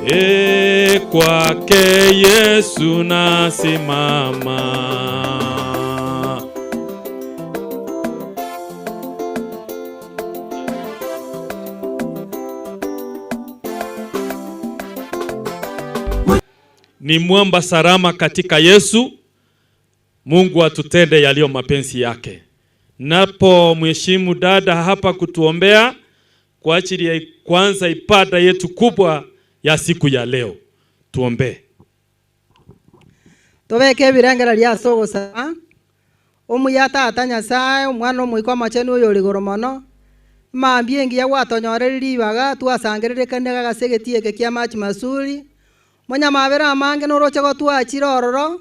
E, kwake Yesu nasimama. Ni mwamba salama katika Yesu. Mungu atutende yaliyo mapenzi yake. Napo mheshimu dada hapa kutuombea kwa ajili ya kwanza ibada yetu kubwa ya siku ya leo. Tuombe. Tobeke ebirengererio ase ogosaba, omuya tata Nyasaye, omwana omoika omochenu oyo ore igoro mono, mambia engiya gwatonyorire ribaga, twasangererekane ase egetii eke kia machi masuri, monyamabere amange noroche gotwachire ororo,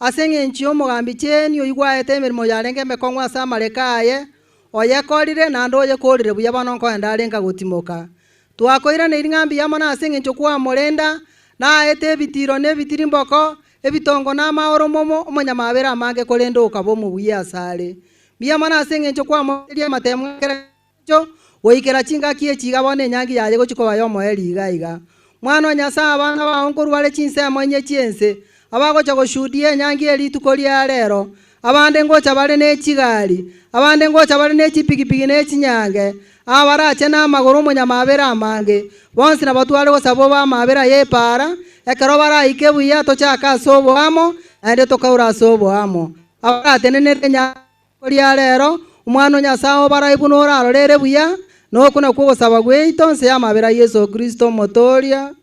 ase eng'encho ya omogambi cheni oywo gwaete emeremo yarenge emekong'u ase amareko aye, oyekorire naende oyekorire buya bono nkoenda arenge gotimoka. Twakoiraneiri ng'a mbuya mono ase eng'encho kwamorenda, naete ebitiro na ebitirimboko, ebitongo na amaoro momo, omonyamabere amange korende okaba omobuya ase are. Mbuya mono ase eng'encho kwamoeria amatemo ekero engencho, goikera chingaki echi iga bono enyangi yaye gochia koba ya omoerio iga iga. Mwana o Nyasaye abana bao nkorwa bare chinsemo inye chiense, abagocha goshuhudia enyangi ya rituko ria rero, abande ngocha bare ne chigari, abande ngocha bare ne chipikipiki ne chinyange, abarache na amagoro omonyamabere amange, bonsi nabo tware gosaba obe amabere aye epara, ekero baraike buya tochake ase oboamo, naende tokaura ase oboamo. Abaratenenere enyangi ria rero, omwana o Nyasaye obaraibu norarorere buya, nokuna kwogosaba gwaito nse ya amabere a Yeso Kristo omotoria.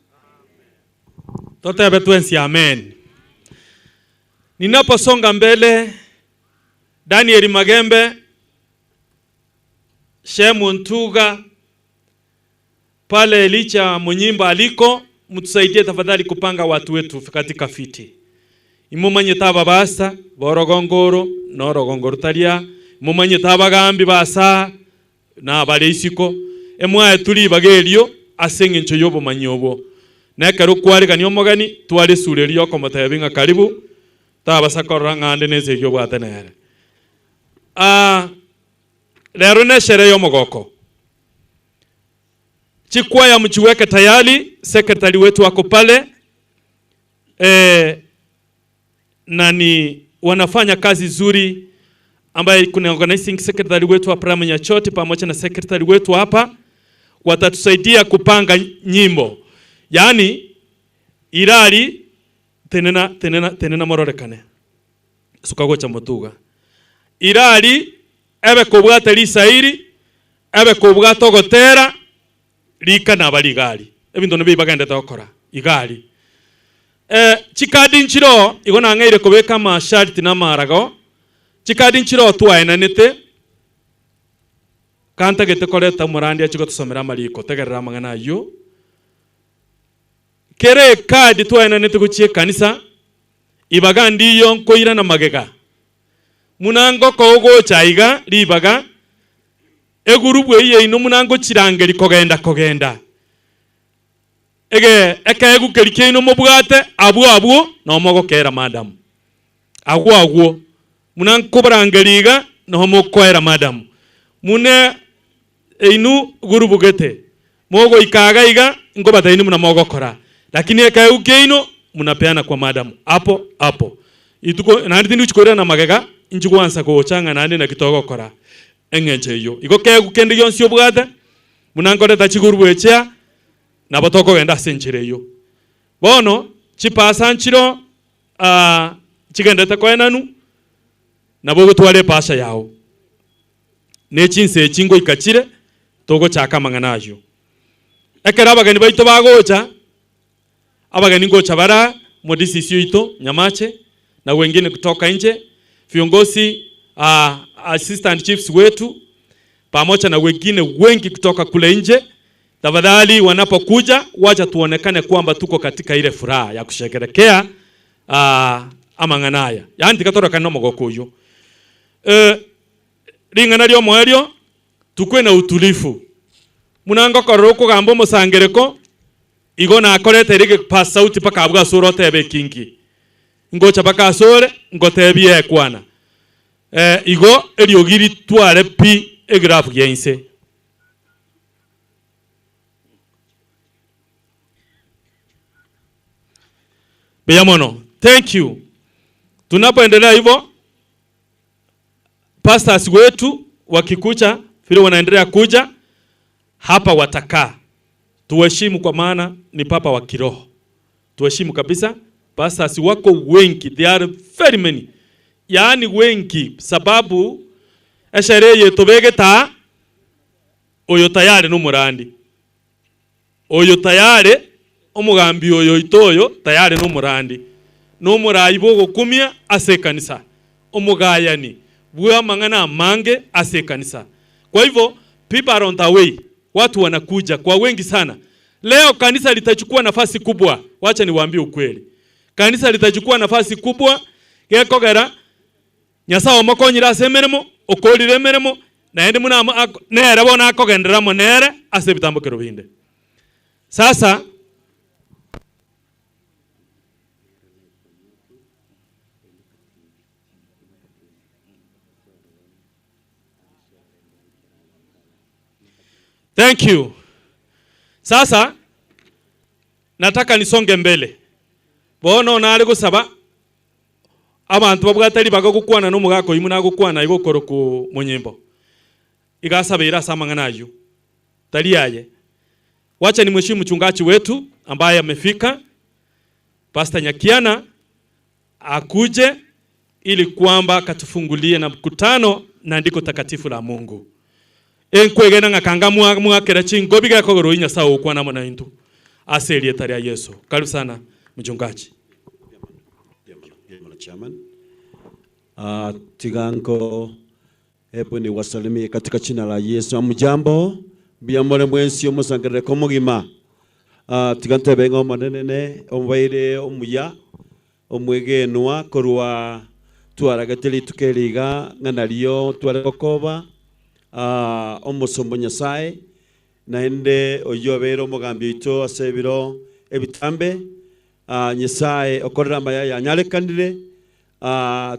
Totebe twensi amen. Ninaposonga mbele, Daniel Magembe, Shemu Ntuga, pale Elicha Munyimba aliko, mtusaidie tafadhali kupanga watu wetu katika fiti. Imumanye taba basa, borogongoro, norogongoro taria, imumanye taba gambi basa, na bale isiko, emwae tuli bagelio, asenge ncho yobo manyobo. Nekero kwarigani omogani, tware surerio okomotebinga karibu, tabasa korora ng'ande nese ekio obwate nere. Lero ne sherehe y'omogoko. Chikwaya mchiweke tayari, sekretari wetu wako pale. Na ni wanafanya kazi nzuri, ambaye kuna organizing secretary wetu wa Prime Nyachoti pamoja na secretary wetu hapa watatusaidia kupanga nyimbo. Yaani irari tenena tenena tenena mororekane. Sukagocha motuga. Irari ebe kobwata lisairi ebe kobwata ogotera rika na bari gari. Ebinto nibi bagende tokora igari. Chikadi nchiro igo nang'eire kobeka masharti na marago. Chikadi nchiro twaenanete kantagete koreta morandi achiko tusomera mariko tegerera mang'ana ayo. Kere kadi twaenanete gochie kanisa ibaga ndiyo nkoira na magega. Munango kogocha iga ribaga egurubu eye ino munango chirangeri kogenda kogenda. Ege ekegu kerike ino mobwate abwo abwo no mogokera madam. Agwo agwo munango barangeriga no mokoera madam. Mune inu gurubu gete mogo ikaga iga ngobata inu munamogokora. Lakini ekegu keino munapeana kwa madam hapo hapo. Ituko nandi tindu chikora na magega inchigwansa gochanga nandi na kitogokora eng'encho eyo. Igo kegu kende gionsi obwate munankoreta chigurubu echea nabo tokogenda ase enchera eyo. Bono chipasa nchiro, chigendete koenanu nabo gotware epasha yao. Ne chinse echi ngoika chire togochaka amang'ana aywo. Ekero abageni baito bagocha, abageni ngocha bara modisisi oito Nyamache na wengine kutoka nje, viongozi, assistant chiefs wetu pamoja na wengine wengi kutoka kule nje. Tafadhali wanapokuja wacha tuonekane kwamba tuko katika ile furaha ya kusherehekea, amang'ana aya. Yaani tikatoroka no mogokuyo. Ring'ana ryo moerio tukwe na utulifu. Munango kororo kugamba omosangereko igo nakorete rige pass sauti paka abwa soro tebe kingi. Ngocha paka sore ngotebie kwana. Igo eriogiri tware pi egraph yense. Mbuya mono. Thank you. Tunapoendelea hivyo, pastors wetu wakikuja vile wanaendelea kuja hapa watakaa. Tuheshimu kwa maana ni papa wa kiroho. Tuheshimu kabisa. Pastors wako wengi, they are very many. Yaani wengi sababu esherehe yetu begeta oyo tayari n'omorandi. Oyo tayari omogambi oyo oito oyo tayari n'omorandi. N'omorai bwogokumia ase ekanisa. Omogayani bwa amang'ana amange ase ekanisa. Kwa hivyo people are on the way. Watu wanakuja kwa wengi sana. Leo kanisa litachukua nafasi kubwa. Wacha niwaambie ukweli. Kanisa litachukua nafasi kubwa gekogera Nyasaye omokonyire ase emeremo, okorire emeremo, naende buna nere bono akogenderera amo nere ase ebitambokero binde. Sasa Thank you. Sasa nataka nisonge mbele. Bono nare gosaba abantu babwate ribaga gokwana nomogaka oyio nagokwana igo okoroku monyimbo. Igasabeire ase amang'ana ayio. Tari aye. Wacha ni mheshimu mchungaji wetu ambaye amefika, Pastor Nyakiana, akuje ili kwamba akatufungulie na mkutano na andiko takatifu la Mungu. Enkwegena ng'akanga mwakera chingobi gakogoro Nyasaye okwana amo naintwe ase erieta ria Yesu. Karibu sana mchungaji. Chairman. Tiganko hebu ni wasalimie katika jina la Yesu. Amjambo biamore mwensi omusangerere komugima. Tigantebe ng'omo nenene ombaire omuya omwegenwa korwa twaragete rituko riga ng'anario tware gokoba omosombo Nyasaye naende oyio obeire omogambi oito ase ebiro ebitambe Nyasaye okorera amaya yanyarekanire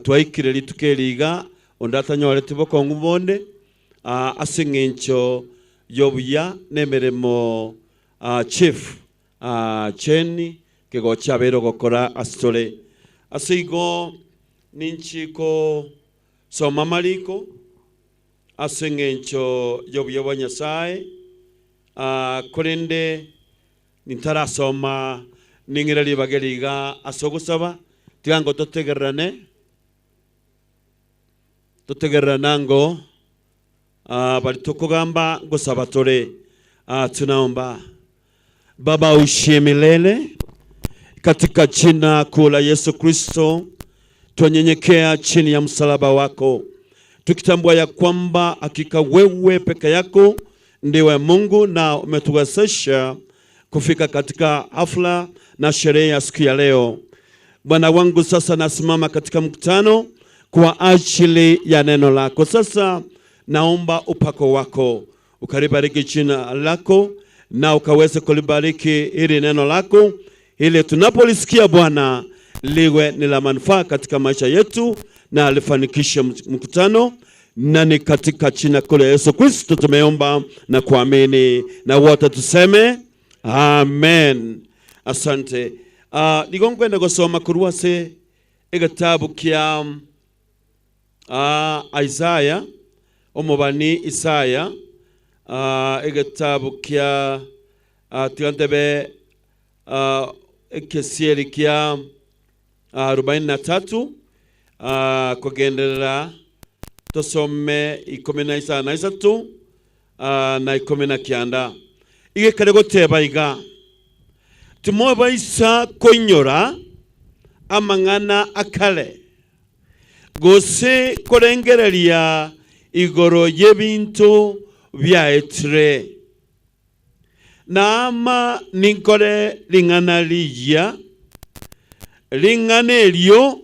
twaikire rituko riga onde atanyorete bokong'u bonde ase eng'encho yobuya nemeremo chief cheni kegocha abeire ogokora ase tore ase igo ninchiko soma mariko ase eng'encho yobuya bwa Nyasaye korende nintarasoma ning'ira ribaga riga ase ogosaba tiga totegererane totegererana bali tukugamba ngosaba tore tunaomba. Baba uishie milele katika jina kuu la Yesu Kristo, twanyenyekea chini ya msalaba wako tukitambua ya kwamba hakika wewe peke yako ndiwe Mungu na umetuwezesha kufika katika hafla na sherehe ya siku ya leo. Bwana wangu, sasa nasimama katika mkutano kwa ajili ya neno lako. Sasa naomba upako wako ukalibariki jina lako na ukaweze kulibariki hili neno lako, ili tunapolisikia Bwana liwe ni la manufaa katika maisha yetu na lifanikishe mkutano, na ni katika jina kuu la Yesu Kristo tumeomba na kuamini, na wote tuseme amen. Asante. Nigonkwenda gosoma kurwase egetabu kia Isaya omobani Isaya egetabu kia tiantebe ekesieri kia 43 kugenderera tosome 13 na 19 igekare goteba iga timobaisa koinyora amang'ana akale gose korengereria igoro y'ebintu byaetire naama ninkore ring'ana riya ring'ana eryo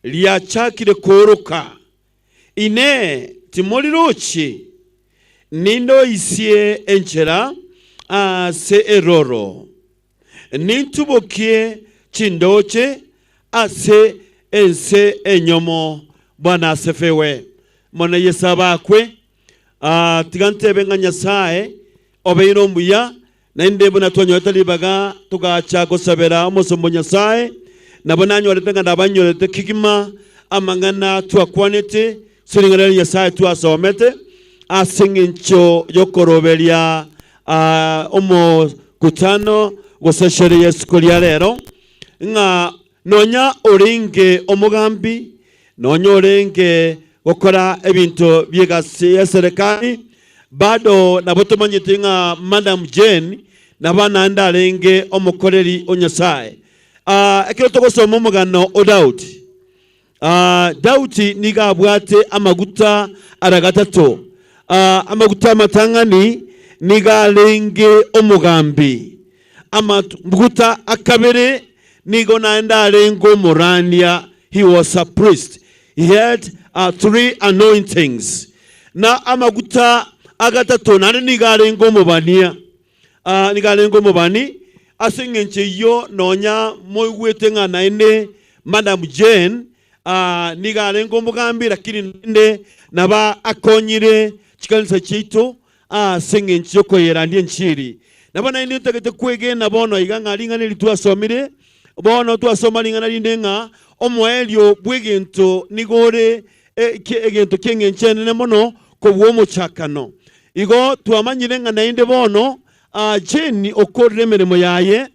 ryachakire koroka ine timorirochi nindoisie enchera ase eroro nintubokie chindoche ase ense enyomo. Bwana asefewe. Mwana Yesu abakwe. Tigantebe nga Nyasaye obeire omuya naende buna twanyoete ribaga tugacha gosabera omosombo Nyasaye Nabo nanyorete ng'a nabanyorete kigima amang'ana twakwanete siring'ana ria Nyasaye twasomete ase eng'encho yokoroberia omokutano gose esherehe ya isiko ria rero ng'a nonya orenge omogambi nonya orenge gokora ebinto biegasi ya serikali bado nabo tomanyete ng'a Madam Jane nabo naende arenge omokoreri o Nyasaye. Ekero togosoma omogano o Daudi, Daudi nigo abwate amaguta ara gatato. Amaguta amatang'ani nigo arenge omogambi, amaguta akabere nigo naende arenge omorania, he was a priest. He had three anointings. Na amaguta agatato naende nigo arenge omobania. Nigo arenge omobani ase eng'encho eyio nonya moigwete ng'a naende Madam Jane nigo arenge omogambi lakini naende naba akonyire chikanisa chiaito ase eng'encho yokoyerandia enchiri. Nabo naende ntagete kwegena bono iga ng'a ring'ana eri twasomire bono twasoma ring'ana rinde ng'a omoerio bw'egento nigo ore egento ki'eng'encho enene mono kobua omochakano. Igo twamanyire ng'a naende bono Jane okorire emeremo yaye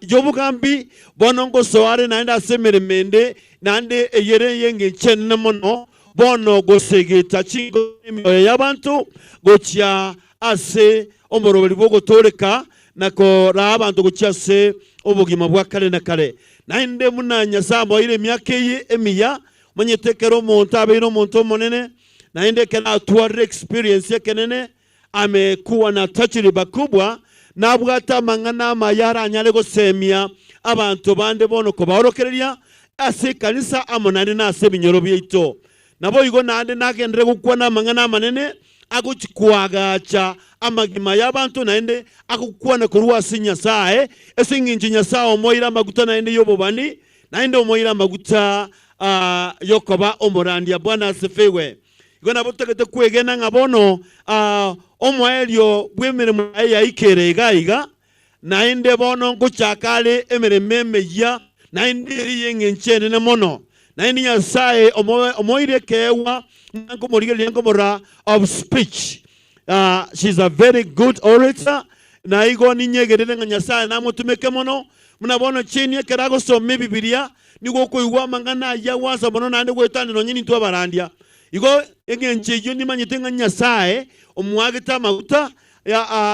y'obogambi, bono ngosoa are naende ase emeremo ende, naende eyere ey'engencho enene mono, bono gosegeta chingo emioyo y'abanto gochia ase omoroberi bw'ogotooreka na koraa abanto gochia ase obogima bwa kare na kare. Naende buna Nyasae amoeire emiaka eye emiya, omanyete ekero omonto abeire omonto omonene, naende ekero atwarire experience ekenene, amekuwa na tajriba kubwa, nabwate amang'ana amaya aranyare gosemia abanto bande bono kobaorokereria ase ekanisa amo naende nase ebinyoro biaito. Naboigo naende nagenderere gokwana amang'ana amanene agochia koagacha amagima y'abanto naende agokwana korwa ase Nyasae, ase engencho Nyasae omoeire amaguta naende y'obobani, naende omoeire amaguta y'okoba omorandia. Bwana asifiwe. Igo nabo totagete kwegena ng'a bono omoerio bw'emeremo yaye yaikire iga iga, naende bono ngochaka are emeremo emeyia, naende eri y'engencho enene mono. Naende Nyasae omoeire ekeegwa, buna nkomorigereria nkomorora of speech. She's a very good orator, na igo ninyegerere ng'a Nyasae namotumeke mono, buna bono Jane ekero agosoma Ebibilia, nigo okoigwa amang'ana ayio agwansa mono naende goetania nonye nintwe abarandia. Igo engencho eyio nimanyete ng'a Nyasae omoagete amaguta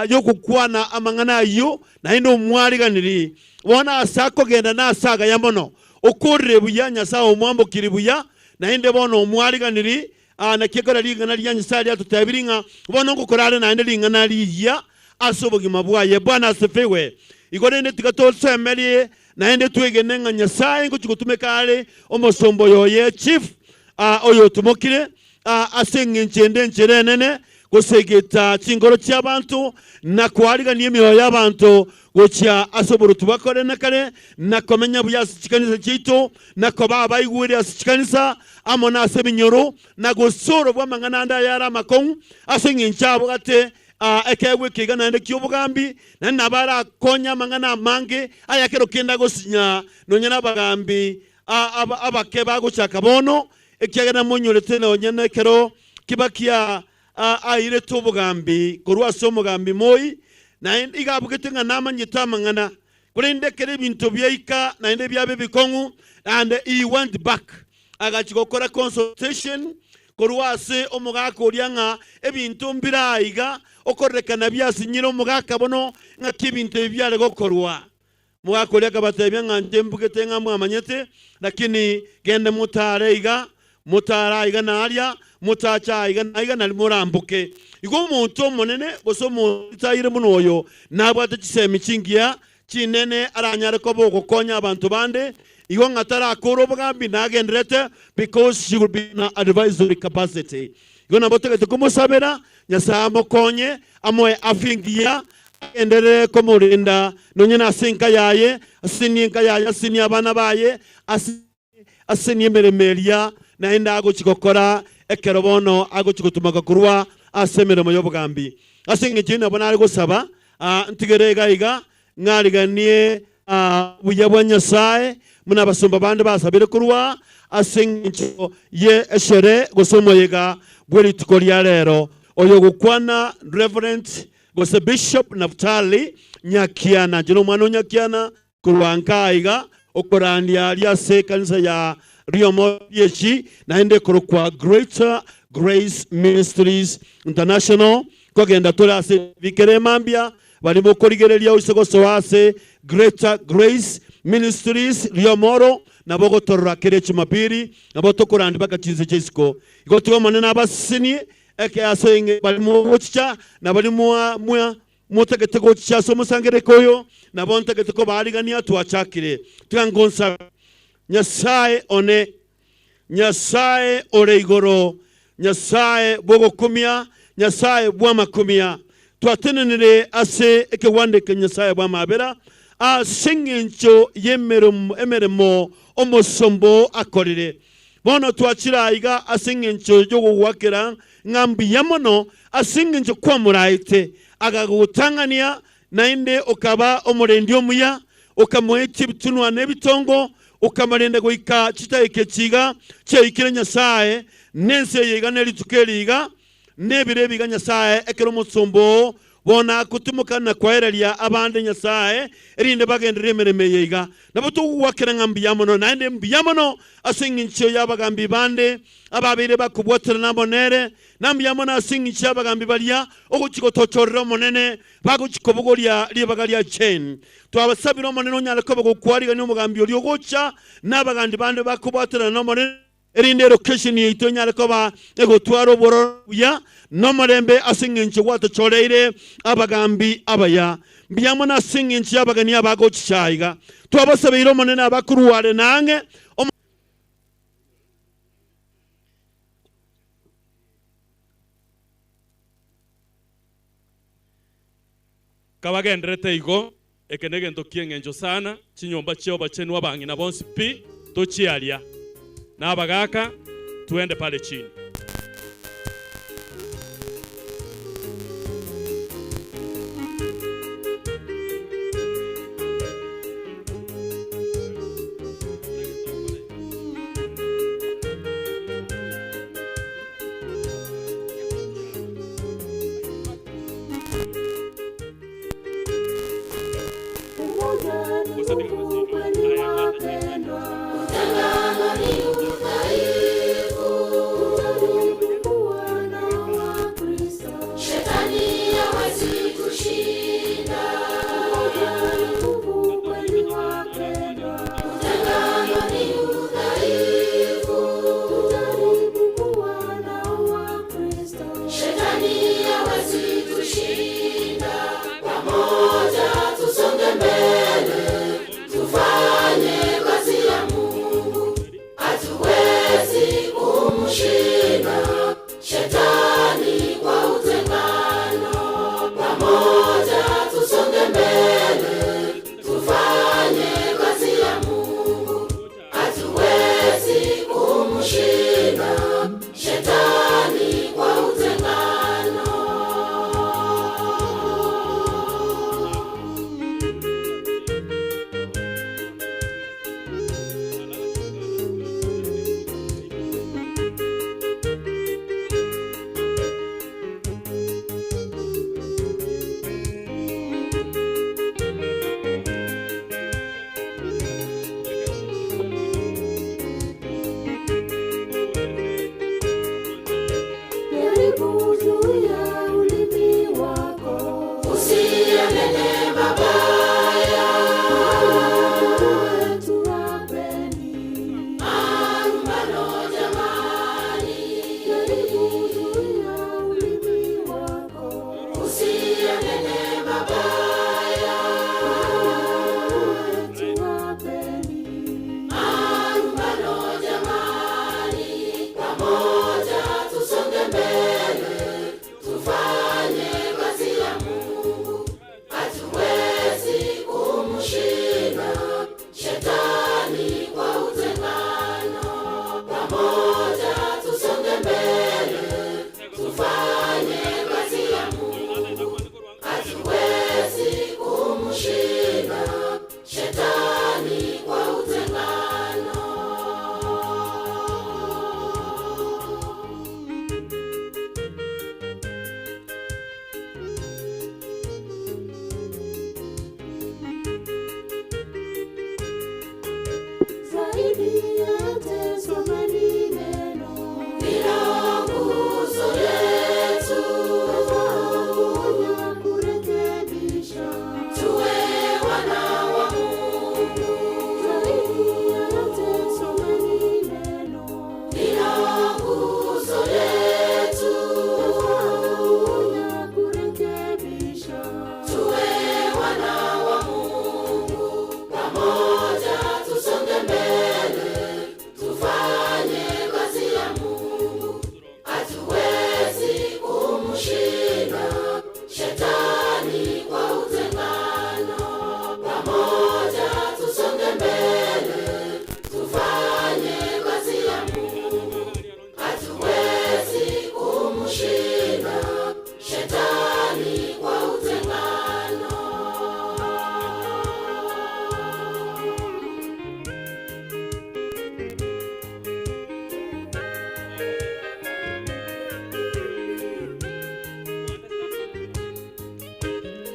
y'ogokwana amang'ana ayio, naende omwariganirie. Bono ase akogenda nase agaya mono, okorire buya, Nyasae omwambokirie buya, naende bono omwariganirie. Naki ekero ring'ana ria Nyasae riatotebirie ng'a bono ngokora are naende ring'ana rigiya ase obogima bwaye. Bwana asifiwe. Igo rende tiga tosemerie naende twegene ng'a Nyasae ngochia gotumeka are omosomba oyo oye chief oyotumokire ase engencho ende enchera enene gosegeta chinkoro chi'abanto na koarigania emioyo y'abanto gochia ase oboruoti bwa kare na kare, na komenya buya ase chikanisa chiaito, na koba abaigweri ase chikanisa amo nase ebinyoro, na gosoro bw'amang'ana ande ayare amakong'u, ase engencho abwate ekeegwa eke iga naende ki'obogambi, naende nabo arakonye amang'ana amange aya kero kende agosinya nonya nabagambi abake bagochaka bono, ekiagera namonyorete nonya nekero Kibaki airete obogambi korwa ase omogambi Moi, naende iga abugete ng'a namanyete amang'ana, korende ekero ebinto biaika naende biaba ebikong'u, and he went back agachia gokora consultation korwa ase omogaka oria ng'a ebinto mbire aa iga, okorerekana biasinyire omogaka bono ng'aki ebinto ebi biare gokorwa. Omogaka oria akabatebia ng'a inche mbugete ng'a mwamanyete, lakini gende motare iga, motare aiga na aria, motache aiga na aiga, nario moramboke. Igo omonto omonene, gose omonto buna oyo, nabwate chisemi chingiya chinene aranyare koba ogokonya abanto bande, igo ng'a tarakora obogambi nagenderete, because she will be in an advisory capacity. Igo nabo togete komosabera, Nyasae amokonye, amoe afya engiya, agenderere komorenda nonya nase enka yaye, asesenie enka yaye, asesenie abana baye, asesenie emeremo eria naende agochia gokora ekero bono agochia gotumaka korwa ase emeremo y'obogambi. Ase engencho eyio nabo nare gosaba, ntigere iga iga, ng'ariganie. Buya bwa Nyasaye muna basumba bandi basabire kurwa ase eng'encho ye eshere gose omoyega bwa rituko ria rero oyo gokwana Reverend gose Bishop Naftali Nyakiana jino omwana o Nyakiana kurwa nkaiga okorandia aria ase ekanisa ya Riomo Yechi naende korokwa Greater Grace Ministries International kogenda tore ase bikere mambia barimo korigereria ose gosoa ase Greater Grace Ministries Riomoro nabo gotorora kere Jumapili nabo tokorandi baka chinse chisiko igo tigo monene abasinie eke ase inge barimo gochicha na barimo mwa motagete gochicha ase omosangereko oyo nabo ntagete ko barigania twachakire tiga Nyasaye one Nyasaye ore igoro Nyasaye bwogokumia Nyasaye bwamakumia twatenenere ase ekewandeke Nyasaye bwamabera ase eng'encho y'emeremo omosombo akorire bono twachira iga ase eng'encho yogogwakera ng'ambuya mono ase eng'encho kwamuraete agagotang'ania naende okaba omorendi omuya okamoetia ebitunwa na ebitongo okamarenda goika chitaeke chiga chiaikire Nyasaye nense yeiga nerituko eriga nebire ebiga Nyasaye ekero omosombo bona kutumukana kwaereria abande Nyasaye erinde bagendere emeremo eyeiga nabo togwakera ng'a mbuya mono naende mbuya mono ase eng'encho y'abagambi bande ababere bakobwatera nabo nere na mbuya mono ase eng'encho y'abagambi baria ogochi gotochorera omonene bagochi kobogoria ribaga ria chain twabasabire omonene onyare koba gokwarigania omogambi oria ogocha n'abagandi bande bakobwatera n'omonene erinde location yaito nyare koba egotwara obororo buya n'omorembe ase eng'encho gwatochoreire abagambi abaya mbuya mono ase eng'encho y'abageni abagochichaiga twabasabeire omonene abakurware nang'e Kabagenderete igo eke negento kieng'encho sana chinyomba chio bachenwa bang'ina bonsi pi tochiaria na bagaka tuende pale chini. Tufanye kazi ya Mungu, hatuwezi Shetani kwa utengano.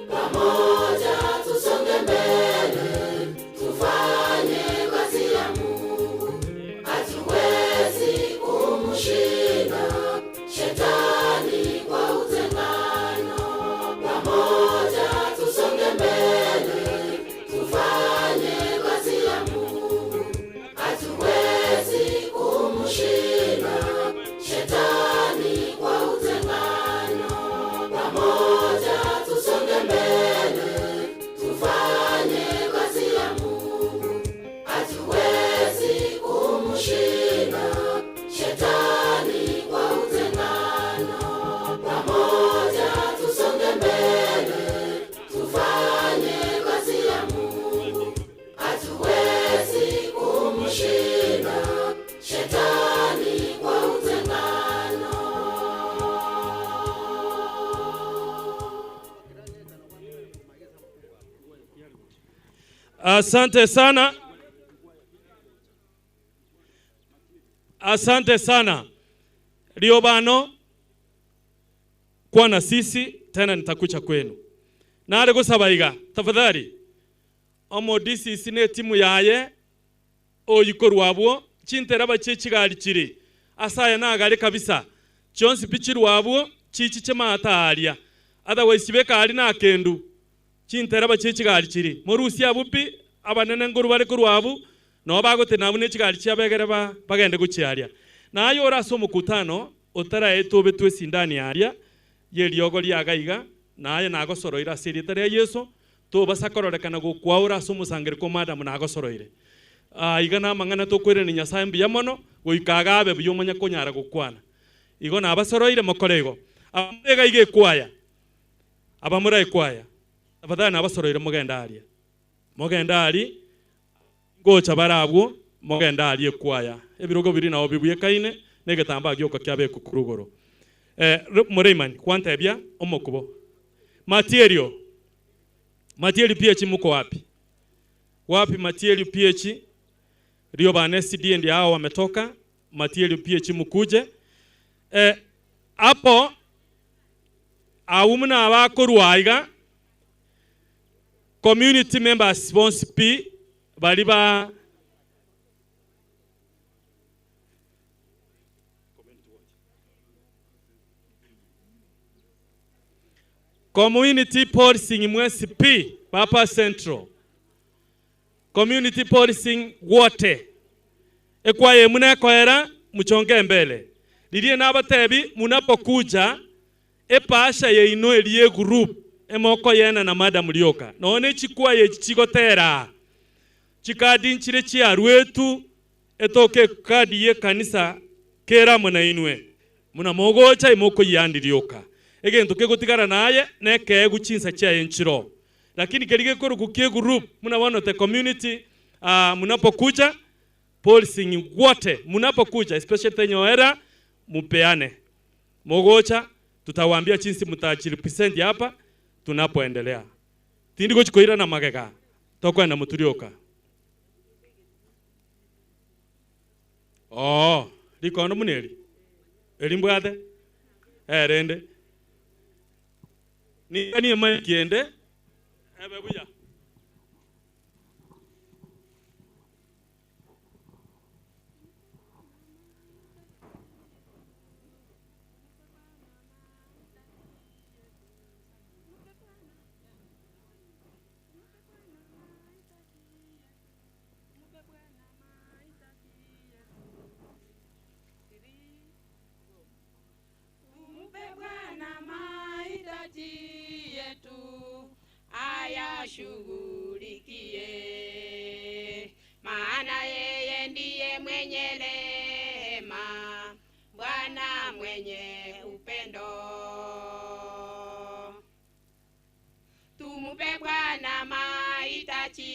Pamoja tusonge mbele, tufanye kazi ya Mungu. Hatuwezi kumshinda Shetani kwa utengano. Pamoja tusonge mbele, tufanye kazi ya Mungu. Hatuwezi kumshinda Shetani kwa utengano. Pamoja tusonge mbele, tufanye kazi ya Mungu. Hatuwezi kumshinda Shetani kwa utengano. Pamoja tusonge mbele, tufanye kazi ya Mungu. Hatuwezi kumshinda Shetani kwa utengano. Asante sana. Asante sana. Liobano kwa na sisi tena nitakucha kwenu. Nare gusabaiga tafadhali. Omo DCC ne timu yaye oyikorwabwo chintera bache chigali chiri. Asaya nagale kabisa. Chonsi pichirwabwo chichi chemata alia. Otherwise chibeka ali na kendu. Chintera bache chigali chiri. Morusia bupi abanene nguru bare kurwabu no bagote nabune chigali chiabegere ba bagende guchiaria. Nayo oraso mukutano otara etobe twesindani aria yeriogo riagaiga naye nagosoroira sirita ria Yesu tobasakororekana gukwaura so musangire ko madam nagosoroire. Iga namang'ana tokwire ni Nyasaye mbuya mono goikagabe buya omanya konyara gukwana. Igo nabasoroire mokorego. Abamurega ige kwaya. Abamura ekwaya. Tafadhali nabasoroire mogenda aria. Mogenda ari gocha barabwo mogenda ari ekwaya. Ebirogo biri nao bibuye kaine negetamba gyoka kyabe kukurugoro. Mureimani kwantebya omokubo. Material. Material PH muko wapi? Wapi material PH? Rio ba SCD ndio hao wametoka. Material PH mukuje. Hapo aumna abakorwaiga community members bonsi P bali ba community policing mwesi P Papa Central community policing wote ekwaye munekoera muchonge mbele lirie nabatebi munapokuja epasha yeino elie group emoko yena na madam lioka none chikwaye chigotera chikadi nchire chiarwetu etoke kadi ye kanisa kera muna inwe muna mogocha imoko yandirioka egento kegotigara naye neke guchinsa chaye nchiro lakini kerige korukukie group muna wano the community munapokuja policing wote munapokuja especially tenyoera mupeane mogocha tutawaambia chinsi mutajirepresent hapa tunapoendelea tindi gochikoira na magega tokwenda muturioka oh likono muneri elimbwate erende ni kani emakiende ebe buya Ayashughulikie, maana yeye ndiye mwenye rehema, Bwana mwenye upendo. Tumupe Bwana mahitaji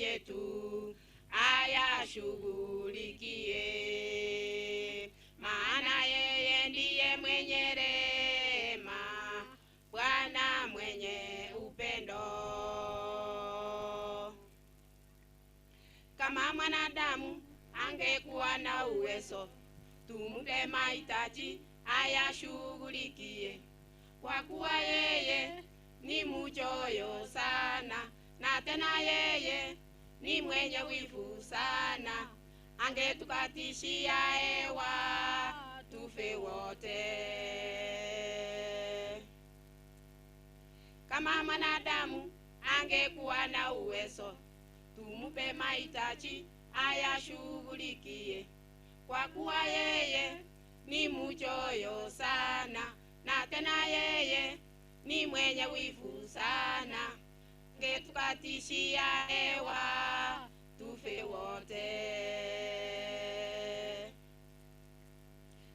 yetu, ayashughulikie, maana yeye ndiye mwenye rehema, Bwana mwenye upendo. Kama mwanadamu angekuwa na uwezo, tumpe mahitaji ayashughulikie, kwa kuwa yeye ni mchoyo sana, na tena yeye ni mwenye wivu sana, angetukatishia hewa tufe wote. Kama mwanadamu angekuwa na uwezo, tumupe mahitaji ayashughulikie, kwa kuwa yeye ni mchoyo sana, na tena yeye ni mwenye wivu sana, angetukatishia hewa tufe wote.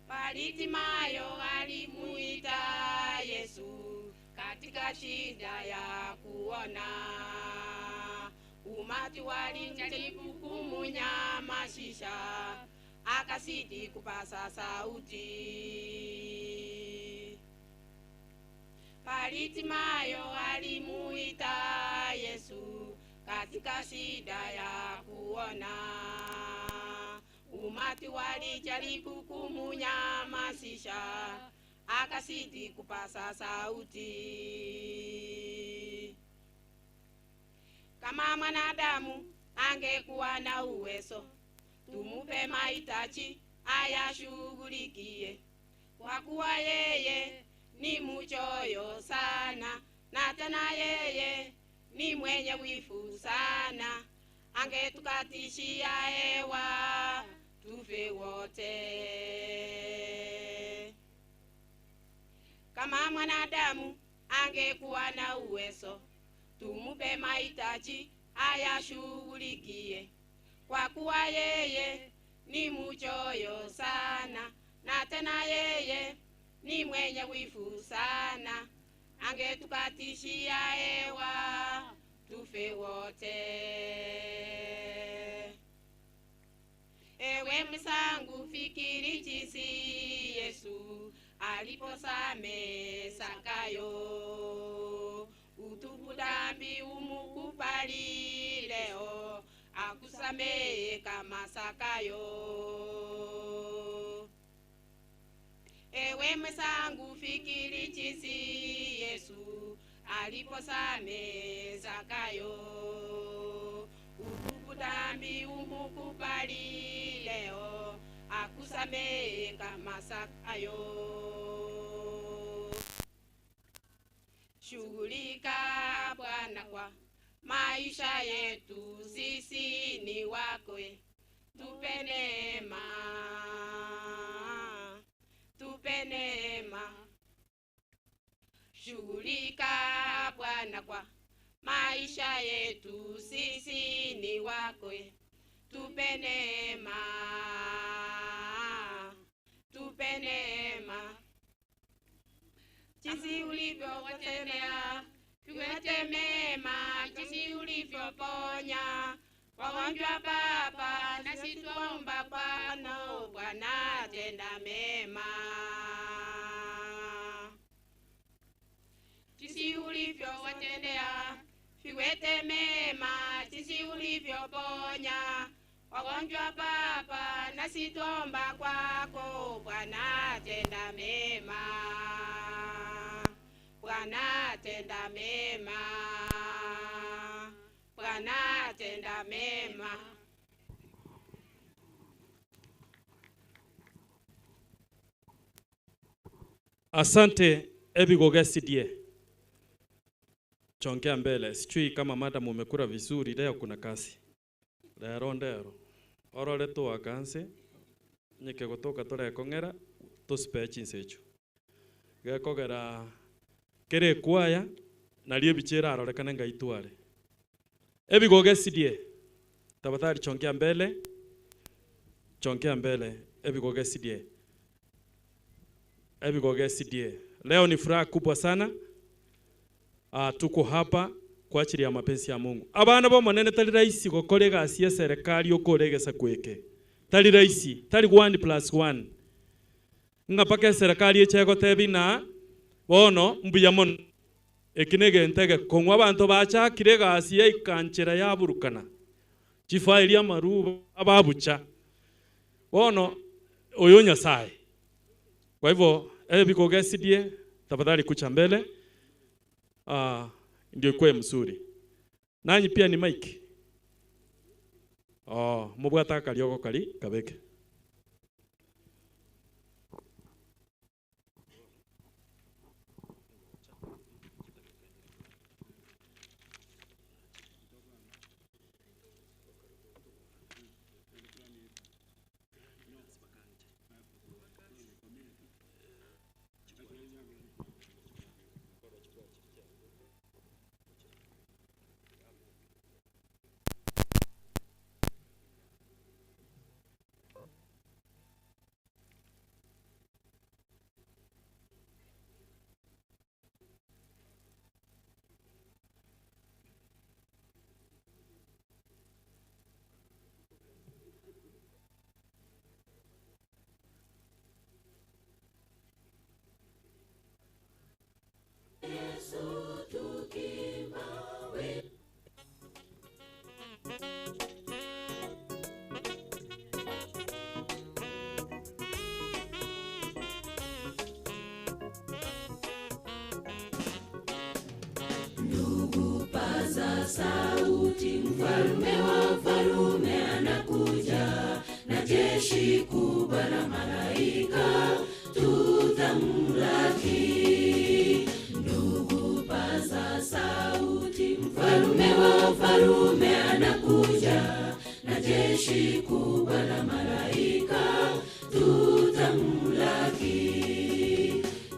Bartimayo alimuita Yesu katika shida ya kuona. Umati walijaribu kumunyamazisha, akazidi kupaza sauti. Bartimayo alimuita Yesu katika shida ya kuona. Umati walijaribu kumunyamazisha, akazidi kupaza sauti. Kama mwanadamu angekuwa na uwezo, tumupe mahitaji ayashughulikie, kwa kuwa yeye ni mchoyo sana, na tena yeye ni mwenye wivu sana, angetukatishia hewa tufe wote. Kama mwanadamu angekuwa na uwezo, tumupe mahitaji ayashughulikie, kwa kuwa yeye ni mchoyo sana, na tena yeye ni mwenye wivu sana, angetukatishia hewa tufe wote. Ewe msangu, fikiri jinsi Yesu aliposamehe Zakayo. Utubu dhambi umukubali leo, akusamehe kama Zakayo. Ewe msangu, fikiri jinsi Yesu aliposamehe Zakayo. Utubu dhambi umukubali leo, akusamehe kama Zakayo. Shughulika Bwana kwa maisha yetu, sisi ni wako, tupe neema, tupe neema. Shughulika Bwana kwa maisha yetu, sisi ni wako, tupe neema, tupe neema. Jinsi ulivyowatendea viwete mema, jinsi ulivyoponya wagonjwa Baba, nasi tuomba Bwana, Bwana tenda mema. Jinsi ulivyowatendea viwete mema, jinsi ulivyoponya wagonjwa Baba, nasi tuomba kwako Bwana tenda mema. Bwana tenda mema. Bwana tenda mema. Asante Ebigoge CDA. Chongea mbele. Sijui kama madam umekula vizuri leo, kuna kazi. Lero ndero. Orore tu wakanse. Nyike kutoka tore kongera tusipe chinsecho. Gekogera kere kwaya nalie bichera arorekane ngaitware. Ebigoge CDA. Tafadhali chongea mbele. Chongea mbele Ebigoge CDA. Ebigoge CDA. Leo ni furaha kubwa sana. Tuko hapa kwa ajili ya mapenzi ya Mungu. Abana bo manene tali rahisi gokorega asia serikali okoregesa kweke. Tali rahisi, tali 1 + 1. Ngapaka serikali echego tebi na bono mbuya mono. Ekinege ntege kongwa bantu bachakire gasi ya ikanchera yaburukana. Chifaili amaruba ababucha. Bono oyo Nyasaye. Kwa hivyo bikogesidie tafadhali kucha mbele. Ndio ikuwe mzuri. Nanyi pia ni Mike. Oh, mubwata kalioko kali kabeke. Ndugu, paza sauti, mfalme wa falume anakuja na jeshi kubwa la malaika, tutamlaki. Ndugu, paza sauti, mfalme wa falume anakuja na jeshi kubwa la malaika, tutamlaki.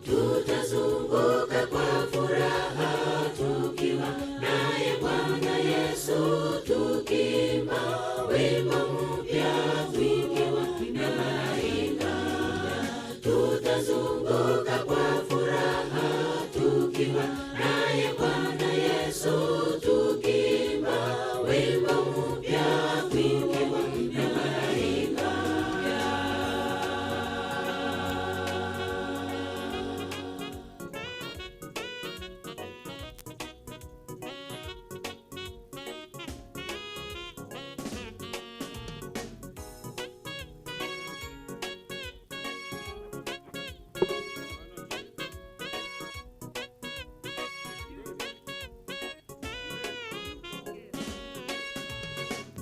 Tutazunguka kwa furaha tukiwa naye Bwana Yesu, tukiimba wimbo mpya tukiwa na malaika. Tutazunguka kwa furaha tukiwa naye Bwana Yesu, tukiimba wimbo mpya tukiwa na malaika.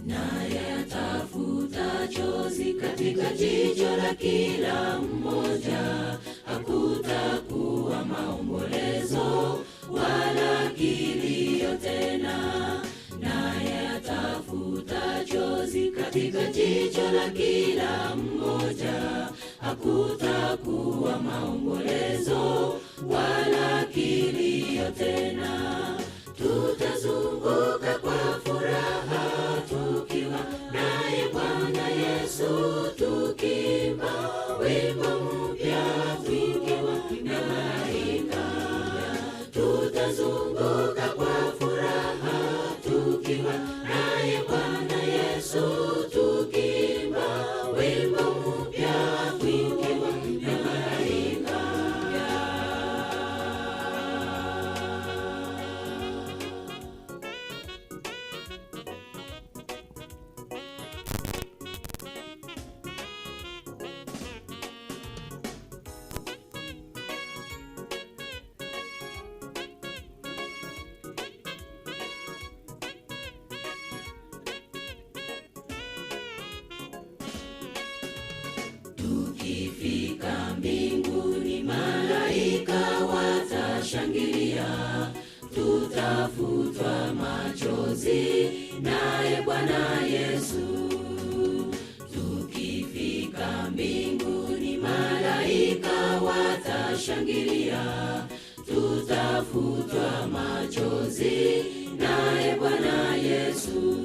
Naye atafuta chozi katika jicho la kila mmoja, hakutakuwa maombolezo wala kilio tena. Naye atafuta chozi katika jicho la kila mmoja, hakutakuwa maombolezo wala kilio tena. Tutazunguka kwa furaha tukiwa naye Bwana Yesu, tukiimba wimbo mpya tukiwa na malaika. Tutazunguka kwa furaha tukiwa naye Bwana Yesu, tukiimba wimbo mpya tukiwa na malaika. Tukifika mbinguni malaika watashangilia, tutafutwa machozi naye Bwana Yesu. Tukifika mbinguni malaika watashangilia, tutafutwa machozi naye Bwana Yesu.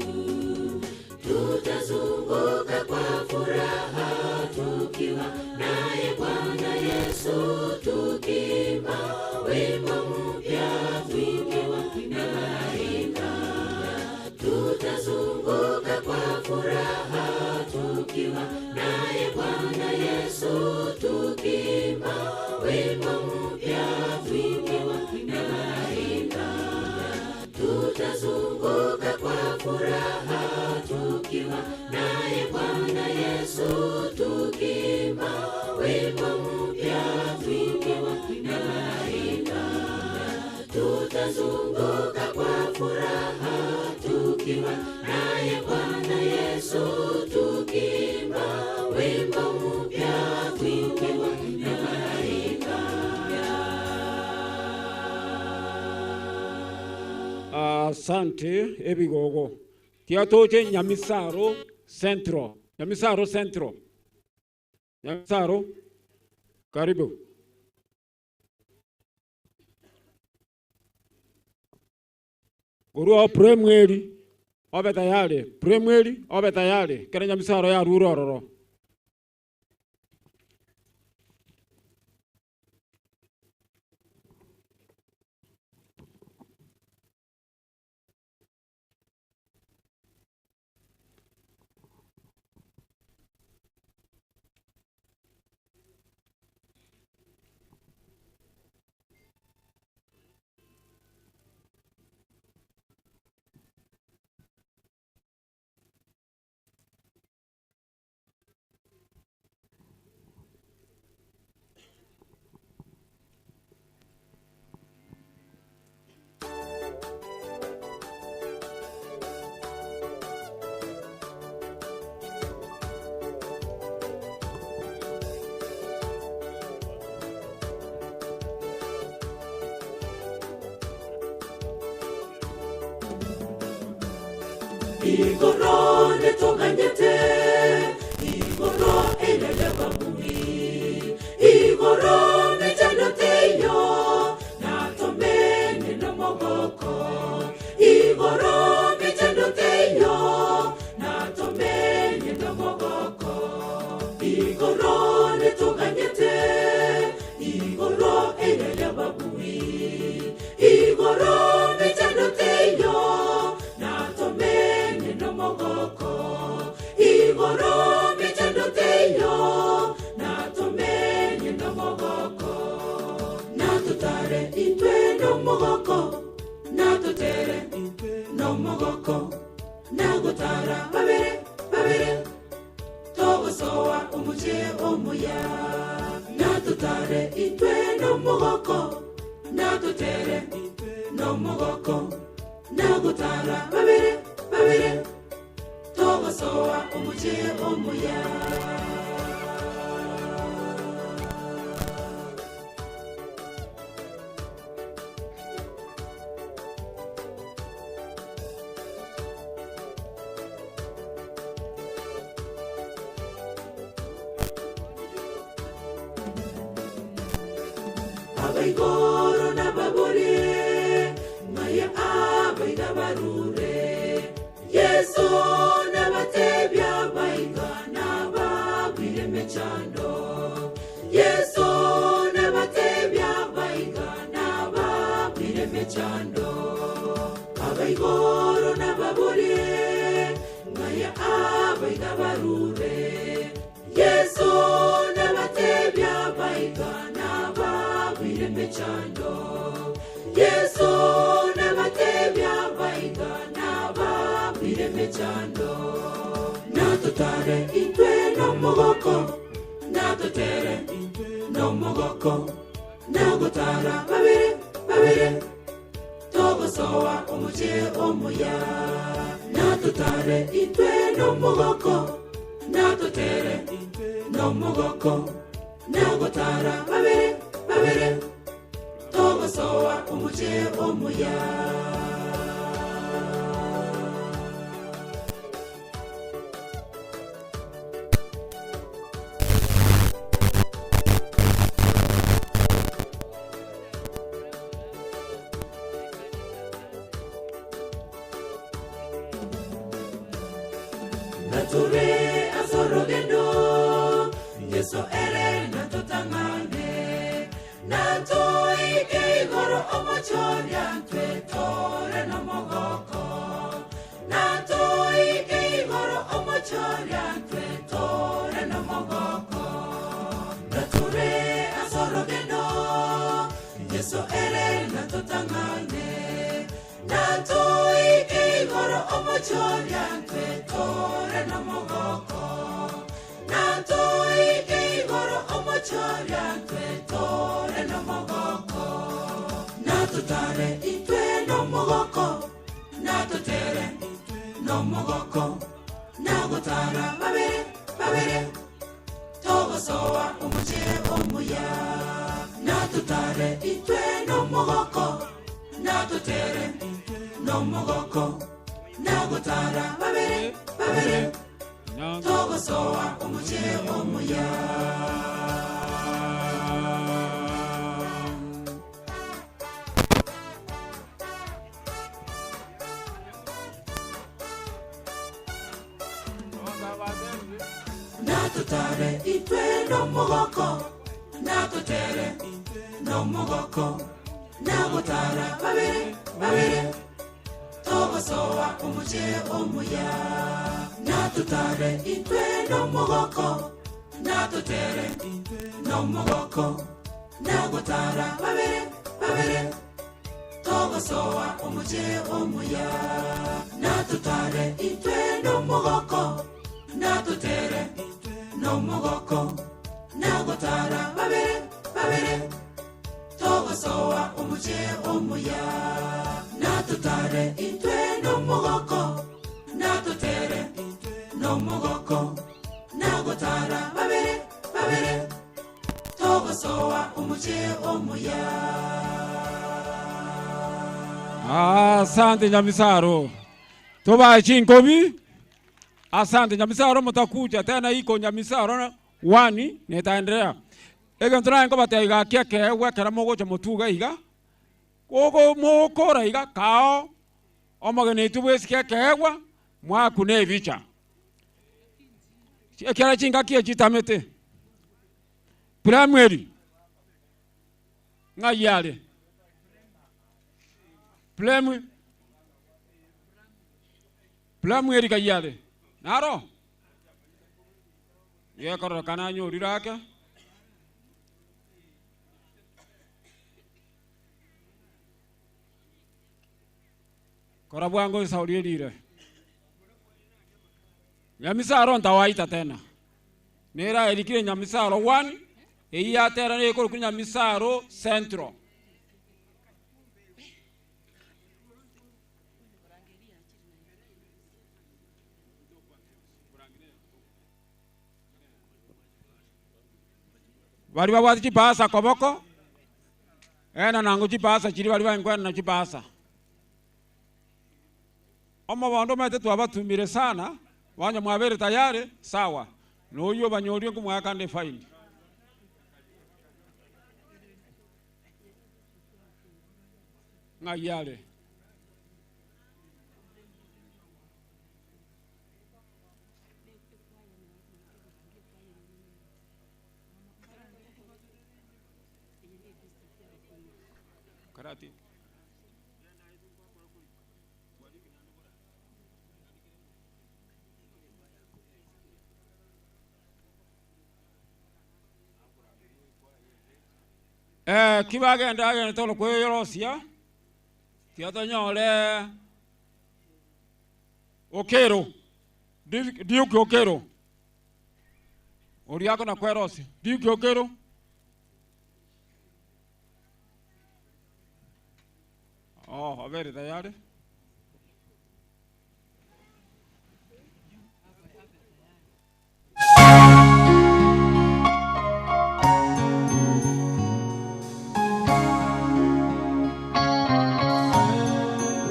Tutazunguka kwa furaha tukiwa naye Bwana Yesu, tukiimba wimbo mpya tukiwa na malaika. Tutazunguka kwa furaha tukiwa naye Bwana Yesu, tukiimba wimbo mpya tukiwa na malaika. Tutazunguka kwa furaha tukiwa naye Bwana Yesu, tukiimba wimbo mpya tukiwa na malaika. Asante ebigogo. Tiatoche Nyamisaro Centro. Nyamisaro Centro. Nyamisaro, karibu. Gurua premweri obe tayari, premweri obe tayari. Kere Nyamisaro ya rurororo. Igoro netoganyete, igoro elele baburi, igoro mechanoteyo, natomene no mogoko. Igoro mechanoteyo, natomene no mogoko. Igoro netoganyete, igoro elele baburi, igoro mechanoteyo, igoro mechanoteyo, natumenye no mogoko. Natutare intwe no mogoko, natutere no mogoko, nagutara babere babere, togosoa umuche omuya. Natutare intwe no mogoko, natutere no mogoko, nagutara babere babere, togosoa umuche omuya. Abaigoro nababore, maya abaiga barure, Yesu nabatebya baiga nababwire mechando. Yesu nabatebya baiga nababwire mechando. Abaigoro nababore, maya abaiga barure, Yesu nabatebya baiga nababwire mechando. Yesu nabatebya baiga nababwire mechando. Natutare intwe no mogoko, natutere no mogoko, nagutara babere babere, togosoa umuche omuya. Natutare intwe no mogoko, natutere no mogoko, nagutara babere babere, togosoa umuche omuya. Nature azorogendo, Yesu ere natotangane, natoike igoro omochoria ntwe tore no mogoko. Natoike igoro omochoria ntwe tore no mogoko. Nature azorogendo, Yesu ere natotangane, natoike igoro omochoria ntwe tore no mogoko. Natoike igoro omochoria ntwe tore no mogoko. Natutare intwe Nomogoko nagotara babere babere togosoa omuche omuya natutare itwe nomogoko natutere nomogoko nagotara babere babere togosoa omuche omuya. Natutare itwe nomogoko natutere nomogoko nagotara babere babere togosoa omuche omuya natutare itwe nomogoko natutere nomogoko nagotara babere babere togosoa omuche omuya natutare itwe nomogoko natutere nomogoko nagotara babere babere togosoa omuche omuya natutare itwe nomogoko natutere nomogoko nagotara babere babere togosoa omuche omuya. Asante Nyamisaro, tobachinkobi. Asante Nyamisaro, mtakuja tena iko Nyamisaro wani nitaendelea. Ege ntuna ngo bataiga kiake wekera mogocha mutuga iga. Gogo mokora iga kao omogeni tubwesikia keegwa mwakune bicha. Ekera chinga kie chitamete. Primary ngayale. Primary Primary kayale. Naro yekorora kana nyorirake kora bwango saurierire Nyamisaro ntawaita tena nera erikire Nyamisaro 1 eyatera nekoro ku Nyamisaro Central. Bari babwati chipasa koboko ena nango chipasa chiri bari bankwana na chipasa omo bondo mete twabatumire sana wanya mwabere tayari sawa noyo banyorie kumwakande fine ngayale Karati. Kibagenda agenda tolo kweyorosia tiatanyole Okero Duke Okero oriako na kwerosia Duke Okero. Oh, avere tayari.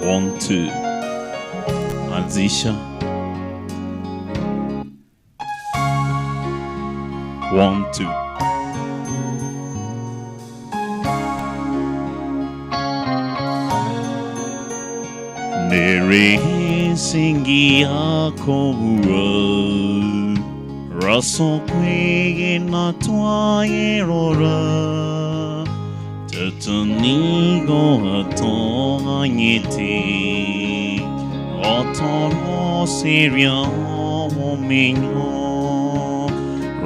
One, two. Anzisha. 1, 2. Nere singi akoua Raso kwege na twaerora Tatanigo atonganyete Otoro seria omenyo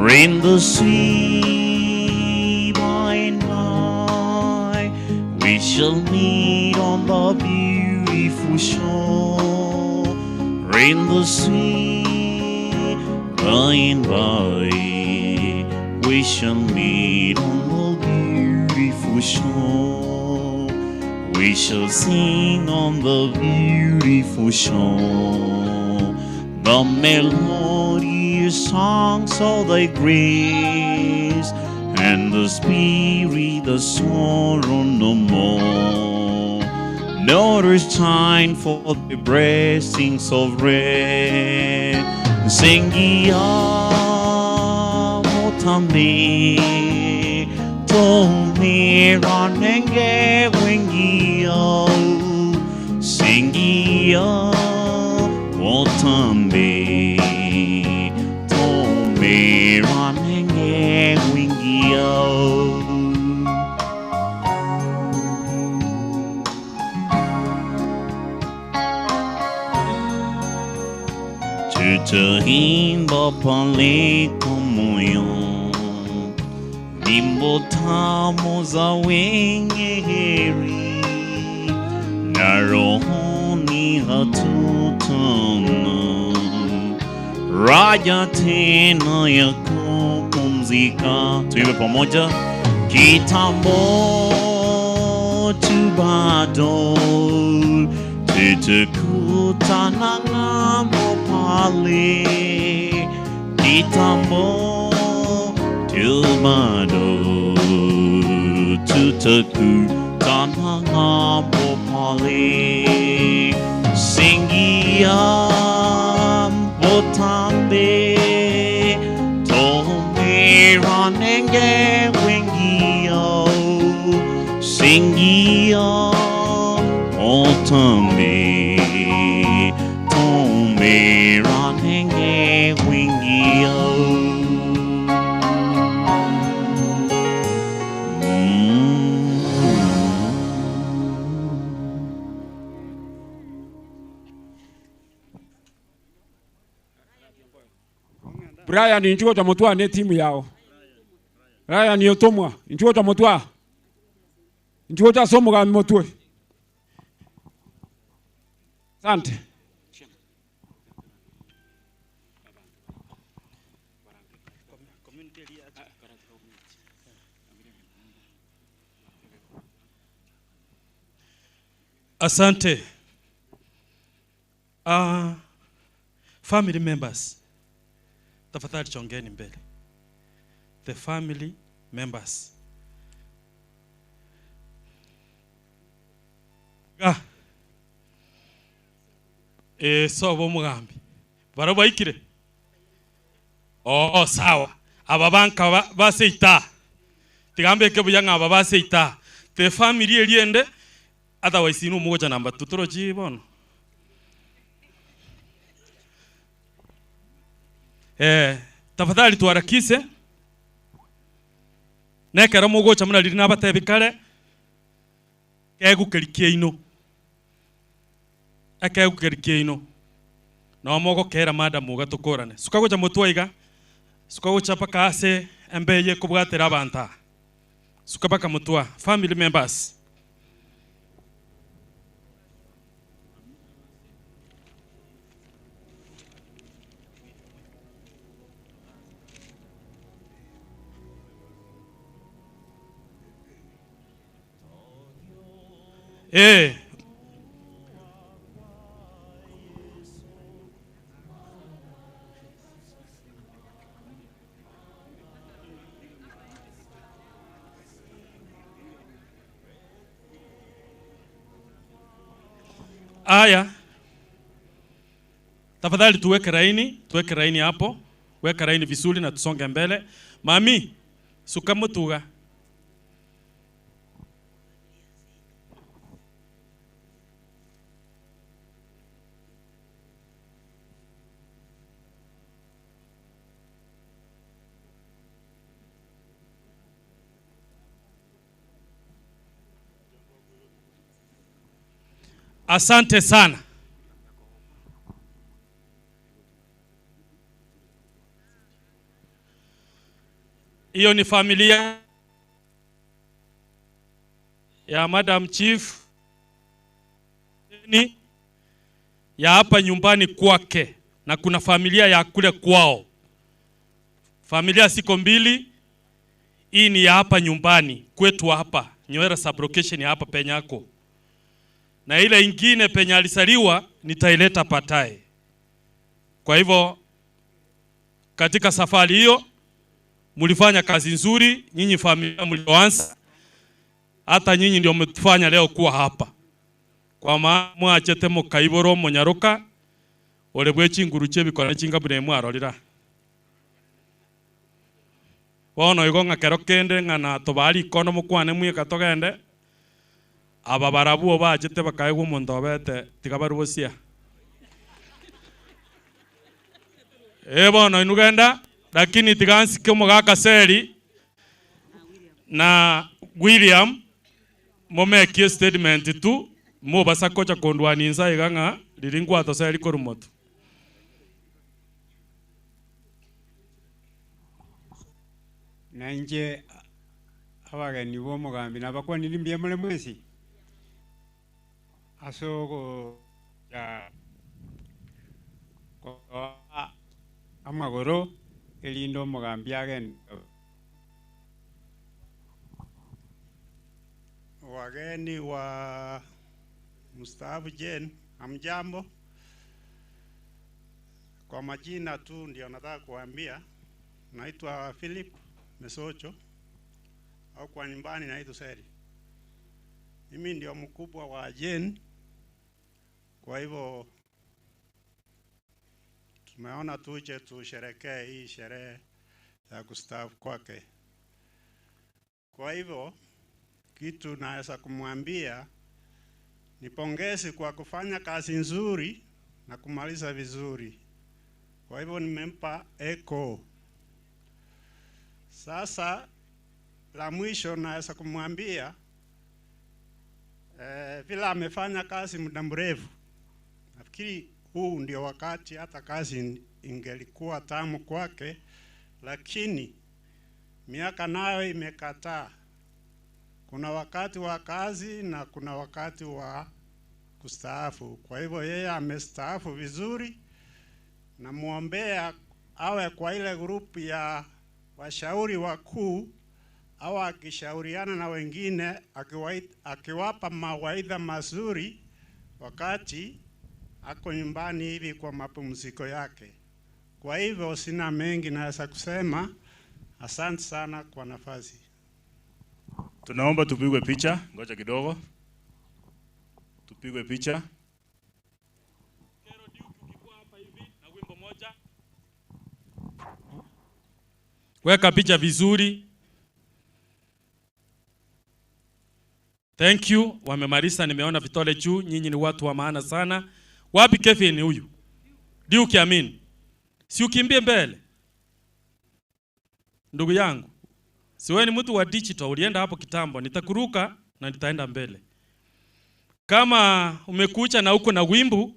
In the sea by and by we shall meet on the beautiful shore. In the sea by and by we shall meet on the beautiful shore. We shall sing on the beautiful shore the melodious songs of thy grace, and the spirit the sorrow no more. Nor is time for the blessings of rain. Sing ye motame, tome ranenge wengio. Sing ye motambe, tome ranenge wengio. Tutahimba pale komoyo, nyimbo tamu za wenye heri, na rohoni hatutana raja tena ya kupumzika. Tuimbe pamoja. Kitambo tu bado tutakutana ng'ambo pale, kitambo tu bado tutakutana ng'ambo pale. Singia botambe, tome ranenge wengio. Singia otambe, tome ranenge wengio. Brian inchuo cha mutwa ne timu yao. Brian yotomwa inchuo cha mutwa. Inchuo cha somo ga mutwe. Asante. Asante. Family members, tafadhali chongeni mbele. The family members. So bomugambi. Barabaikire. Oh, sawa. Ababanka baseita. Tigambe ke buyanga aba baseita. The family eliende otherwise inu moja namba tutoroji bono. Tafadhali tuharakise. Nekera mugocha muna liri nabatebikare kegukerikia ino. Akegukerikia ino. Na mogokera madam ugatukorane. Sukagocha mutwaiga. Sukagocha paka ase embeye kubwatera abanta. Sukabaka mutwa family members. Aya, tafadhali tuweke raini hapo, weka raini vizuri na tusonge mbele. Mami, sukamutuga. Asante sana. Hiyo ni familia ya Madam Chief ni ya hapa nyumbani kwake, na kuna familia ya kule kwao. Familia siko mbili. Hii ni ya hapa nyumbani kwetu hapa Nywera sublocation ya hapa penyako. Na ile ingine penye alisaliwa nitaileta pataye. Kwa hivyo katika safari hiyo mlifanya kazi nzuri, nyinyi familia mlioanza, hata nyinyi ndio mmetufanya leo kuwa hapa. Kwa maana mwachete mukaiboro munyaruka ore bwe chinguru chebikora chingabure mwarorira. Bono igo ng'akero kende ng'ana tobari ikono mokwane mweka togende aba barabuo bachete bakaegwa omonto obete tiga barubosia. Bono inugenda lakini tigansike omogaka Seri na William momekie statement tu mobasa kocha kondwani insa iga ng'a riri ngwato seri korumotu. Na nje abageni bo mugambi nabakwanire mbuya more mwesi asogo ya amagoro elindo omugambi agenda. Wageni wa mstaafu Jane, hamjambo. Kwa majina tu ndio nataka kuambia, naitwa Philip Mesocho au kwa nyumbani naitwa Seri. Mimi ndio mkubwa wa Jane, kwa hivyo tumeona tuje tusherekee hii sherehe ya kustaafu kwake. Kwa hivyo kitu naweza kumwambia ni pongezi kwa kufanya kazi nzuri na kumaliza vizuri. Kwa hivyo nimempa echo. Sasa la mwisho naweza kumwambia vile amefanya kazi muda mrefu, nafikiri huu ndio wakati hata kazi ingelikuwa tamu kwake, lakini miaka nayo imekataa. Kuna wakati wa kazi na kuna wakati wa kustaafu. Kwa hivyo yeye amestaafu vizuri, na muombea awe kwa ile grupu ya washauri wakuu, au akishauriana na wengine, akiwapa mawaidha mazuri wakati ako nyumbani hivi kwa mapumziko yake. Kwa hivyo sina mengi naweza kusema. Asante sana kwa nafasi. Tunaomba tupigwe picha, ngoja kidogo. Tupigwe picha. Weka picha vizuri. Thank you. Wamemaliza, nimeona vitole juu. Nyinyi ni watu wa maana sana. Wapi Kevin huyu? Duke Amin. Si ukimbie mbele. Ndugu yangu, si wewe ni mtu wa digital, ulienda hapo kitambo, nitakuruka na nitaenda mbele. Kama umekucha na uko na wimbo,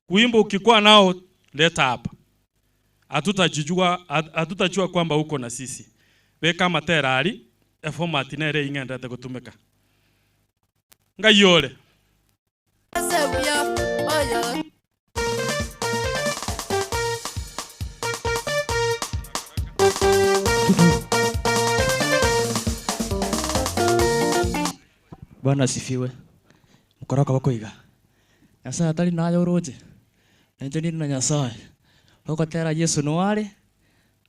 wimbo ukikuwa nao leta hapa. Hatutajua kwamba uko na sisi. We kama terari, e format nere ingenda kutumika. Ngayole. Bwana asifiwe. Mkoroka wako iga. Nyasaye atari nayo uroje. Nenje ni na Nyasaye. Okotera Yesu no are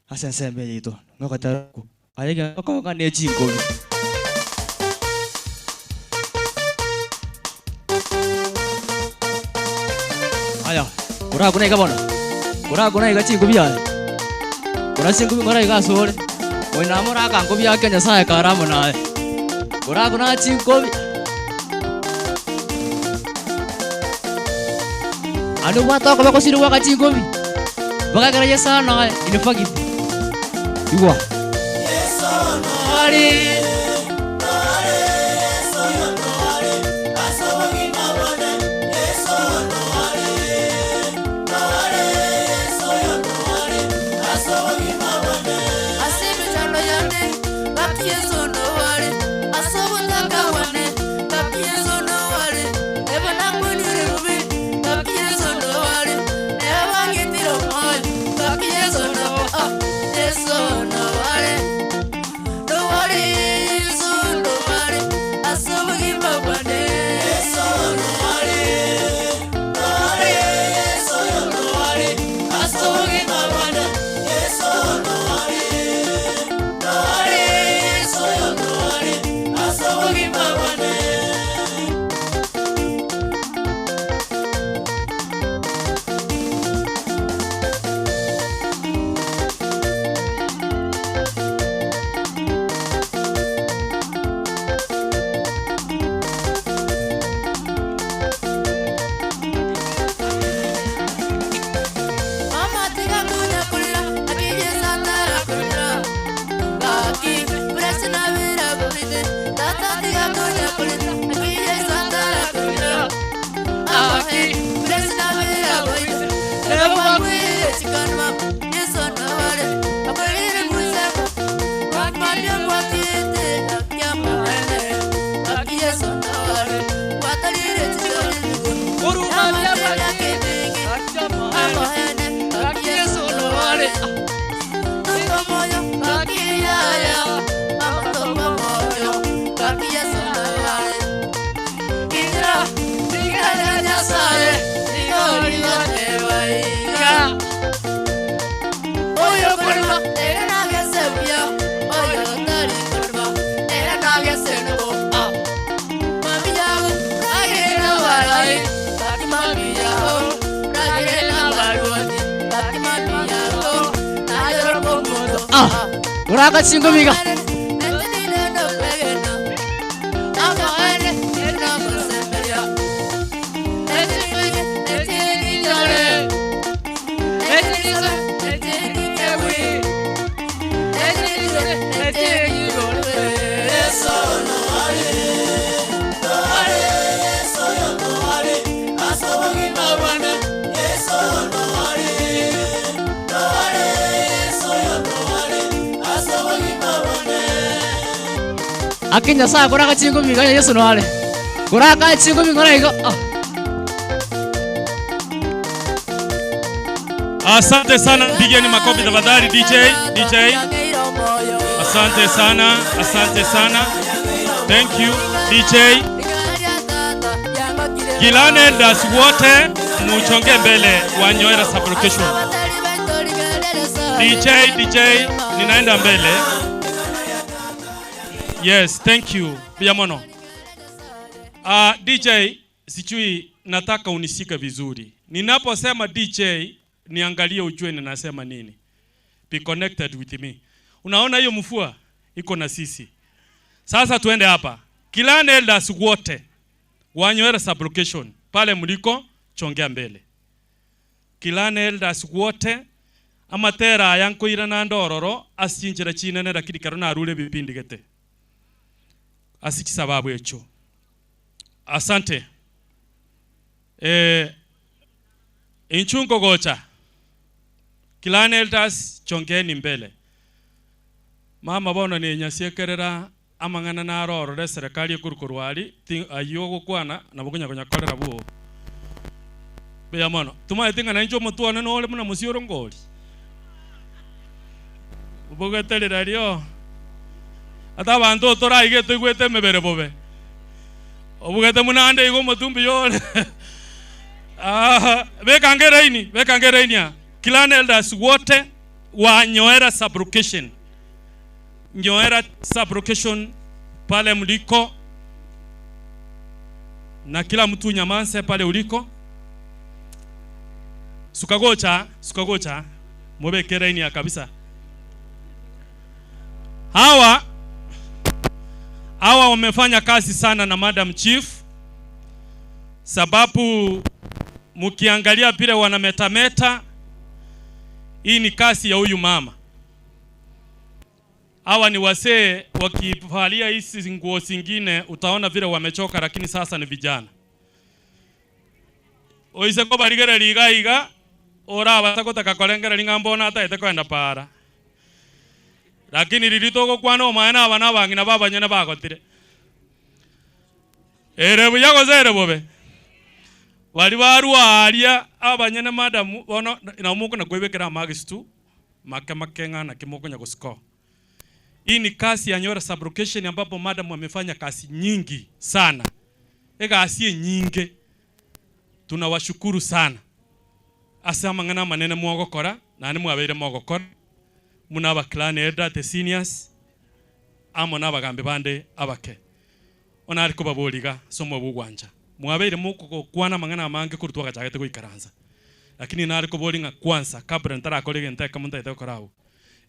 asensembe yito. Ngokotera ku. Ayega okoka ne chinkobi. Aya, kora kuna iga bono. Kora kuna iga chinkobi ya. Kora chinkobi ngora iga sore. Oina mora ka nkobi ya Nyasaye karamo naye. Kora kuna chinkobi. Anu watu kwa kosiru wakati ngomi. Bakagara Yesu na inifagi. Igwa. Yesu no ari. Yesu no ari. Asogi mabone. Yesu no ari. Yesu no ari. Asogi mabone. Asibi tano yande. Baki Yesu no ari. Asobu takawane. Baki Yesu no ari. Eba nakwini rubi. Baki Yesu no ari. Eba ngitiro moi. Baki Yesu no ah. Yesu no ari. No ari. Yesu no ari. Asobu gimabane. Yesu no Uraka chingumiga. Akinya saa kuraka chingumiga Yesu no ale. Kuraka chingumiga na igo. Asante sana, pigeni makofi tafadhali DJ, DJ. Asante sana, asante sana. Thank you DJ. Gilane das wote muchonge mbele wa Nyoera sub-location. DJ, DJ, ninaenda mbele. Yes, thank you. Biamono. DJ, sijui nataka unishike vizuri. Ninaposema DJ, niangalie ujue ninasema nini. Be connected with me. Unaona hiyo mfua iko na sisi. Sasa tuende hapa. Clan elders wote wa Nyoera sub-location pale mliko chongea mbele. Clan elders wote amatera ayankoira na ndororo asinjira chinene lakini karona arule bipindi gete. Asiki sababu echo. Asante. Inchungo gocha. Clan elders chongeni mbele. Mama bono ni nyasiekerera amang'ana narorore serikali ekurukorwari ayo gokwana nabo konya korera buo. Beya mono tumaete ng'ana inche omotwane nore muna mosioro ngori. Obogeterera rio. Ata bantu toraige toigwete emebere bobe. Obugete munande igo omotumbi yore. Bekangeraini, bekangeraini ya. Clan elders wote wa Nyoera sub-location. Nyoera sub-location pale mliko, na kila mtu nyamanse pale uliko. Sukagocha, sukagocha, mubekeraini ya kabisa. Hawa wamefanya kazi sana na Madam Chief, sababu mkiangalia pile wanametameta, hii ni kazi ya huyu mama. Hawa ni wasee wakivalia hizi nguo zingine utaona vile wamechoka, lakini sasa ni vijana. Oise ko barigere liga iga ora batakotaka kolengera lingambona hata etakwenda para. Lakini lilitoko kwano maana abana bangina babanyene bagotire. Ere buyago zere bobe. Bali barwa aria abanyene madamu bono na muko na kwebekera magistu make makenga na kimoko nya gusiko. Hii ni kazi ya Nyoera sub-location ambapo madam amefanya kazi nyingi sana. Ega asie nyingi. Tunawashukuru sana. Asa mangana manene mwogokora na ni mwabere mwogokora. Muna aba clan elder the seniors amo nabagambe bande abake. Ona ariko baboliga somo bugwanja. Mwabere muko kwana mangana mange kurutwa gachagete goikaranza. Lakini nariko bolinga kwanza kabla ntarakorege nteka munta itekorao.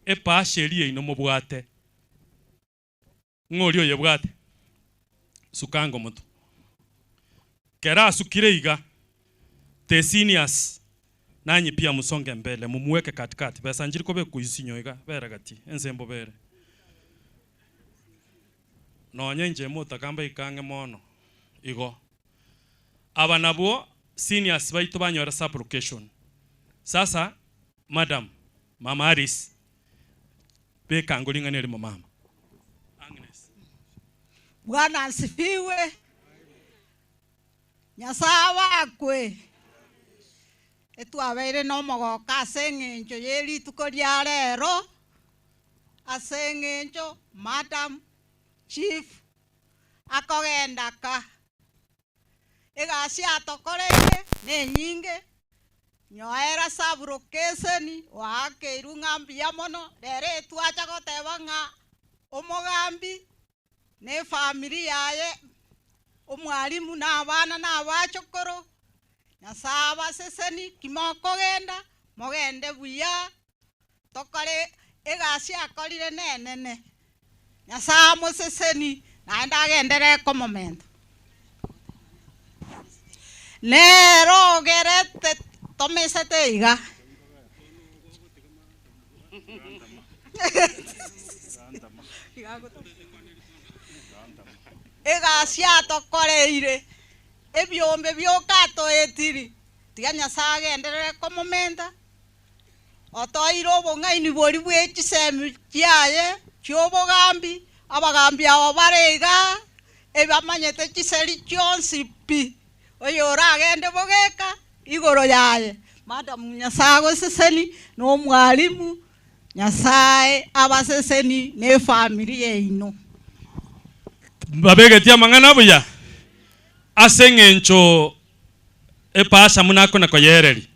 Epa sheria ino mubwate. Ng'ori oyo bwate. Sukango mutu. Kera sukire iga. The seniors nanyi pia musonge mbele mumuweke katikati. Pesa njiri kobe kuisinyo iga bere gati ensembo bere. Nonye nje mutakamba ikange mono igo. Aba nabo seniors baitu banyora sub-location. Sasa madam Mama Aris bekango lingane limo mama. Agnes. Bwana asifiwe. Nyasaye wakwe. Etwabeire na omogoka ase eng'encho ye rituko ria rero ase eng'encho Madam Chief akogenda ka egasi atokoreire nenyinge nyoera saburokeseni waakeiru ng'a mbuya mono rero etwacha goteba ng'a omogambi ne family yaye omwalimu na abana na abachokoro Nyasaye abaseseni kimokogenda mogende buya tokore egasi akorire nenene Nyasaye amoseseni naende agendere komomenta nero ogerete tomesete iga egasi atokoreire ebyombe byokatoetiri tiga Nyasaye agenderere komomenta otoire obong'aini bori bwe chisemi chiaye chiobogambi abagambi abo bare iga ebamanyete chiseri chionsi pi oyo oragende bogeka igoro yaye Madam Nyasaye agoseseni na omwalimu Nyasaye abaseseni ne family yeino babegetia mang'ana buya ase eng'encho epasa munako na koyereri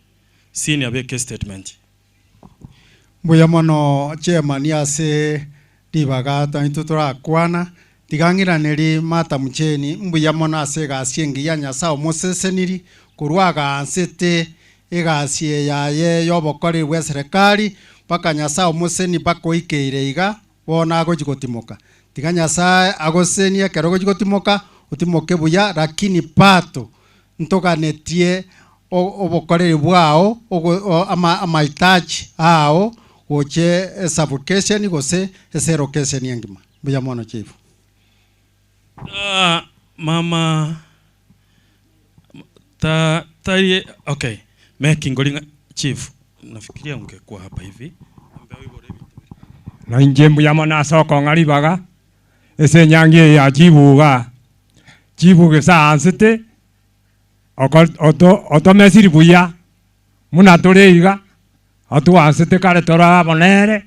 senior abeke statement. Mbuya mono chairman ase ribaga twaintwe torakwana tigang'iraneri Madam Jane mbuya mono ase egasi engiya Nyasaye omoseseniri korwa agansete egasi yaye y'obokori bwa serikali mpaka Nyasaye omoseni mpaka oikeire iga bono agochi gotimoka tiga Nyasaye agosenie ekero ogochi gotimoka otimoke buya lakini pato ntoganetie obokoreri bwao amahitaji ao goche esublocation gose eselocation engima mbuya mono chief. Mama ta okay making golinga chief nafikiria ungekuwa hapa hivi na inje mbuya mono asoko ng'aribaga ese nyangi ya chibuga chibuge saansete otomesiri buya muna tore iga atuansete kare tora bonere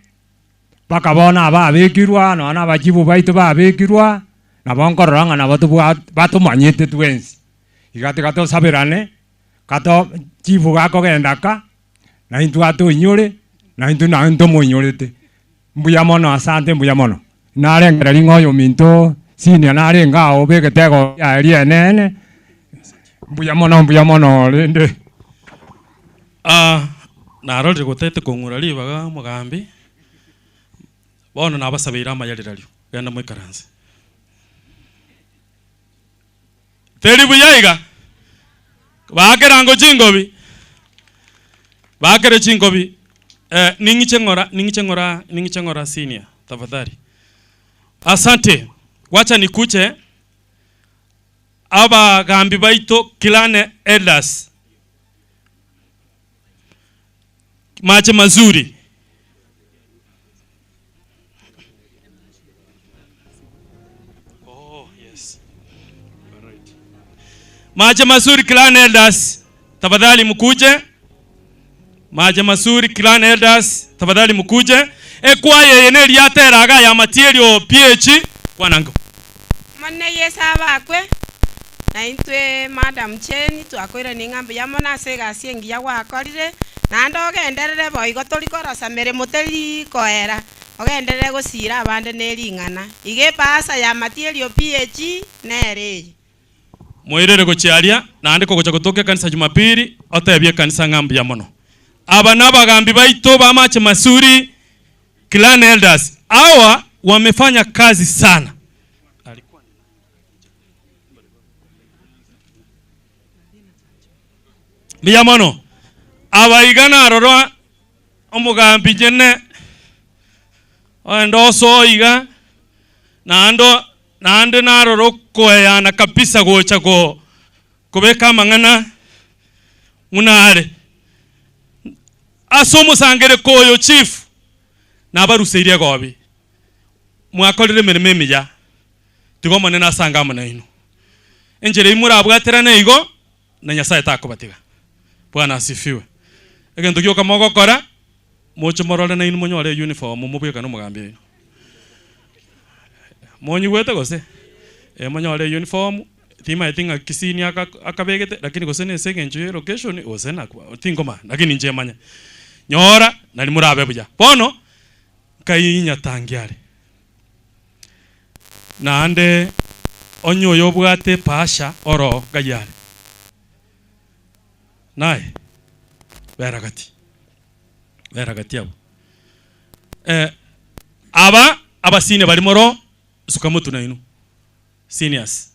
bakabona ababekirwa nona abachibu baitu babekirwa nabo nkorora ng'a nabo batomanyete twensi iga tiga tosaberane kato chibu gakogenda ka naintwe atoinyore naintwe naintwe tomoinyorete mbuya mono asante mbuya mono narengereri ng'oyo minto senior narenga ao begetego yaria enene mbuya mono rende narorire gotete kong'ura ribaga omogambi bono nabasabeire amayarirario genda moikaranse teri buya iga bakerango chingobi bakere chingobi ning'iche ng'ora senior tafadhali. Asante. Wacha nikuche abagambi baito kilane elders mache mazuri. Oh yes. All right. Mache mazuri clan elders tafadhali mkuje. Mache mazuri clan elders tafadhali mkuje. Ekwaye yeneri yateraga ya material PH kwanango. Mone yesa bakwe na intwe Madam Jane twakwira ni ng'ambi ya mona ase egasi engiya gwakorire naende ogenderere boigo tori korosa meremo teri koera ogenderere gosira abande nering'ana iga epasa ya material PH nere moirere gochiaria naende kogocha gotoka kanisa Jumapili otebie kanisa ng'ambi ya mono. Aba nabagambi baito ba Mache Masuri clan elders hawa wamefanya kazi sana. Biyamono abaigana arorwa omugambi jene oendoso iga naando naande naroro koyana kabisa gocha go kobeka mang'ana munare asomo sangere koyo chief nabaruseirie gobi mwakorire mirimo emiya tigo monene asanga amana ino enjera imurabwaterane igo na Nyasaye takobatiga. Bwana asifiwe. Egento gioka mogokora moche morore na inu monyore uniform mubweka no mugambi ino. Monyigwete gose monyore uniform tima itinga kisini akabegete lakini gose ne second location gose na tingoma lakini nje manya. Nyora nali murabe buya. Bono kayinya tangiare. Naande onyo yobwate pasha oro gayare. Nae beragati. Beragati abo. Aba abasine bari moro sukamutu na inu. Seniors.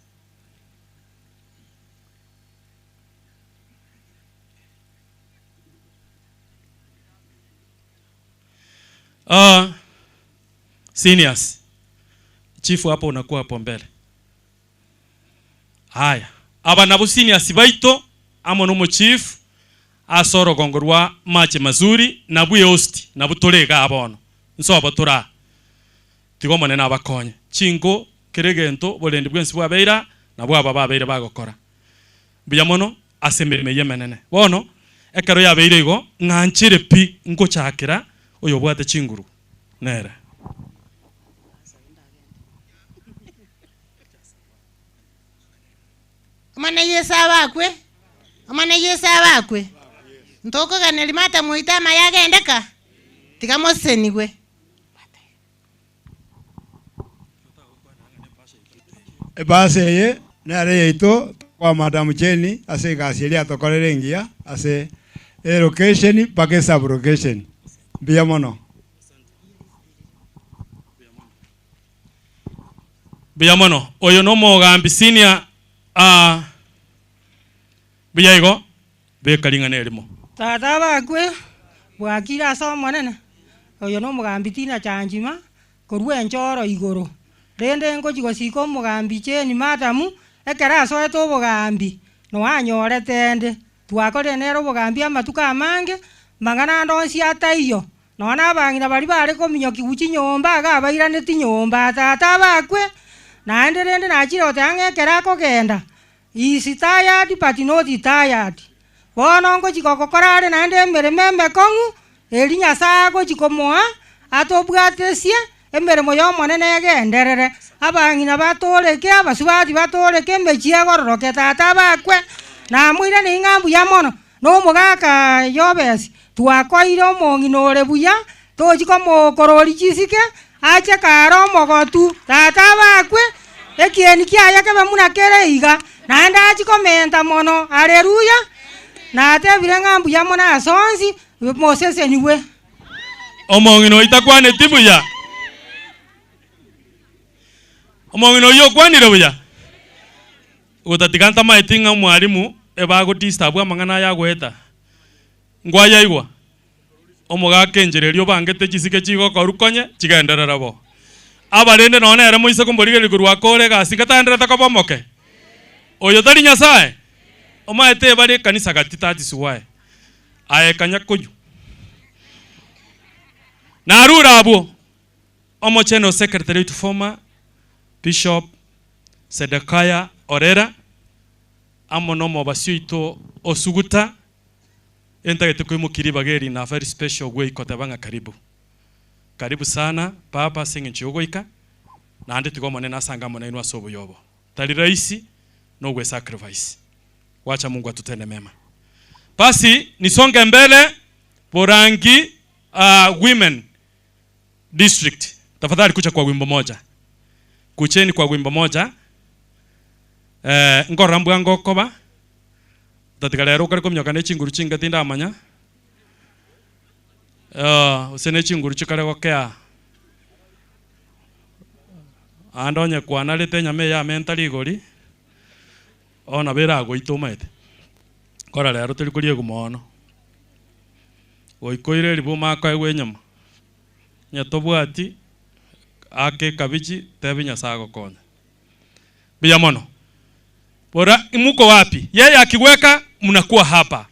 Seniors. Chifu hapo unakuwa hapo mbele. Haya. Aba nabo seniors baito amo no chief asoro gongorwa mache mazuri na buye host na butorega abono. Nso batora. Tigomane nabakonye. Chingo keregento bolendi bwensi bwabeira na bwaba babeira bagokora. Buya mono asemereme yemenene. Bono ekero yabeire igo ng'anchire pi ngochakira oyo bwate chinguru. Nera. Amana Yesu abakwe. Amana Yesu abakwe. Ntoko ganelimata muitama yagendeka. Tikamoseniwe. Ebase ye nare yeito kwa Madam Cheni ase gasiria tokorere ngia ase location pake sub location. Biya mono. Biya mono. Oyo no mogambi senior biya igo bekaringana erimo. Tata bakwe bwakira ase omonene. Oyo no mogambi tina chanjima korwa enchoro igoro. Rende ngochi gosika omogambi Cheni madamu ekero asoete obogambi noanyorete ende twakorire nere obogambi amatuko amange mang'ana ande onsi ataiyo nona abang'ina bari bare kominyoki guchi nyomba iga abairaneti nyomba tata bakwe naende rende nachire goteba ng'a ekero akogenda is tired but not tired. Bono ngochi gokokora are naende emeremo emekong'u eri Nyasaye agochi komoa atobwatesie emeremo yomonene egenderere abang'ina batoreke abasubati batoreke emechie egororoke tata bakwe namwire ning'a mbuya mono nomogaka yobesi twakoire omong'ina ore buya tochi komokorori chisike ache kare omogotu tata bakwe ekieni kiaye kebe muna kere iga naende achi komenta mono haleluya natebire ng'a mbuya mono ase onsi moseseniwe. Omong'ina oitakwaneti buya. Omong'ina oyo okwanire buya. Gotatiga ntamaeti ng'a omwarimu ebagodisturb amang'ana aya agoeta. Ngwayaigwa. Omogaka enchereria obangete chisike chigokoru konye chigenderera bo. Abarende nonye ere moise komborigereria korwa akore egasi ngataenderete koba omoke. Oyo tari Nyasaye. Omaete bare ekanisa gati tatisiwae. Aye kanya koyu. Narura abwo. Omocheno secretary to former Bishop Sedekaya Orera amo nomo basioito osuguta entagete kuimukiri bageri na very special way kotabanga karibu. Karibu sana papa sing'encho yogoika naande tigomone nasanga mona inwa sobo yobo. Tali rahisi no gwe sacrifice. Wacha Mungu atutende mema. Basi nisonge mbele Borangi Women District. Tafadhali kucha kwa wimbo moja. Kucheni kwa wimbo moja. Ngorambwa ngokoba. Tatika lero kare komnyoka ne chinguru chinga tinda amanya. Usene chinguru chikare gokea. Andonye kwanarete nyame ya mentali igori. Ona bera goitomete. Kora lero turi kurie gumono. Goikoire ribuma akaigwe nyama. Nyatobwati ake kabichi tebi Nyasaye gokonya. Biya mono. Bora muko wapi? Yeye akiweka mnakuwa hapa.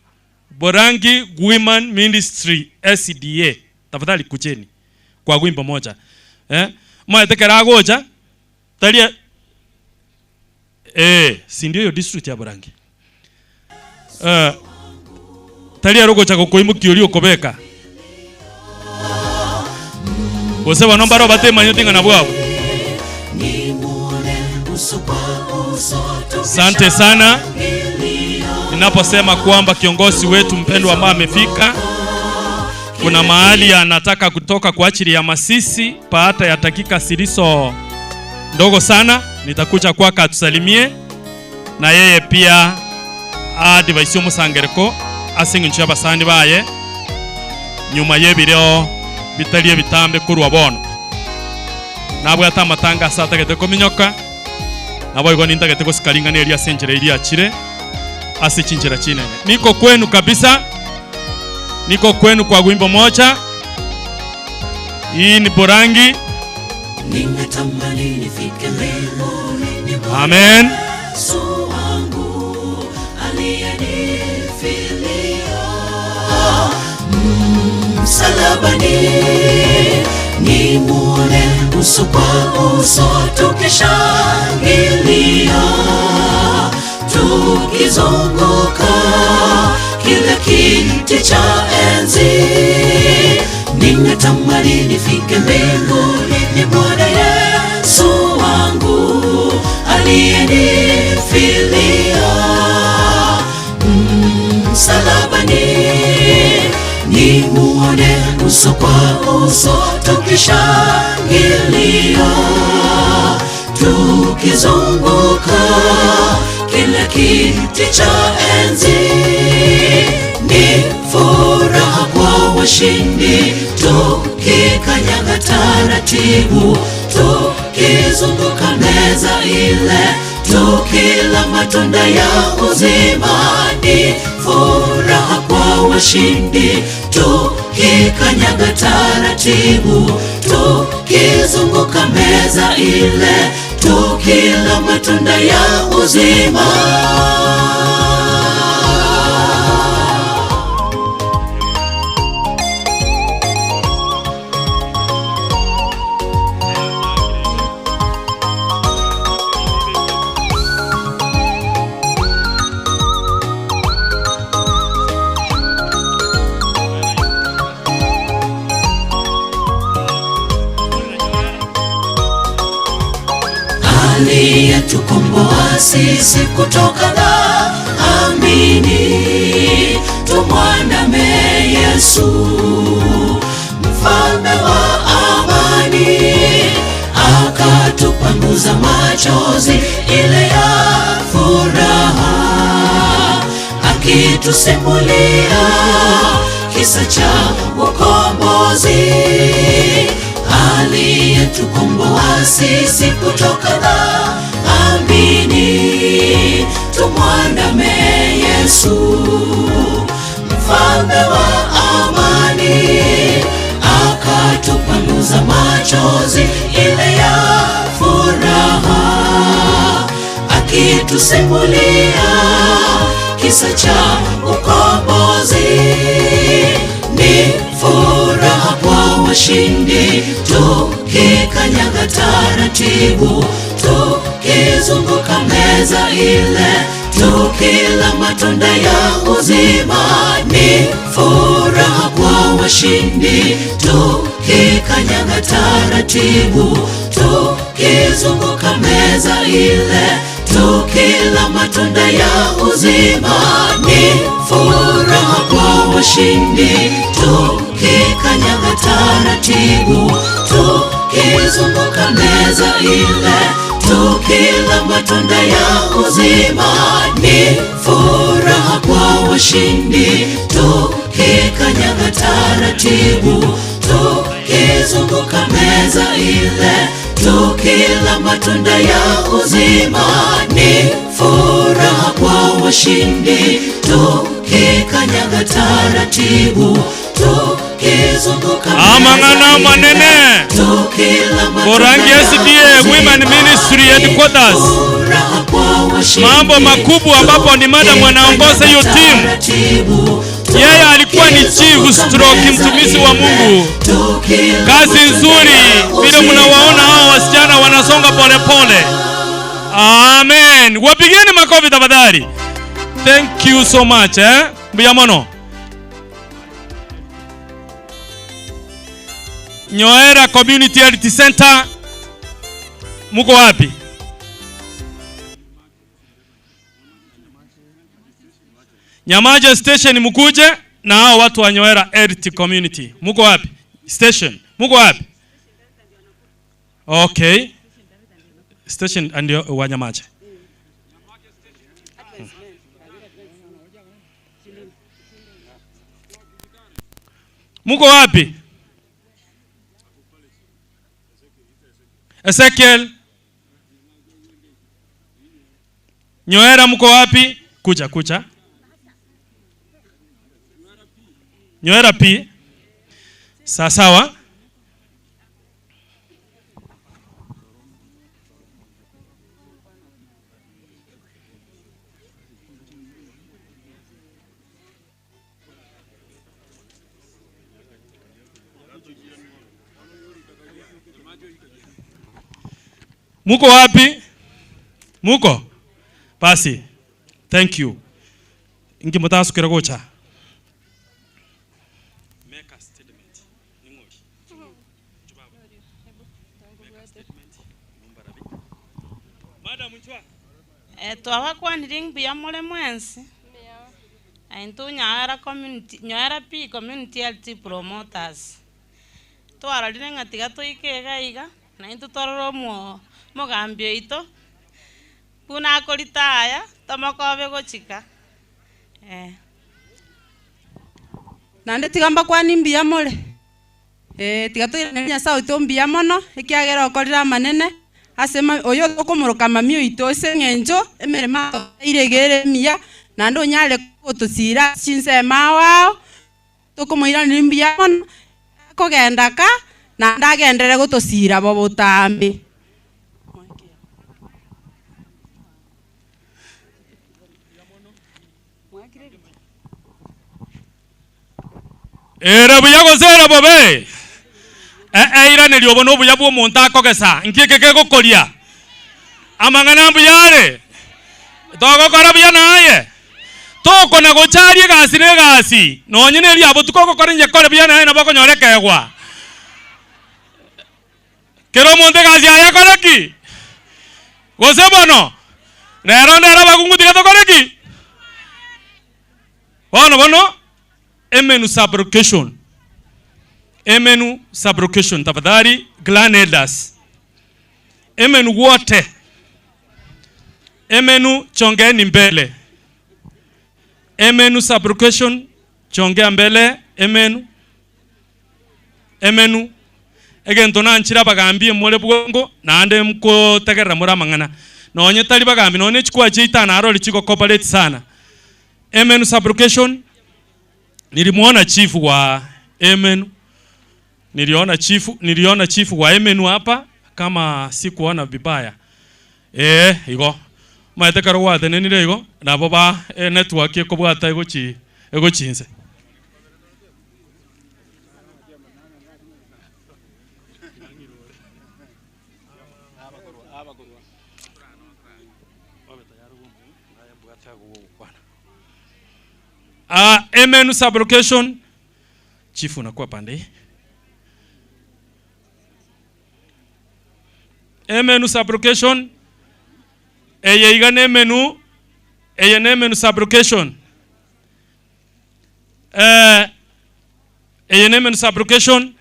Borangi Women Ministry SDA. Tafadhali kucheni kwa wimbo moja. Mwaetekera goja talia si ndio hiyo district ya Borangi. Tari arogocha gokoimukia oria okobeka. Gose bono mbaro batemanyeti ng'a nabwo abwo. Asante sana. Ninaposema kwamba kiongozi wetu mpendwa ambaye amefika, kuna mahali anataka kutoka kwa ajili ya masisi baada ya dakika zilizo ndogo sana, nitakuja kwake atusalimie na yeye pia adivise omusangereko ase eng'encho y'abasani baye nyuma y'ebireo bitari ebitambe korwa bono nabwate amatanga ase atagete kominyoka nabo igo nintagete gosikaringana eria ase enchera eria achire ase chinchera chinene. Niko kwenu kabisa, niko kwenu kwa wimbo moja. Hii ni Borangi. Amen. Msalabani nimuone uso kwa uso, tukishangilia tukizunguka kile kiti cha enzi. Ninatamani nifike mbinguni nimuone Yesu wangu aliyenifilia msalabani. Nimuone uso kwa uso, tukishangilia tukizunguka kile kiti cha enzi. Ni furaha kwa washindi, tukikanyaga taratibu, tukizunguka meza ile, tukila matunda ya uzima. Ni furaha kwa washindi, tukikanyaga taratibu, tukizunguka meza ile, tukila matunda ya uzima. Aliyetukomboa sisi kutoka dhambini, tumwandame Yesu mfalme wa amani. Akatupanguza machozi ile ya furaha, akitusimulia kisa cha ukombozi. Aliyetukomboa sisi kutoka dhambini, tumwandame Yesu mfalme wa amani. Akatupanguza machozi ile ya furaha, akitusimulia kisa cha ukombozi. Ni furaha kwa washindi, tukikanyaga taratibu, tukizunguka meza ile, tukila matunda ya uzima. Ni furaha kwa washindi, tukikanyaga taratibu, tukizunguka meza ile, tukila matunda ya uzima. Ni furaha kwa washindi, tukikanyaga taratibu, tukizunguka meza ile, tukila matunda ya uzima. Ni furaha kwa washindi, tukikanyaga taratibu, tukizunguka meza ile, tukila matunda ya uzima. Ni furaha kwa washindi, tukikanyaga taratibu, tukizunguka Amang'ana manene Borangi SDA Women Ministry Headquarters, mambo makubwa ambapo ni madam anaongoza hiyo timu. Yeye alikuwa ni chief stroke mtumishi wa Mungu. Kazi nzuri vile mnawaona hao wasichana wanasonga pole pole. Amen. Wapigeni makofi tafadhali. Thank you so much. Mbuya mono. Nyoera Community Health Center, muko wapi? Nyamaje Station mukuje, na hao watu wa Nyoera Health Community. Muko wapi? Station. Muko wapi? Okay. Station ndio wa Nyamaje. Muko wapi? Ezekiel. Nyoera muko wapi? Kuja kuja. Nyoera P. Sawa sawa. Muko wapi? Muko? Basi. Thank you. Ingi mutasukira gocha. Make a statement. Ningori. Make a statement. Madam Nchwa. Twabakwanire mbuya more mwensi. Aintu Nyaera community, Nyaera P community health promoters. Twarorire ng'atiga toike iga iga na intu twarora omogambi oito buna akoritaya tomokobe gochika. Nande tiga mbakwani mbuya more. Tiga toirane Nyasaye oito mbuya mono ekiagera okorire amanene ase oyo okomoroka mami oito ase eng'encho emeremo iregere emiya nande onyare gotosira chinsema wao tokomoiranera mbuya mono kogenda ka nande agendere gotosira bo botambe. Era buya gosera bobe. Eiranerio obo nobuya bwa omonto akogesa nkieke kegokoria amang'ana mbuyare togokora buya naye tokona gocharia egasi na egasi nonye na eria botuko ogokora inye kore buya naye nabo okonyora ekegwa kero omonto egasi aye akore ki gose bono rero nere abakungu tiga tokore ki bono bono emenu sublocation. Emenu sublocation tafadhali clan elders. Emenu wote. Emenu chongeni mbele. Emenu sublocation chongea mbele emenu. Emenu egento nanchira bagambie more bwongo naande mkotegerera muri amang'ana. Nonye tari bagambi nonye chikwa chiitana arori chiko cooperate sana. Emenu sublocation nilimuona chief wa Emenu. Niliona chifu wa Emenu hapa kama sikuona vibaya. Igo. Maete karo wa tenenire igo nabo ba network ekobwata egochi egochinse. Emenu sublocation chifu unakuwa pande. Emenu sublocation eye igane emenu eye nemenu sublocation eye nemenu sublocation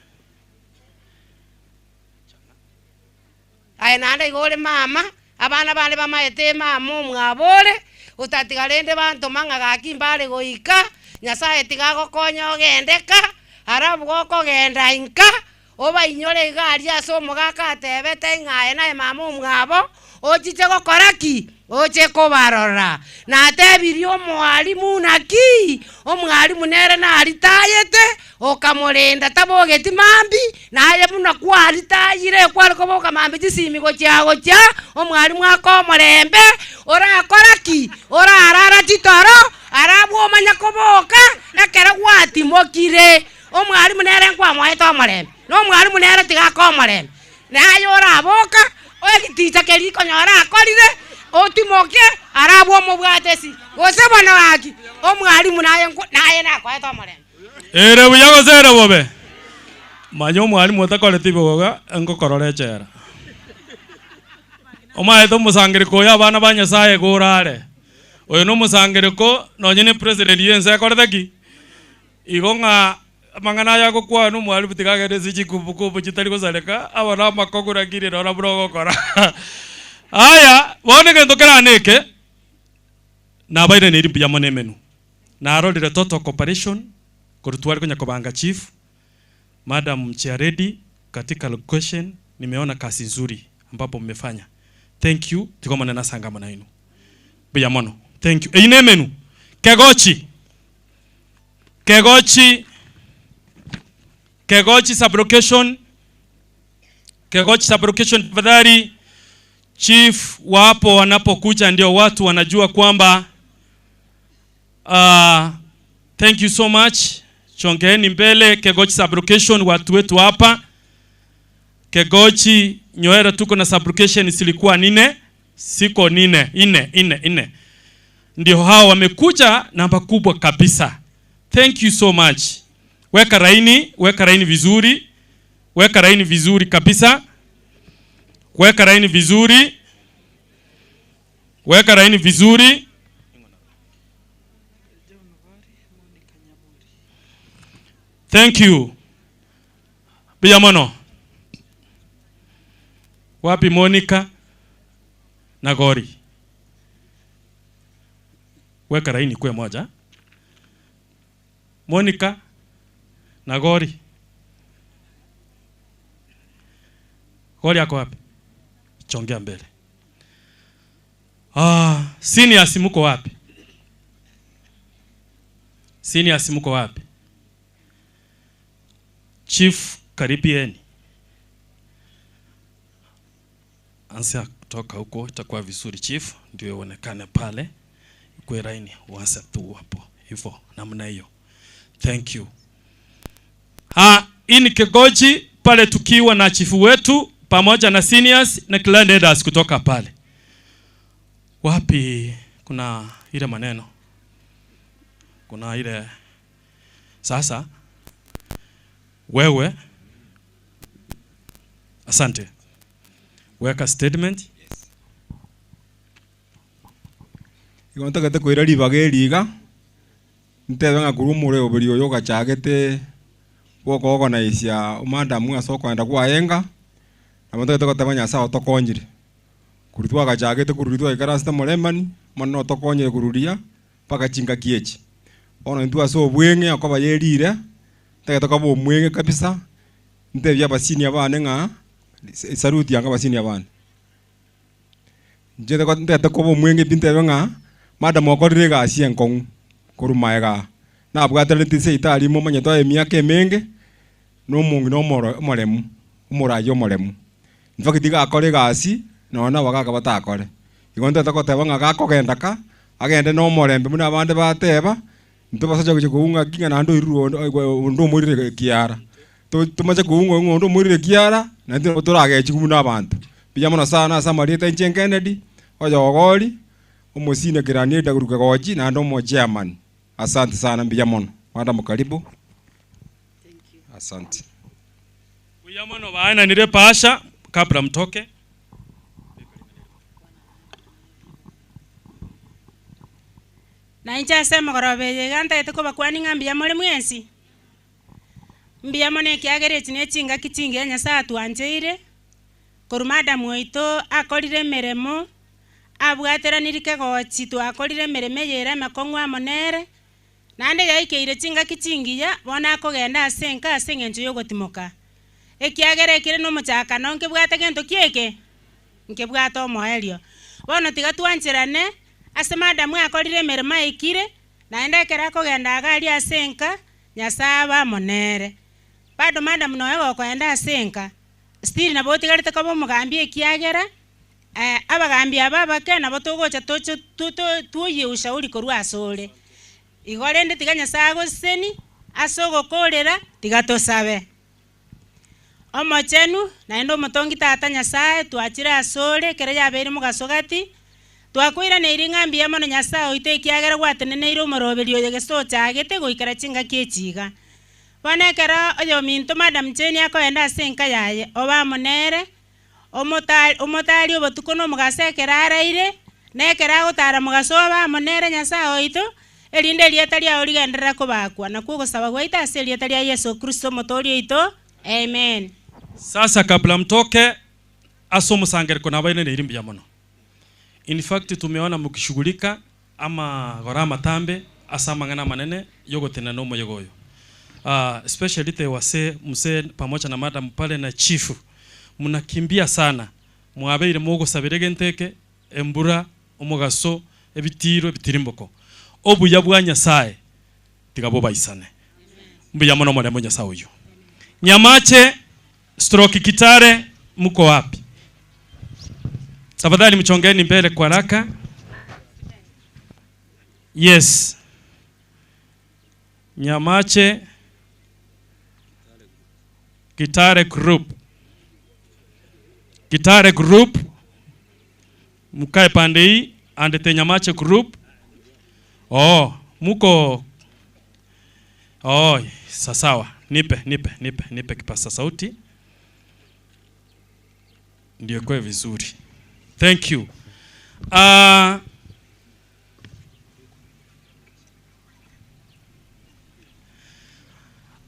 aye nande igore mama abana bane bamaete mama omwabore utatigarende bantu mang'a gaki mbare goika Nyasaye tigagokonya ogendeka arabu gokogenda inka oba inyore igari ase omogaka atebete ng'aye naye mama omwabo ochiche gokora ki oche kobarora natebirie omwalimu naki omwalimu nere naritayete okamorenda tabogeti mambi naye buna kwaritayire kwari koboka mambi chisimi gochia gochia omwalimu akomorembe orakora ki orarara chitoro arabu omanya koboka ekero gwatimokire omwalimu nere nkwamoete omorembe no mwalimu nere tigakomorembe naye oraboka ogiticha keri konyora akorire otimoke arabu omobwatesi gose bono gaki omwalimu naye naye nakoete omorembe. Ere buya gose ere bobe. Manyo mwalimu otakorete ibogoga ngokorora echera. Omaete omosangereko oyo abana ba Nyasaye gorare. Oyo no omosangereko nonye ne president yense akorete ki? Igo ng'a amang'ana aya agokwana omwalimu tigagende ase chikumbukumbu chitari gosareka abana amakogura ngire nora buna ogokora. Aya, bono egento kerane eke nabaire neri mbuya mono emenu. Narorire total cooperation korwa tware konya kobanga chief Madam Chairlady katika location nimeona kazi nzuri ambapo mmefanya. Thank you. Tikomana nasanga mona inu. Mbuya mono. Thank you. Eine menu. Kegochi. Kegochi. Kegochi sublocation. Kegochi sublocation tafadhali. Chief wapo wanapokuja ndio watu wanajua kwamba thank you so much. Chongeeni mbele Kegochi sublocation watu wetu hapa. Kegochi Nyoera tuko na sublocation zilikuwa 4, siko 4, 4 4. Ndio hao wamekuja namba kubwa kabisa. Thank you so much. Weka raini vizuri. Weka raini vizuri kabisa. Weka raini vizuri. Weka raini vizuri. Thank you. Biyamono. Wapi Monica na Gori? Weka raini kwe moja. Monica na Gori. Gori yako wapi? Chongea mbele. Seniors muko wapi? Seniors muko wapi? Chief karibieni. Ansia kutoka huko itakuwa vizuri chief, ndio uonekane pale. Kwa raini uanze tu hapo. Hivyo namna hiyo. Thank you. Hii ni Kegochi pale tukiwa na chifu wetu pamoja na seniors na clan leaders kutoka pale. Wapi kuna ile maneno? Kuna ile sasa wewe asante. Weka statement. Yes. Igo ntagete kwira ribaga eriga ntebe ng'a korwa omore obori oyo ogachagete gwokoorganizia omadamu ase okoenda kwaenga nabo ntagete goteba Nyasaye otokonyire korwa twagachagete korwa twaikarasete omoremani mono otokonyire koruria mpaka chingaki echi bono intwe ase obweng'e okoba yerire ntagete koba omweng'e kabisa ntebia abasini abane ng'a saluti yanga abasini abane inche ntagete koba omweng'e pi ntebe ng'a madam okorire egasi enkong'u korwa maega nabwaterete ase itari momanyete oye emiaka emenge na omong'ina omoremu omorayi omoremu in fact tigakora egasi nonya abagaka batakore igo ntagete goteba ng'a gakogenda ka agende na omorembe buna abande bateba intwe basacha gochia koung'a ki ng'a naende oirwe onde omoirire kiara tumache koung'a ng'a onde omoirire kiara naintwe nabo toragechiwu buna abanto mbuya mono sana ase amarieta inche Kennedy oyogori omosine kirani korwa Kegochi naende omo chairman. Asante sana mbuya mono. Madam karibu. Asante. Mbuya mono baana nire pasha kabla mtoke. Na inche ase mogoroba eye iga ntagete kobakwani ng'a mbuya more mwensi. Mbuya mono ekiagera echi na echingaki chingiya Nyasaye atwancheire korwa madam oito akorire emeremo abwateraniri Kegochi twakorire emeremo eye ere emekong'u amo nere naende yaikeire chingaki chingiya bono akogenda ase enka ase eng'encho ya ogotimoka ekiagera ekere na omochakano nkebwate gento kieke nkebwate omoerio bono tiga twancherane ase madamu akorire emeremo aikire naende ekero akogenda iga aria ase enka Nyasaye abe amo nere bado madamu noe gokoenda ase enka still nabo otigarete koba omogambi ekiagera abagambi aba abake nabo togocha tuoyie ushauri korwa ase ore igo rende tiga Nyasaye agoseseni ase ogokorera tiga tosabe omochenu naende omotongi tata Nyasaye twachire ase ore ekero yabeire mogaso gati twakoiraneire ng'a mbuya mono Nyasaye oito ekiagera gwateneneire omoroberi oyo gese ochagete goikera chingaki echi iga. Bono ekero oyominto Madam Jane akoenda ase enka yaye obamonere omotari obotuko na omogaso ekero araire na ekero agotara mogaso obamonere Nyasaye oito erinde erieta riao rigenderera kobakwa nakwo ogosaba gwaito ase erieta ria Yesu Kristo omotori oito. Amen. Sasa kabla mtoke aso musangereko na baine neiri mbuya mono. In fact tumeona mukishughulika ama gharama tambe asa mangana manene yogotena no moyogoyo. Especially te wase mse pamoja na madam pale na chifu mnakimbia sana mwabeire mogo sabirege nteke embura omugaso ebitiro ebitirimboko obuya bwa Nyasaye tigabo baisane mbuya mono mwana Nyasaye uyu. Nyamache stroke Kitare, mko wapi? Tafadhali mchongeni mbele kwa haraka. Yes. Nyamache Kitare Group. Kitare Group mkae pande hii and the Nyamache Group. Oh, muko. Oh, sawa. Nipe nipe nipe nipe kipasa sauti. Ndio kwa vizuri. Thank you.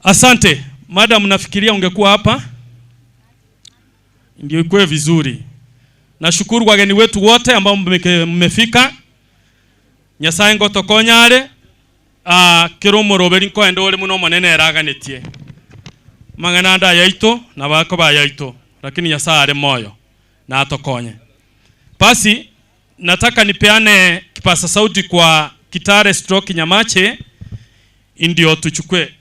Asante. Madam, nafikiria ungekuwa hapa ndio ikuwe vizuri. Nashukuru wageni wetu wote ambao mmefika. Nyasaye ngotokonyare kero moroberi nkoenda ore muno monene eraganetie. Mang'ana nda yaito na bako ba yaito, lakini Nyasaye are moyo na atokonye. Basi nataka nipeane kipasa sauti kwa Kitare stroke Nyamache ndio tuchukue.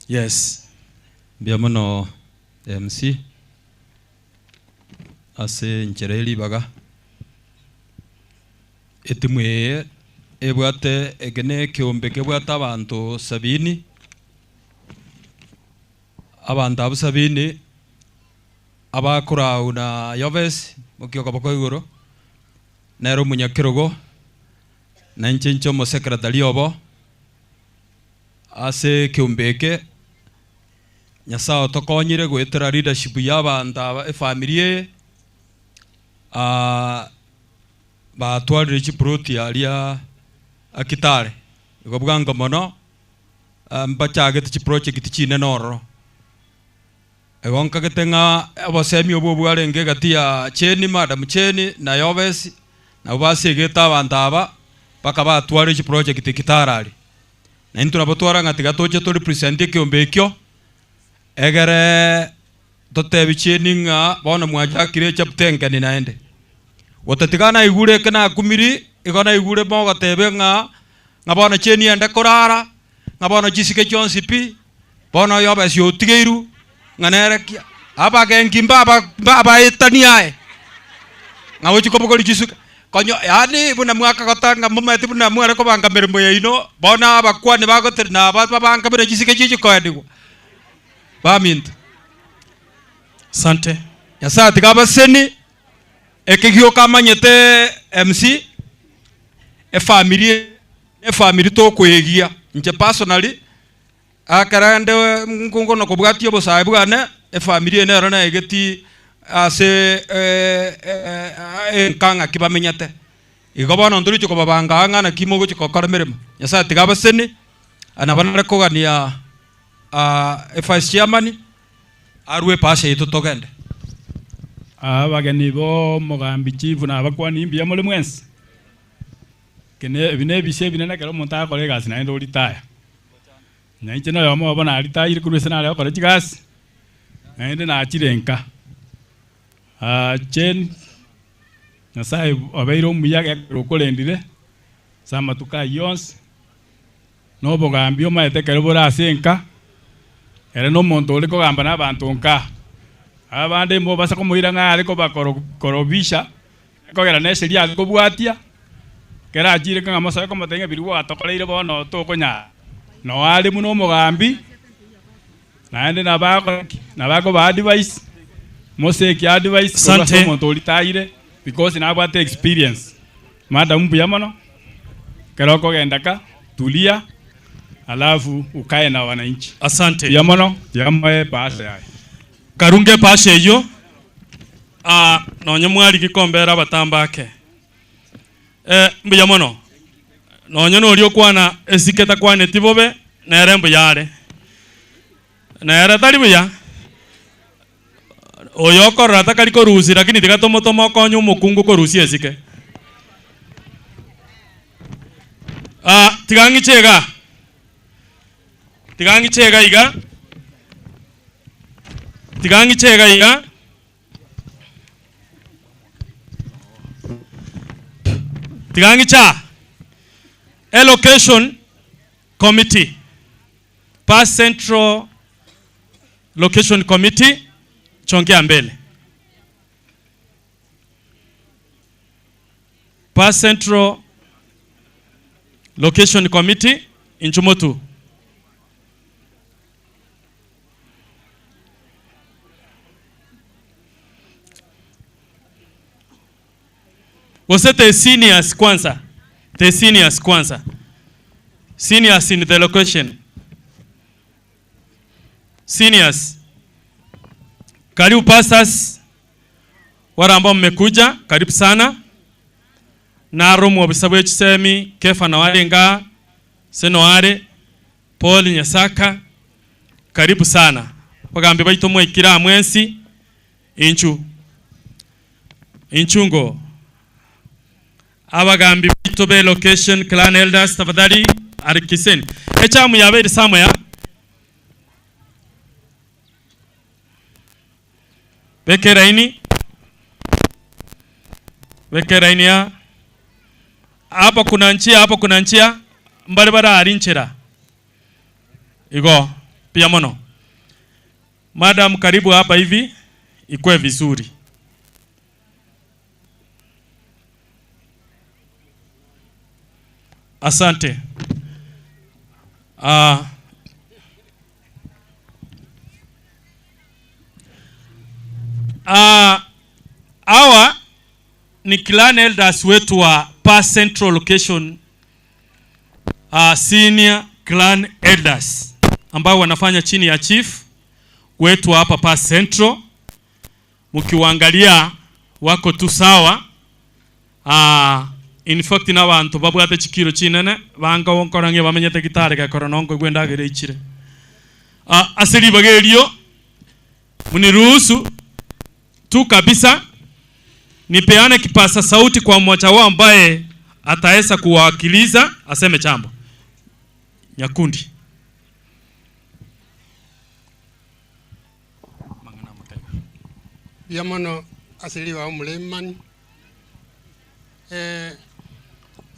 Yes. Mbia muno MC ase nchereli baga etimwe ebwate egene kiombe kebwate abantu 70 abantu abo 70 abakura una Yoves mukioka bako igoro nero munyakirogo na nchencho mo secretary obo ase kiombeke Nyasaye tokonyire gwetera leadership y'abantu aba efamily batwarire chiproti aria akitare igo bwango mono mbachagete chiproject chine nororo ego nkagete ng'a obosemi obwo bwarenge gati ya Cheni Madam Cheni na Yoves nabo basigete abantu aba baka batwarire chiproject kitarari na intwe nabo twarang'a tiga toche to represent ekiombe ekio egere totebi Cheni ng'a bono mwachakire chaptenkani naende gotatigana igure kana kumiri igona igure mogotebe ng'a bono Cheni ende korara ng'a bono chisike chionsi pi bono Yoves otigeiru ng'a nerekia abagenki mbabaetania aye ng'a gochikobogori chisuke konyo yani buna mwaka gotanga mumeti buna mwere kobanga mirimo yaino bono abakwani bagotere na babanga buna chisike chichikoendigwa baminto. Asante. Nyasaye tigabaseni ekegio kamanyete MC efamily tokwegia nche personally akarande nkungono kobwati obosae bwane efamily nero naegeti ase enkanga kibamenyete igo bono nduricho kobabanga ng'ana kimogochi kokora mirimo. Nyasaye tigabaseni anabanare kogania vice chairman arwe pashe itu togende. Abageni bo mogambi chief na abakwani mbuya muri mwensi kene ebine bishe binene kero omonto akora egasi naende oritaya nainche noyomo obo naritayire korwa ase nare okora chigasi naende nachire nka Chen Nyasaye obeire omuya ekero okorendire ase amatuko aywo yonsi na obogambi omaete ekero bore ase enka ere na omonto ore kogamba na abanto nka abande mbo basa komoira ng'a are kobakorobisha kogera na esheria ase kobwatia kera achire ng'a mosoe komotebia ng'a birigwa gwatokoreire bono tokonyara no are muno omogambi naende nabakoba advice moseki advice korwa ase omonto oritaire because nabwate experience. Madam mbuya mono kero okogenda ka Tulia, alafu ukae na wananchi. Asante. Yamono, yamoe paasha yae. Karunge paasha eyo. Nonye mwari gikombera batambake. Mbuya mono. Nonye nori okwana esiketa kwane tibobe nere mbuyare. Nere tari buya. Oyo korora takari korusi lakini tigatomotoma okonya omokungu korusi esike. Tigangichega. Tigangichega iga. Tigangichega iga. Tigangicha. Allocation Committee. Pass Central Location Committee. Chongea mbele. Pass Central Location Committee Inchumotu. Wasete seniors kwanza. The seniors kwanza. Seniors in the location. Seniors. Karibu pastors. Wale ambao mmekuja, karibu sana. Naro mwabisabu echisemi, Kefa na Walenga, Senoare, Paul Nyasaka. Karibu sana. Wagambi baito mwekira mwensi inchu. Inchungo. Abagambi baito be location clan elders tafadhali arikiseni. Echamu yaberi samaya. Bekeraini. Bekeraini ya. Hapa kuna njia, hapa kuna njia. Mbarabara arinchera. Igo pia mono. Madam karibu hapa hivi ikue vizuri. Asante. Hawa ni clan elders wetu wa Pa Central Location, senior clan elders ambao wanafanya chini ya chief wetu hapa Pa Central. Mkiwaangalia wako tu sawa. In fact na bantu babwate chikiro chinene banga wonkorange bamenyete gitare ga koronongo gwendagere ichire. Asili bagerio mniruhusu tu kabisa nipeane kipasa sauti kwa mmoja wao ambaye ataweza kuwakiliza aseme chambo. Nyakundi. Yamono asili wa umulemani.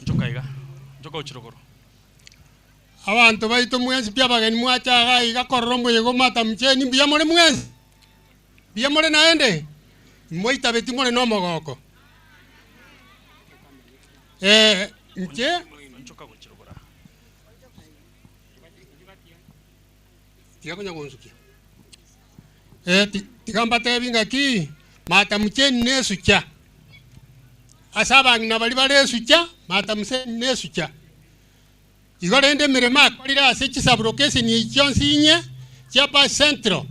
Njoka iga. Njoka uchirogoro. Abantu baito mwenzi pia bageni mwacha iga kororo yego mata mcheni mbia more mwenzi. Mbia more naende. Mwaita beti more no mogoko. Nche njoka uchirogora. Tiga konya gonsukia. Tigamba tebinga ki mata mcheni nesucha. Asaba na bali bale sucha mata mcheni nesucha. Igorende mirema akorire ase chisabrokesi ni chionsi chiapa centro.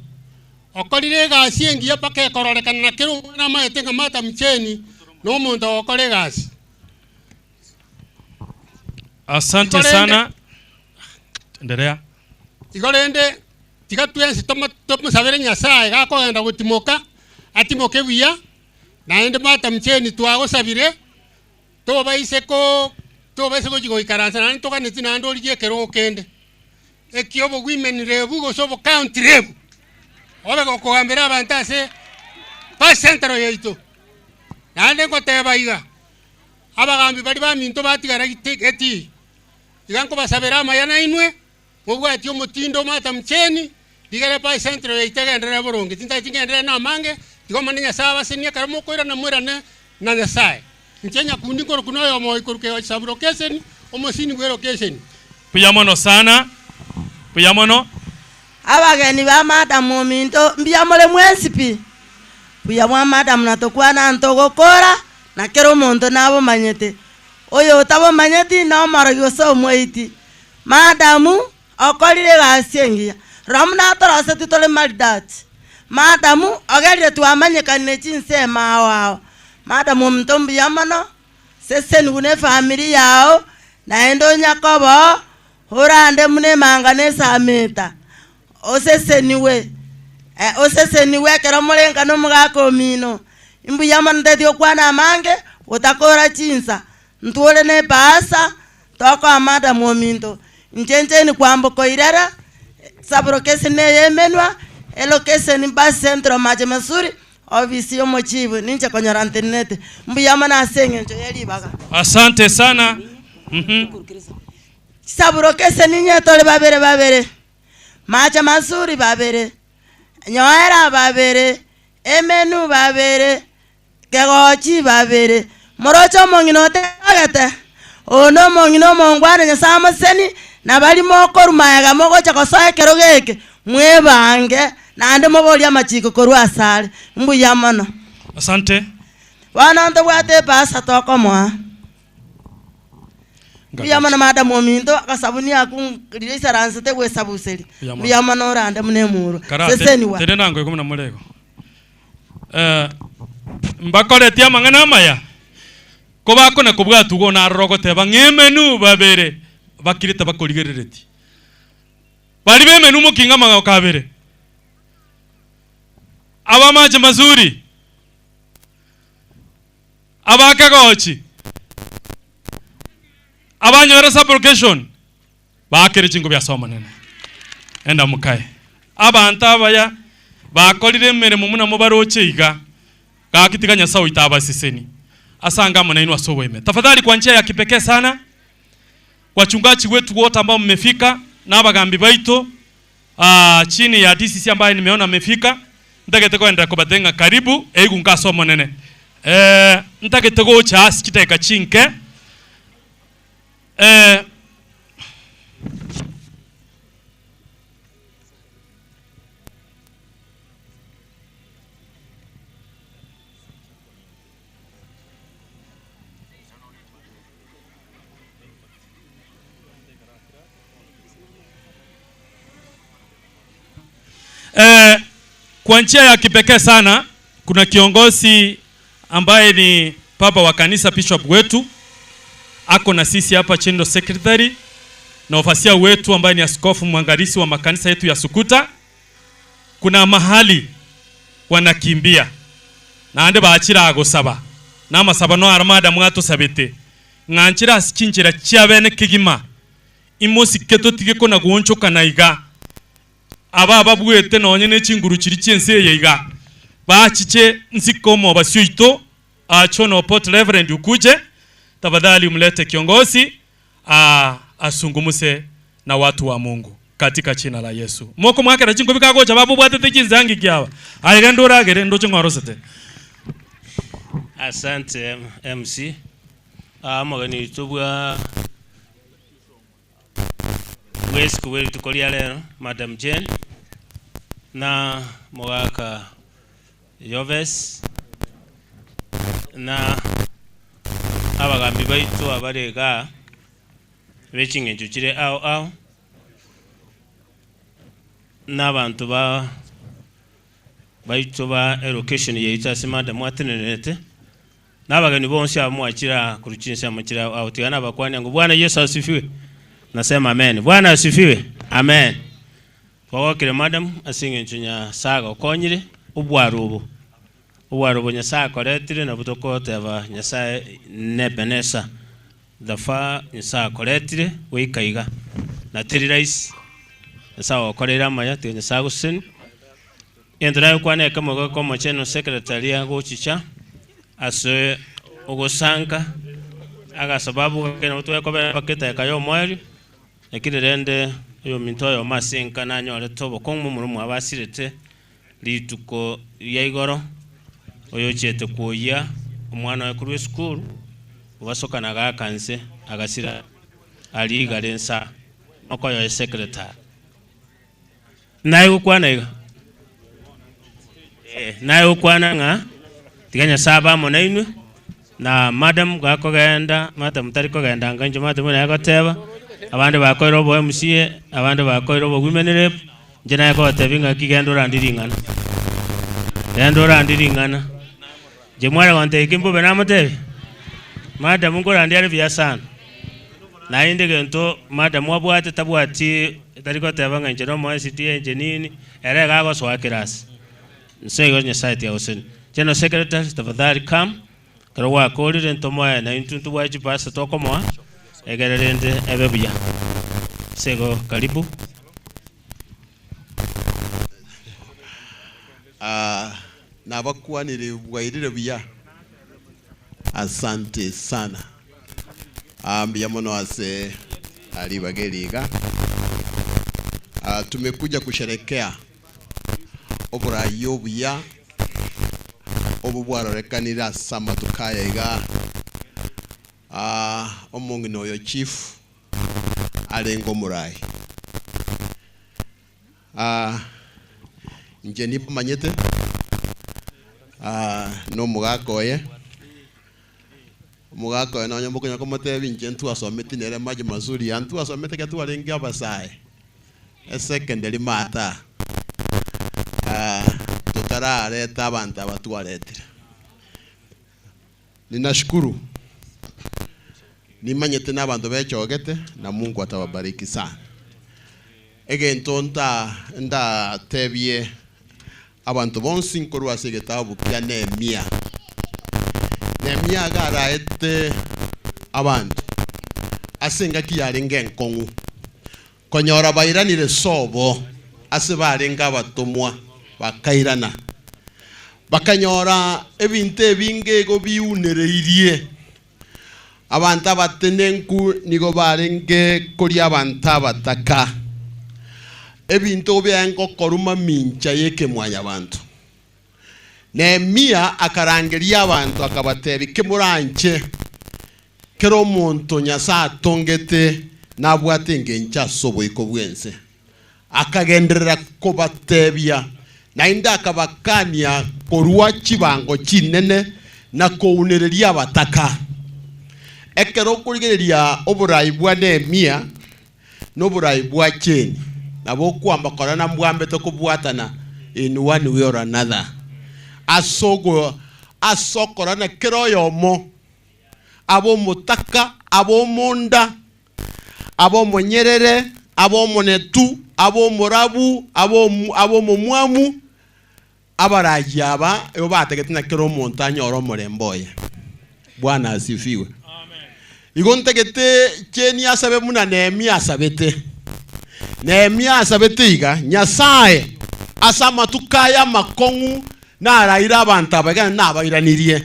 Okorire gasi engiya paka ekororekana na kero omwana amaete ng'a mata mcheni no omonto okore gasi. Asante sana. Endelea. Igorende tiga twensi tomusabere Nyasaye gakogenda gotimoka atimoke buya naende mata mcheni twagosabire tobaise ko tobaise gochikoikaransa naende toganeti naende origie ekero okende ekiobo women rebu gose obo county rebu obe gokogambera abanto ase pa centro yaito naende ngoteba iga abagambi bari baminto batigara eti iga nkobasabera amaya nainwe mobwati omotindo mata mcheni ligere pa centro yaitegendera boronge tintatingendera na mange tigomane Nyasaye abasenia kare mokoira na mwirane na Nyasaye nchenya kundi koro kunoyo moikoruke sabrokeseni omosini bwerokeseni. Puyamono sana. Puyamono. Abageni ba madam ominto mbiyamole mwensipi. Puyamwa madam natokwana ntogokora na kero omonto nabo manyete. Oyo otabomanyeti na omaro gose omweiti. Madamu okorire gasi engiya ramuna torose titore maridati madamu ogerire twamanyekane chinsema ao madamu mtombi yamano seseni gune family yao naendo nyakobo horande mune mangane sameta oseseniwe oseseniwe kero mulenga no mugako mino imbu yamano okwana amange utakora chinsa ntuore ne pasa toko amada ominto nchencheni kwamboka irara sabrokese ne yemenwa elokese ni bus centro maje masuri ofisi yo mochibu ninche konyora internet mbu yamana asenge ncho yelibaga. Asante sana. Sabrokese ninye tole babere babere maje masuri babere nyoera babere emenu babere kegochi babere morocho mongino tegete ono mongino mongwana nyasamaseni na bali mokorumayaga mogocha kosoa ekero geke mwebange nande moboria amachiko korwa asare mbuya mono. Asante. Bono ntobwate epasa tokomoa mbuya mono madamu ominto akasabuni aku riisaransete gwesabuseri mbuya mono orande mune muru seseniwa tere nango ikumi na murego mbakoretie amang'ana amaya ko bakona kobwatugo narorogoteba ng'emenu babere bakirite bakorigerereti bari bemenu mukinga amagao kabere abamaje mazuri abakagochi abanyora supplication bakere chingo bya soma nene enda mukae abantu abaya bakorire emirimo muna mubaroche iga gakitiganya sawo itabasiseni asanga mwana inu asoweme. Tafadhali kwa njia ya kipekee sana wachungaji wetu wote ambao mmefika na abagambi baito chini ya DCC ambaye nimeona mmefika ndagete kwenda kobatenga karibu eigu ngasomo nene ndagete gocha asikiteka chinke kwa njia ya kipekee sana kuna kiongozi ambaye ni papa wa kanisa bishop wetu ako na sisi hapa chendo secretary na ofasia wetu ambaye ni askofu mwangalisi wa makanisa yetu ya Sukuta. Kuna mahali wanakimbia na ande baachira agosaba na masaba no armada mwato sabete nganchira chinchira chiabene kigima imosike totige kona guonchoka na iga aba babwete nonye ne chinguru chiri chense yeiga bachiche nzikomo basioito achono port reverend ukuje tafadhali umlete kiongozi asungumuse na watu wa Mungu katika jina la Yesu. Moko mwake na chingo bikagocha babu bwatete chinzangi kiawa aiga ndoragere ndo chingorosete. Asante MC. Amagani tubwa West kuweli tukolia leo Madam Jane na Mogaka Yoves na abagambi baitu abarega bechingencho chire ao ao n'abantu ba baitu ba education yeita se madam atenerete n'abagani bonse abamwakira kuruchinsa mukira ao tigana abakwanya ngo Bwana Yesu asifiwe. Nasema amen. Bwana asifiwe. Amen. Twawakire madam asinge nchunya saga okonyire obwarubo. Obwarubo nyasaye koretire na butokoteba nyasaye nebenesa. Dafa nyasaye koretire weikaiga. Na tiri rais nyasaye okorera amaya te nyasaye gusin. Endra kwane kama komo cheno secretary gochicha ase ogosanka aga sababu kena utwe ko baketa kayo mweri. Lakini rende uyo mintoyo masinka nanyore tobo kongmu murumu abasirete lituko ya igoro oyo chete kuya omwana we kuri school ubasoka nagakanse agasira ali galensa okoyo secretary naye gukwana iga naye gukwana nga tiganya saba mo nainwe na madam gakogenda madam tari kogenda nganje madam naye goteba Abande bakoire obo MCA, abande bakoire obo women rep, nje naye kotebi ng'aki genda orandiring'ana. Genda orandiring'ana. Je mware wante ikimbobe namotebi. Madam nkorandi ari buya sana. Naende gento madam wabwate tabwati tari koteba ng'a inche nomo SDA inche nini ere gagosoa kirasi. Nse igo Nyasaye tiagoseni. General Secretary tafadhali come. Kero gwakorire ntomoe na intwe ntobwae chipasa tokomoa egererende ebe buya. Sego karibu. Nabakwanire bwairire buya. Asante sana. Mbuya mono ase alibageriga. Tumekuja kusherekea oburayo buya obu bwarorekanira sama tukaya iga. Omongino oyo chief alengo murai. Nje nipamanyete no mugakoye. Mugako na nyambo kenya komote binje ntu asomete nere maji mazuri antu asomete ketu alenge abasae secondary mata tutarareta abantu abatuaretire. Ninashukuru nimanyete n'abantu bechogete na Mungu atawabariki sana. Egento nda tebie abantu bonsi nkorwa segetabu kya Nehemia. Nehemia garaete abantu asenga kiyarenga enkongu konyora bairanire sobo ase barenga abatomwa bakairana bakanyora ebintu ebinge go biunereirie abantu abatenenku nigo barenge kori abantu abataka ebintu byango koruma mincha yeke mwanya abantu. Nehemia akarangeria abantu akabatebi kemuranche kero omonto Nyasaye atongete nabwate engencho ase oboiko bwense. Akagenderera kobatebia naende akabakania korwa chibango chinene na kounereria abataka. Ekero okorigereria oborai bwa Nehemia n'oborai bwa Cheni nabo okwamba korana mbwambete kobwatana in one way or another. Asogo asokorana kero yomo abo mutaka abo munda abo monyerere abo monetu abo morabu abo momwamu abaraji aba ebo bategete na kero omonto anyore omorembe oye. Bwana asifiwe. Amen. Igo ntegete Cheni asabe muna Nehemia asabete. Nehemia asabete iga Nyasaye asamatuka makongu naraira abantu abagana nabairanirie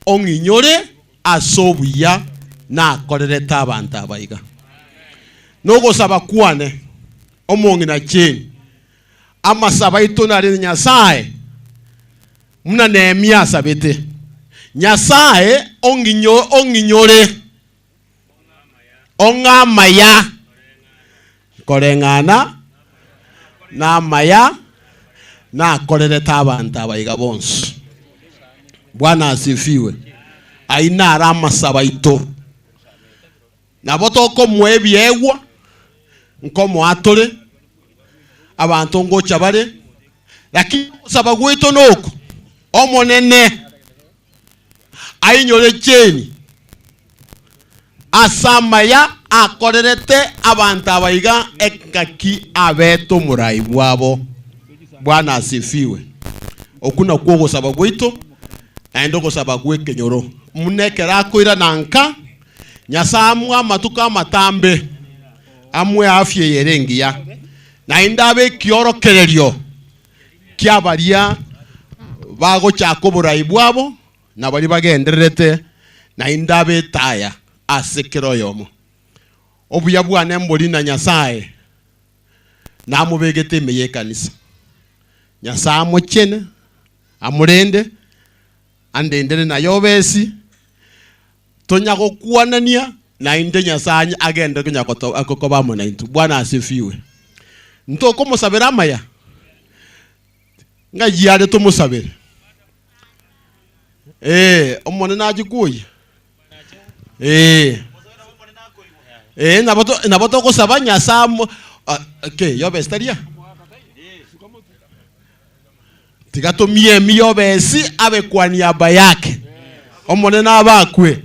ong'inyore asobuya nakorerete abantu abaiga nogosaba kwane omong'ina Cheni amasaba aito nare Nyasaye muna Nehemia asabete Nyasaye ong'inyore ong'amaya koreng'ana namaya nakorerete abantu abaiga bonsi. Bwana asifiwe. Aina amasaba ito nabo tokomwa ebiegwa nkomo atore abantu ngocha bare lakini saba gwito noko omonene ainyore Cheni asamaya akorerete abantu abaiga ekaki abeto murai bwabo. Bwana asifiwe. Okuna kuogo sababu ito naendo ko sababu ekenyoro munekera koira nanka Nyasaye amatuka amatambe amwe afye yerengiya naenda be kiorokererio kiabaria bagochaka oborai bwabo na bari bagendererete naenda be taya ase kero yomo obuya bwane mbori na Nyasaye namubegete emeye kanisa Nyasaye amochene amurende andendere na yobesi tonya gokwanania na inde Nyasaye agende konya akokobamo na intu. Bwana asifiwe. Ntoko musabera amaya ngayare tumusabere omone najikuye Nabo togosaba Nyasaye okay yobestaria tigatumie miyobesi abe kwa niaba yake omonene abakwe.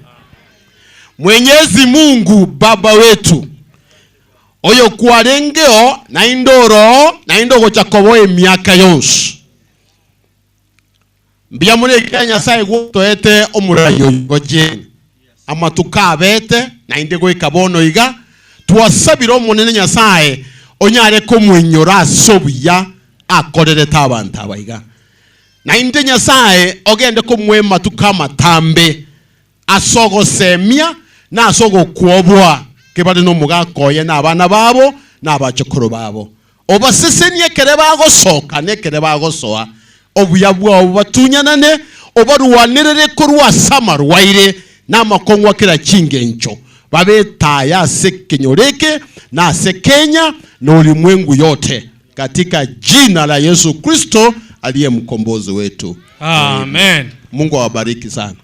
Mwenyezi Mungu Baba wetu oyo kwarengeo na indoro na indogo chakobo emiaka yonsi mbia muri Kenya sai gutoete omurayo goje amatuka abete na inde goikabono iga twasabira omonene Nyasaye onyare komwenyora sobuya akorere tabanta baiga na inde Nyasaye ogende komwema tukama tambe asogo semia na asogo kuobwa kebade no mugakoye na abana babo na abachokoro babo obasesenie kere bagosoka ne kere bagosoa obuya bwabo batunyanane obarwanirere korwa samarwaire namakongwa kira chingencho babetaya sekenyoreke na sekenya na ulimwengu yote katika jina la Yesu Kristo aliye mkombozi wetu. Amen. Mungu awabariki sana.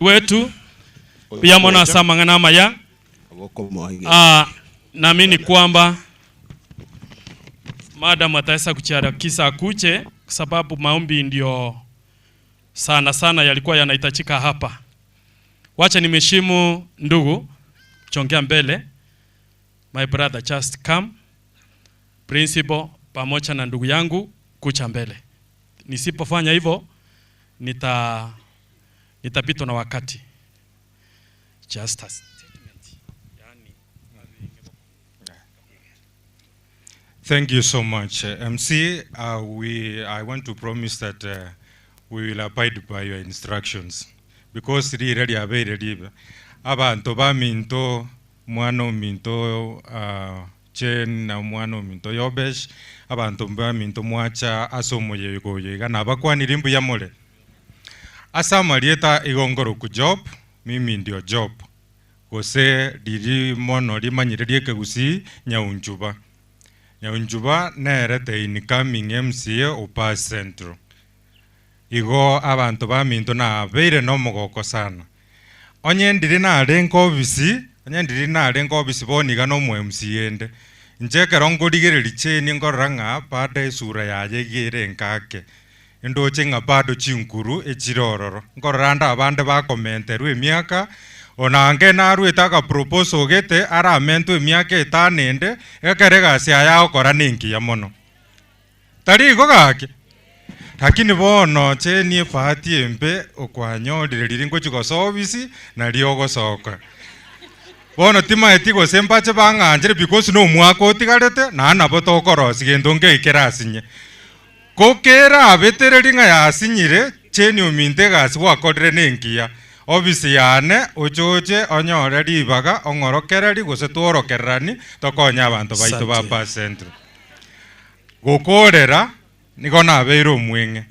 Wetu pia mwana samangana maya. Naamini kwamba madam ataweza kuchiharakisha kuche kwa sababu maombi ndio sana sana yalikuwa yanahitajika hapa. Wacha nimeshimu ndugu chongea mbele. My brother just come. Principal pamoja na ndugu yangu kucha mbele. Nisipofanya hivyo nitapitwa na wakati. Just a statement. Thank you so much, MC. I want to promise that we will abide by your instructions because really available. Abantu ba minto mwana minto Chen na mwana minto Yobesh abantu ba minto mwacha asomo yego yega na bakwanira imbu yamole. Asama lieta igongoro ku job mimi ndio job gose riri mono rimanyire ryeke nyaunjuba. Nyaunjuba nerete incoming MCA opa Central. Igo abantu ba minto na beire no mugoko sana. Onye ndiri na renko ofisi, onye ndiri na renko ofisi boniga no mu MCA ende. Nje kero ngorigereri cheni ngorora ng'a bado esura yaye gere nkake. Ndoche ng'a bado chinkuru echirororo. Ngorora nda abande bakomenterwa emiaka onange narwete akaproposal gete aramentwe emiaka etano ende ekere egasi aya okora nenkiya mono. Tari igo gake. Lakini bono cheni ebahati embe okwanyorire riri ngochi gosoa ofisi nari ogosoka. Bono timaeti gose mbache bang'anchire because no omwaka otigarete naende nabo tokorosia gento ngeikera asinye. Kokera abetereri ng'a yasinyire cheni ominto egasi gwakorire nenkiya. Ofisi yane ochoche onyore ribaga ong'orokereri gose tworokererani tokonya abanto baito ba Upper Central. Gokorera nigo nabeire omweng'e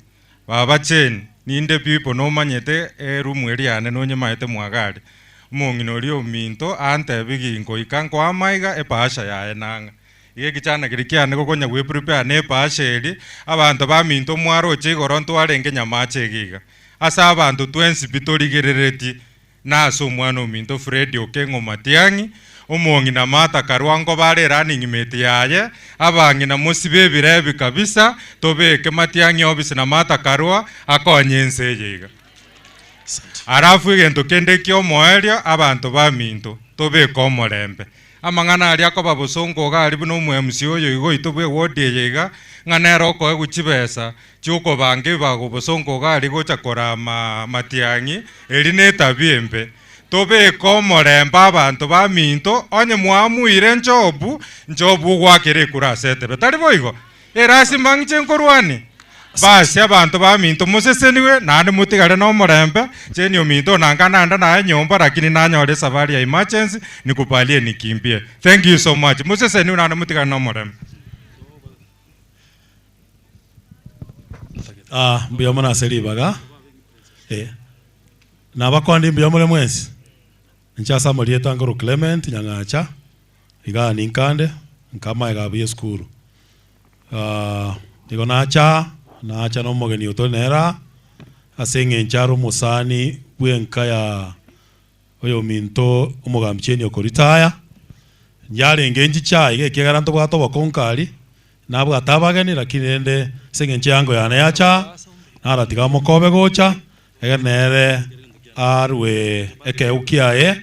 baba cheni ninde people nomanyete erumu eri yane nonyemaete mwagari omong'ina oria ominto antebi ginkoika nkoamaiga epasha yaye nang'a iga ekichana keri kiane gokonya gweprepare na epasha eri abanto baminto mwaroche igoro ntwarenge nyamache egiga ase abanto twensi bitorigerereti na ase omwana ominto Fred Okeng'o Matiang'i omong'ina Martha Karua bare running mate yaye abang'ina mosibe ebirebi kabisa tobeke Matiang'i ofisi na Martha Karua akonye ense eye iga. Arafu egento kende kia omoerio abanto baminto tobeke omorembe amang'ana aria akoba bosongo iga aria buna omo MC oyo igo oito bwa eward eye iga ng'a nere okoegwa chibesa chiokobanga ebibago bosongo iga aria gocha korama Matiang'i eri na etabia embe. Tobeke omorembe abanto baminto onye mwamuire nchobu nchobu ogwakera ekura ase etebe tari boigo erasima ng'iche nkorwani basi abanto baminto moseseniwe naende motigare na omorembe cheni ominto nanga nanda naye nyomba lakini nanyore safari ya emergency nikubalie nikimbie. Thank you so much. Moseseniwe naende motigare na omorembe. Mbuya mono ase ribaga. Nabakwandi mbuya more mwensi. Nchasa morieta ngoro Clement Nyang'acha iga ninkande nkama iga buye skuru. Nigo nacha no mogeni otonera ase ng'encharo musani bwenka ya Oyo minto omogambi Cheni okoritaya. Nyarenge nchicha ige kiagaranto bwato bakonkari nabwata abageni lakini ende seng'encho yango yane yacha naratiga mokobe gocha ege nere arwe ekeu kiaye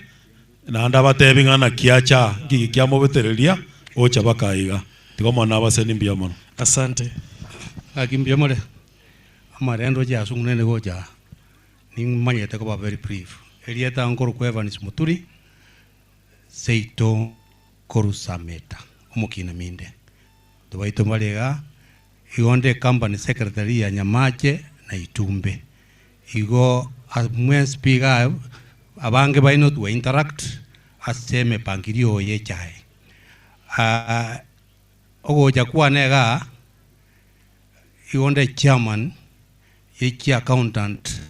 naende abatebi ng'a kiacha ngigi kiamobetereria ocha bakaiga tiga omwana abaseni mbuya mono. Asante. Aki mbuya more amarendo jasungunene gocha nimanyete koba very brief erieta nkoro kwa Evans Muturi seito korusameta omokina minde tubaito marega igonde company secretary ya Nyamache na Itumbe igo mwe speaker abange baino tu interact aseme pangirio ye chae ogoja kwanega igonde chairman ye accountant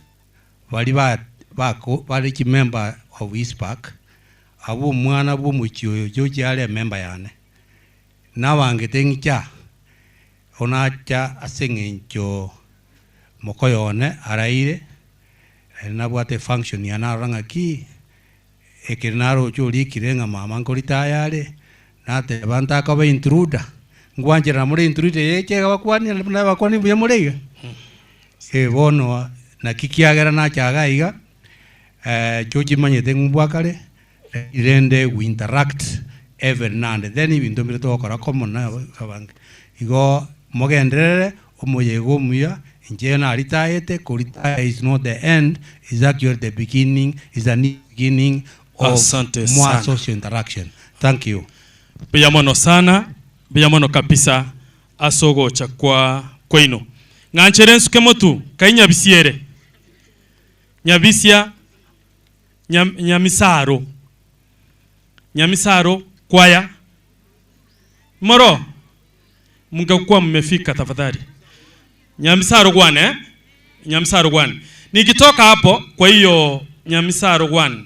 bali ba bali ki member of Eastpark abo mwana bo muchioyo joji ale member yane nawange tengicha onacha aseng'encho mokoyone araire nabwate function yanaranga ki ekenaro chorikire ng'a mama nkoritayare nate bantaka ba intruder ngwanjira muri intruder yeke bakwani na bakwani buya mureiga bono na kikiagera nachaga iga joji manyete ngubwakare irende we interact every now and then ibintu mbere tokora common na abange igo mogenderere omoyego muya nje na ritaete kurita is not the end, is actually the beginning, is a new beginning of Asante more sana. Social interaction. Thank you. Biyamono sana, biyamono kabisa asogocha kwa kwino. Ng'anchere nsuke motu kai nyabisiere. Nyabisia nyamisaro. Nyamisaro kwaya. Moro mungekuwa mmefika tafadhali. Nyamisaro gwane eh? Nyamisaro gwane. Nikitoka hapo kwa hiyo Nyamisaro gwane.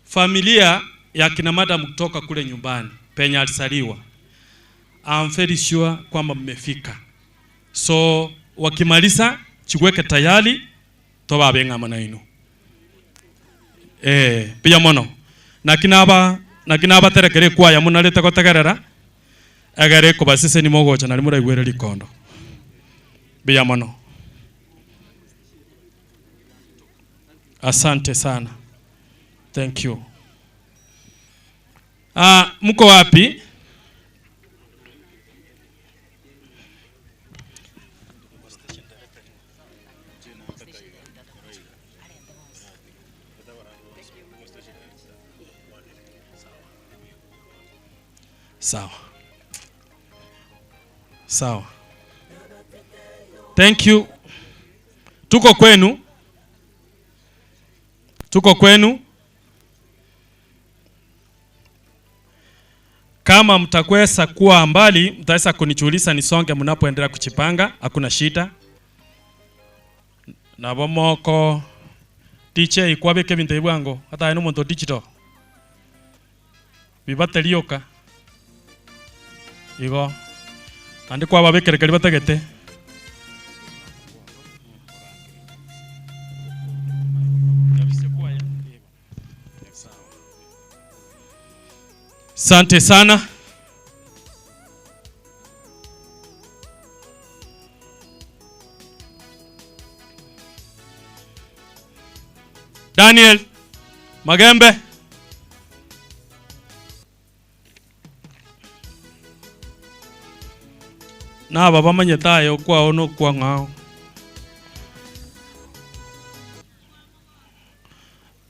Familia ya kina madam kutoka kule nyumbani penye alisaliwa. I'm very sure kwamba mmefika. So wakimaliza chiweke tayari toba benga manaino. Pia mono. Na kinaba terekere kwa ya munaleta kotegerera agere kobasese ni mogocha na rimura igwere likondo. Pia mono. Asante sana. Thank you. Mko wapi? Sawa. Sawa. Thank you. Tuko kwenu. Tuko kwenu. Kama mtakwesa kuwa mbali, mtaweza kunichuliza nisonge mnapoendelea kuchipanga, hakuna shida. Na bomoko DJ kwabeke bintu bwango, hata ino muntu digital. Bibatelioka. Igo. Andi kwa babekerekeri batagete. Asante sana. Daniel Magembe. Na baba manyetayo kwao no kwa ngao.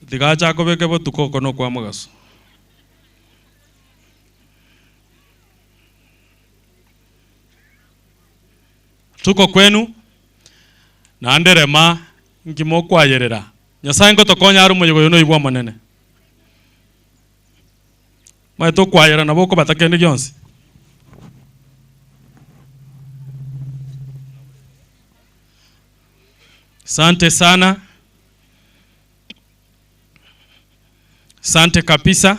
Digacha kobeke botuko kono kwa magaso. Tuko kwenu na nderema ngimokwayerera Nyasaye ngotokonya ari omoyego oyo noibwa omonene mae tokwayera nabo okobata kende gionsi. Sante sana. Sante kabisa.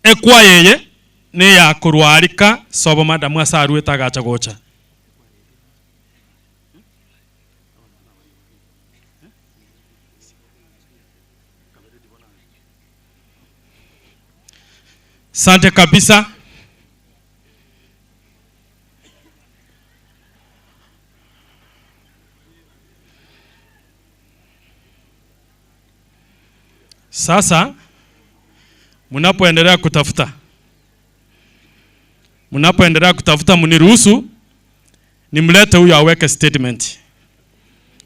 Ekwayeye ne ya kurwarika sobo madamu asaruwe tagacha gocha. Sante kabisa. Sasa mnapoendelea kutafuta, mniruhusu nimlete huyo aweke statement.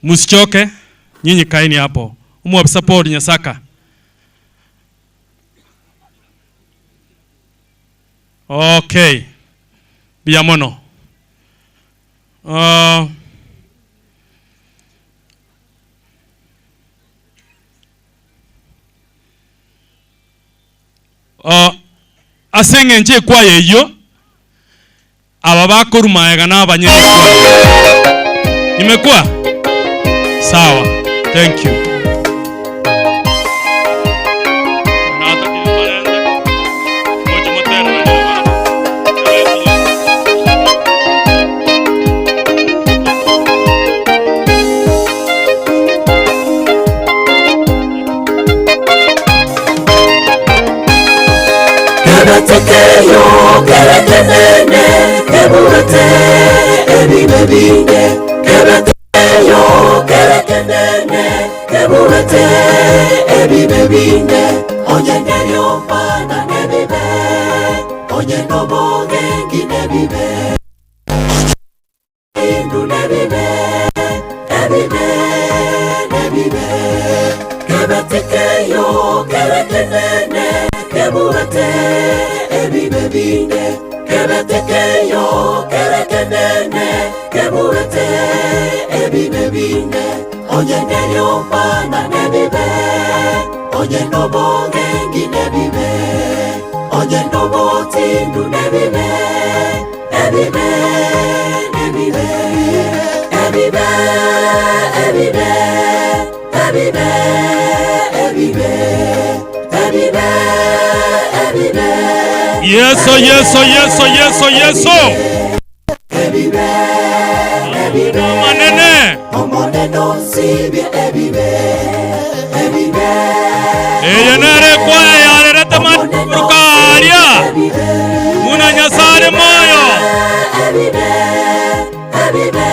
Msichoke, nyinyi kaini hapo. Umwafisa Paul Nyasaka. Okay. Biamono. Asenge nje kwa yeyo aba bakorumaega n'abanyene. Imekuwa sawa. Thank you. Kebetekeyo kerekenene keburete ebibebinge kebetekeyo kerekenene keburete ebibebinge onyenderyo mana nebibe onyenobogengi nebibe indu nebibe ebibe nebibe kebetekeyo kerekenene keburete ebibebinge kebetekeyo kerekenene keburete ebibebinge onyenderyo mana nebibe onyenobogengi nebibe onyenobotindu nebibe ebibe nebibe ebibe ebibe ebibe ebibe ebibe ebibe. Yeso yeso yeso yeso yeso. Ebibe ebibe manene omoneno sibye ebibe ebibe eyenere kwa yarerete marukaria muna nyasare moyo ebibe ebibe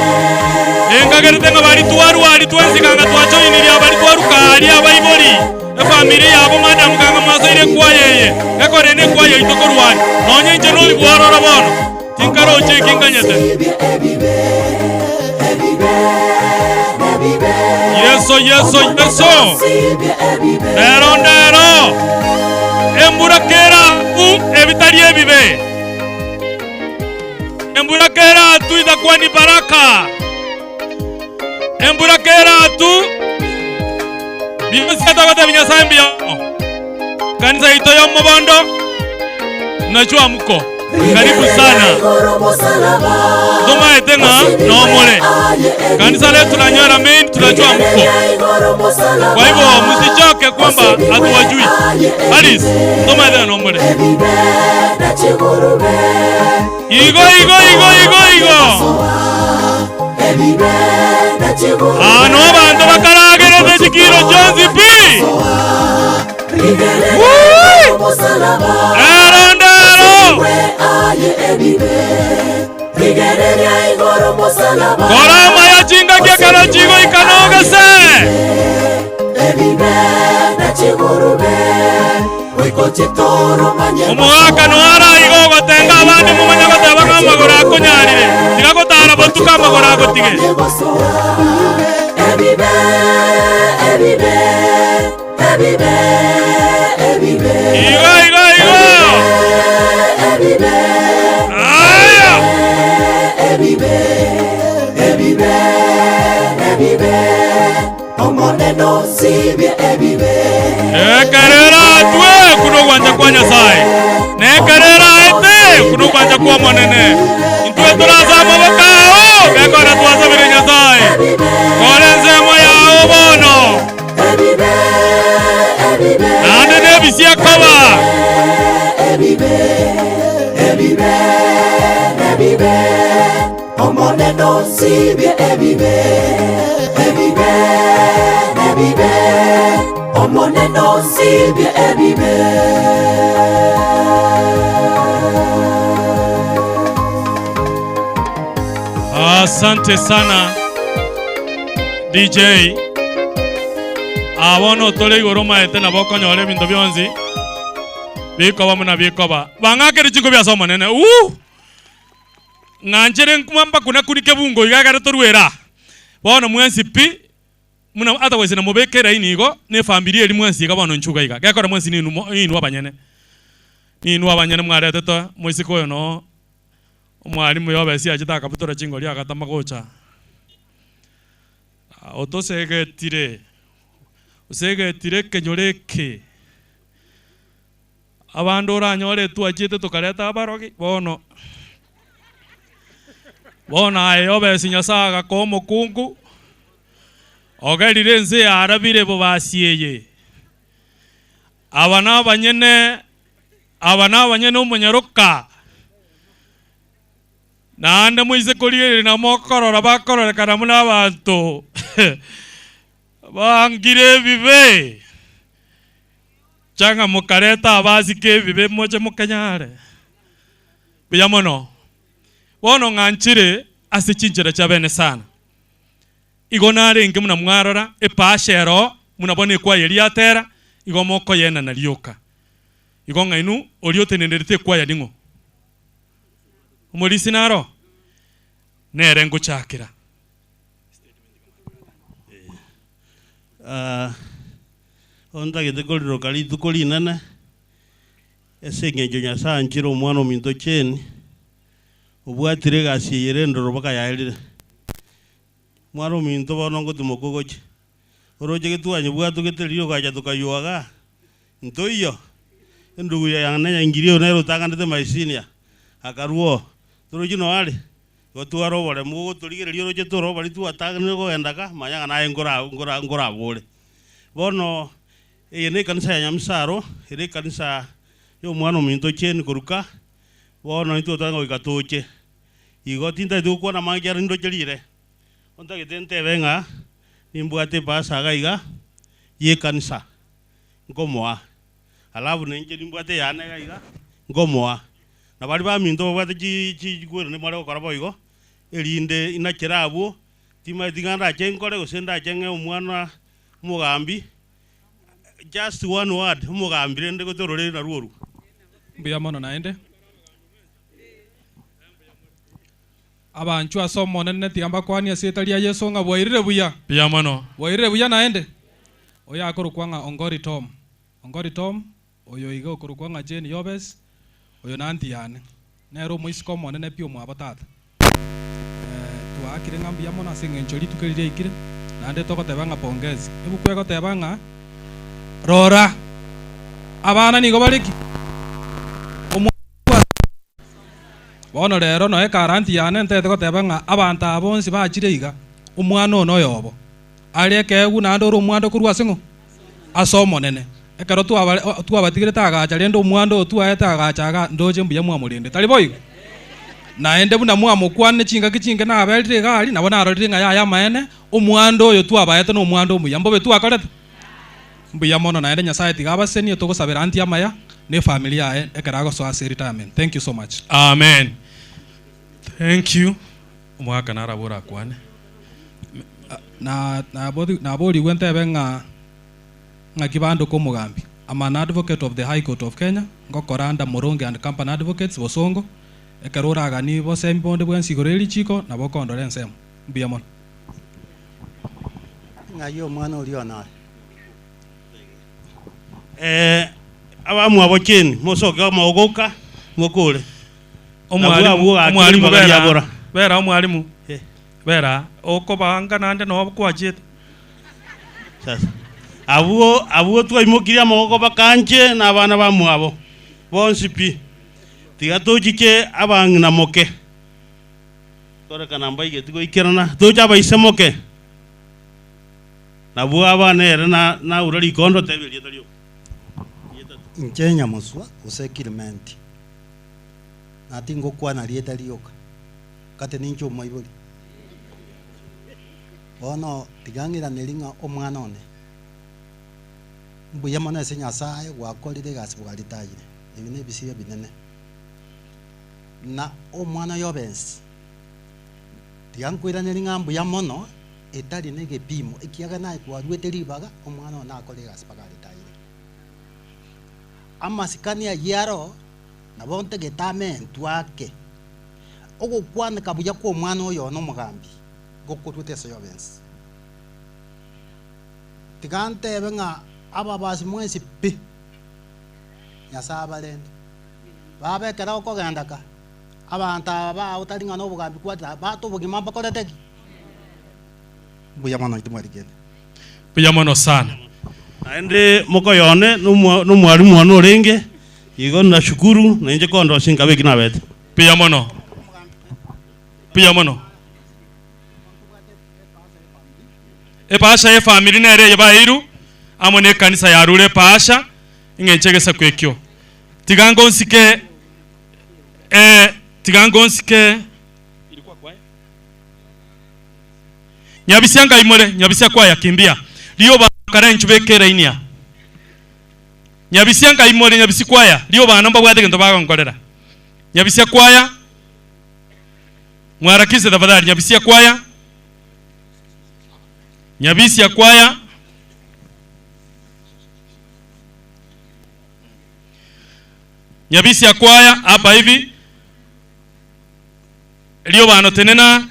engagerete ngabari twaru twenzikanga twachoiniria bari twarukaria baibori efamily yabo madam kanga masoire kwa yeye ekore ne kwa yeye itokorwani nonye nje no bwarora bono tinkaroche kinganyete. Yeso yeso yeso ndero ndero embura kera u ebitari ebibe embura kera tu itakuwa ni baraka embura kera tu kanisa ito ya Mobondo najua mko karibu sana. Toma etenga no mole kanisa letu la Nyara Main tunajua mko, kwa hivyo msichoke kwamba hatuwajui. Haris toma etenga no mole igo igo igo igo igo ano abantu bakaragereze chikiro Jones P. Ndero korama ya chinga kyakala chigo ikanogese omuhaka noara igo gotenga abandi mumanya goteba ng'a amagoro akonyarire tigagotara botuka amagoro agotige. Ebibe ebibe ebibe ebibe igo igo igo ebibe aya ebibe ebibe ebibe omoneno sibye ebibe ekerera atwe kuno gwanja kwa Nyasaye nekerera ete kuno gwanja kwa monene intwe turaza amaboko bekora twasabire Nyasaye kore ensemo yao bono ebibe ebibe nande nebisiakoba ebibe ebibe ebibe omoneno sibye ebibe ebibe ebibe omoneno sibye ebibe. Asante sana DJ. Abono tole igoro maete nabo konyore ebinto bionsi bikoba muna bikoba bang'akere chinko bia somo nene ng'anchere nkumamba kuna kunike bungo igagare torwera bono mwensi pi muna otherwise na mubekera inigo ne familia eri mwensi iga bono nchuga iga gekora mwensi ninu inu abanyene ninu abanyene mwaretete moisiko oyo no omwarimu yobesi achete akabutora chingori agatama gocha otosegetire osegetire kenyoreke abandu oranyore twachete tukareta abarogi bono bono aye yobesi Nyasaye agakoa omokungu ogerire ense yarabire bobasieye aba nabanyene omonyaroka naande moise korigereria namokorora bakororekana muna abanto bangire ebibe changa mukareta abasike ebibe moche mokenyare buya mono bono ng'anchire ase chinchera chia bene sana igo narenge muna mwarora epashero muna bono ekwaya eria atera igo mokoyena narioka igo ng'ainu oria otenenerete ekwaya ning'o omorisi naro nere ngochakera. Ontagete koriroka rituko rinene ase eng'encho Nyasaye anchire omwana ominto cheni obwatire egasi eye endoro mpaka yaerire mwana ominto bono ngotimoka ogochia oroche getwanye bwatogete ogacha tokayuaga ntoiyo endugu yane nyaingiri oyo nere otang'anete maisinia akarwo torochi noare igo twara oboremu ogotorigereria oroche tore obori twatang'anire kogendaka manya ng'a naye nkorabore bono eye na ekanisa ya Nyamsaro ere ekanisa ya omwana ominto cheni koruka bono intwe totanga goika toche igo tintagete gokwana mange ekero nindoche rire ontagete ntebe ng'a nimbwate epasa iga iga ya ekanisa nkomoa alafu ninche nimbwate yane iga iga nkomoa na bari baminto babwate chikwero nimare gokora boigo erinde inakera abwo timaeti ng'a ndache nkore gose ndache ng'e omwana omogambi just one word omogambi rende gotororere narwo orwo mbuya mono naende abanchu ase omonene tiga mbakwanie ase etari ya Yesu ng'a bwairire buya buya mono bwairire buya naende oyo akorokwa ng'a Ongori Tom Ongori Tom oyo iga okorokwa ng'a Jane Yobes oyo nanti yane nero omoisiko omonene pi omwabo tata twakire ng'a mbuya mono ase eng'encho rituko riria riaikire naende togoteba ng'a pongezi ebuku egoteba ng'a rora abana nigo bariki bono rero noe karanti yane ntete goteba ng'a abanto aba bonsi bachire iga omwana ono oyobo aria ekeegu naende ore omwando korwa ase ng'o ase omonene ekero twabatigirete agacha rende omwando oyo twaete agacha aga ndoche mbuya mwamorende tari boigo naende buna mwamokwane chingaki chinge naberire iga aria nabo narorire ng'a yaya amaene omwando oyo twabaete na omwando omuya mbobe twakorete mbuya mono naende Nyasaye tiga abasenie togosabera anti amaya ne family yaye ekero agosoa ase retirement. Thank you so much. Amen. Thank you. Omwaka narabora akwane na naboriwe ntebe ng'a ng'aki bandu ko omogambi. I'm an advocate of the High Court of Kenya ngokora under Moronge and Company Advocates Bosongo ekero oragani bosemi bonde bwensi igoro eri richiko nabo okondora ensemo mbuya mono ng'ai omwana oria onare abamwabo cheni mosoke omogoka mokore omwarimu bera bera omwarimu bera okobanga nande no kwachete sasa abwo abwo twaimokirie amagoko bakanche na abana bamwabo bonsi pi tiga tochike abang'ina moke torekana mbaige tigoikerana toche abaise moke nabwo abana ere naura rikondo teberie torio inche Nyamuswa gose Clement nati ngokwana rieta rioka kate ninche omoibori bono tigang'iraneri ng'a omwana one mbuya mono ase Nyasaye gwakorire egasi bwaritayire ebi na ebisibe binene na omwana yobensi Tiga nkwĩranĩri ng'a mbuya mono etari na egepimo ekiaga naye kwarwete ribaga omwana one akore egasi mpaka aretaire. Amasikani ayio aro nabo ntegete amentwe ake ogokwaneka buya kwa omwana oyo one omogambi gokorwete ase yobensi. Tiga ntebe ng'a ababasi mwensi pi Nyasaye abarende babekera okogenda ka abantu aba bao tari ng'a na obogambi kwatira bato obogima mbakorete ki mbuya mono intwe mwarigende. Mbuya mono sana. Naende mokoyone nomwarimu one orenge igo nashukuru nainche kondosia nkabe eki nabete. Mbuya mono. Mbuya mono. Epasha ye family nere yabairu amo ne kanisa yarure epasha ing'enche gesaku ekio. Tiga ngonsike tiga ngonsike Nyabisia ngaimore nyabisia kwaya kimbia rio bakara nchubekera inia Nyabisia ngaimore nyabisi kwaya rio bana mbabwate gento bagonkorera Nyabisia kwaya mwarakise tafadhali nyabisia kwaya Nyabisia kwaya Nyabisia kwaya hapa hivi rio bano tenena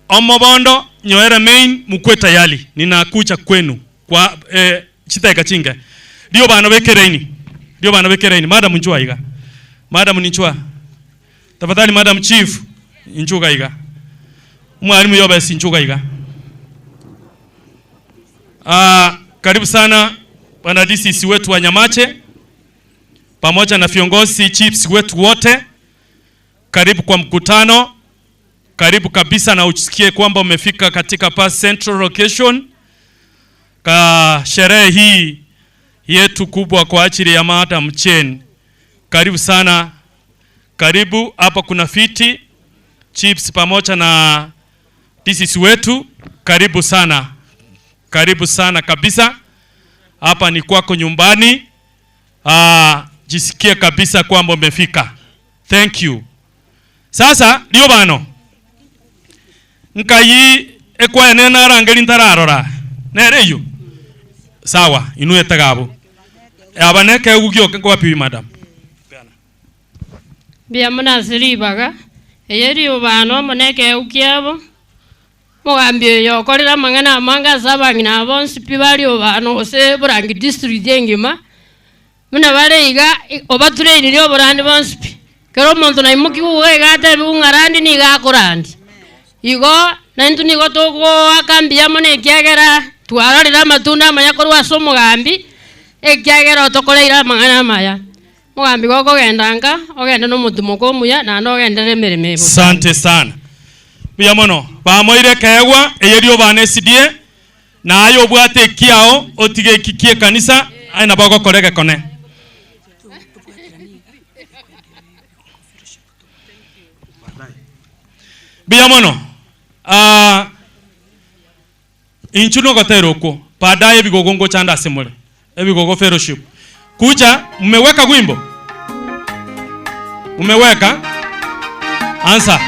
omobondo nyoera main mukwe tayari ninakucha kwenu kwa chitaika chinga rio bano bekereini rio bano bekereini madam nchua iga madam ninchua tafadhali madam chief nchuka iga mwalimu yoba sinchuka iga. Karibu sana bwana DCC wetu wa Nyamache pamoja na viongozi chiefs wetu wote. Karibu kwa mkutano. Karibu kabisa na usikie kwamba umefika katika pa Central Location ka sherehe hii yetu kubwa kwa ajili ya Madam Chen. Karibu sana. Karibu hapa kuna fiti chiefs pamoja na DCC wetu. Karibu sana. Karibu sana kabisa. Hapa ni kwako nyumbani. Jisikie kabisa kwamba umefika. Thank you. Sasa lio bano nkayi ekwaya nena arangeri ntararora nereyo sawa inuye tagabo abaneke ugyo kwapi madam bia munasiribaga eyeri bano muneke ukyabo mugambye yokorera mangana manga sabangina bonsi pi bali bano ose Burangi district engima muna bare iga obatureni ryo burandi bonsi pi kero omonto naimuki uga ate bung'arandi niga akorandi igo naintu nigo togoakambia mono ekiagera twarorera amatunda amaya korwa ase omogambi ekiagera otokoreire amang'ana amaya omogambi gokogenda nka ogende na omotumoko omuya naende ogendere emeremo ebo. Asante sana. Mbuya mono bamoire keegwa eyerio bana SDA naye obwate ekiao otige ekikie kanisa aye nabo ogokora egekone. Mbuya mono. Inchu nogotera okwo baadaye ebigogo ngochanda ase more ebigogo fellowship kuja mmeweka wimbo mmeweka ansa.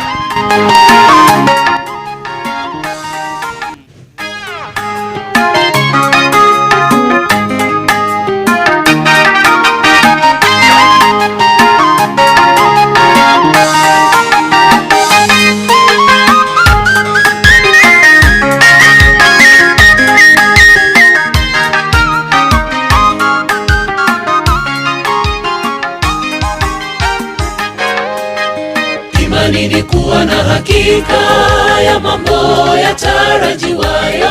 Kuwa na hakika ya mambo yatarajiwayo,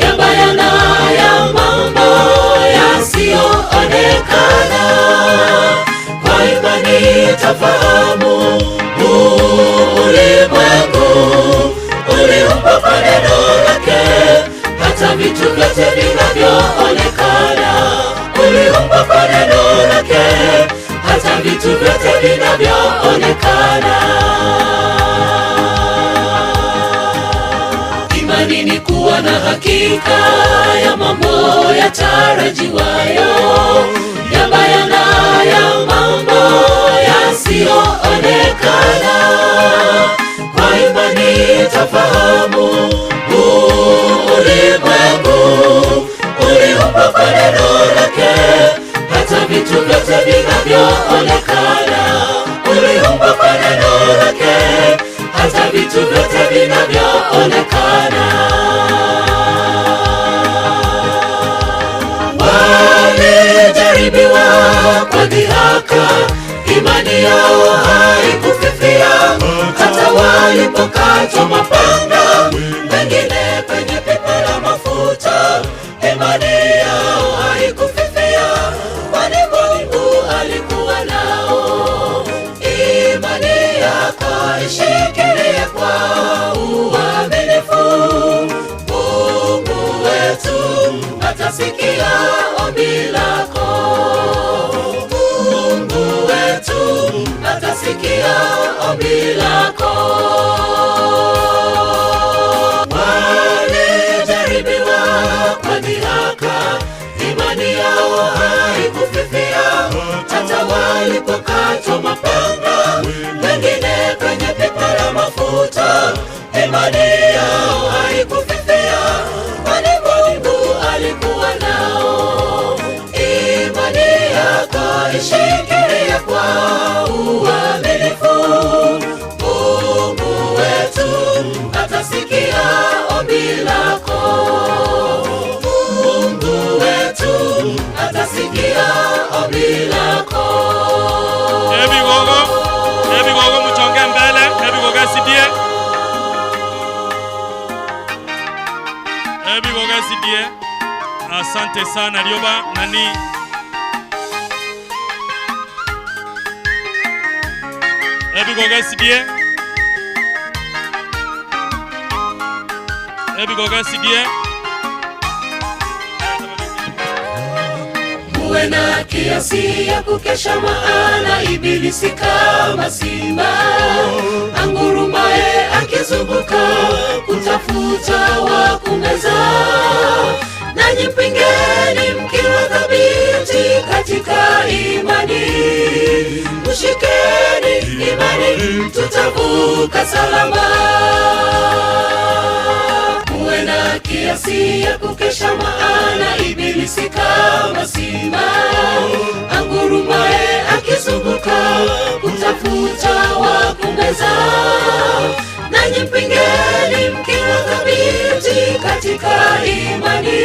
ya bayana ya mambo yasiyoonekana. Kwa imani tafahamu ulimwengu uliumbwa kwa neno lake, hata vitu vyote vinavyoonekana. Uliumbwa kwa neno lake, hata vitu vyote vinavyoonekana. Imani ni kuwa na hakika ya mambo yatarajiwayo, ya bayana ya mambo yasiyoonekana. Kwa vitu vyote vinavyoonekana. Walijaribiwa kwa dhihaka, imani yao haikufifia, hata walipokatwa mapanga, wengine kwenye pipa la mafuta, imani yao haikufifia, kwani Mungu alikuwa nao. Imani yako ishikilie kwa uaminifu, Mungu wetu atasikia ombi lako. Mungu wetu atasikia ombi lako. Walijaribiwa kwa dhihaka, imani yao haikufifia, hata walipokatwa mapanga, wengine kwenye pipa la mafuta, imani yao haikufifia, kwani Mungu alikuwa nao. Imani yako ishikilie kwa uaminifu, Mungu wetu atasikia ombi lako. Mungu wetu atasikia ombi lako. Ebigogo, ebigogo muchonge mbele, ebigogo esidie. Ebigogo esidie. Asante sana Rioba nani. Ebigogo esidie. Ebigogo esidie. Uwe na kiasi ya kukesha, maana ibilisi kama simba angurumaye akizunguka kutafuta wa kumeza. Nanyi mpingeni mkiwa thabiti katika imani, mshikeni imani, tutavuka salama. Uwe na kiasi ya kukesha, maana ibilisi kama simba angurumaye akizunguka kutafuta wa kumeza. Nanyi mpingeni mkiwa thabiti katika imani,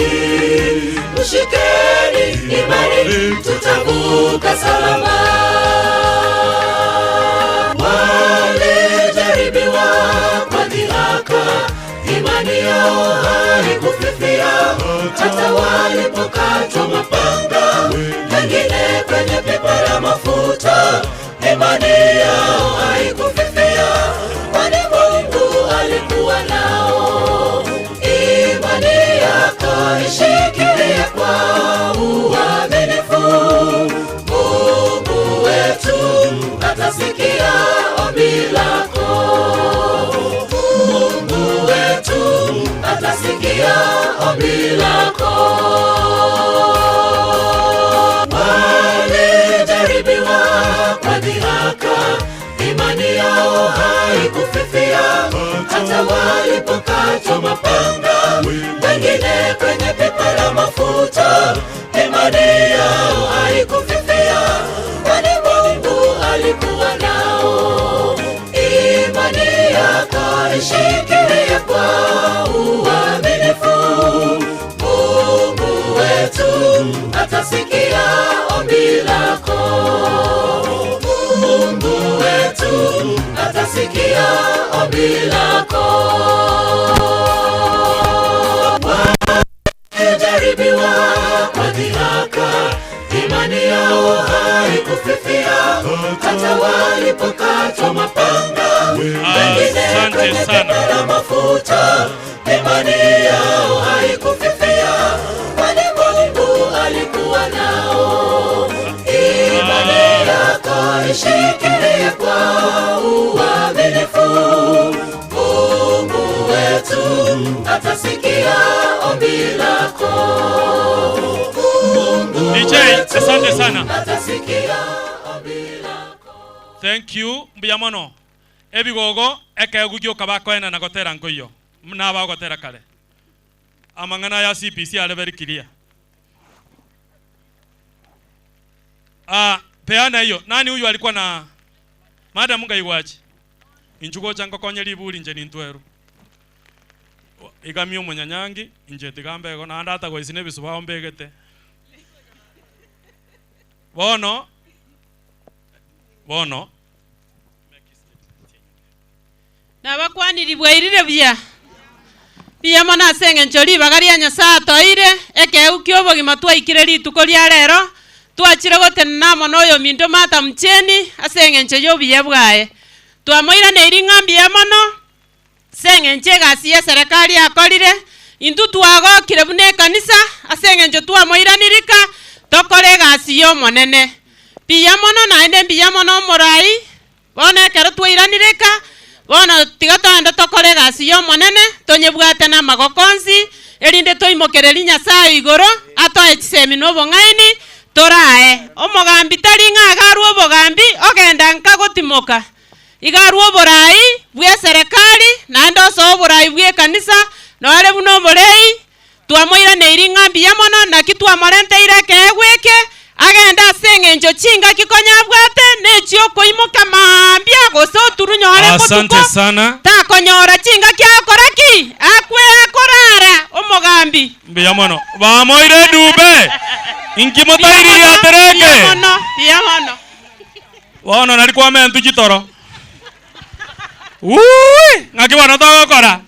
mshikeni imani, tutavuka salama. Walijaribiwa kwa dhihaka, imani yao haikufifia, hata walipokatwa mapanga, wengine kwenye pipa la mafuta, imani yao haikufifia, kwani Mungu alikuwa nao. Imani yako ishikilie kwa uaminifu, Mungu wetu atasikia ombi lako. Mungu wetu atasikia ombi lako. Walijaribiwa kwa dhihaka, imani yao haikufifia, hata walipokatwa mapanga, wengine kwenye pipa la mafuta, imani yao haikufifia, kwani Mungu alikuwa nao. Imani yako ishikilie kwa uaminifu, Mungu wetu atasikia ombi lako. Mungu wetu atasikia ombi lako. Walijaribiwa kwa dhihaka, imani yao haikufifia, hata walipokatwa mapanga, wengine kwenye pipa la mafuta, imani yao haikufifia, kwani Mungu alikuwa nao. Imani yako ishikilie kwa uaminifu, Mungu wetu atasikia ombi lako. Mungu DJ, wetu asante sana. atasikia ombi lako. Thank you mbuya mono. Ebigogo ekegugioka bakoena na gotera nkoiyo nabagotera kare amang'ana ya CPC are very clear. Peana hiyo. Nani huyu alikuwa na madam ngaigwachi? Inchugo chango konye liburi nje nintweru. Igamio munyanyangi inje tigambe go na anda go isine bisuba ombegete. Bono bono Nabakwaniribwa irire buya. Buya mono ase eng'encho ribaga ria Nyasaye atoeire, ekeu kia obogima twaikire rituko ria rero, twachire gotenena mono oyo minto Madam Jane ase eng'encho ya obuya bwaye. Twamoiraneiri ng'a mbuya mono ase eng'encho egasi ya eserekari akorire, intwe twagokire buna ekanisa ase eng'encho twamoiranirika tokore egasi ya omonene. Mbuya mono naende mbuya mono omorai, bono ekero twairanirika bono tiga toende tokore egasi ya omonene tonyebwate na amagoko onsi erinde toimokereri Nyasaye igoro atoe chisemi na obong'aini torae. Omogambi tari ng'a agarwe obogambi ogenda nka gotimoka igarwe oborai bwa eserekari naende osoe oborai bwa ekanisa noare buna oborei twamoiraneiri ng'a mbuya mono naki twamorenteire ekeegwa eke agenda ase eng'encho chingaki konyabwate nechio koimoka mambia gose oturunyore Asante sana. Takonyora chingaki akora ki akwe akorara omogambi. Mbuya mono. Bamoire dube. Inkimotairi atereke. Mbuya mono, mbuya mono. Bono nari kwamentu chitoro. Ui, ngaki bono togokora.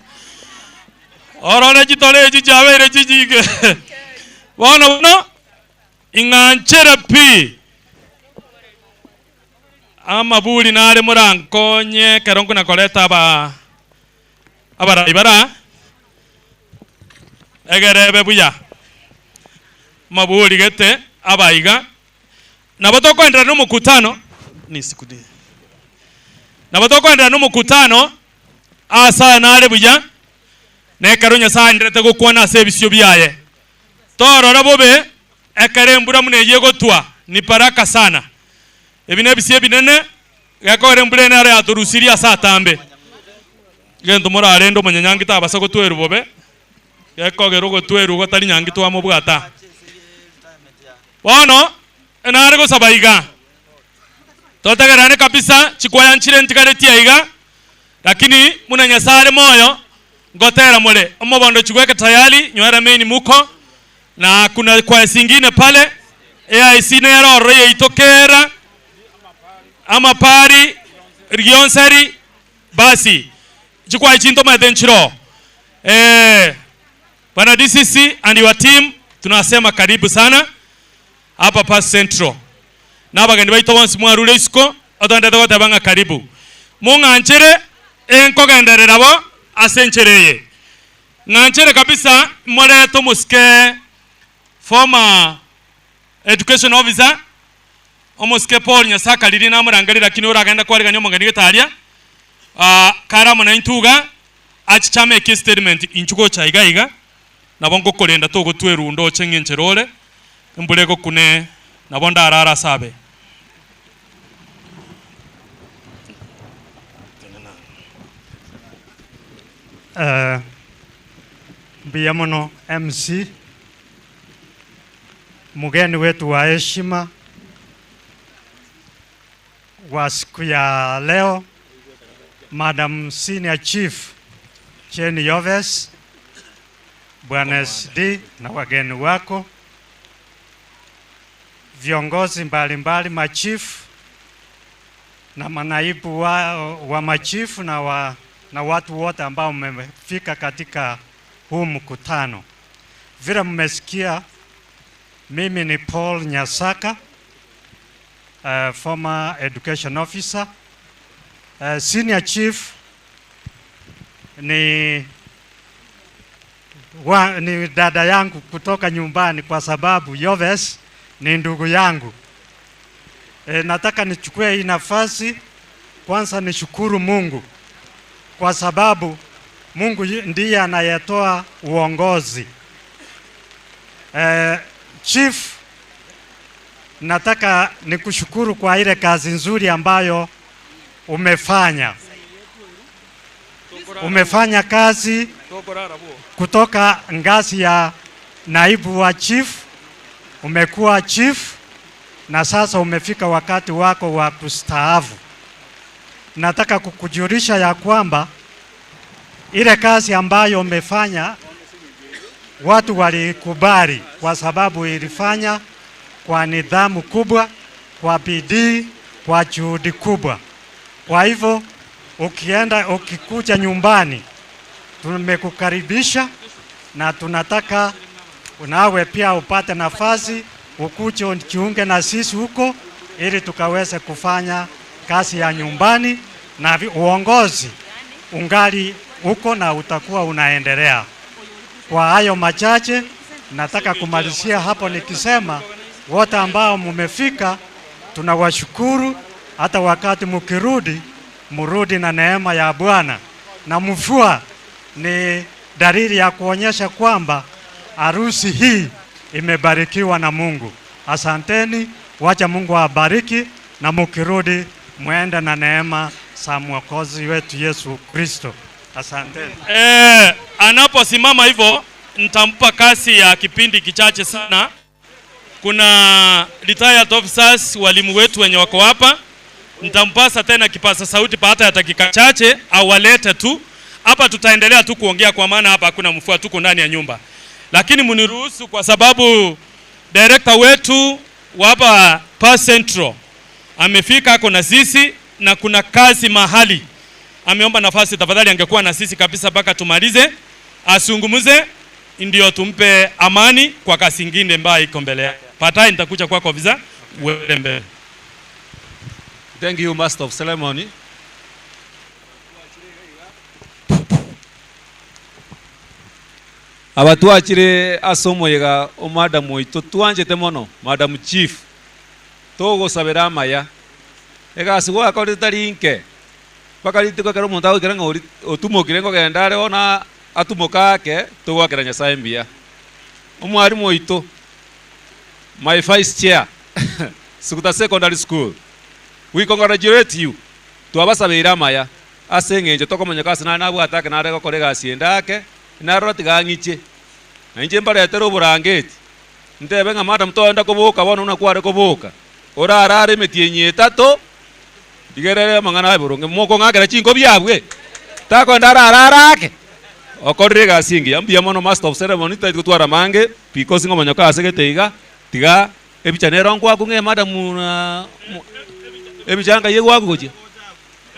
Orore chitoro echi chiabeire chichike. Bono bono ing'anchere pi amaburi nare morankonye kero nkuna koreta aba abarai bara egerebe buya maburi gete abaiga nabo tokoendera n'omukutano nisikudi nabo tokoendera n'omukutano asa nare buya nekero Nyasaye nderete gokwana ase ebisio biaye torora bobe ekere mbura muneye gotwa ni baraka sana ebine bisie binene gakore mbure nare aturusiria satambe gento morarendo munyanyangi tabasa gotweru bobe gekogero gotweru gotari nyangi twamobwata bono enare gosaba iga totegerane kabisa chikwaya nchire ntigaretia iga lakini muna Nyasaye moyo ngotera mole omobondo chigweke tayari nywera main muko na kuna kwa singine pale AIC nero roye itokera amapari rionseri basi chikwa chinto madenchiro bana DCC and your team tunasema karibu sana hapa pa Central na abageni baito bonsi mwarure isiko otondete gotebanga karibu mung'anchere enkogenderera bo ase enchereye ng'anchere kabisa moreto musike former education officer omosike Paul Nyasaka liri namurangarira lakini uragenda kwarigania omogeni getaria karamo na intuga achichame eki statement inchugo cha iga iga nabo ngokorenda togotwerundo oche ng'encherore mbure gokune nabo ndarara sabe. Mbuya mono MC, mgeni wetu wa heshima wa siku ya leo, Madam Senior Chief Jane Yoves, Bwana SD na wageni wako, viongozi mbalimbali, machifu na manaibu wa machifu na watu wote ambao mmefika katika huu mkutano. Vile mmesikia, mimi ni Paul Nyasaka, former education officer. Senior chief ni dada yangu kutoka nyumbani kwa sababu Yoves ni ndugu yangu. Nataka nichukue hii nafasi kwanza nishukuru Mungu kwa sababu Mungu ndiye anayetoa uongozi. Chief, nataka nikushukuru kwa ile kazi nzuri ambayo umefanya. Umefanya kazi kutoka ngazi ya naibu wa chief, umekuwa chief na sasa umefika wakati wako wa kustaafu. Nataka kukujulisha ya kwamba ile kazi ambayo umefanya watu walikubali, kwa sababu ilifanya kwa nidhamu kubwa, kwa bidii, kwa juhudi kubwa. Kwa hivyo ukienda, ukikuja nyumbani, tumekukaribisha na tunataka nawe pia upate nafasi ukuje ujiunge na sisi huko, ili tukaweze kufanya kazi ya nyumbani, na uongozi ungali huko na utakuwa unaendelea. Kwa hayo machache, nataka kumalizia hapo nikisema wote ambao mumefika tunawashukuru. Hata wakati mukirudi, murudi na neema ya Bwana, na mvua ni dalili ya kuonyesha kwamba harusi hii imebarikiwa na Mungu. Asanteni, wacha Mungu awabariki, na mukirudi muende na neema za Mwokozi wetu Yesu Kristo. Asanteni. Anaposimama hivyo nitampa kasi ya kipindi kichache sana. Kuna retired officers, walimu wetu wenye wako hapa. Nitampasa tena kipasa sauti baada ya dakika chache awalete tu. Hapa tutaendelea tu kuongea kwa maana hapa hakuna mfua, tuko ndani ya nyumba. Lakini mniruhusu kwa sababu director wetu wa hapa Pa Central amefika, ako na sisi na kuna kazi mahali. Ameomba nafasi, tafadhali angekuwa na sisi kabisa mpaka tumalize, asungumuze ndio tumpe amani kwa kazi nyingine ambayo iko mbele yake. Baadaye nitakuja kwako visa uende mbele. Thank you, Master of Ceremony. Abatwachire asomo yega o madam oito twanjete mono, Madam Chief. Togosabera amaya. Egasi gwakorete tari nke. Mpaka rituko ekero omonto agokera ng'a ori otumokire nkogenda are ona atumoka ake, togwakera Nyasaye mbuya. Omwarimu oito, my vice chair, Suguta Secondary School. We congratulate you. Twabasabeire amaya ase eng'encho tokomanya ase nare nabwate ake nare gokora egasi ende ake, narora tiga ng'iche. Na inche mbaretere oborangeti. Ntebe ng'a madam toenda koboka bono buna kware koboka. Orarare emetienyi etato, rigerere amang'ana aye boronge, mokong'akera chinko biabwe. Takoenda ararare ake. Okorire egasi engiya, mbuya mono Master of Ceremony, tari gotwara mange, because ng'omonyoka ase gete iga, tiga ebicha nero nkwaku ng'e madam na ebicha nkai egwaku gochia.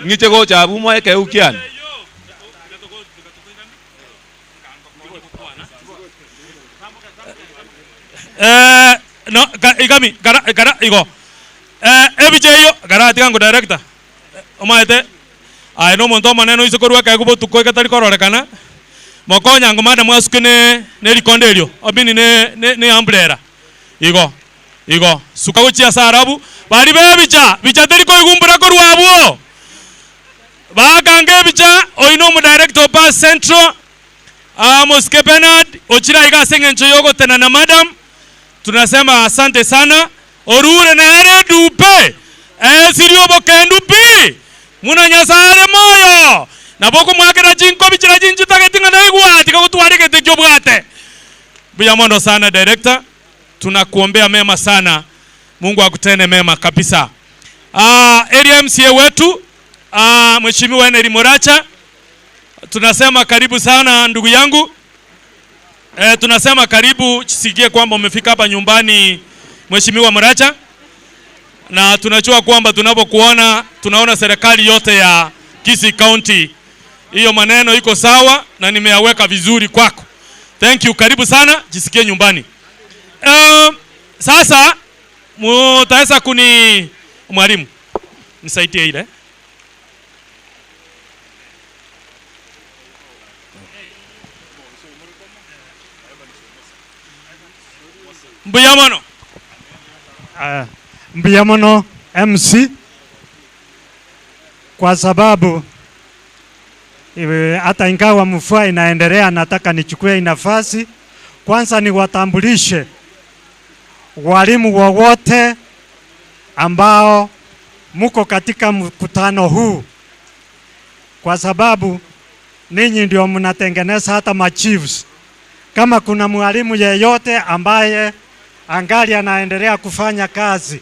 Ng'iche gocha abwo moe ekeu kiane. No, igami, gara, gara, igo. Ebicha eyo, gara tiga ngo director. Omaete, aye no monto omonene oise korwa ekegu botuko egetari kororekana. Mokonya ngo madam asuke ne rikonde erio, obini ne umbrella. Igo, igo, suka gochia ase arabu, bari be bicha, bicha teri koigumbura korwa abwo. Bakange ebicha, oino omo director pa Central, Mosque Bernard, ochira iga ase eng'encho yogotena na madam. Tunasema asante sana. Orure na ere dupe. Sirio bokendu pi. Muna nyasare moyo. Na boko mwakera chinko bichira chinchu tagetinga na igwa. Tika kutuwari kete kiobwate. Buyamondo sana director. Tunakuombea mema sana. Mungu akutene mema kabisa. Area MCA wetu, Mheshimiwa Henry Moracha. Tunasema karibu sana ndugu yangu. Tunasema karibu, sikie kwamba umefika hapa nyumbani Mheshimiwa Moracha. Na tunajua kwamba tunapokuona tunaona serikali yote ya Kisii County. Hiyo maneno iko sawa na nimeyaweka vizuri kwako. Thank you, karibu sana, jisikie nyumbani. Sasa mutaweza kuni mwalimu nisaidie ile. Mbuya mono. Mbuya mono MC, kwa sababu hata ingawa mvua inaendelea, nataka nichukue nafasi kwanza niwatambulishe walimu wowote ambao muko katika mkutano huu, kwa sababu ninyi ndio mnatengeneza hata machiefs. Kama kuna mwalimu yeyote ambaye angali anaendelea kufanya kazi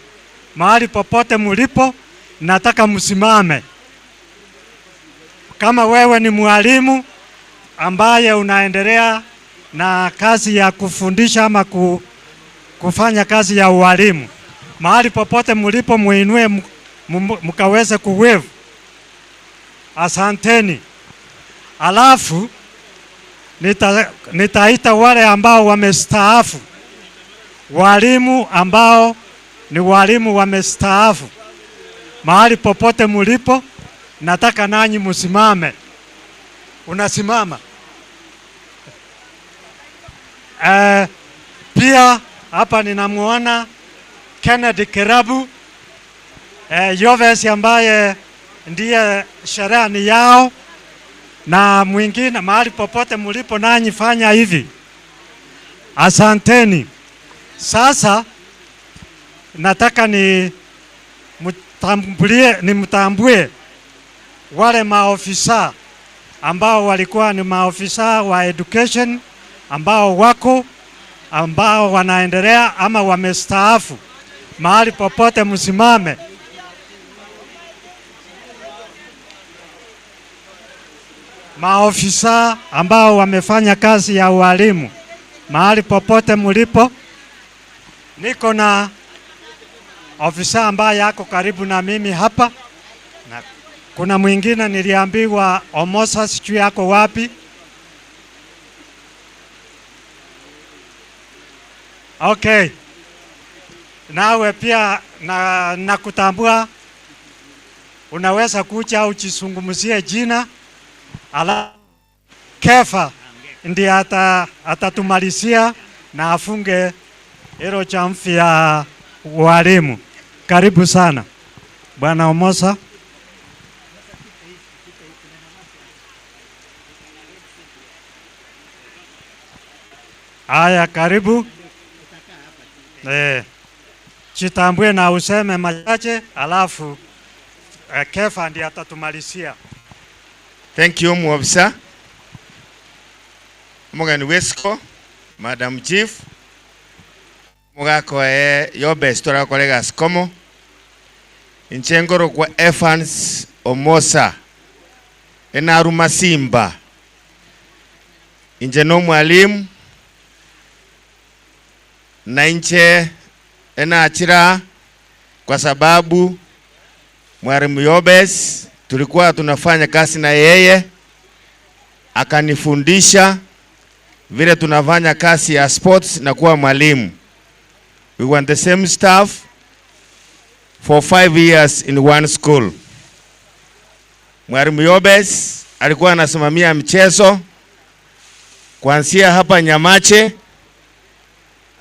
mahali popote mulipo, nataka msimame. Kama wewe ni mwalimu ambaye unaendelea na kazi ya kufundisha ama kufanya kazi ya ualimu, mahali popote mlipo muinue mkaweze kuwave. Asanteni. Alafu nitaita wale ambao wamestaafu, walimu ambao ni walimu wamestaafu. Mahali popote mlipo, nataka nanyi msimame. Unasimama. Pia hapa ninamuona Kennedy Kerabu, Yoves ambaye ndiye sherani yao, na mwingine. Mahali popote mlipo nanyi fanya hivi. Asanteni. Sasa nataka ni mtambue wale maofisa ambao walikuwa ni maofisa wa education ambao wako, ambao wanaendelea ama wamestaafu. Mahali popote msimame. Maofisa ambao wamefanya kazi ya ualimu, mahali popote mlipo. Niko na ofisa ambaye yako karibu na mimi hapa, na kuna mwingine niliambiwa Omosa, sijui yako wapi. Okay, nawe pia nakutambua, unaweza kuja ujizungumzie jina. Ala Kefa ndiye atatumalizia na afunge hilo chamfi ya walimu. Karibu sana Bwana Omosa. Aya, karibu. Chitambue na useme machache, alafu Kefa ndiye atatumalizia. Thank you, Mwofisa. Mugani Wesco, Madam Chief, mugako Yobes torakorega skomo. Inchengoro kwa Evans Omosa, enaruma Simba. Inje no mwalimu, na inche enaachira kwa sababu mwalimu Yobes tulikuwa tunafanya kazi na yeye, akanifundisha vile tunafanya kazi ya sports na kuwa mwalimu. We want the same staff for 5 years in one school. Mwalimu Yobes alikuwa anasimamia mchezo kuanzia hapa Nyamache,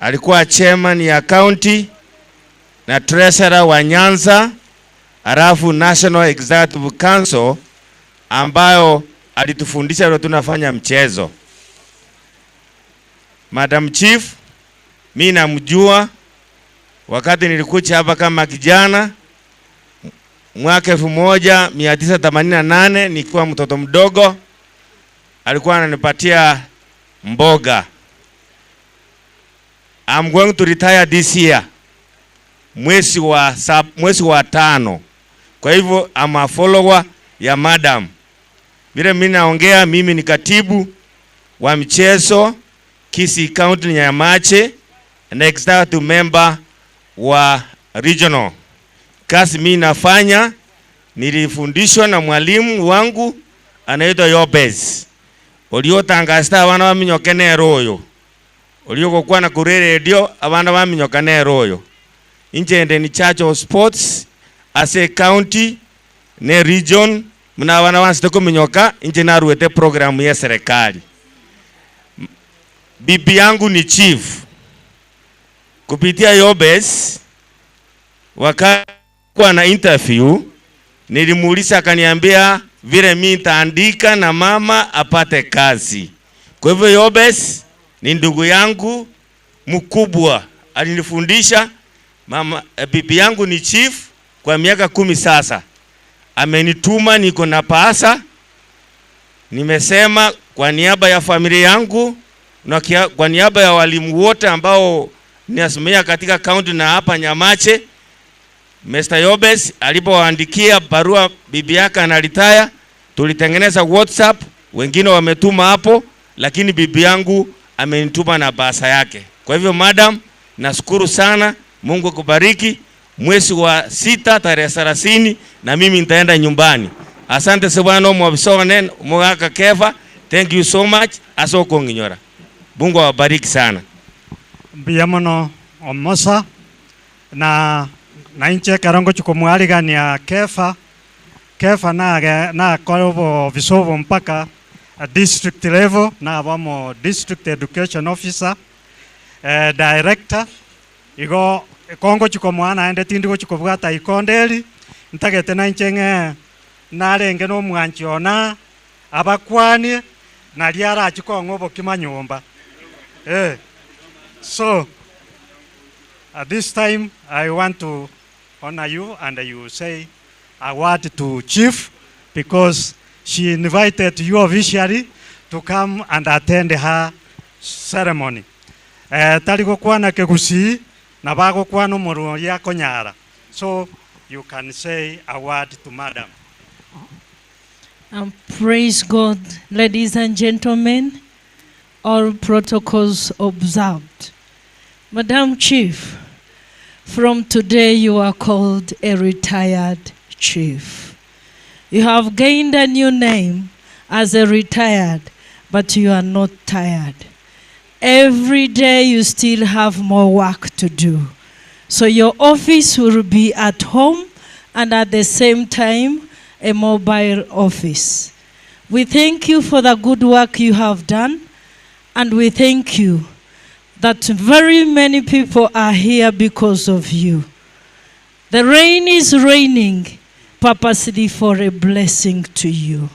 alikuwa chairman ya county na treasurer wa Nyanza, alafu National Executive Council ambayo alitufundisha vile tunafanya mchezo. Madam Chief, mimi namjua wakati nilikuja hapa kama kijana mwaka 1988 nikiwa mtoto mdogo, alikuwa ananipatia mboga. I'm going to retire this year, mwezi wa 5. Kwa hivyo I'm a follower ya madam. Vile mimi naongea, mimi ni katibu wa mchezo Kisii County Nyamache, na executive member wa regional. Kazi mimi nafanya nilifundishwa na mwalimu wangu anaitwa Yobes. Oliotangasta abana baminyoke neroyo. Oliokokuwa na kure radio abana baminyoka neroyo. Injende ni charge of sports as a county ne region muna abana bansite kuminyoka inje naruete programu ya serikali. Bibi yangu ni chief. Kupitia Yobes wakati kwa na interview nilimuuliza, akaniambia vile mimi nitaandika na mama apate kazi. Kwa hivyo Yobes ni ndugu yangu mkubwa, alinifundisha. Mama, bibi yangu ni chief kwa miaka 10 sasa. Amenituma, niko na pasa. Nimesema kwa niaba ya familia yangu na kwa niaba ya walimu wote ambao ninasimamia katika county na hapa Nyamache, Mr. Yobes alipoandikia barua bibi yake analitaya, Tulitengeneza WhatsApp, wengine wametuma hapo, lakini bibi yangu amenituma na basa yake. Kwa hivyo madam, nashukuru sana, Mungu akubariki. Mwezi wa 6 tarehe 30 na mimi nitaenda nyumbani. Asante sana mwabisone mwaka Kefa. Thank you so much. Asoko nginyora. Mungu awabariki sana. Mbuya muno omosa na nainche karongo chukumwarigania Kefa. Kefa nage na korobo visobo mpaka district level na abamo district education officer, director igo kongo chukomwana ende tindi gochikobwata ikonderi ntagete nainche ng'e narenge no mwanchi ona abakwanie nari arachikong'a obokima nyomba. So at this time I want to honor you and you say a word to Chief because she invited you officially to come and attend her ceremony. Tari gokwana kegusi na bagokwana omoro ya konyara. So you can say a word to madam. Praise God, ladies and gentlemen, all protocols observed. Madam Chief, from today you are called a retired chief. You have gained a new name as a retired, but you are not tired. Every day you still have more work to do. So your office will be at home and at the same time a mobile office. We thank you for the good work you have done, and we thank you that very many people are here because of you. The rain is raining purposely for a blessing to you.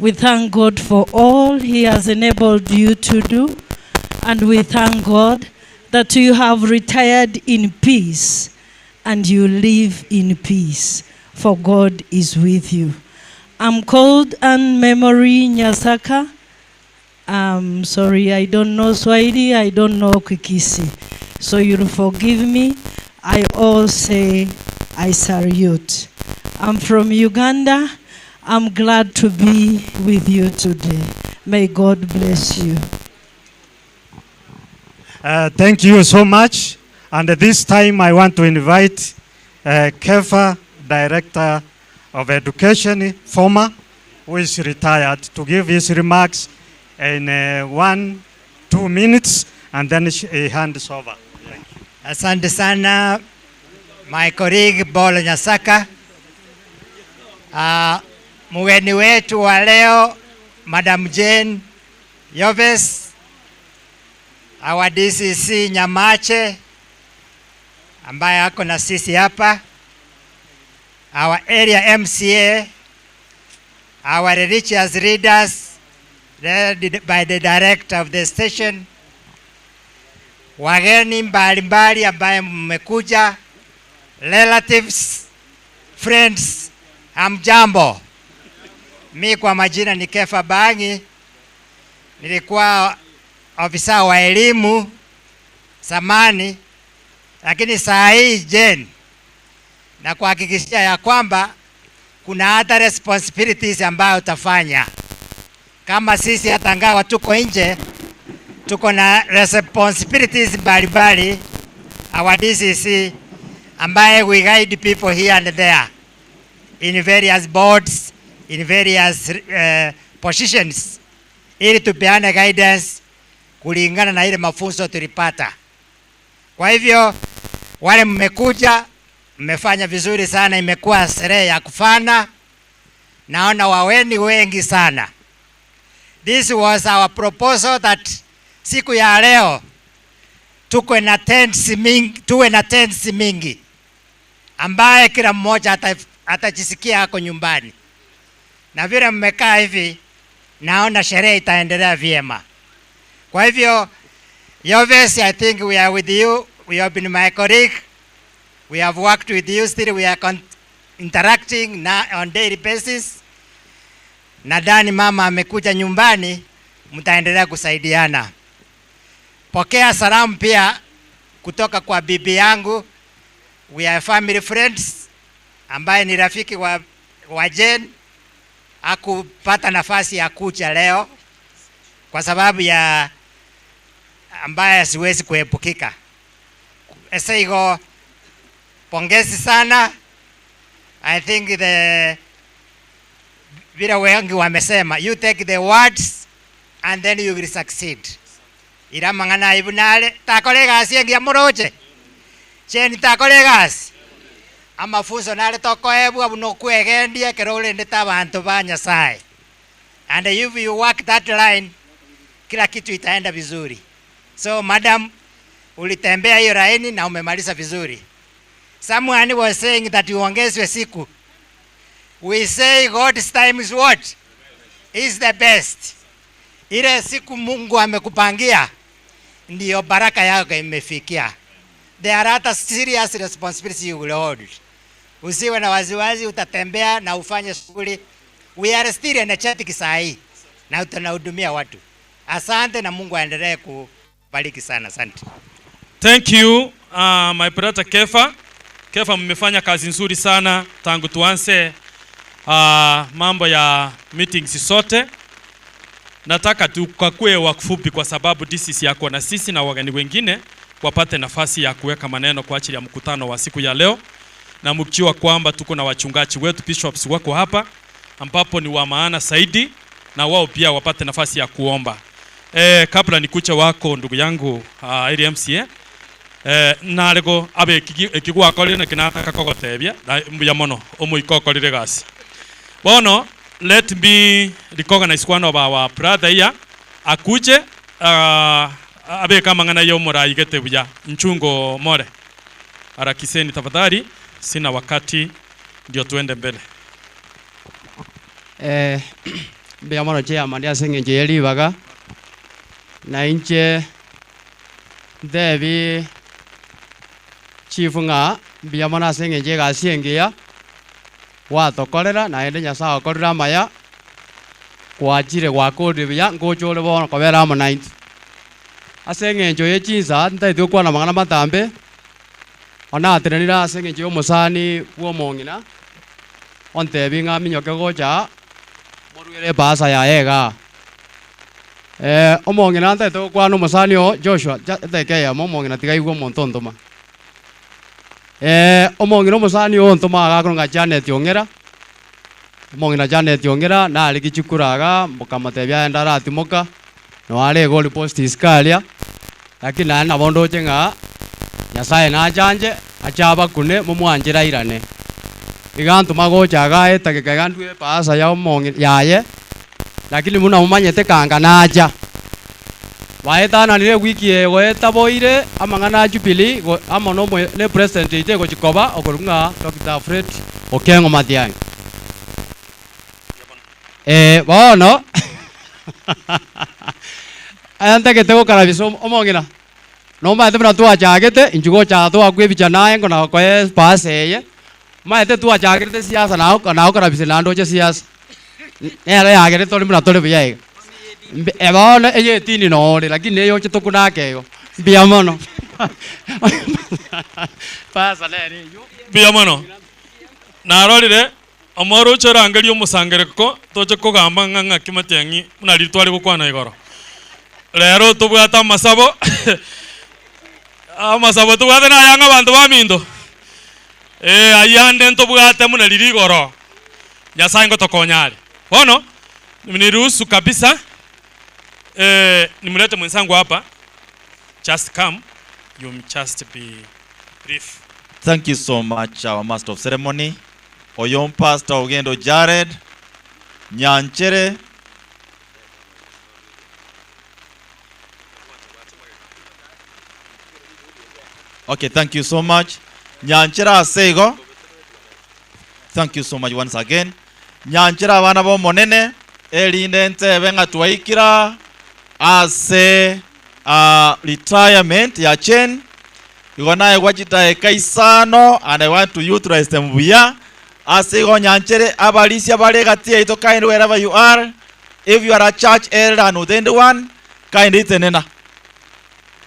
We thank God for all he has enabled you to do, and we thank God that you have retired in peace and you live in peace, for God is with you. I'm called Anne Memory Nyasaka. I'm sorry, I don't know Swahili, I don't know Kikisi. So you'll forgive me. I all say I salute. I'm from Uganda. I'm glad to be with you today. May God bless you. Thank you so much. And at this time, I want to invite Kefa, Director of Education, former, who is retired, to give his remarks in 1-2 minutes, and then he hands over. Thank you. Asante sana, my colleague Bolo Nyasaka. Mgeni wetu wa leo, Madam Jane Yoves, our DCC Nyamache, ambaye ako na sisi hapa, our area MCA, our religious leaders led by the director of the station, wageni mbalimbali ambaye mmekuja, relatives, friends, hamjambo. Mi kwa majina ni Kefa Bangi, nilikuwa ofisa wa elimu zamani, lakini saa hii Jane, na kuhakikishia ya kwamba kuna hata responsibilities ambayo utafanya. Kama sisi hata ingawa tuko nje, tuko na responsibilities mbalimbali, our DCC ambaye we guide people here and there in various boards, in various positions, ili tupeane guidance kulingana na ile mafunzo tulipata. Kwa hivyo wale mmekuja, mmefanya vizuri sana, imekuwa sherehe ya kufana. Naona waweni wengi sana. This was our proposal that siku ya leo tuwe na tents mingi, tuwe na tents mingi ambaye kila mmoja atajisikia hako nyumbani. Na vile mmekaa hivi, naona sherehe itaendelea vyema. Kwa hivyo, Yoves, I think we are with you. We have been my colleague. We have worked with you still. We are interacting na on daily basis. Nadhani mama amekuja nyumbani, mtaendelea kusaidiana. Pokea salamu pia kutoka kwa bibi yangu. We are family friends, ambaye ni rafiki wa Jane. Hakupata nafasi ya kuja leo kwa sababu ya ambaye siwezi kuepukika. Eseigo, pongezi sana. I think the vile wengi wamesema, you take the words and then you will succeed. Ira mang'ana ibunale takore gasi engia moroche cheni takore gasi amafunzo nale tokoebwa buno kwegendia kero urendete abantu ba Nyasaye, and if you work that line kila kitu itaenda vizuri. So madam, ulitembea hiyo laini na umemaliza vizuri. Someone was saying that uongezwe siku. We say God's time is what? Is the best. Ile siku Mungu amekupangia ndiyo baraka yako imefikia. There are other serious responsibilities you will hold. Usiwe na waziwazi, utatembea na ufanye shughuli. We are still energetic saa hii na tunahudumia watu. Asante na Mungu aendelee kubariki sana. Asante. Thank you my brother Kefa. Kefa, mmefanya kazi nzuri sana tangu tuanze mambo ya meetings sote. Nataka tukakue wakufupi kwa sababu DCC yako na sisi na wageni wengine wapate nafasi ya kuweka maneno kwa ajili ya mkutano wa siku ya leo, na mkiwa kwamba tuko na wachungaji wetu bishops wako hapa ambapo ni wa maana zaidi, na wao pia wapate nafasi ya kuomba. Kabla nikuche wako ndugu yangu iri MCA narego abe ekigwa kolire na kinataka kogotebia mbuya mono omuiko kolire gasi. Bono let me recognize one of our brother here akuje abe kama ngana yo muraigete buya nchungo more. Harakiseni tafadhali, sina wakati ndio tuende mbele. Mbuya mono chairman ase eng'encho ya ribaga na inche ndebi chief ng'a mbuya mono ase eng'encho egasi engiya gwatokorera naende Nyasaye okorire amaya gwachire gwakorire buya ngocha ore bono kobera amo naintwe ase eng'encho ya chinsa ntaete gokwana mang'ana matambe onaterenire ase eng'encho ya omosani bwa omong'ina ontebi ng'a minyoke gocha morwere basa yaye iga. Omong'ina ntaete gokwana omosani o Joshua eteke eyemo omong'ina tiga aigwe omonto ontoma. Omong'ina omosani o ontoma agakora ng'a Janet Ong'era omong'ina Janet Ong'era nare gichikura iga mokamotebia aende aratimoka noare iga oripost isiko aria, lakini naende nabo ndoche ng'a Nyasaye nachanche ache abakune momwanchera airane. Iga ntoma gocha iga etageka iga ndue epasa ya omong'ina yaye, lakini buna momanyete kanga nacha baetananire wiki eye goetaboire amang'ana a Jubilee amo ne president ite gochikoba okorwa ng'a Dr. Fred Okengo Matiang'i. Bono aya ntagete gokarabisa omong'ina nomaete buna twachagete inchu gocha twakwa ebicha naye nkona gokoa epasa eye maete twachagete siasa nagokarabisa naende oche siasa nere yagere tori buna tori buya iga. Bono eye etini noore lakini eyoche tokunake igo mbuya mono. Pasa nere eywo mbuya mono. Narorire omoro orangerie omosangereko toche kogamba ng'a ng'aki Matiang'i buna riria tware gokwana igoro. Rero tobwate amasabo amasabo tobwate nayang'a abanto baminto ayande ntobwate muna riria igoro Nyasaye ngotokonyare. Bono niruhusu kabisa nimlete mwenzangu hapa. Just come, you just be brief. Thank you so much, our master of ceremony, Oyom Pastor Ogendo Jared Nyanchere. Okay, thank you so much. Nyanchera Asego. Thank you so much once again. Nyanchera abana bo monene erinde ntebe nga twaikira ase retirement ya Chen. Igo naye gwachita ekaisano and I want to utilize them buya. Ase igo nyanchere abalisia bare gati yaito kind wherever you are. If you are a church elder and ordained one, kind itenena.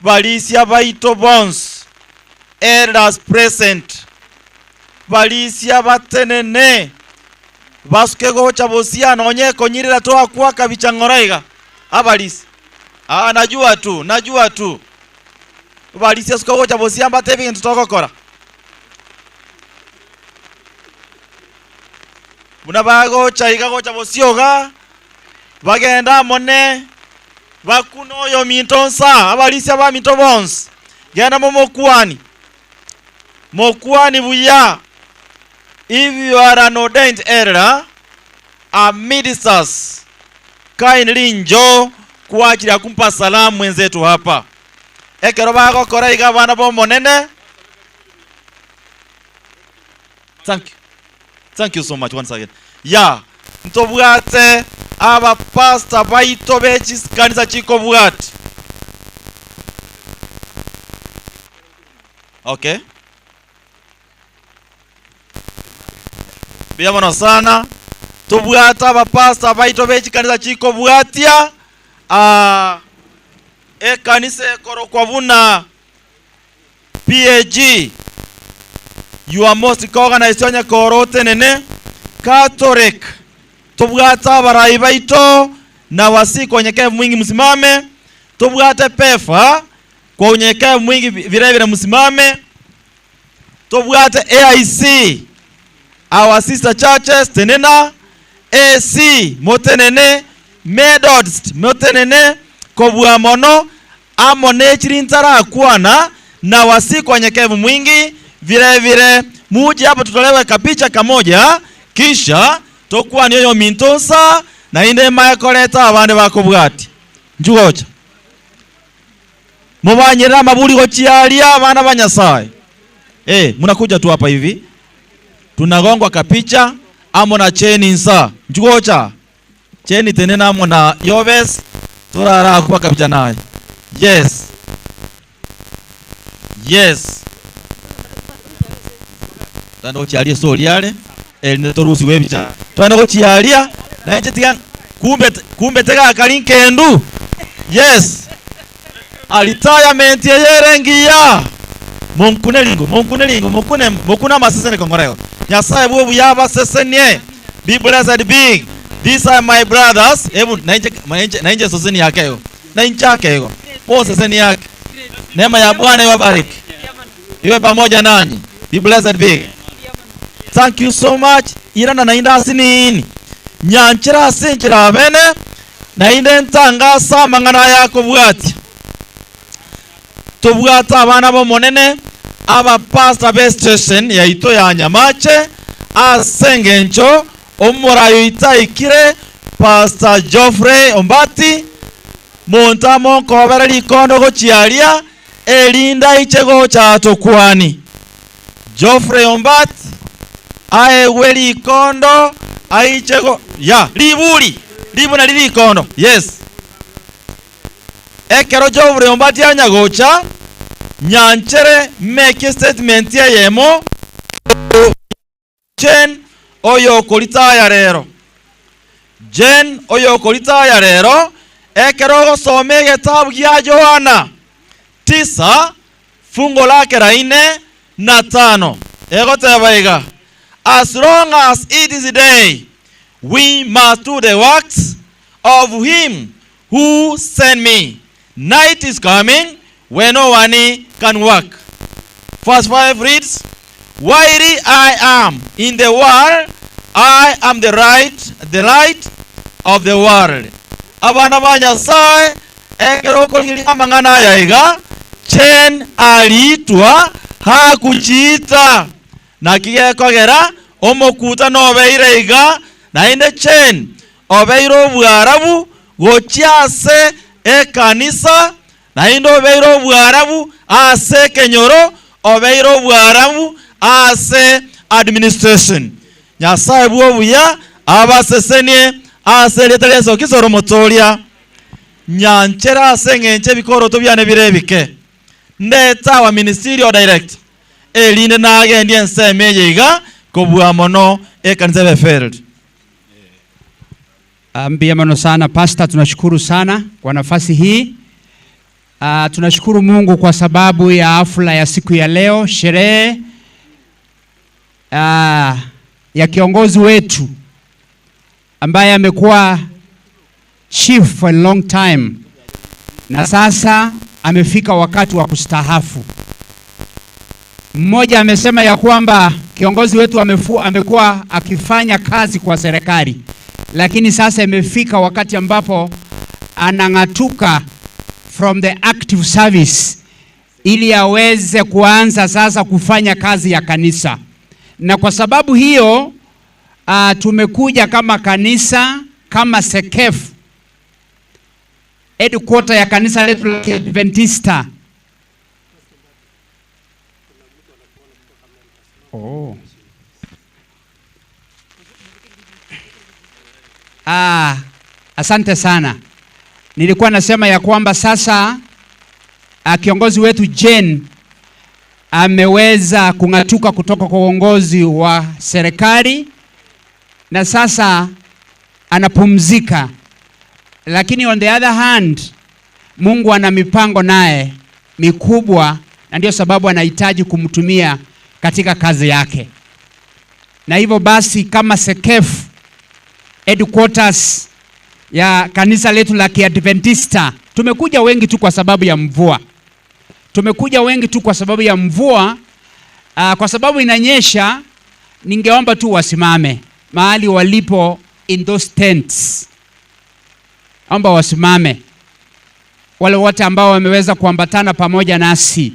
Balisia baito bonds. Elders present. Balisia batenene. Basuke gocha bosia nonye konyirira toa kwa kabichangoraiga. Abalisi. Ah, najua tu, najua tu. Balisi asuka gocha bosia mbate bintu tokokora. Muna bagocha iga gocha bosioga. Bagenda mone bakuno yo mintonsa abalisi aba minto bonse. Genda momokuani. Mokuani buya. If you are an ordained elder, a ministers, kindly njoo kwa ajili ya kumpa salamu mwenzetu hapa. Ekero bagokora iga bana bomonene. Thank you. Thank you so much once again. Ya, ntobwate aba pastor baito bechi kanisa chiko bwate. Okay. Biamono sana. Tobwata aba pastor baito bechi kanisa chiko bwatia. E kanisa ekorokwa buna PAG. You are most organized onye korote nene Catholic. Tobwata abarai baito na wasi kwa unyenyekevu mwingi msimame. Tobwate pefa kwa unyenyekevu mwingi vile vile msimame. Tobwate AIC, our sister churches tenena, AC motenene, Methodist motenene, kobwa mono amone chirintara kuana na wasi kwa unyenyekevu mwingi vile vile. Muje hapo tutolewe kapicha kamoja kisha tokuwa niyo mintosa na inde mayakoleta abande bakobwati njugocha mubanyira mabuli gochialia abana ba Nyasaye. Mnakuja tu hapa hivi tunagongwa kapicha amo na cheni nsa njugocha cheni tenena amo na yobes turara kupa kapicha naye. Yes, yes. Tando gochialia soriale elnetorusi webicha twende gochialia na nje tiga kumbe kumbe tega kalinkendu. Yes, retirement yerengiya monkune lingo monkune lingo mokune mokuna masesene kongoreo Nyasaye bwo buyaba sesenie. Be blessed big. These are my brothers. Ebu na nje seseni yake yo na nje yake yo po seseni yake. Neema ya Bwana iwabariki, iwe pamoja nanyi. Be blessed big. Thank you so much. Irana nainda asinini nyanchira asinchira bene nainde ntangasa mangana yako bwati tobwata abana bomonene aba pastor best station ya ito ya Nyamache asengencho omorayo itaikire Pastor Geoffrey Ombati montamo kobera likondo gochialia elinda ichego cha tokwani. Geoffrey Ombati aewe likondo aichego ya libuli libu na likondo. Yes, ekero Geoffrey Ombati anyagocha nyanchere make statement ya yemo Jen oyo kolitaya rero Jen oyo kolitaya rero ekero gosome getabu gya Yohana 9 fungo lake la 4 na 5 egoteba as long as it is day, we must do the works of him who sent me. Night is coming when no one can work. Verse 5 reads, while I am in the world, I am the light of the world. Abana ba Nyasaye ekero mang'ana yaiga Chen aliitwa hakuchiita na kigekogera omokuta nobeire iga na inde Chen obeire obwarabu gochiase ekanisa na inde obeire obwarabu ase kenyoro obeire obwarabu ase administration. Nyasaye bwobuya abasesenie ase leta Yesu kisoro motoria nyanchera ase ng'enche bikoroto byane birebike ndeta wa ministerial director elinde nagendie enseme yiga kobua mono ekanisa befered. Mbia mano sana pastor, tunashukuru sana kwa nafasi hii. Tunashukuru Mungu kwa sababu ya hafla ya siku ya leo, sherehe ya kiongozi wetu ambaye amekuwa chief for a long time na sasa amefika wakati wa kustahafu. Mmoja amesema ya kwamba kiongozi wetu amekuwa akifanya kazi kwa serikali, lakini sasa imefika wakati ambapo anang'atuka from the active service ili aweze kuanza sasa kufanya kazi ya kanisa. Na kwa sababu hiyo tumekuja kama kanisa, kama SEKEF, headquarter ya kanisa letu la Kiadventista. Oh. Asante sana. Nilikuwa nasema ya kwamba sasa kiongozi wetu Jane ameweza kung'atuka kutoka kwa uongozi wa serikali na sasa anapumzika. Lakini on the other hand, Mungu ana mipango naye mikubwa, na ndio sababu anahitaji kumtumia katika kazi yake. Na hivyo basi kama SEKEF headquarters ya kanisa letu la Kiadventista, tumekuja wengi tu kwa sababu ya mvua. Tumekuja wengi tu kwa sababu ya mvua. Kwa sababu inanyesha, ningeomba tu wasimame mahali walipo in those tents. Omba wasimame wale wote ambao wameweza kuambatana pamoja nasi.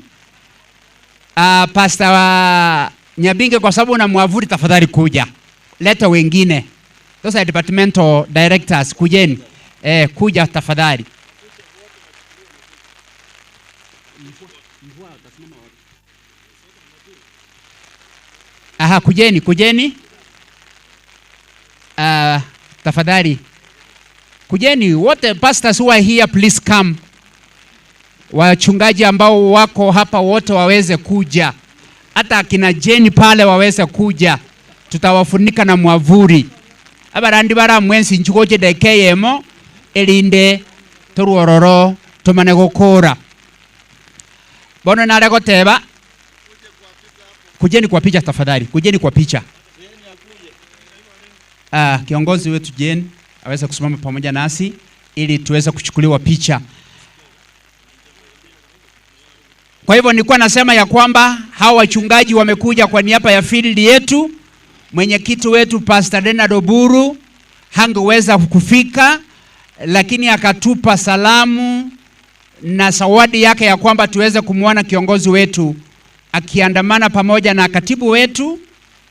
Pastor wa Nyabinge, kwa sababu una mwavuli, tafadhali kuja. Leta wengine. Those are departmental directors, kujeni. Kuja tafadhali. Aha, kujeni, kujeni. Tafadhali. Kujeni wote, pastors who are here, please come. Wachungaji ambao wako hapa wote waweze kuja. Hata akina Jane pale waweze kuja. Tutawafunika na mwavuli. Abarandi bara mwensi nchugoche dekeyemo elinde toruororo tomane gokora. Bono nare goteba. Kujeni kwa picha tafadhali. Kujeni kwa picha. Kiongozi wetu Jane aweze kusimama pamoja nasi ili tuweze kuchukuliwa picha. Kwa hivyo nilikuwa nasema ya kwamba hawa wachungaji wamekuja kwa niaba ya field yetu. Mwenyekiti wetu Pastor Leonard Oburu hangeweza kufika, lakini akatupa salamu na zawadi yake ya kwamba tuweze kumuona kiongozi wetu akiandamana pamoja na katibu wetu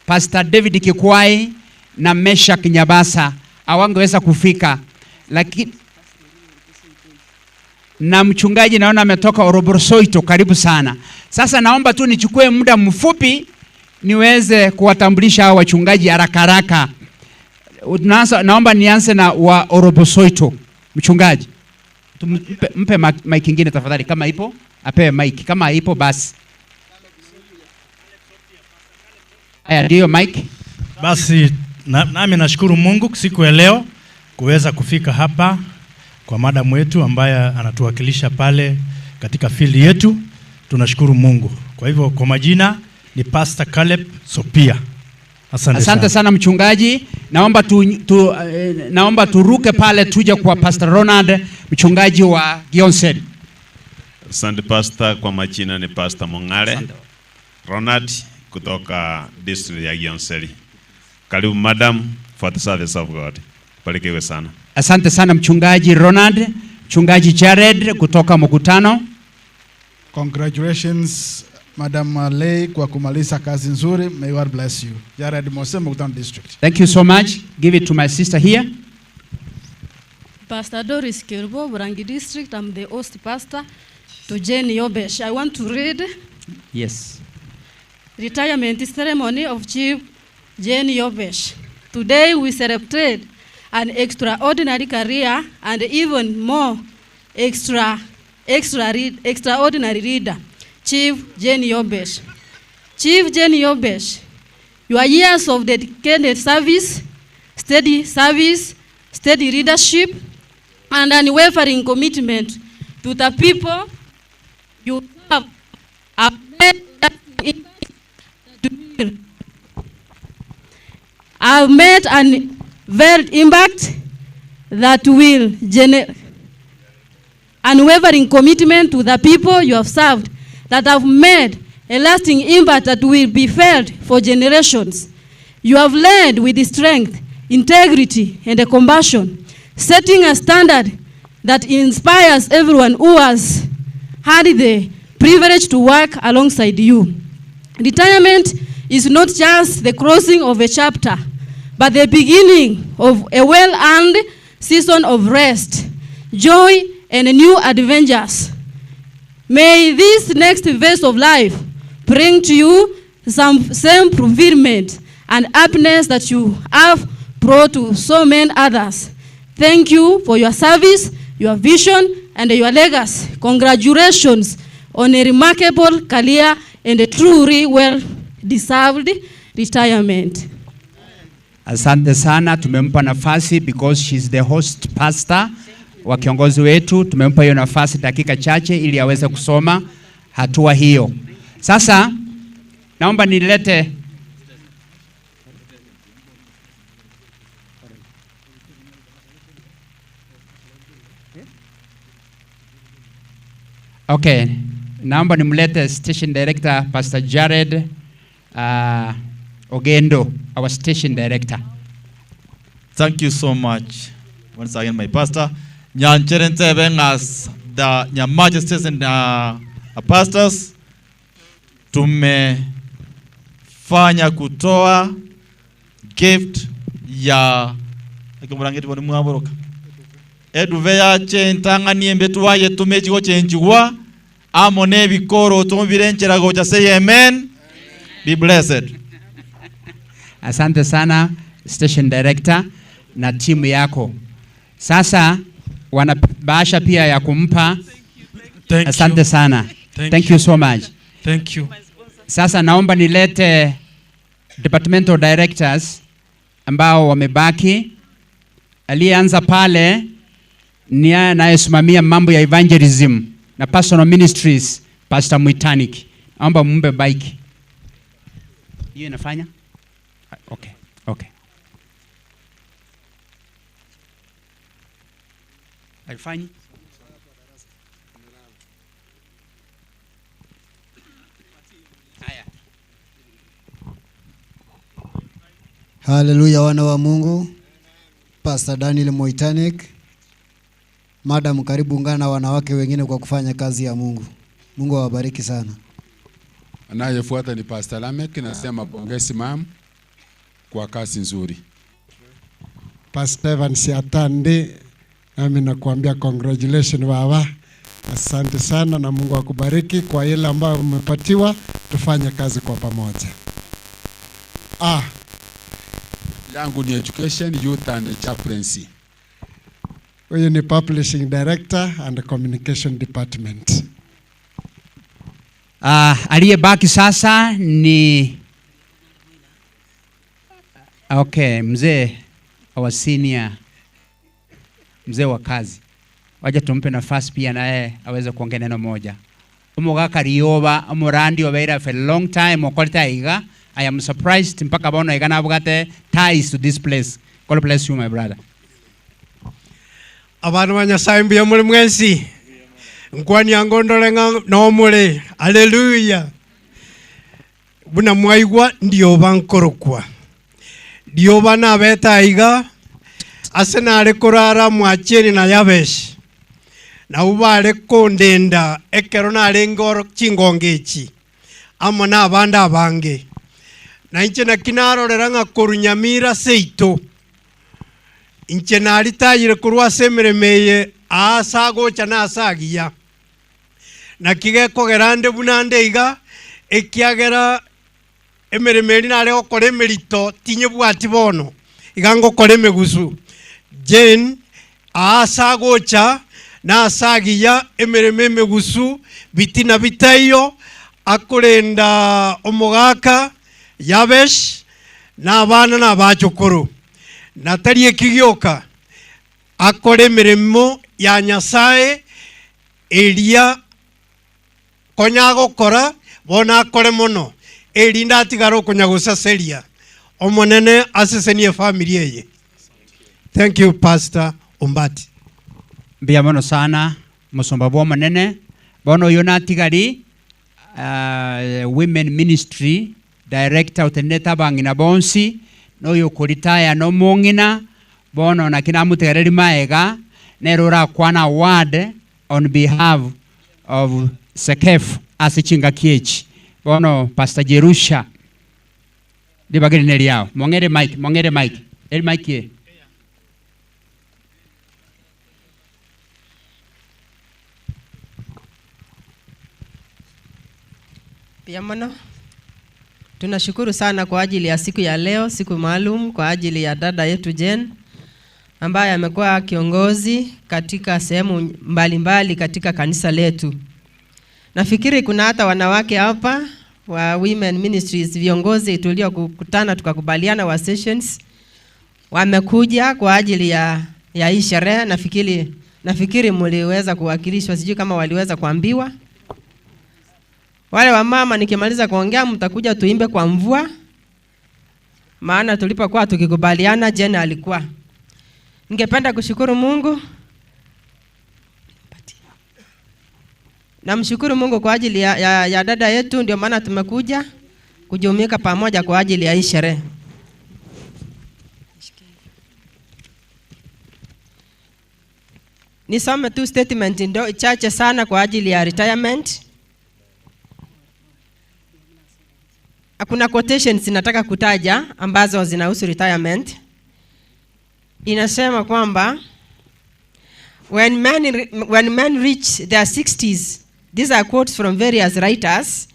Pastor David Kikwai na Mesha Kinyabasa. Hawangeweza kufika, lakini na mchungaji naona ametoka Oroborsoito, karibu sana. Sasa naomba tu nichukue muda mfupi niweze kuwatambulisha hao wachungaji haraka haraka. Naomba nianze na wa Oroborsoito. Mchungaji, mpe mic nyingine tafadhali, kama ipo apewe mic, kama ipo basi. Haya, ndio mic. Basi nami nashukuru Mungu siku ya leo kuweza kufika hapa kwa madam wetu ambaye anatuwakilisha pale katika field yetu. Tunashukuru Mungu. Kwa hivyo kwa majina ni Pastor Caleb Sopia. Asante, asante sana mchungaji. Naomba naomba turuke pale tuje kwa Pastor Ronald, mchungaji wa Gionseri. Asante Pastor, kwa majina ni Pastor Mongale Ronald kutoka district ya Gionseri. Karibu madam for the service of God. Barikiwe sana. Asante sana mchungaji Ronald. Mchungaji Jared kutoka Mkutano. Congratulations Madam Lay kwa kumaliza kazi nzuri. May God bless you. Jared Mose, Mkutano District. Thank you so much. Give it to my sister here. Pastor Doris Kirbo, Burangi District. I'm the host pastor to Jane Yobesh. I want to read. Yes. Retirement ceremony of Chief Jane Yobesh. Today we celebrate an extraordinary career and even more extraordinary leader, Chief Jane Yobesh. Chief Jane Yobesh, your years of dedicated service, steady leadership, and unwavering commitment to the people you serve have made felt impact that will generate unwavering commitment to the people you have served that have made a lasting impact that will be felt for generations. You have led with strength, integrity, and compassion, setting a standard that inspires everyone who has had the privilege to work alongside you. Retirement is not just the closing of a chapter, but the beginning of a well-earned season of rest, joy, and new adventures. May this next phase of life bring to you some same fulfillment and happiness that you have brought to so many others. Thank you for your service, your vision, and your legacy. Congratulations on a remarkable career and a truly well-deserved retirement. Asante sana, tumempa nafasi because she's the host pastor wa kiongozi wetu. Tumempa hiyo nafasi dakika chache ili aweze kusoma hatua hiyo. Sasa naomba nilete Okay, naomba nimlete station director Pastor Jared Ogendo, our station director. Thank you so much once again, my pastor. Nyanchere ntebe as the Your Majesties and pastors, tumefanya kutoa gift ya ekimurangeti boni mwaboroka eduve yache ntang'anie mbetu waye tumechigo chenjigwa amo nebikoro tumibirenchera gocha. Say amen. Be blessed. Asante sana station director na timu yako. Sasa wana bahasha pia ya kumpa. Thank Asante you. Sana. Thank Thank you. You so much. Thank you. Sasa naomba nilete departmental directors ambao wamebaki. Aliyeanza pale ni anayesimamia mambo ya evangelism na personal ministries, Pastor Mwitanik. Naomba mumpe bike. Hiyo inafanya? Okay. Haifanyi? Haya. Haleluya, wana wa Mungu. Pastor Daniel Moitanik. Madam, karibu ungana na wanawake wengine kwa kufanya kazi ya Mungu. Mungu awabariki sana. Anayefuata ni Pastor Lamek, nasema pongezi ma'am kwa kazi nzuri. Pastor Evans Atandi, nami nakuambia congratulations baba. Asante sana na Mungu akubariki kwa ile ambayo umepatiwa, tufanye kazi kwa pamoja. Yangu ni education, youth and chaplaincy. Huyu ni publishing director and communication department. Aliyebaki sasa ni okay, mzee our senior, mzee wa kazi. Wacha tumpe nafasi pia naye aweze kuongea neno moja. Omogaka rioba omorandi obeira for a long time okolita iga. I am surprised mpaka bono iga nabugate ties to this place. God bless you, my brother. Abantu ba Nyasaye mbuya muri mwensi nkwani yangondole nga nomule haleluya buna mwaigwa ndio bankorokwa ndio bana beta iga ase nare kurara mwacheni na yabeshi na ubare kondenda ekero nare ngoro chingongechi amo na abanda abange na inche nakinarorera nga korunyamira seito inche naritayire kurwa semeremeye asagocha na asagiya na kigekogera nde bunande iga ekiagera emeremeri nare gokora emerito tinyebwati bono iga ngokora emegusu Jane asagocha na asagiya emereme emegusu bitina bitaiyo akorenda omogaka Yabesh na abana na abachokoro natari ekigioka akore emeremo ya Nyasaye eria konya gokora bona akore mono erinda atigara okonya gosaseria omonene asesenie family eye. Thank you, Pastor Ombati. Mbuya mono sana musomba bwa omonene bono oyo natigari women ministry director otenete abang'ina bonsi noyo kuritaya no mong'ina bono naki namutegereri maega nero orakwana word on behalf of SECAF ase chingaki echi bono Pastor Jerusha ribageri neriao mong'ere mic, mong'ere mic, eri mic ye. Pia mono tunashukuru sana kwa ajili ya siku ya leo, siku maalum kwa ajili ya dada yetu Jane ambaye amekuwa kiongozi katika sehemu mbalimbali katika kanisa letu. Nafikiri kuna hata wanawake hapa wa Women Ministries, viongozi tuliokutana tukakubaliana wa sessions, wamekuja kwa ajili ya hii sherehe. Nafikiri mliweza kuwakilishwa, sijui kama waliweza kuambiwa. Wale wa mama nikimaliza kuongea mtakuja tuimbe kwa mvua, maana tulipokuwa tukikubaliana Jane alikuwa. Ningependa kushukuru Mungu. Namshukuru Mungu kwa ajili ya dada yetu, ndio maana tumekuja kujumuika pamoja kwa ajili ya hii sherehe. Nisome tu statement ndo chache sana kwa ajili ya retirement. Kuna quotations nataka kutaja ambazo zinahusu retirement. Inasema kwamba when men reach their 60s, these are quotes from various writers,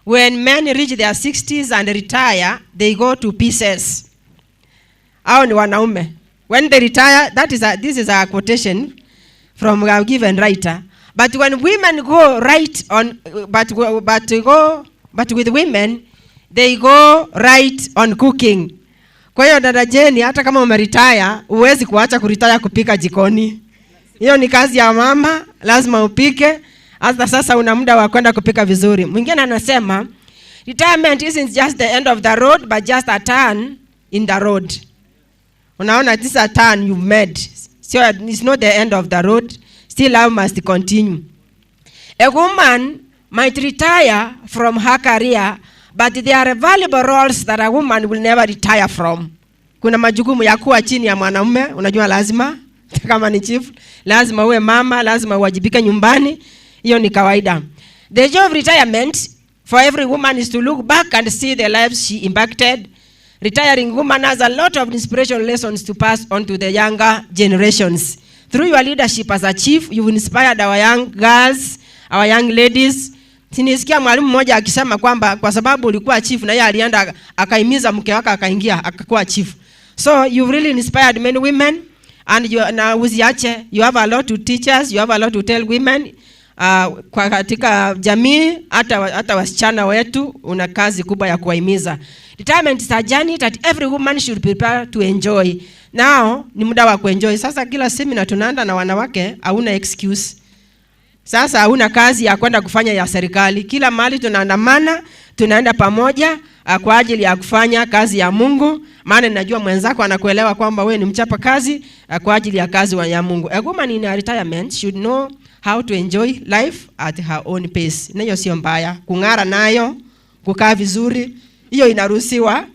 when men reach their 60s and retire, they go to pieces. Hao ni wanaume. When they retire, this is a quotation from a given writer. But when women go right on, but with women, they go right on cooking. Kwa hiyo dada Jane, hata kama umeretire, huwezi kuacha kuretire kupika jikoni. Hiyo ni kazi ya mama, lazima upike. Hata sasa una muda wa kwenda kupika vizuri. Mwingine anasema, retirement isn't just the end of the road, but just a turn in the road. Unaona, this is a turn you've made. So it's not the end of the road. Still life must continue. A woman might retire from her career, but there are valuable roles that a woman will never retire from. Kuna majukumu ya kuwa chini ya mwanamume, unajua lazima, kama ni chief, lazima uwe mama, lazima uwajibike nyumbani. Hiyo ni kawaida. The joy of retirement for every woman is to look back and see the lives she impacted. Retiring woman has a lot of inspirational lessons to pass on to the younger generations. Through your leadership as a chief, you've inspired our young girls, our young ladies. Sinisikia mwalimu mmoja akisema kwamba kwa sababu ulikuwa chief na yeye alienda akaimiza mke wake akaingia akakuwa chief. So you've really inspired many women, and you, na usiache, you have a lot to teach us, you have a lot to tell women. Kwa katika jamii, hata wasichana wetu una kazi kubwa ya kuwahimiza. Retirement is a journey that every woman should prepare to enjoy. Now ni muda wa kuenjoy. Sasa kila seminar tunaenda na wanawake, hauna excuse. Sasa hauna kazi ya kwenda kufanya ya serikali. Kila mahali tunaandamana, tunaenda pamoja kwa ajili ya kufanya kazi ya Mungu. Maana ninajua mwenzako anakuelewa kwamba wewe ni mchapa kazi kwa ajili ya kazi ya Mungu. A woman in her retirement should know how to enjoy life at her own pace. Na hiyo sio mbaya. Kung'ara nayo, kukaa vizuri, hiyo inaruhusiwa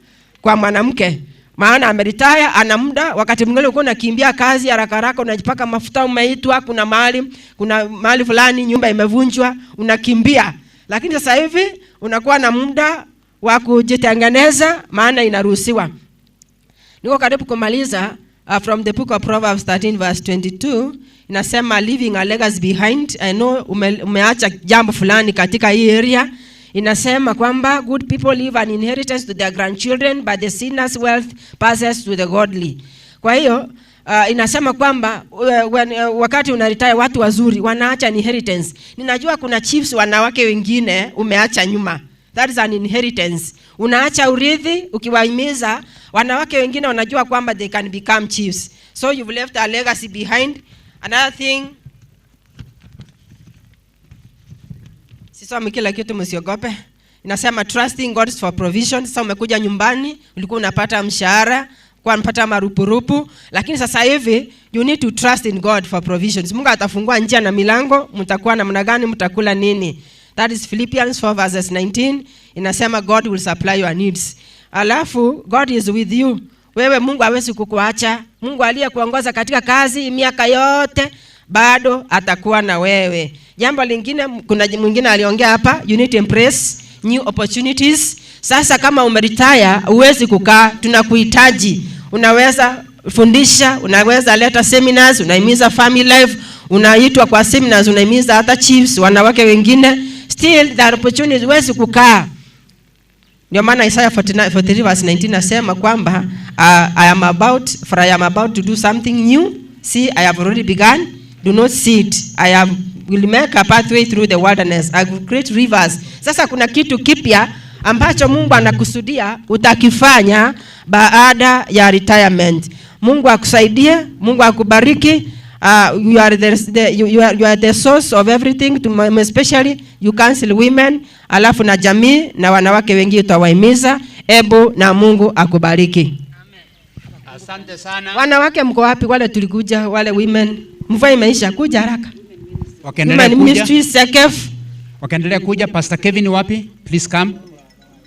kwa mwanamke. Maana ameretire, ana muda. Wakati mwingine uko unakimbia kazi haraka haraka, unajipaka mafuta, umeitwa, kuna mahali fulani nyumba imevunjwa, unakimbia. Lakini sasa hivi unakuwa na muda wa kujitengeneza, maana inaruhusiwa. Niko karibu kumaliza. From the book of Proverbs 13 verse 22 inasema leaving a legacy behind. I know umeacha jambo fulani katika hii area. Inasema kwamba good people leave an inheritance to their grandchildren, but the sinner's wealth passes to the godly. Kwa hiyo inasema kwamba wakati una retire watu wazuri wanaacha inheritance. Ninajua kuna chiefs wanawake wengine umeacha nyuma. That is an inheritance. Unaacha urithi ukiwahimiza wanawake wengine wanajua kwamba they can become chiefs. So you've left a legacy behind. Another thing, sisomi kila kitu, msiogope. Inasema trusting God for provision. Sasa umekuja nyumbani, ulikuwa unapata mshahara kwa mpata marupurupu, lakini sasa hivi you need to trust in God for provisions. Mungu atafungua njia na milango, mtakuwa namna gani, mtakula nini. That is Philippians 4 verses 19 inasema God will supply your needs. Alafu God is with you. Wewe Mungu hawezi kukuacha. Mungu aliyekuongoza katika kazi miaka yote bado atakuwa na wewe. Jambo lingine, kuna mwingine aliongea hapa, you need to embrace new opportunities. Sasa kama umeretire huwezi kukaa, tunakuhitaji. Unaweza fundisha, unaweza leta seminars, unahimiza family life, unaitwa kwa seminars, unahimiza hata chiefs, wanawake wengine. Still there are opportunities, huwezi kukaa. Ndio maana Isaiah 43 verse 19 nasema kwamba I am about to do something new. See, I have already begun. Do not see it. I will make a pathway through the wilderness. I will create rivers. Sasa kuna kitu kipya ambacho Mungu anakusudia utakifanya baada ya retirement. Mungu akusaidie, Mungu akubariki. You are the source of everything, especially you counsel women, alafu na jamii na wanawake wengi utawahimiza. Ebu na Mungu akubariki. Asante sana. Wanawake mko wapi? Wale tulikuja, wale women. Mvua imeisha, kuja haraka. Wakaendelea Women kuja. Ministry Sekef. Wakaendelea kuja. Pastor Kevin wapi? Please come.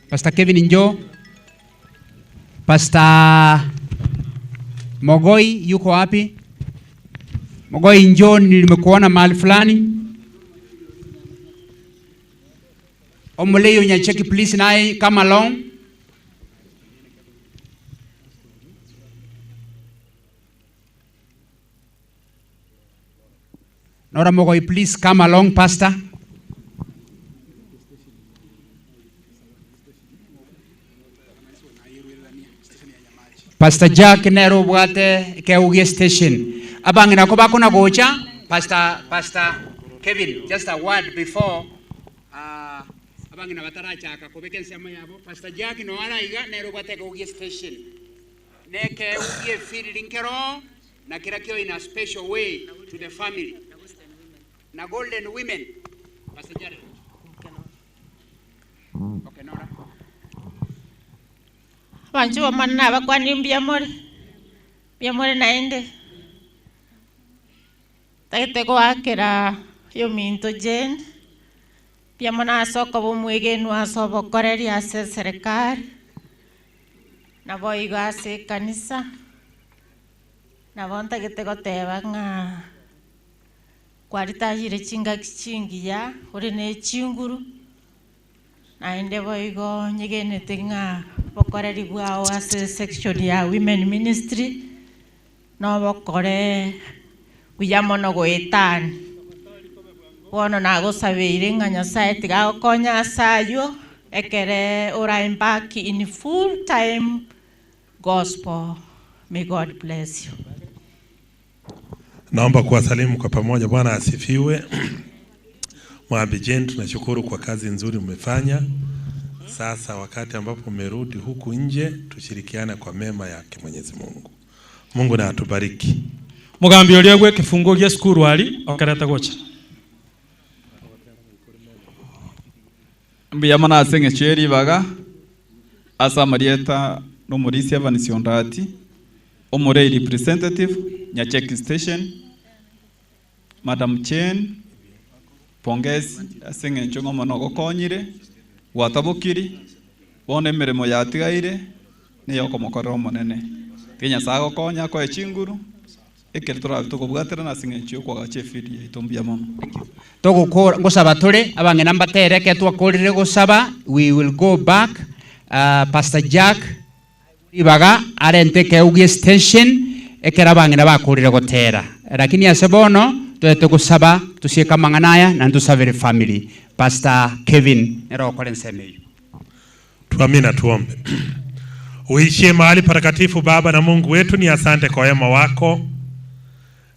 Pastor Kevin njoo. Pastor Mogoi yuko wapi? Mogoi njoo, nimekuona mahali fulani. Omuleyo Nyacheki please naye come along. Nora Mogoi please come along, pastor. Pastor Jack nero bwate keugie station. Abangina ko bakona gocha. Pastor Kevin, just a word before abangina batarachaka kobeke nsema yabo. Pastor Jack no araiga nero bwate keugie station. Ne keugie field linkero na kila kio in a special way to the family. Na golden women. Pastor Jared. Okay, Nora. Wanju wa manna bakwani mbiamore naende tagete gwakira yo minto Jane mbiamona asoko bumwegenu asobokoreria ase serikali nabo igo ase kanisa nabo ntagete goteba ng'a kwaritahire chingaki chingiya ore ne chinguru naende boigo nyegenete ng'a bokoreri bwao ase section ya women ministry no bokore buya mono goetani bono nagosabeire ng'a Nyasaye tigagokonya asayo ekere ora embark in full time gospel. May God bless you. Naomba kuwasalimu kwa pamoja. Bwana asifiwe. Mwambi Jane, tunashukuru kwa kazi nzuri umefanya. Sasa wakati ambapo umerudi huku nje, tushirikiane kwa mema yake Mwenyezi Mungu. Mungu na atubariki. Mugambi uliogwe kifungo gya skuru ali okareta gocha. Mbiyamana asenge cheri baga asa Marieta no Morisia Vanisiondati Omorei representative Nyacheki station Madam Chen pongezi asenge nchongo mono gokonyire gwatabukiri bone emirimo yatigaire niyo komokorera omonene tiga Nyasaye agokonya akoe chinguru ekero torabe tokobwatera na ase eng'encho yokwagacha efidi yaito mbuya mono. Togokora ngosaba tore abang'ina mbatereke twakorire gosaba. We will go back. Pastor Jack ibaga arente keugie station ekera abang'ina bakorire gotera, lakini ase bono twete gosaba tusieka mang'anaya na ntusabere family. Pastor Kevin nero okore nseme eyo. Tuamini na tuombe. Uishie mahali patakatifu Baba na Mungu wetu, ni asante kwa wema wako.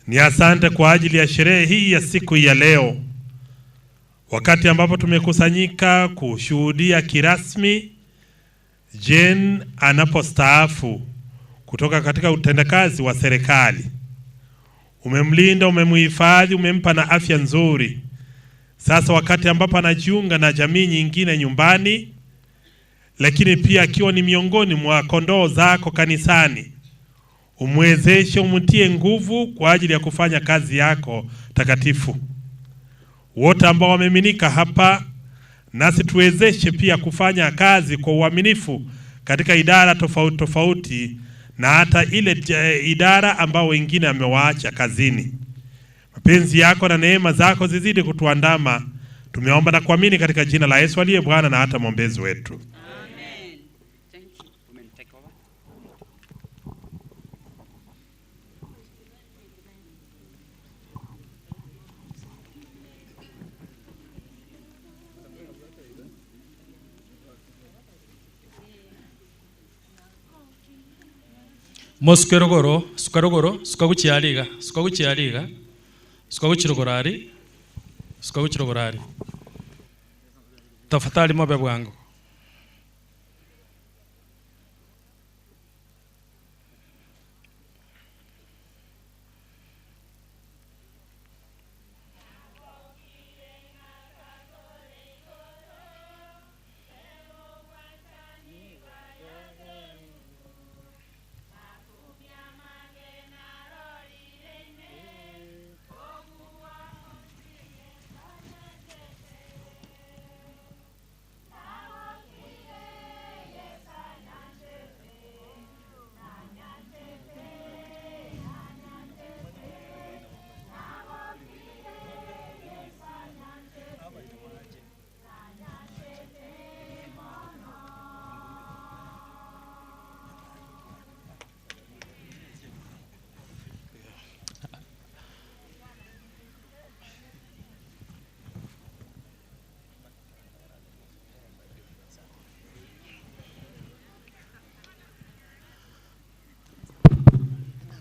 Ni asante kwa ajili ya sherehe hii ya siku ya leo, wakati ambapo tumekusanyika kushuhudia kirasmi Jane anapostaafu kutoka katika utendakazi wa serikali. Umemlinda, umemhifadhi, umempa na afya nzuri. Sasa wakati ambapo anajiunga na jamii nyingine nyumbani, lakini pia akiwa ni miongoni mwa kondoo zako kanisani, Umwezeshe, umtie nguvu kwa ajili ya kufanya kazi yako takatifu. Wote ambao wameminika hapa, nasi tuwezeshe pia kufanya kazi kwa uaminifu katika idara tofauti tofauti, na hata ile idara ambao wengine amewaacha kazini. Mapenzi yako na neema zako zizidi kutuandama. Tumeomba na kuamini katika jina la Yesu aliye Bwana na hata mwombezi wetu. Moskerogoro, sukarogoro, sukaguchiariga, sukaguchiariga, sukaguchirogorari, sukaguchirogorari. Tafadhali mobe bwangu.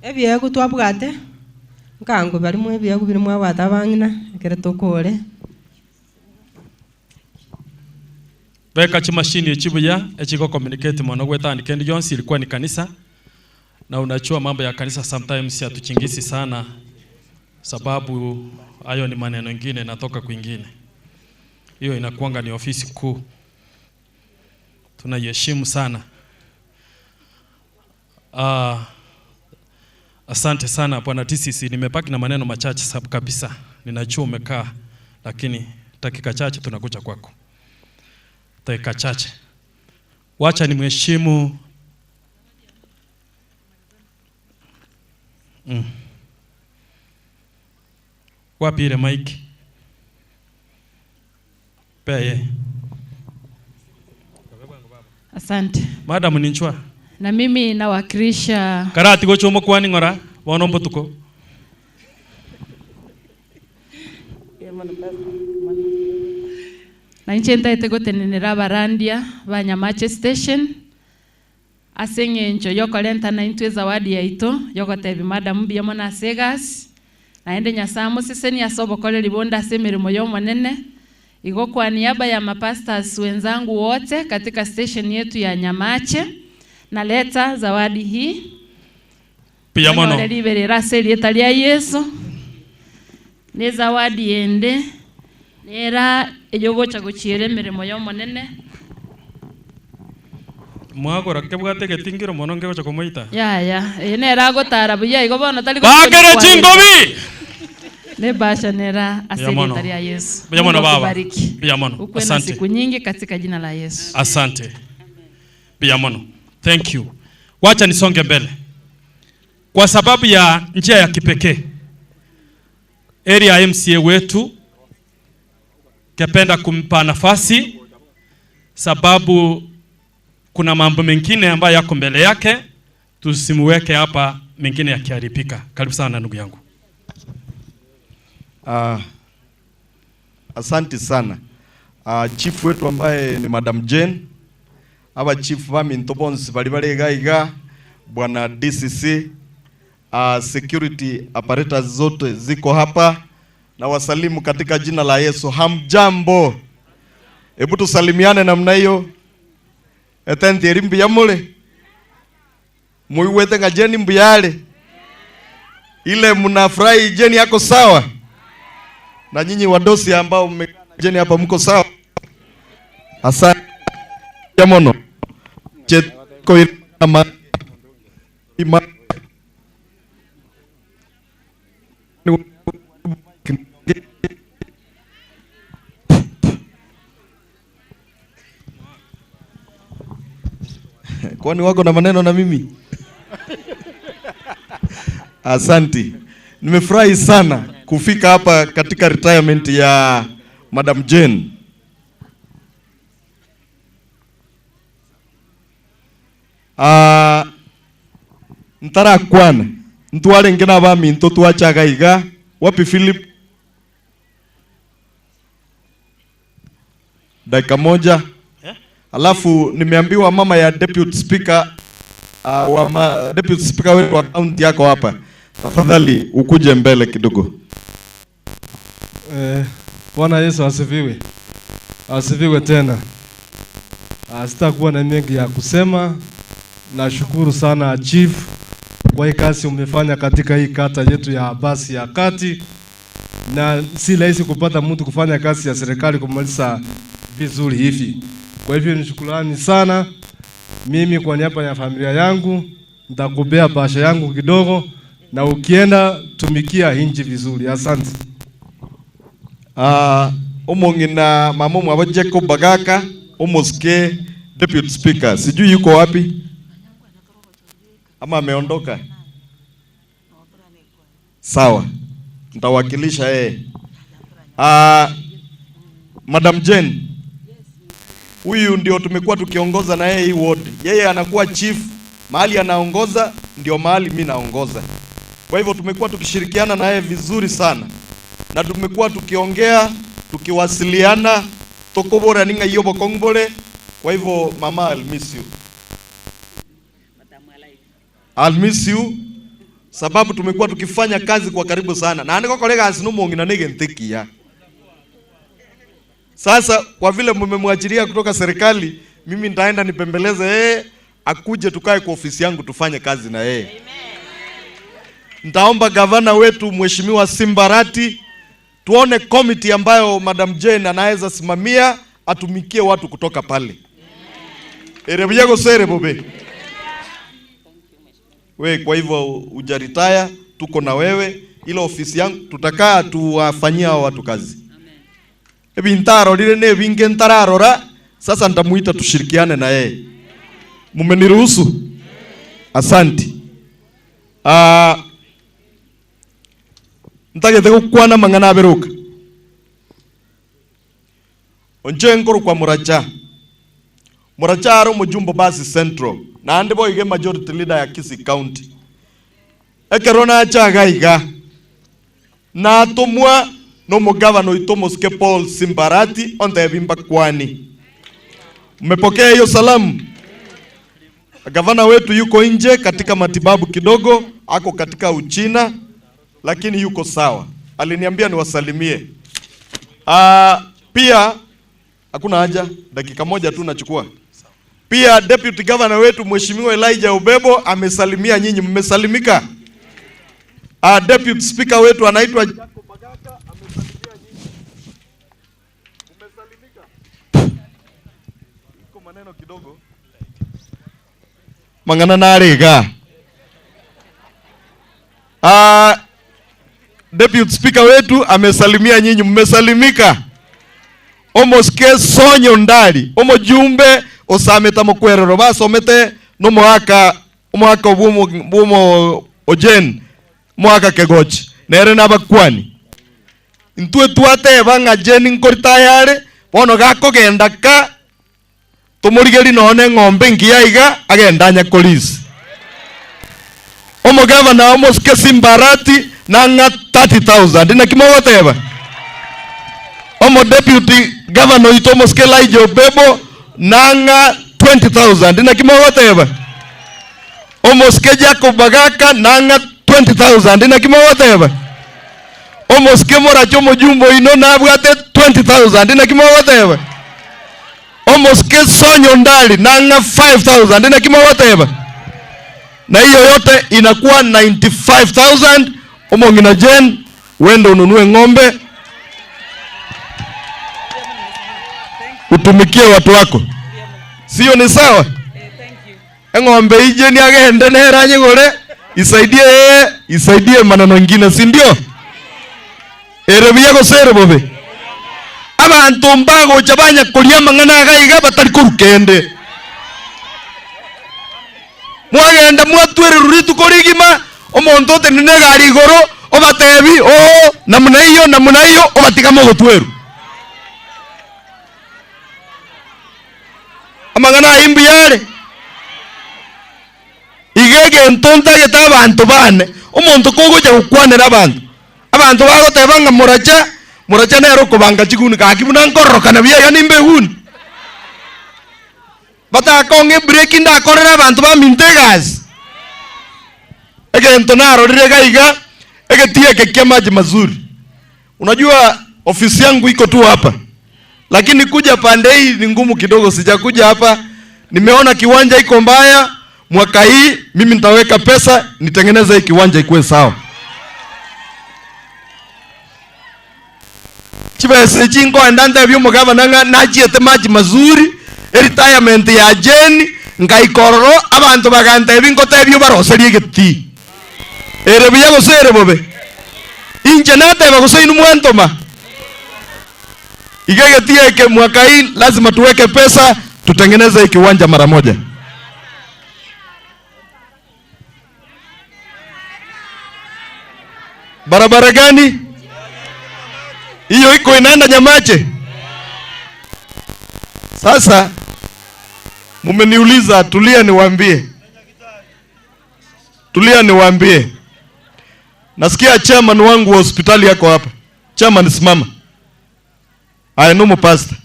Ebiegu twabwate nkango barimo ebiegu birimo abata bangina ekere tokore Beka chimashini echibuya echiko communicate mono gwetani Kendi Jones ilikuwa ni kanisa, na unachua mambo ya kanisa sometimes yatuchingisi sana, sababu hayo ni maneno mengine natoka kwingine. Hiyo inakuanga ni ofisi kuu, tunaiheshimu sana. Asante sana Bwana TCC, nimepaki na maneno machache sababu kabisa ninajua umekaa, lakini dakika chache tunakuja kwako. Dakika chache. Wacha nimheshimu Wapi ile mic? Peye. Asante. Madam ninchwa. Na mimi nawakilisha Karati gochomo kwani ngora bono mbutuko. Na inche ntaete gotenenera abarandia ba Nyamache Station ase eng'encho yokorenta na intwe zawadi yaito yogotebi madam mbuya na segas naende Nyasaye moseseni ase obokoreri bonde ase emirimo yomonene. Igo kwa niaba ya mapastors wenzangu wote katika station yetu ya Nyamache naleta zawadi hii. Pia mono. Etalia Yesu. Ne zawadi ende nera eyogocha gochiere emirimo yomonene. Mwagora kebwate getingiro mono ngegocha komoita. Ya ya, nera gotara buya igo bono tali Bakere chingobi. Ne basha nera asili etalia Yesu. Pia mono baba. Pia mono. Asante. Siku nyingi katika jina la Yesu. Asante. Pia mono. Thank you. Wacha nisonge mbele. Kwa sababu ya njia ya kipekee, area MCA wetu kependa kumpa nafasi, sababu kuna mambo mengine ambayo yako mbele yake, tusimuweke hapa mengine yakiharibika. Karibu sana ndugu yangu. Asante sana. Chief wetu ambaye ni Madam Jane, aba chief bami ntobonsi bali bali gaiga, bwana DCC, security apparatus zote ziko hapa, na wasalimu katika jina la Yesu. Hamjambo? Hebu tusalimiane namna hiyo. Etenthieri mbuya mule muiwete nga Jeni mbuyale ile mnafurahi Jeni yako sawa, na nyinyi wadosi ambao mmekaa Jeni hapa mko sawa. Asante mono. Chetko ima Kwani wako na maneno na mimi? Asanti. Nimefurahi sana kufika hapa katika retirement ya Madam Jane. Ntarakwana ntware ngena ba minto twachaga iga wapi Philip? Dakika moja. Alafu nimeambiwa mama ya deputy speaker deputy speaker wetu wa county yako hapa. Tafadhali ukuje mbele kidogo. Bwana Yesu asifiwe. Asifiwe tena. Sitakuwa na mengi ya kusema. Nashukuru sana Chief kwa hii kazi umefanya katika hii kata yetu ya Abasi ya Kati. Na si rahisi kupata mtu kufanya kazi ya serikali kumaliza vizuri hivi. Kwa hivyo ni shukrani sana. Mimi kwa niaba ya familia yangu nitakupea bahasha yangu kidogo, na ukienda tumikia inchi vizuri. Asante. Omongina mamumu abo Jacob Bagaka omoske deputy speaker. Sijui yuko wapi? Ama ameondoka? Sawa. Nitawakilisha yeye. Madam Jane, huyu ndio tumekuwa tukiongoza na yeye hii ward. Yeye anakuwa chief, mahali anaongoza ndio mahali mimi naongoza. Kwa hivyo tumekuwa tukishirikiana na yeye vizuri sana. Na tumekuwa tukiongea, tukiwasiliana, tokobora ninga iyo bokongbole. Kwa hivyo mama, I'll miss you. I'll miss you sababu tumekuwa tukifanya kazi kwa karibu sana. Na andiko kolega asinumo ngina nege. Sasa kwa vile mmemwachilia kutoka serikali, mimi nitaenda nipembeleze yeye akuje tukae kwa ofisi yangu tufanye kazi na yeye. Nitaomba gavana wetu Mheshimiwa Simbarati tuone committee ambayo Madam Jane anaweza simamia atumikie watu kutoka pale. Erebuyago sere bobe. We, kwa hivyo hujaritaya, tuko na wewe, ila ofisi yangu tutakaa tuwafanyia watu kazi. Ebi ntarorire ne binge ntararora, sasa nitamuita tushirikiane na yeye. Mumeniruhusu? Asanti. Ntagete gukwana mang'ana aberuka. Onche nkoro kwa Muracha. Muracha aro mujumbo basi Central. Na ande boige majority leader ya Kisii County. Ekerona achaga iga. Na tumwa no mugavano itomoske Paul Simbarati onde bimba kwani. Mmepokea hiyo salamu? Gavana wetu yuko nje katika matibabu kidogo, ako katika Uchina, lakini yuko sawa. Aliniambia niwasalimie. Pia hakuna haja, dakika moja tu nachukua. Pia deputy governor wetu Mheshimiwa Elijah Ubebo amesalimia nyinyi, mmesalimika. Deputy speaker wetu anaitwa Jacob Bagaka amesalimia nyinyi. Umesalimika. Iko maneno kidogo. Mangana narega. Deputy speaker wetu amesalimia nyinyi, mmesalimika. Omoske sonyo ndari, omojumbe osameta mokwerero basomete no mwaka omwaka bumo ojen mwaka kegochi nere nabakwani ntwe twate banga jen nkorita yare bono gakogenda ka tumurigeri none ng'ombe ngiya iga agenda nyakolisi omogavana omoske Simbarati nanga 30,000 na kimogoteba omo deputy governor itomoske Elijah Obebo nanga 20,000 na kimogoteba omoske Jacob Bagaka nanga 20,000 na kimogoteba omoske Moracho mujumbo ino nabwate 20,000 na kimogoteba omoske Sonyo Ndali nanga 5,000 na kimogoteba na hiyo yote inakuwa 95,000. Omongina Jane, wende ununue ng'ombe utumikie watu wako. Sio ni sawa? Ng'ombe ije ni agende nera nyigore isaidie isaidie maneno mengine, si ndio? Ere buya gose ere bobe. Abantu mbagocha banya kuria mang'ana gaiga batari korukende. Mwagenda mwatwere ruritu korigima omonto otenene gari igoro obatebi oo namuna iyo obatiga mogotweru. Amang'ana ayimbu yare. Igege ntontagete abantu bane omonto kogocha gokwanera abantu. Abantu bagoteba ng'a moracha moracha nero kobanga chiguni gaki buna nkororokana biaga nimbe eguni. Batakonge break ndakorera abantu baminto egasi. Egento narorire gaiga egetie kia maji mazuri. Unajua ofisi yangu iko tu hapa. Lakini kuja pande hii ni ngumu kidogo, sijakuja hapa. Nimeona kiwanja iko mbaya. Mwaka hii mimi nitaweka pesa nitengeneze hii kiwanja ikuwe sawa. Chibese chingo endante by'umugabana nga nachiete maji mazuri retirement ya Jane ngaikororo abantu bagante ebingote ebyo baroserie egeti. Ere buya gose ere bobe. Inche nateba gose inu mwantoma. Igegeti eke mwaka hii lazima tuweke pesa tutengeneze hii kiwanja mara moja. Barabara gani? Hiyo iko inaenda Nyamache. Sasa mumeniuliza, tulia niwaambie. Tulia niwaambie. Nasikia chairman wangu wa hospitali yako hapa. Chairman simama. Aya numu pastor.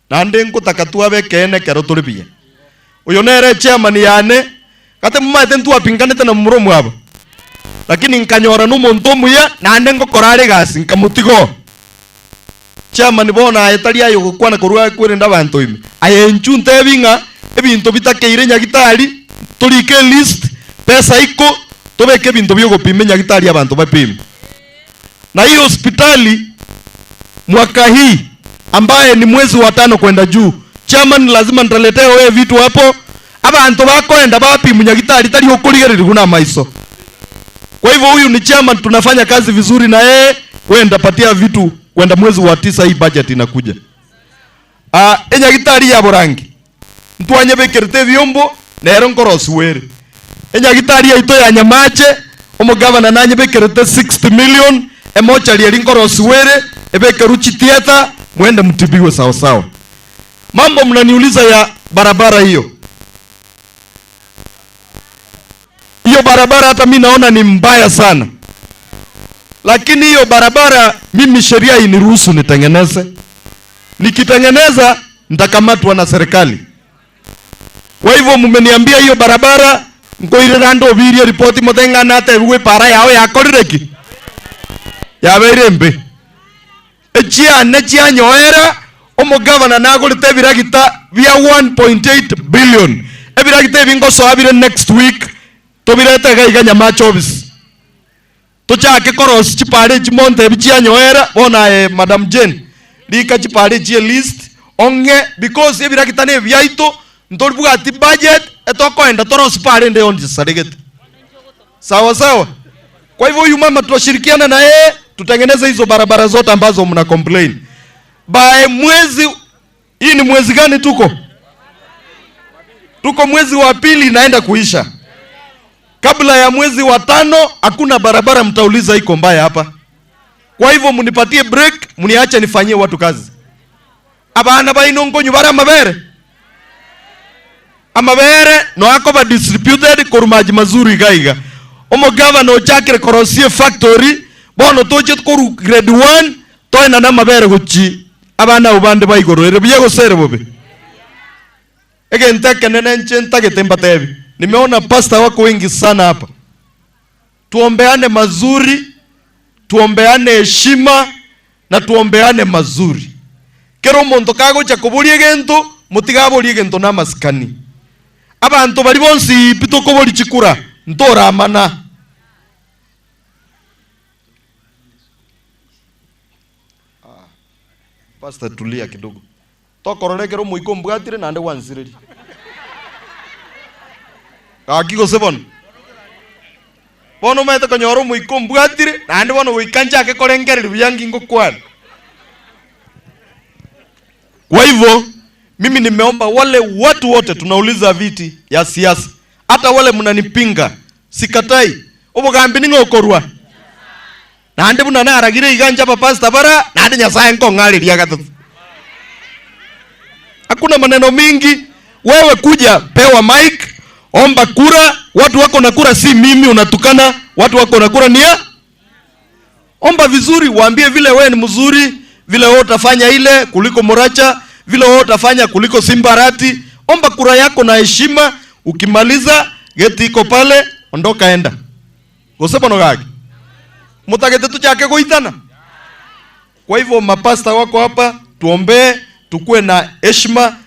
Nande nkutaka tuabe kene kero tulibia. Uyo nere chairman yane kate mumate ntuwapinganete na muromo hapa. Lakini nkanyora numuntu muya nande ngokorare gasi nkamutigo. Chairman bona ayetari ayo gukwana korwa kwerenda abantu ime. Aye nchunte ebinga ebinto bitakeire nyagitari tulike list pesa iko tobeke ebinto byogopima nyagitari abantu bapime. Na hiyo hospitali mwaka hii ambaye ni mwezi wa 5 kwenda juu, chairman lazima nitaletea wewe vitu hapo abantu bakoenda bapima nyagitari tari okurigerera kuna maiso. Kwa hivyo huyu ni chairman, tunafanya kazi vizuri na yeye. Wewe ndapatia vitu kwenda mwezi wa 9 hii budget inakuja. Enyagitari ya Borangi. Mtuanye bekerete vyombo na eronkorosi were. Enyagitari ya ito ya Nyamache, omugavana nanye bekerete 60 million, emochari erinkorosi were, ebekeruchi theater, muende mtibiwe sawa sawa. Mambo mnaniuliza ya barabara hiyo. Hiyo barabara hata mimi naona ni mbaya sana. Lakini hiyo barabara mimi sheria iniruhusu nitengeneze. Nikitengeneza nitakamatwa na serikali. Kwa hivyo mmeniambia hiyo barabara ngoire rando birie report motenga na tewe para yao yakorireki. Yabeire mbe. Echia nechia nyoera omugavana nagolite biragita bia 1.8 billion. Ebiragita ebingoso abire next week. Tobirete gaiga Nyamache office. Tochake koros chipare chimonte bichia nyoera bona Madam Jane. Lika chipare chie list onge because ebirakitane byaito ntolibwati budget etokoenda toros pare nde onde saregete. Sawa sawa. Kwa hivyo huyu mama tutashirikiana na yeye tutengeneze hizo barabara zote ambazo mna complain. By mwezi hii ni mwezi gani tuko? Tuko mwezi wa 2 inaenda kuisha. Kabla ya mwezi wa 5 hakuna barabara mtauliza iko mbaya hapa. Kwa hivyo mnipatie break, mniache nifanyie watu kazi. Abana bainongo nyubara amabere. Amabere no akoba distributed korumaji mazuri gaiga. Omo governor ochakire korosie factory bono toche koru grade 1 toena na mabere guchi. Abana ubande baigoro ere biye gosere bobe. Egenteke nene ntagete mbatebi. Nimeona pastor wako wengi sana hapa. Tuombeane mazuri, tuombeane heshima na tuombeane mazuri. Kero omonto kagocha koboria egento, motigaboria egento na masikani. Abanto bari bonsi pitokobori chikura, ntoramana. Pastor tulia kidogo. Tokororekero moiko mbwatire nande wansireri. Akiko sebon. Bono maete konyora omoika ombwatire naende bono goika nchake korengereria buya ngingokwana. Kwa hivyo mimi nimeomba wale watu wote tunauliza viti ya siasa, hata wale mnanipinga, sikatai. Obogambi ning'okorwa naende buna naragire iganja pa pastor bara naende Nyasaye nkong'ariria gatatu. Hakuna maneno mingi. Wewe kuja pewa mic, omba kura. Watu wako na kura, si mimi unatukana. Watu wako na kura nia. Omba vizuri, waambie vile wewe ni mzuri, vile wewe utafanya ile kuliko Moracha, vile wewe utafanya kuliko Simbarati. Omba kura yako na heshima. Ukimaliza geti iko pale, ondoka enda. Gosebo no gaki. Mutagete tu chake kuitana. Kwa hivyo mapasta wako hapa, tuombee, tukue na heshima.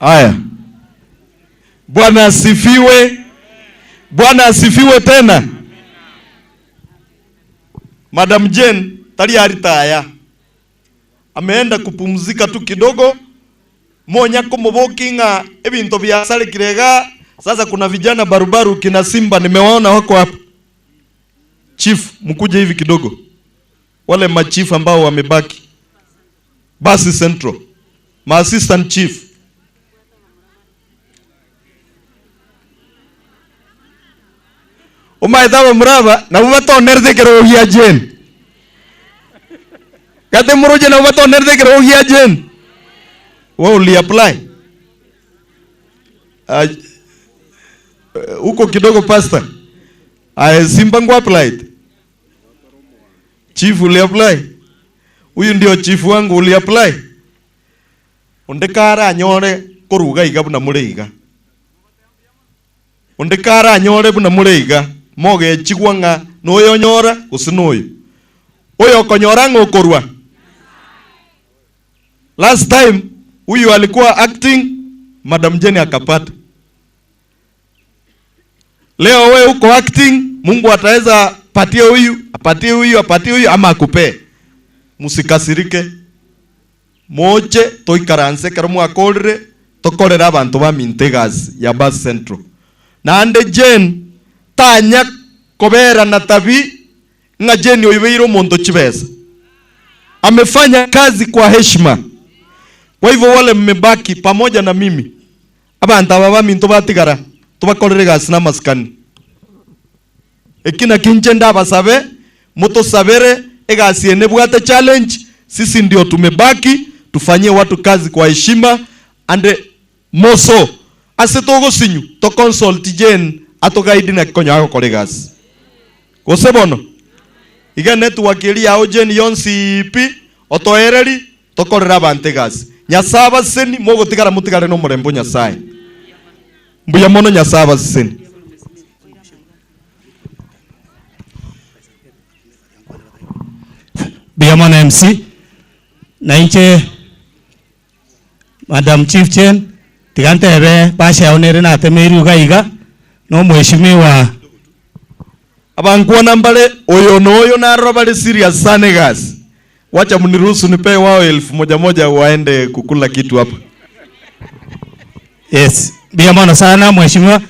Aya. Bwana asifiwe. Bwana asifiwe tena. Madam Jane tali aritaya. Ameenda kupumzika tu kidogo. Monya komobokinga ebinto bya sale kirega. Sasa kuna vijana barubaru kina Simba nimewaona wako hapa. Chief, mkuje hivi kidogo. Wale machief ambao wamebaki. Basi Central. Ma assistant chief. Omaitaba muraba na ubatonerze kerogia Jane. Kate muroje na ubatonerze kerogia Jane. Wewe uli apply. Uko kidogo pastor. Simba ngwa applied. Chief uli apply. Huyu ndio chief wangu uli apply. Ondekara anyore koruga iga buna mureiga. Ondekara anyore buna mureiga. Moge chigwa ng'a noyo nyora gose noyo. Oyo konyora ng'okorwa. Last time huyu alikuwa acting, Madam Jane akapata. Leo we uko acting, Mungu ataweza patie huyu, apatie huyu, apatie huyu ama akupe. Musikasirike. Moche toikaranse kero mwakorire tokorera abantu ba Mintegas ya Bus Central. Naande Jane tanya kobera na tabi nga Jane oibeiro mondo chibesa. Amefanya kazi kwa heshima. Kwa hivyo wale mmebaki pamoja na mimi, abantu aba minto batigara tubakorere gasi na maskani. Ekina kinche ndabasabe mutosabere egasi enebwate challenge. Sisi ndio tumebaki, tufanyie watu kazi kwa heshima. And moso asetogo sinyu to consult Jane atogaidi na konya ako kolegas. Gosebono iga network eri yao Jane yonsi pi otoereri tokorera abante gasi. Nyasaba seni mogotigara mutigare no murembo Nyasaye. Mbuya mono Nyasaba seni. Mbuya mono MC na inche Madam Chief Jane tigantebe basha onere na temeru gaiga no mheshimiwa abankuona mbale oyo noyo na robale serious sana gas. Wacha mniruhusu nipe wao 1000 waende kukula kitu hapa. Yes, bia mono sana mheshimiwa.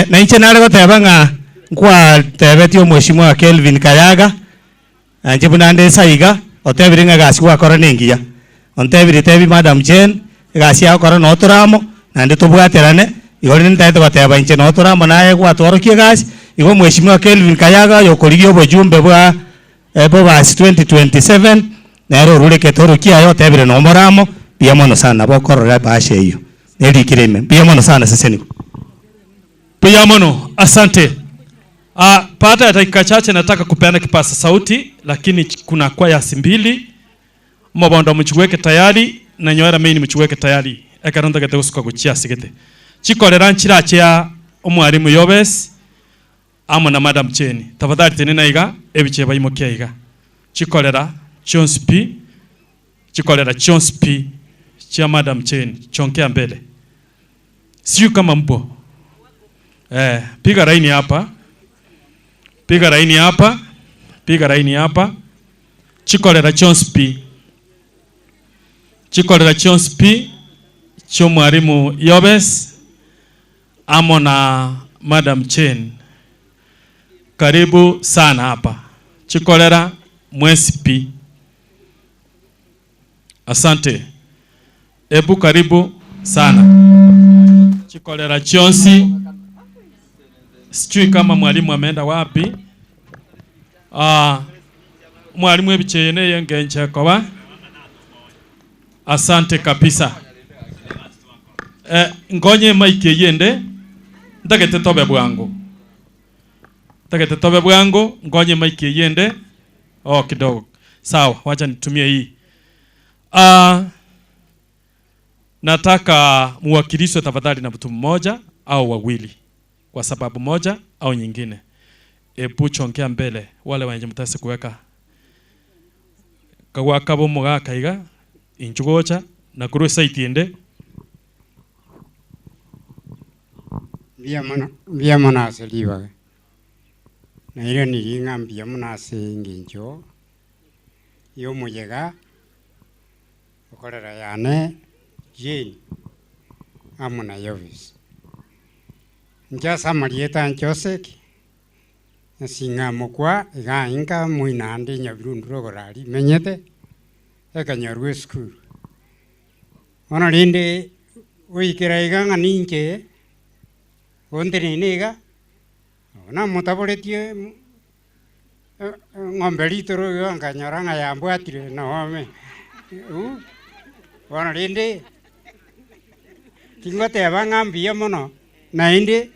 Na inche nare goteba ng'a nkwa tebetio mheshimiwa Kelvin Kayaga. Anje bunande saiga otebire ng'a gasi gwakora nengiya. Ontebire tebi Madam Jane gasi yakora no toramo nande tobwaterane igori ntaete goteba inche no toramo naye gwatworokie gasi. Igo mheshimiwa Kelvin Kayaga yokorigia obojumbe bwa Bobasi 2027 nero rureke torokia yo tebire no moramo bia mono sana bokorora bashe iyo nerikireme bia mono sana sese niko. Piyamono, asante. Baada ya dakika chache nataka kupeana kipasa sauti, lakini kuna kwaya mbili. Mwabondo mchuweke tayari na nyoera main mchuweke tayari. Ekaronda gete gusuka guchia sigete. Chikorera nchira chia omwalimu Yobes amo na Madam Cheni. Tafadhali tenena iga ebiche bayimokia iga. Chikorera Jones P. Chikorera Jones P. Chia Madam Cheni chonkea mbele. Siyo kama mpo. Piga raini hapa. Piga raini hapa. Piga raini hapa. Chikorera Jones P. Chikorera Jones P. Cho mwalimu Yobes amo na Madam Chen. Karibu sana hapa. Chikorera Mwesi P. Asante. Ebu karibu sana. Chikorera Chonsi. Sijui kama mwalimu ameenda wapi. Mwalimu ebichene yengenche kwa. Asante kabisa. Ngonye maike yende. Ndagete tobe bwangu. Ndagete tobe bwangu, ngonye maike yende. Oh, kidogo. Sawa, wacha nitumie hii. Nataka muwakilishwe tafadhali na mtu mmoja au wawili, kwa sababu moja au nyingine. Ebu chongea mbele wale wenye mtasi kuweka kagwa kabo mugaka iga inchugocha na kuru site ende. Mbia mona aseliwa na ile ni inga mbia mona asengenjo yo muyega okorera yane Jane amuna Yovis njasa marieta nchoseki singa mokwa iga inka muinande nyabirunduro gorari menyete ekanyorwe school ona rinde uikira iga nganinche ondene niga ona mutaboretie ng'ombe ritoro iga nkanyora ng'ayambwatire noome ona rinde kingoteba ng'ambia mono naende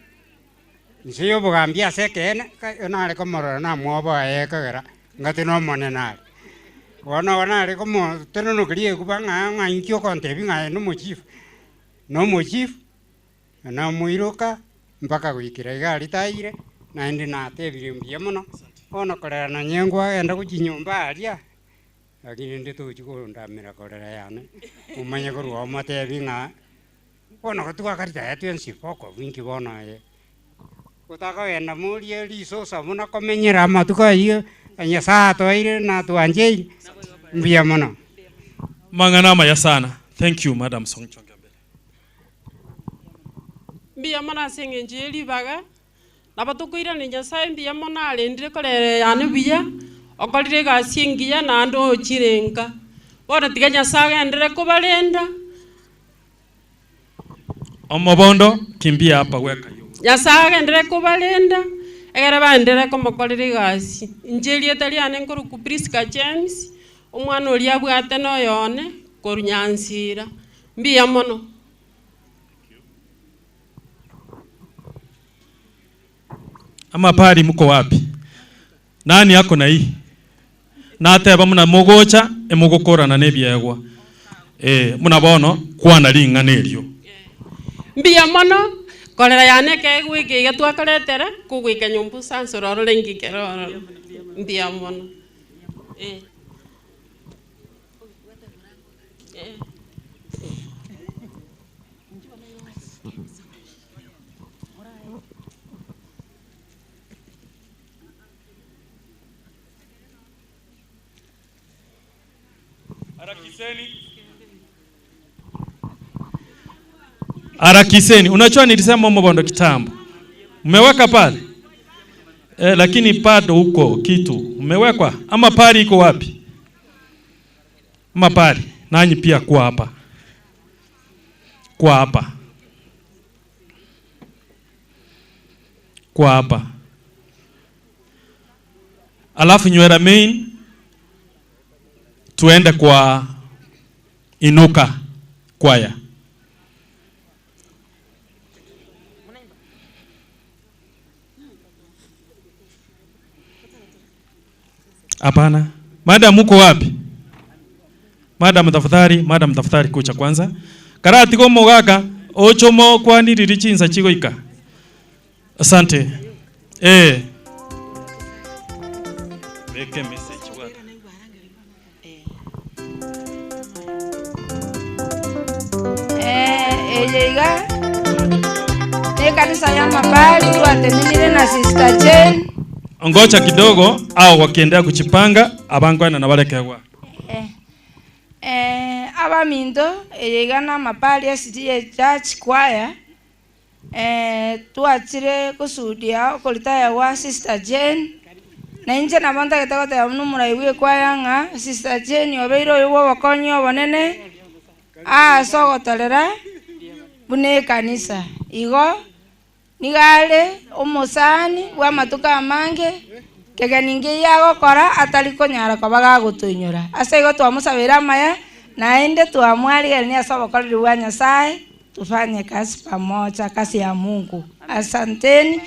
nseyo bugambia sekene nare komorora namwobo ekogera ngati nomone nare bono nare komo tenonokerie kuba ng'a ng'a inkio kontebi ng'a nomochief nomochief namoiroka mpaka goikera iga ritaire naende natebire mbuya mono bono korera nonye nkwagenda gochinyomba aria lakini ndi tochikondamera korera yane omanye korwa omotebi ng'a bono gotwakarita yatwensi boko bwinki bono aye gotaka murie risosa muna komenyera amatuko ayio Nyasaye toire na tuanjei mbuya mono. Mang'ana maya sana. Thank you Madam Song Chonga mbele. Mbuya mono ase eng'encho ya ribaga nabo tokoirana Nyasaye mbuya mono arendire korere yane buya okorire egasi engiya naende ochire nka bono tiga Nyasaye agendere kobarenda. Omobondo kimbia hapa weka hiyo. Nyasaye agendere kobarenda egere baendere komokorera egasi inche rieta riane nkoruku Priska James omwana oria abwate noyone koru Nyansira mbuya mono. Ama pari mko wapi? Nani yako na hii? Nateba muna mogocha emugokora nebyegwa. Muna bono kwana ring'ana erio. Mbuya mono korera yane kegwike iga twakaretere kogwika nyomba sansoro orore ngikero ororo mbuya mono. Harakiseni. Unajua nilisema mbondo kitambo. Mmeweka pale? Lakini bado huko kitu. Mmewekwa? Ama pali iko wapi? Ama pali. Nanyi pia kuwa hapa. Kuwa hapa. Kuwa hapa. Alafu nywera main tuende kwa Inuka kwaya. Hapana. Madam uko wapi? Madam tafadhali, madam tafadhali kucha kwanza. Karati ko mogaka ochomo kwani riri chinsa chigoika. Asante. Weke message bwana. Eyeiga ni kanisa ya Mapari twateminire na Sister Jane. Ngoja kidogo au wakiendelea kuchipanga abangwana na balekegwa. Abaminto eyeiga na Mapari SDA Church Choir twachire kusudia okolitaya wa Sister Jane. Na inche nabanta getagoteba muno muraigue kwaya ng'a Sister Jane obeire oyo bwa obokonyi obonene ase ogotorera buna ekanisa. Igo nigare omosani bwa amatuko amange kegeni yagokora atari konyara koba gagotuinyora. Ase igo twamusabera amaya naende twamwarigereria ase obokoreri bwa Nyasaye tufanye kazi pamoja, kazi ya Mungu. Asanteni.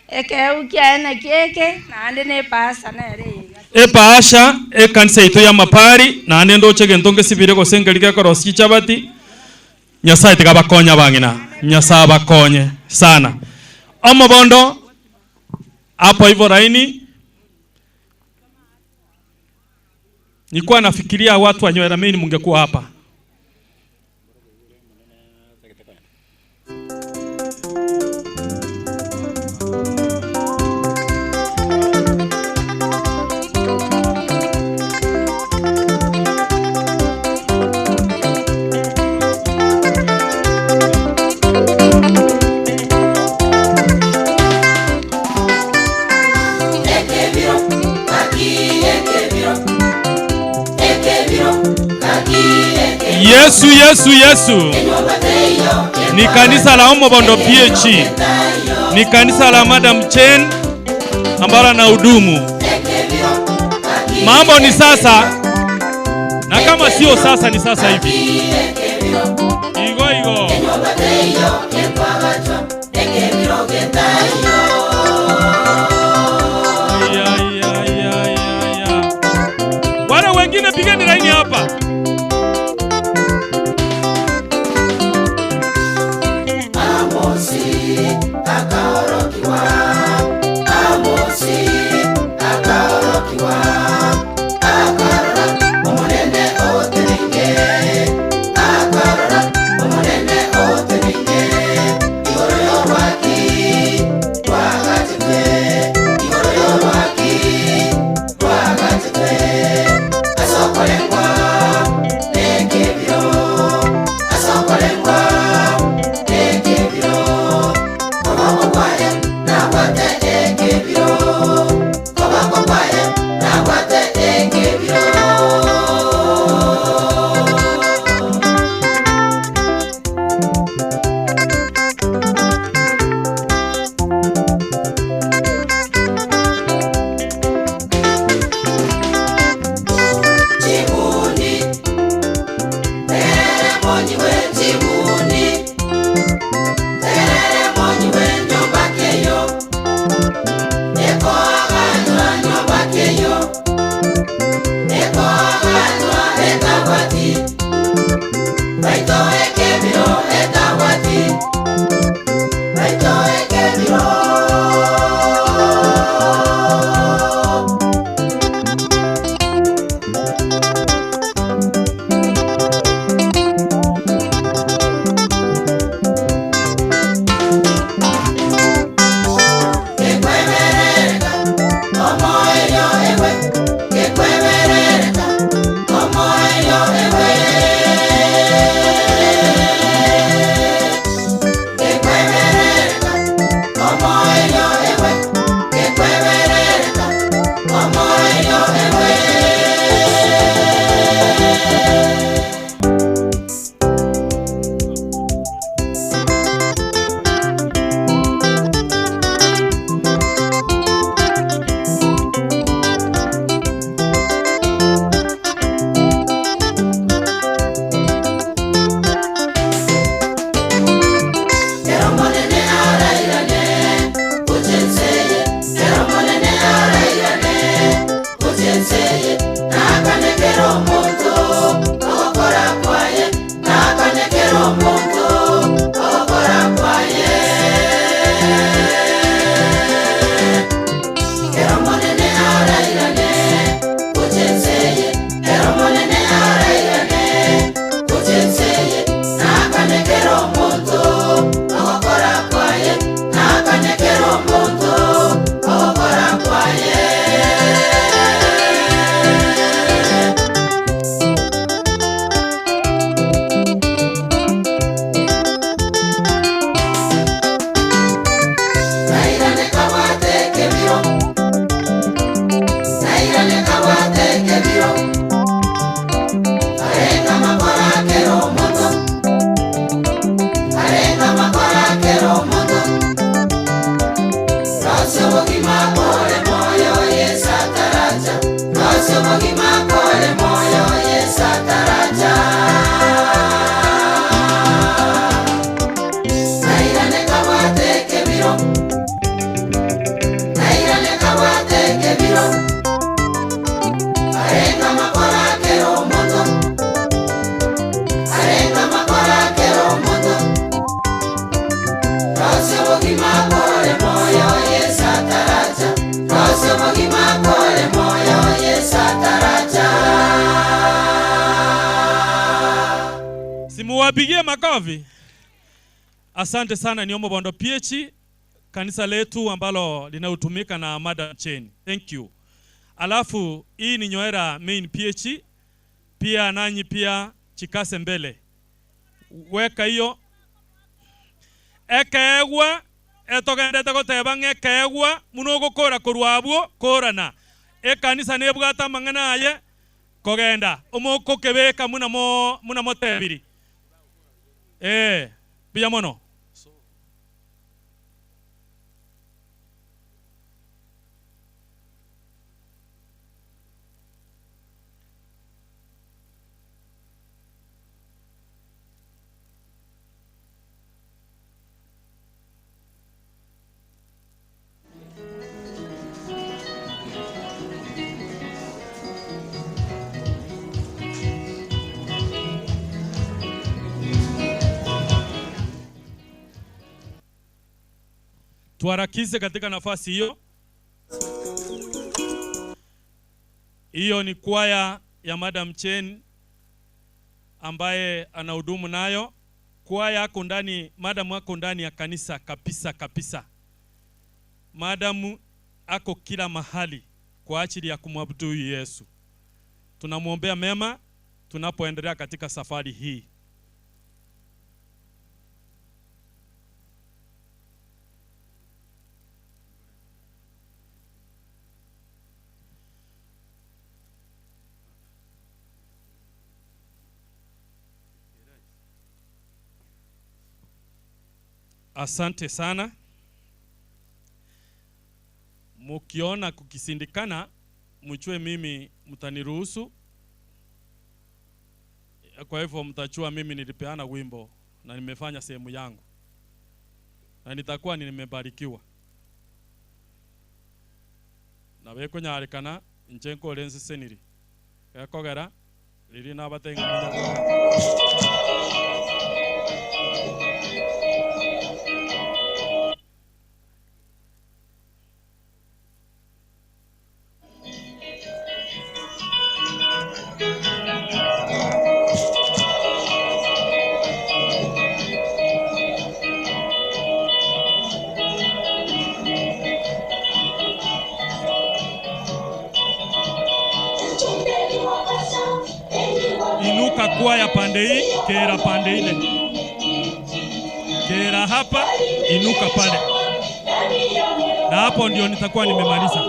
Ekeukia keke naende nepasa nere epaasha ekanisa ito ya Mapari naende ndoche gentonge sibire gosengerike korosi chabati. Nyasaye tikabakonya bangina, Nyasaye abakonye sana. Omobondo hapo hivyo raini. Nilikuwa nafikiria watu wa Nyoeramini mungekuwa hapa. Yesu, Yesu, Yesu. Ni kanisa la Omobondo PH. Ni kanisa la Madam Chen ambalo na hudumu. Mambo ni sasa, na kama sio sasa ni sasa hivi. Igo igo. Ya, ya, ya, ya. Wale wengine pigeni laini hapa. Come on. Simuwapigie makofi. Asante sana Niomo Bondo PH, kanisa letu ambalo linautumika na Madam Chain. Thank you. Alafu hii ni Nyoera main PH, pia nanyi pia chikase mbele. Weka hiyo. Ekeegwa etogendete goteba ng'ekeegwa muno gokora korwa korana. Ekanisa nebwata mang'ana aye kogenda omoko kebeka muna mo muna motebiri. Pia mono. Tuharakize katika nafasi hiyo. Hiyo ni kwaya ya Madam Chen ambaye anahudumu nayo. Kwaya yako ndani, madam wako ndani ya kanisa kabisa kabisa. Madam ako kila mahali kwa ajili ya kumwabudu Yesu. Tunamuombea mema tunapoendelea katika safari hii. Asante sana. Mukiona kukisindikana, mchue mimi mtaniruhusu. Kwa hivyo mtachua mimi nilipeana wimbo na nimefanya sehemu yangu. Na nitakuwa nimebarikiwa. Na beko nyarekana nchenko lensi seniri. Yakogera lili nabatenga. Inuka kwaya pande hii, kera pande ile. Kera hapa, inuka pale. Na hapo ndio nitakuwa nimemaliza.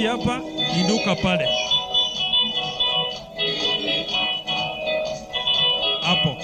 Hapa inuka pale hapo.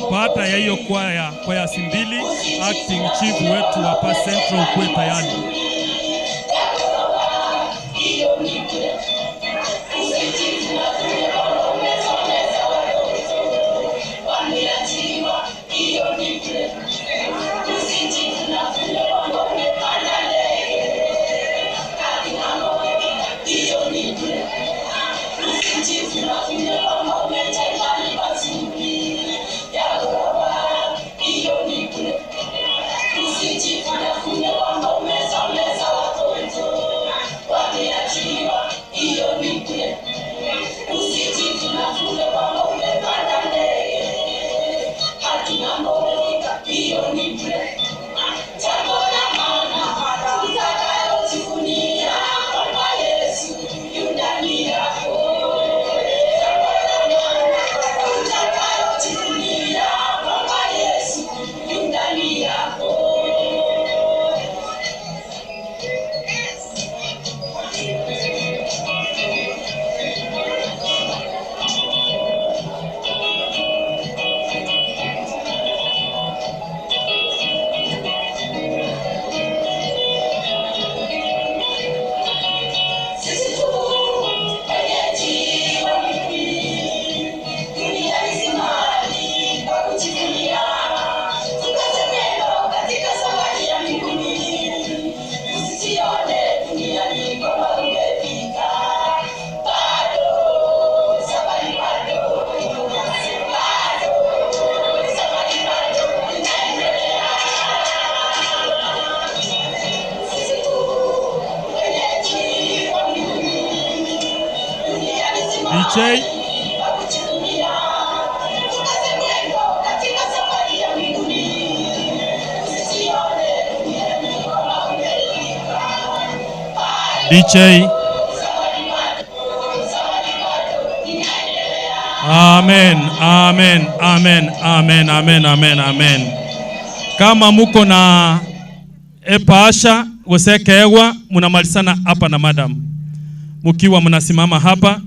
Pata ya hiyo kwaya, kwaya Simbili, acting chief wetu hapa Central kwe tayari. DJ. DJ. Amen, amen, amen, amen, amen, amen, amen. Kama muko na epaasha gosekewa munamalisana hapa na madam. Mukiwa mnasimama hapa.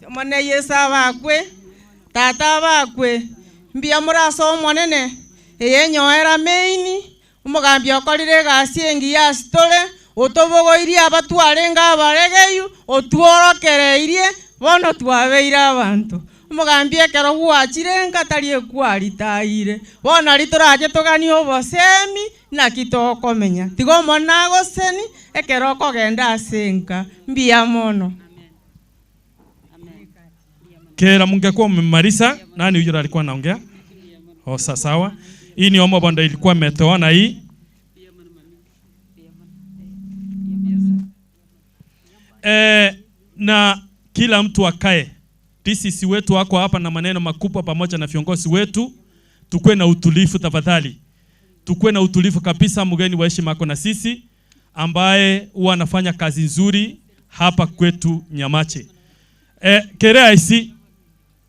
Mwana Yesu abakwe, tata abakwe, mbia muraso monene, eye nyoera meini, umugambi okorire gasi engi yasitore, otobogoirie abatwarenga abaregeyu, otuorokereirie, bono twabeire abantu. Umugambi ekero gwachirenga tari ekwaritaire, bono ari torache togani obosemi naki tokomenya. Tiga omwana agoseni ekero okogenda ase enka, mbia mono. Kera mungekuwa mmemaliza. Nani huyo alikuwa anaongea? Oh, sawa. Hii ni ombo bonda ilikuwa imetoana hii. Na kila mtu akae. DCC wetu wako hapa na maneno makubwa pamoja na viongozi wetu. Tukue na utulivu tafadhali. Tukue na utulivu kabisa. Mgeni wa heshima ako na sisi ambaye huwa anafanya kazi nzuri hapa kwetu Nyamache. Kerea isi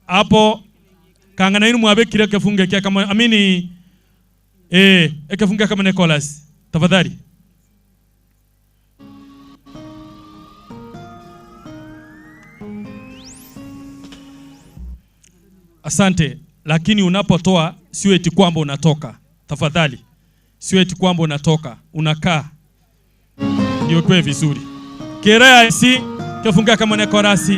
hapo kangana inu mwabe kile kefunge kia kama amini ekefunge kama Nicholas tafadhali. Asante, lakini unapotoa sio eti kwamba unatoka. Tafadhali. Sio eti kwamba unatoka, unakaa. Ndio kwa vizuri. Kerea isi kefunge kama Nicholas.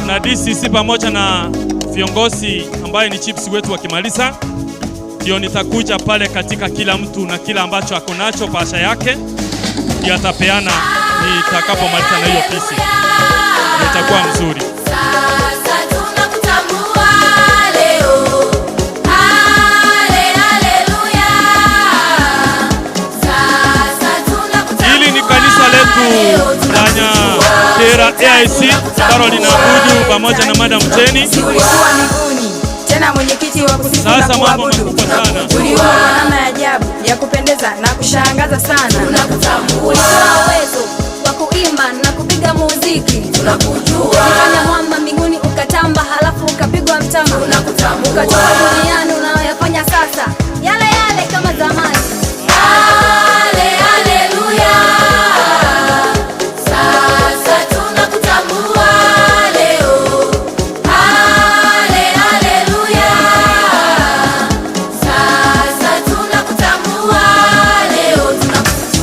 Na DCC pamoja na viongozi ambaye ni chiefs wetu wakimaliza, ndio nitakuja pale katika kila mtu na kila ambacho ako nacho pasha yake ndio atapeana nitakapomaliza na hiyo pisi. Nitakuwa mzuri. Sasa tunakutambua leo. Haleluya. Sasa tunakutambua. Hili ni kanisa letu la Nyakera AIC ambalo linaabudu pamoja na Madam Jeni. Tena mwenyekiti wa kusifu na kuabudu. Uliumbwa kwa namna ya ajabu ya kupendeza na kushangaza sana. Tunakutambua. Ulitoa uwezo wa kuimba na kupiga muziki. Tunakujua. Ulifanya mwamba mbinguni ukatamba, halafu ukapigwa mtama. Tunakutambua. Ukatoka duniani unayoyafanya sasa yale yale kama zamani. Haleluya. Sasa tunakutambua leo. Haleluya. Sasa tunakutambua leo.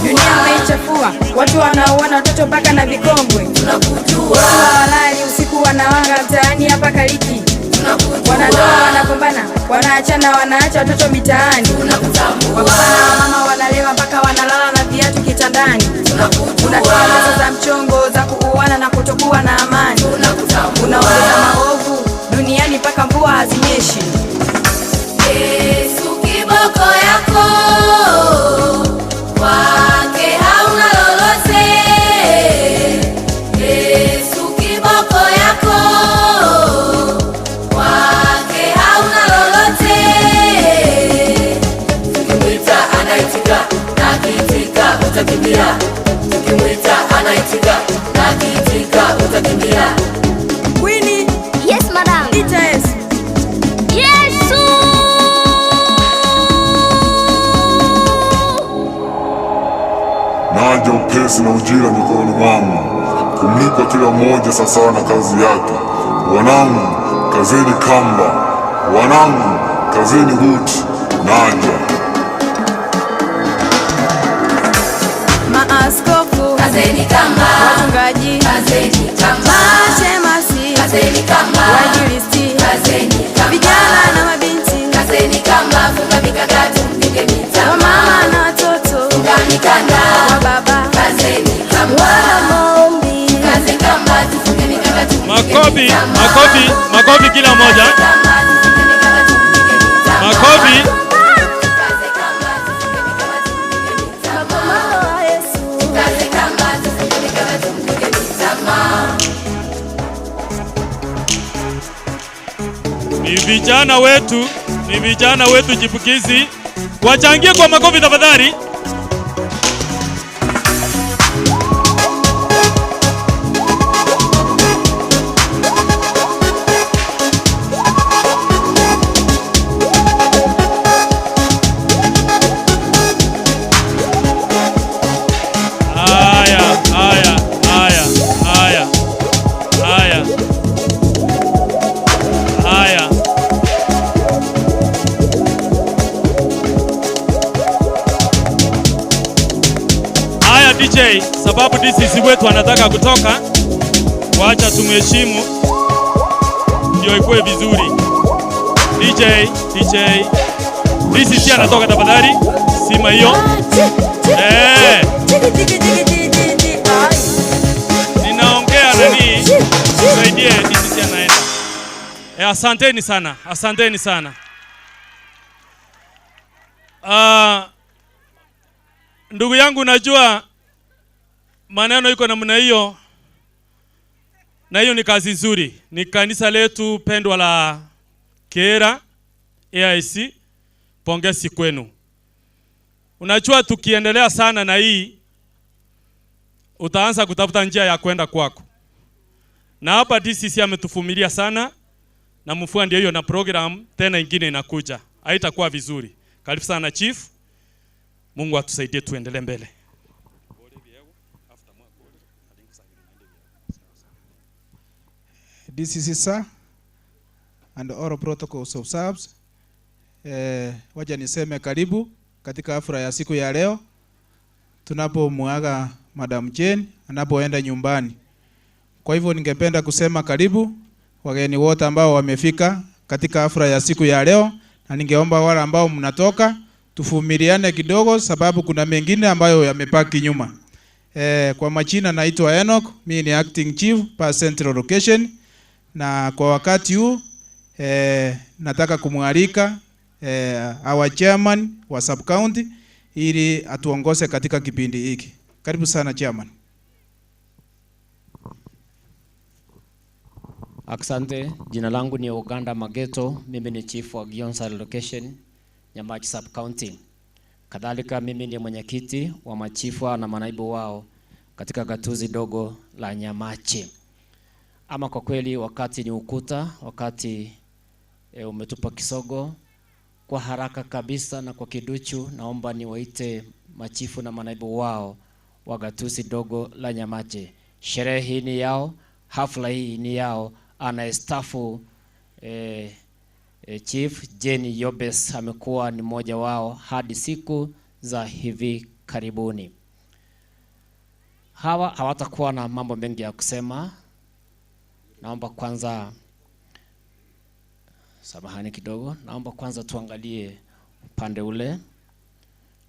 Dunia mmeichafua, watu wanaoana watoto mpaka na vikongwe. Tunakujua. Watu hawalali usiku wanawanga mtaani hapa Kaliki. Tunakujua. Wanandoa wanagombana, wanaachana, wanaacha watoto mitaani. Tunakutambua. Wababa na wamama wanalewa mpaka wanalala na viatu kitandani. Tunakujua. Unatoa pesa za mchongo za kuuana na kutokuwa na amani. Tunakutambua. Unaongeza maovu duniani mpaka mvua hazinyeshi. Yesu kiboko yako kwake hauna lolote. Yesu kiboko yako kwake hauna lolote. Tukimwita anaitika na akiitika utakimbia. Tukimwita anaitika na akiitika utakimbia. Queenie. Yes madam. Ita Yesu. Yesu. Naja upesi na ujira mikononi mwangu, kumlipa kila mmoja sawasawa na kazi yake. Wanangu, kazeni kamba. Wanangu, kazeni buti. Naja. Maaskofu, kazeni kamba. Wachungaji, kazeni kamba. Mashemasi, kazeni kamba. Wainjilisti, kazeni kamba. Vijana na mabinti, kazeni kamba. Funga mikakati mpige mitama. Wamama na watoto, funga mikanda. Wababa, kazeni kamba. Wana maombi, kaze kamba, tufunge mikakati. Makofi, makofi, makofi kila moja. Makofi. Ni vijana wetu, ni vijana wetu chipukizi. Wachangie kwa makofi tafadhali. DJ, sababu DCC wetu anataka kutoka, wacha tumheshimu ndio ikuwe vizuri. DJ, DJ, DCC anatoka tafadhali, sima hiyo. Ninaongea nani? Saidie DCC anaenda. Asanteni sana, asanteni sana. Ndugu yangu, najua maneno iko namna hiyo, na hiyo ni kazi nzuri. Ni kanisa letu pendwa la Kera AIC. Pongezi kwenu. Unajua tukiendelea sana na hii, utaanza kutafuta njia ya kwenda kwako. Na hapa DCC ametufumilia sana, na mfua ndio hiyo, na program tena ingine inakuja. Haitakuwa vizuri. Karibu sana Chief. Mungu atusaidie tuendelee mbele. DCC sir and all protocols observed. Wacha niseme karibu katika hafla ya siku ya leo tunapomuaga Madam Jane anapoenda nyumbani. Kwa hivyo ningependa kusema karibu wageni wote ambao wamefika katika hafla ya siku ya leo, na ningeomba wale ambao mnatoka tuvumiliane kidogo sababu kuna mengine ambayo yamepaki nyuma. Kwa majina naitwa Enoch, mimi ni acting chief pa Central Location, na kwa wakati huu nataka kumwalika our chairman wa sub county ili atuongoze katika kipindi hiki. Karibu sana chairman. Asante, jina langu ni Uganda Mageto, mimi ni chief wa Gionsa Location, Nyamachi Sub County. Kadhalika mimi ni mwenyekiti wa machifu na manaibu wao katika gatuzi dogo la Nyamachi. Ama kwa kweli wakati ni ukuta, wakati umetupa kisogo. Kwa haraka kabisa na kwa kiduchu naomba niwaite machifu na manaibu wao wa gatuzi dogo la Nyamachi. Sherehe hii ni yao, hafla hii ni yao. Anayestaafu Chief Jane Yobes amekuwa ni mmoja wao hadi siku za hivi karibuni. Hawa hawatakuwa na mambo mengi ya kusema. Naomba kwanza, samahani kidogo, naomba kwanza tuangalie upande ule.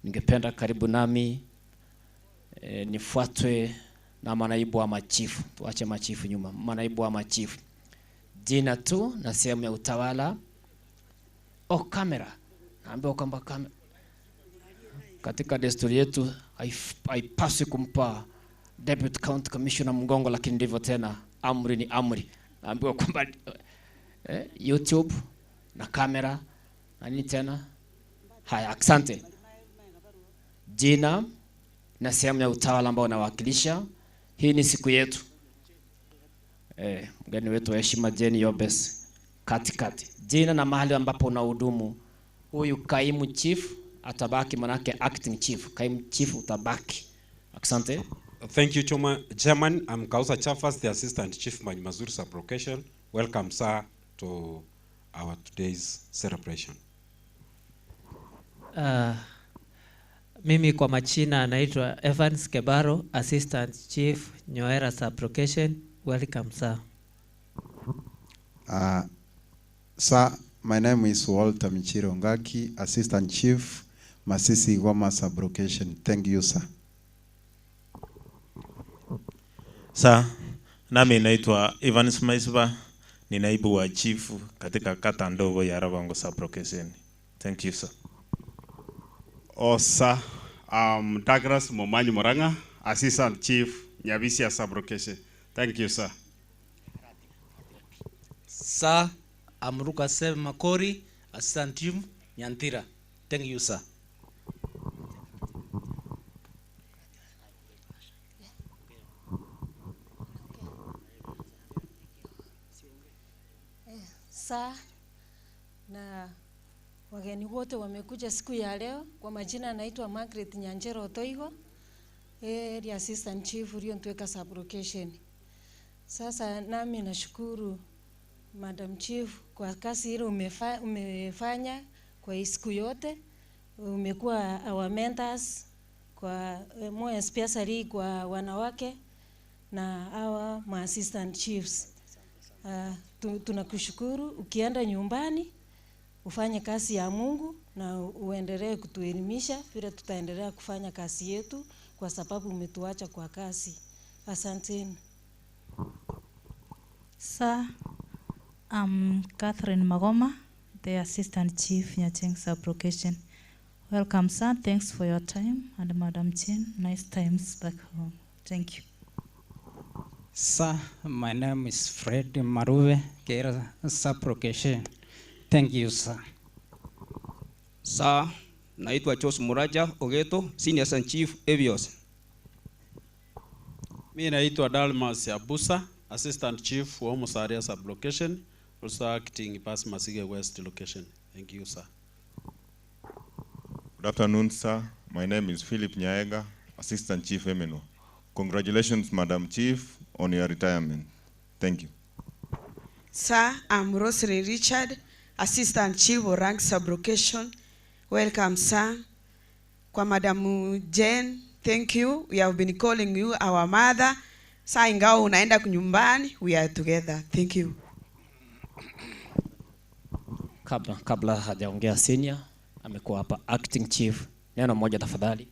Ningependa karibu nami nifuatwe na manaibu wa machifu. Tuache machifu nyuma, manaibu wa machifu. Jina tu na sehemu ya utawala. Oh, kamera. Naambiwa kwamba kamera katika desturi yetu haipaswi kumpa Deputy County Commissioner mgongo, lakini ndivyo tena, amri ni amri. Naambiwa kwamba YouTube na kamera na nini tena. Haya, asante. Jina na sehemu ya utawala ambao nawakilisha. Hii ni siku yetu. Mgeni wetu wa heshima Jane Yobes katikati. Jina na mahali ambapo unahudumu. Huyu kaimu chief atabaki, manake acting chief. Kaimu chief utabaki. Asante. Thank you, Chairman. I'm Kausa Chafas, the Assistant Chief Mazuri Sub-Location. Welcome, sir, to our today's celebration. Mimi kwa machina naitwa Evans Kebaro, Assistant Chief Nyoera Sub-Location. Welcome, sir. Sir, my name is Walter Michiro Ngaki, Assistant Chief, Masisi Goma Sub-Location. Thank you, sir. Sir, Nami naitwa Evans Maisba, ni naibu wa chief katika kata ndogo ya Rabango sub-location. Thank you, sir. Osa, Douglas Momanyi Moranga, Assistant Chief, Nyabisia sub-location. Thank you, sir. Sir, I'm Lucas Makori, Assistant Chief, Nyantira. Thank you, sir. Sir, na wageni wote wamekuja siku ya leo. Kwa majina naitwa Margaret Nyanjero Otoigo, area Assistant Chief Uliontweka sub-location. Sasa nami nashukuru Madam Chief kwa kazi ile umefanya kwa hii siku yote. Umekuwa our mentors kwa more especially kwa wanawake na our ma assistant chiefs. Tunakushukuru. Ukienda nyumbani ufanye kazi ya Mungu na uendelee kutuelimisha vile tutaendelea kufanya kazi yetu, kwa sababu umetuacha kwa kazi. Asanteni. Sir, I'm Catherine Magoma, the Assistant Chief, Nyacheng sub-location. Welcome, sir. Thanks for your time. And Madam Chen, nice times back home. Thank you. Sir, my name is Fred Maruve, Kera sub-location. Thank you, sir. Sir, naitwa Jos Muraja Ogeto, Senior Assistant Chief, Evios. Mimi naitwa Dalmas Abusa, Assistant Chief wa Musaria sub-location, also acting Pass Masige West location. Thank you, sir. Good afternoon, sir. My name is Philip Nyaega, Assistant Chief Emeno. Congratulations, Madam Chief, on your retirement. Thank you. Sir, I'm Rosemary Richard, Assistant Chief Orang sub-location. Welcome, sir. Kwa Madam Jane, thank you. We have been calling you our mother. Sir, ingawa unaenda nyumbani, we are together. Thank you. Kabla hajaongea senior, amekuwa hapa acting chief. Neno moja tafadhali.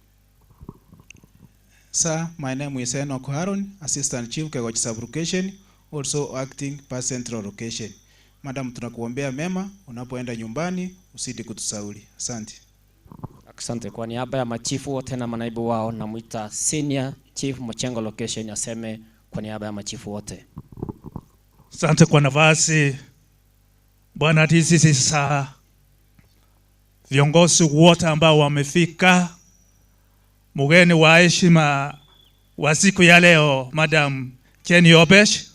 Sir, my name is Enoch Haron, Assistant Chief Kegoch sub-location, also acting per Central location. Madam, tunakuombea mema unapoenda nyumbani, usidi kutusauli. Asante. Asante. Kwa niaba ya machifu wote na manaibu wao, namuita Senior Chief Mochengo location aseme kwa niaba ya machifu wote. Asante kwa nafasi Bwana TCC. Sasa viongozi wote ambao wamefika, mgeni wa heshima wa siku ya leo Madam Jane Yobesh,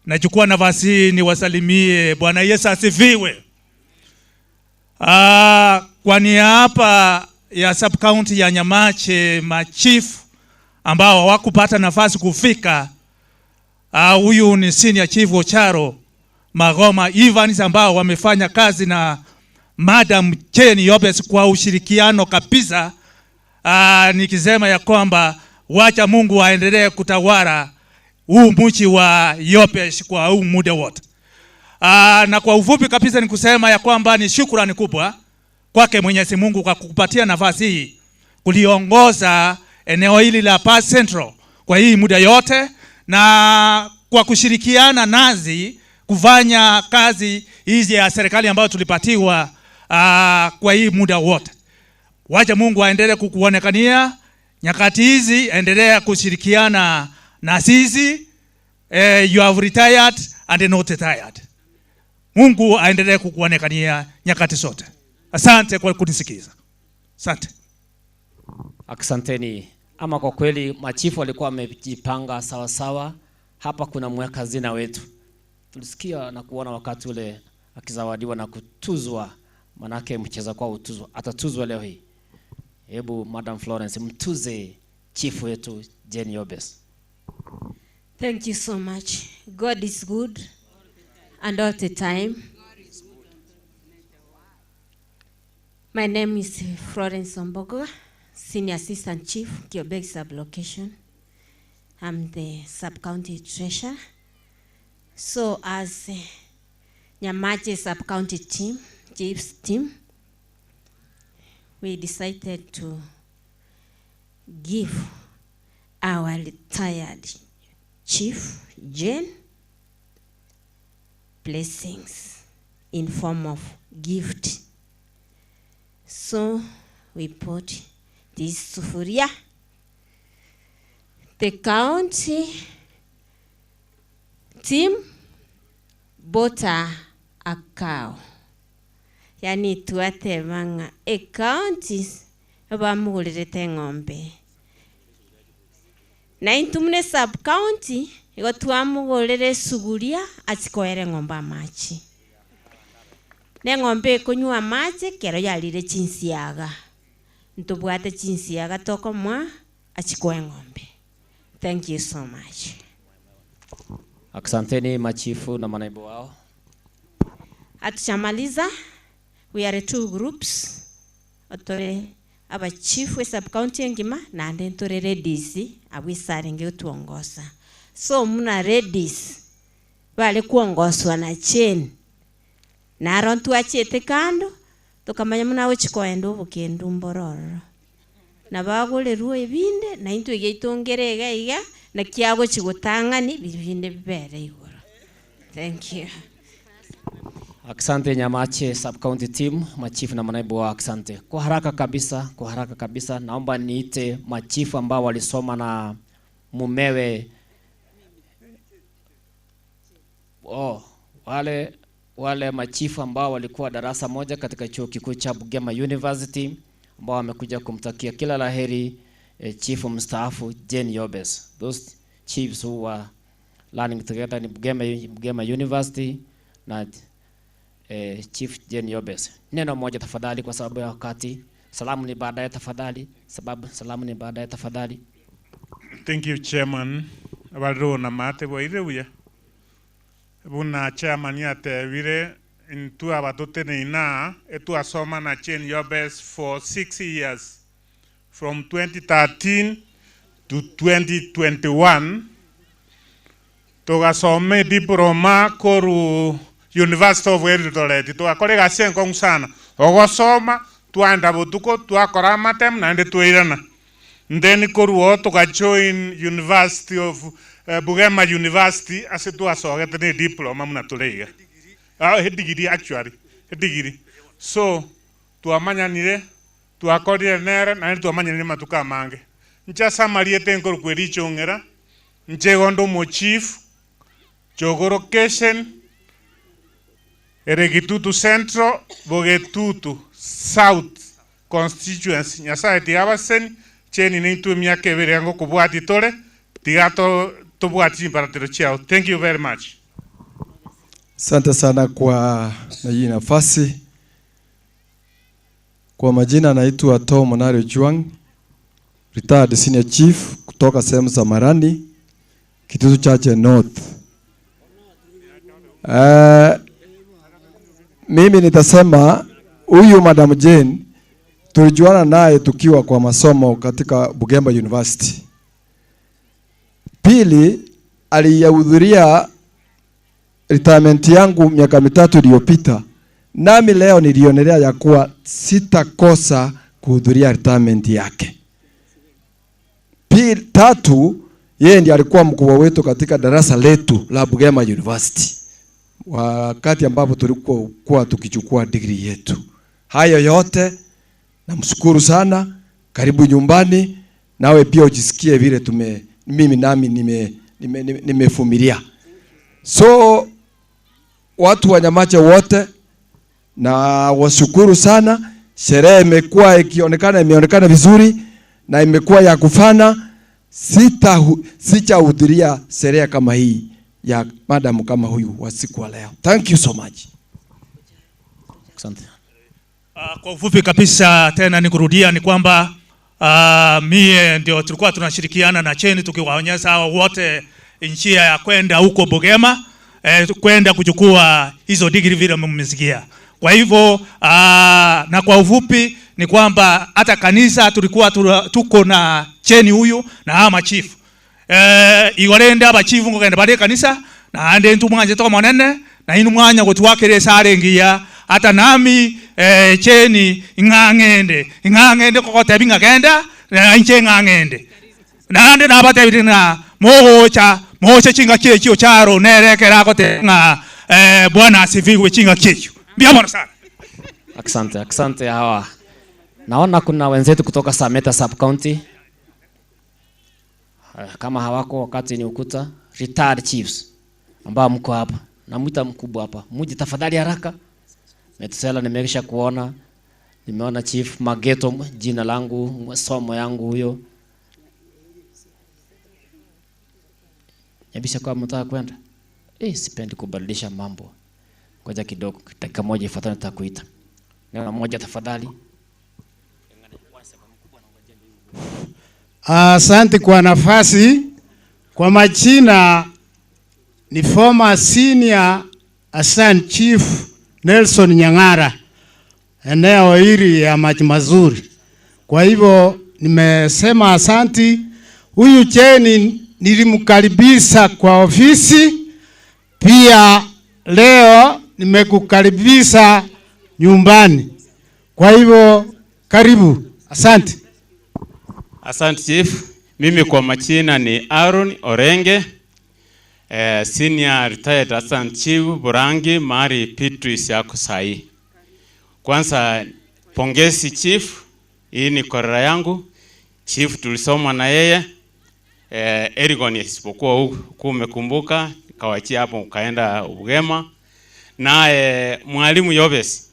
nachukua nafasi hii niwasalimie. Bwana Yesu asifiwe. Kwa niaba ya sub county ya Nyamache, machief ambao hawakupata nafasi kufika, huyu ni Senior Chief Ocharo Magoma Evans, ambao wamefanya kazi na Madam Jane Yobes kwa ushirikiano kabisa. Nikisema ya kwamba wacha Mungu aendelee kutawala huu mji wa Yobes kwa huu muda wote. Na kwa ufupi kabisa ni kusema ya kwamba ni shukrani kubwa kwake Mwenyezi Mungu kwa kukupatia nafasi hii kuliongoza eneo hili la Pass Central kwa hii muda yote, na kwa kushirikiana nazi kufanya kazi hizi ya serikali ambayo tulipatiwa kwa hii muda wote. Wacha Mungu aendelee kukuonekania nyakati hizi, endelea kushirikiana na sisi. You have retired and not retired. Mungu aendelee kukuonekania nyakati zote. Asante kwa kunisikiza. Asante. Asanteni. Ama kwa kweli machifu walikuwa wamejipanga sawa sawa. Hapa kuna mweka hazina wetu. Tulisikia na kuona wakati ule akizawadiwa na kutuzwa, manake mcheza kwa utuzwa, atatuzwa leo hii. Hebu Madam Florence mtuze chifu wetu Jane Yobes. Thank you so much. God is good and all the time. My name is Florence Ombogo, Senior Assistant Chief, Kiobeg Sub-Location. I'm the Sub-County Treasurer. So as Nyamache Sub-County team, Chiefs team, we decided to give our retired Chief Jane blessings in form of gift. So we put this sufuria. The county team bought a cow. Yani twatebanga e county bamugurire ng'ombe. Na intumune sub county igo twamugurire suguria achikoere ng'ombe amachi. Ne ng'ombe kunywa amache kero yarire chinsiaga. Ntubwate chinsiaga tokomwa achikoe ng'ombe. Thank you so much. Asanteni machifu na manaibu wao. Hatushamaliza. We are two groups. Otore aba chief we sub county ngima na ande ntore ladies abwisaringe utuongoza. So muna ladies bale kuongozwa na chain. Na arontu achete kando tukamanya muna uchikoenda obukendu mbororo. Na bagorerwo ebinde na intwe geitongere iga iga na kiago chigotangani bibinde bibere igoro. Thank you. Asante Nyamache sub county team, machifu na manaibu wa, asante. Kwa haraka kabisa, kwa haraka kabisa naomba niite machifu ambao walisoma na mumewe. Oh, wale machifu ambao walikuwa darasa moja katika chuo kikuu cha Bugema University ambao wamekuja kumtakia kila laheri chifu mstaafu Jane Yobes. Those chiefs who were learning together in Bugema University na Chief Jane Yobes. Neno moja tafadhali kwa sababu ya wakati. Salamu ni baadaye tafadhali. Sababu salamu ni baadaye tafadhali. Thank you, Chairman. Abalro na mate boire uya. Buna chairman yate vile intu abatote neina etu asoma na Jane Yobes for 6 years from 2013 to 2021. Togasome diploma koru University of Eldoret. Tugakorega senko sana. Ogosoma tuanda butuko tuakora matem na ndi tuirana. Then koruo tuga join University of Bugema University ase tuasogete ni diploma muna tuleiga. Ah, degree actually. Degree. So tuamanyanire tuakorire nere na ndi tuamanyanire matuka mange. Ncha samariete nkoru kwerichongera. Nche gondo mo chief Jogoro Keshen Eregitutu Central, Bogetutu South Constituency. Nyasaye tigabasen cheni nintu miaka ebere yango kubwati tore tigato tobwati imbaratero chiao. Thank you very much. Asante sana kwa hii nafasi. Kwa majina naitwa Tom Onario Juang, retired senior chief kutoka sehemu za Marani, Kitutu Chache North. Mimi nitasema huyu Madam Jane tulijuana naye tukiwa kwa masomo katika Bugemba University. Pili, aliyahudhuria retirement yangu miaka 3 iliyopita. Nami leo nilionelea ya kuwa sitakosa kuhudhuria retirement yake. Pili, tatu, yeye ndiye alikuwa mkubwa wetu katika darasa letu la Bugema University wakati ambapo tulikuwa tukichukua degree yetu. Hayo yote namshukuru sana. Karibu nyumbani, nawe pia ujisikie vile mimi nami nimevumilia. So watu wa Nyamache wote na washukuru sana. Sherehe imekuwa ikionekana, imeonekana vizuri na imekuwa ya kufana. Sitahudhuria sherehe kama hii ya madam kama huyu wa siku wa leo. Thank you so much. Asante. Kwa ufupi kabisa tena nikurudia ni kwamba mie ndio tulikuwa tunashirikiana na Cheni tukiwaonyesha hawa wote njia ya kwenda huko Bugema, kwenda kuchukua hizo degree vile mmesikia. Kwa hivyo na kwa ufupi ni kwamba hata kanisa tulikuwa tuko na Cheni huyu na hawa machifu. Igorende abachifu ngogenda bare kanisa na ande ntumwanje to monene na inu mwanya gotwakere sare ngiya hata nami Cheni ing'ang'ende kokotebi ng'agenda na inche ng'ang'ende na ande nabatebire na mogocha Moche chinga kiecho charo nerekera kote nga Bwana asifiwe chinga kiecho. Mbia sana. Asante, asante hawa. Naona kuna wenzetu kutoka Sameta Sub County. Kama hawako wakati ni ukuta, retired chiefs ambao mko hapa. Namuita mkubwa hapa. Muje tafadhali haraka. Metusela nimekisha kuona. Nimeona Chief Mageto, jina langu, somo yangu huyo. Yabisha kwa mtaka kwenda. Sipendi kubadilisha mambo. Ngoja kidogo, dakika moja ifuatayo nitakuita. Neno moja tafadhali. Asante kwa nafasi. Kwa majina ni former senior assistant chief Nelson Nyang'ara, eneo hili ya Maji Mazuri. Kwa hivyo nimesema asanti. Huyu Jane nilimkaribisha kwa ofisi, pia leo nimekukaribisha nyumbani. Kwa hivyo karibu, asante. Asante Chief. Mimi kwa majina ni Aaron Orenge, senior retired assistant chief Burangi Mari Beatrice yako sahi. Kwanza pongezi Chief, hii ni korera yangu. Chief tulisoma na yeye Erigon, isipokuwa huku umekumbuka kawachia hapo ukaenda Ugema. Naye mwalimu Yobes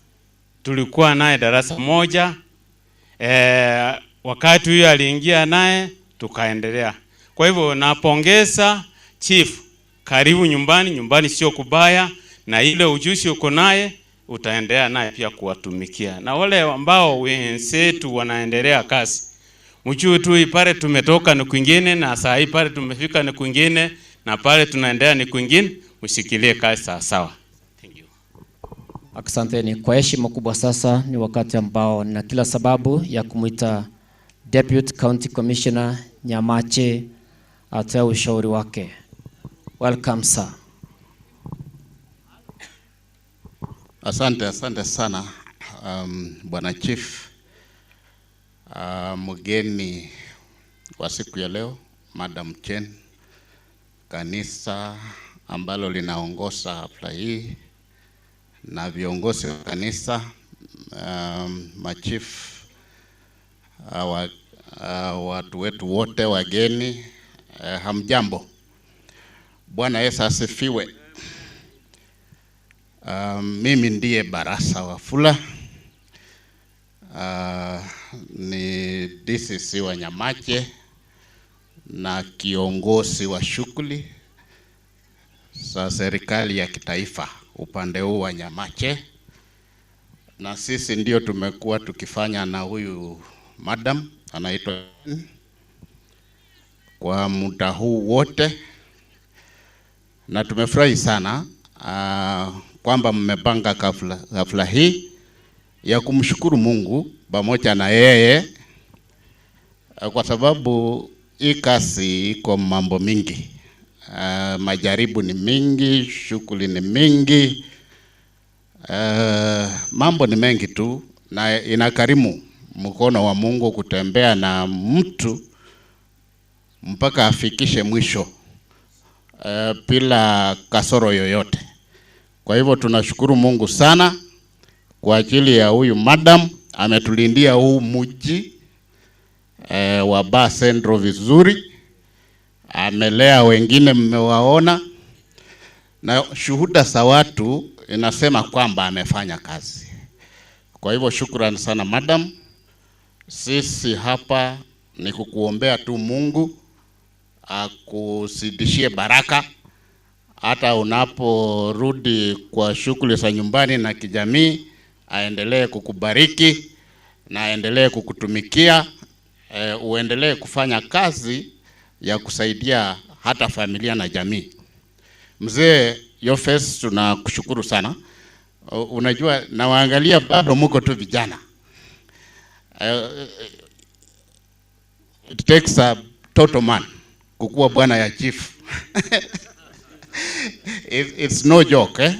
tulikuwa naye darasa moja. Wakati huyo aliingia naye tukaendelea. Kwa hivyo napongeza Chief, karibu nyumbani, nyumbani sio kubaya, na ile ujuzi uko naye utaendelea naye pia kuwatumikia. Na wale ambao wenzetu wanaendelea kazi, mjue tu pale tumetoka ni kwingine, na saa hii pale tumefika ni kwingine, na pale tunaendelea ni kwingine, mshikilie kazi sawa sawa. Asanteni kwa heshima kubwa. Sasa ni wakati ambao na kila sababu ya kumuita Deputy County Commissioner Nyamache atoe ushauri wake. Welcome sir. Asante, asante sana Bwana Chief. Mgeni wa siku ya leo Madam Chen, kanisa ambalo linaongoza hafla hii na viongozi wa kanisa, machief, watu wetu wote wageni, hamjambo. Bwana Yesu asifiwe. Mimi ndiye Barasa Wafula. Ni DCC wa Nyamache na kiongozi wa shughuli za serikali ya kitaifa upande huu wa Nyamache, na sisi ndio tumekuwa tukifanya na huyu madam anaitwa kwa muda huu wote, na tumefurahi sana kwamba mmepanga hafla hii ya kumshukuru Mungu pamoja na yeye, kwa sababu hii kazi iko mambo mingi. Majaribu ni mingi, shughuli ni mingi, mambo ni mengi tu, na inakarimu mkono wa Mungu kutembea na mtu mpaka afikishe mwisho bila kasoro yoyote. Kwa hivyo tunashukuru Mungu sana kwa ajili ya huyu madam, ametulindia huu mji wa Ba Central vizuri. Amelea wengine mmewaona, na shuhuda za watu inasema kwamba amefanya kazi. Kwa hivyo shukrani sana madam. Sisi hapa ni kukuombea tu Mungu akusidishie baraka hata unaporudi kwa shughuli za nyumbani na kijamii, aendelee kukubariki na aendelee kukutumikia, uendelee kufanya kazi ya kusaidia hata familia na jamii. Mzee Yofes, tunakushukuru sana. Unajua nawaangalia bado mko tu vijana. It takes a total man kukuwa bwana ya chief. It's no joke, eh?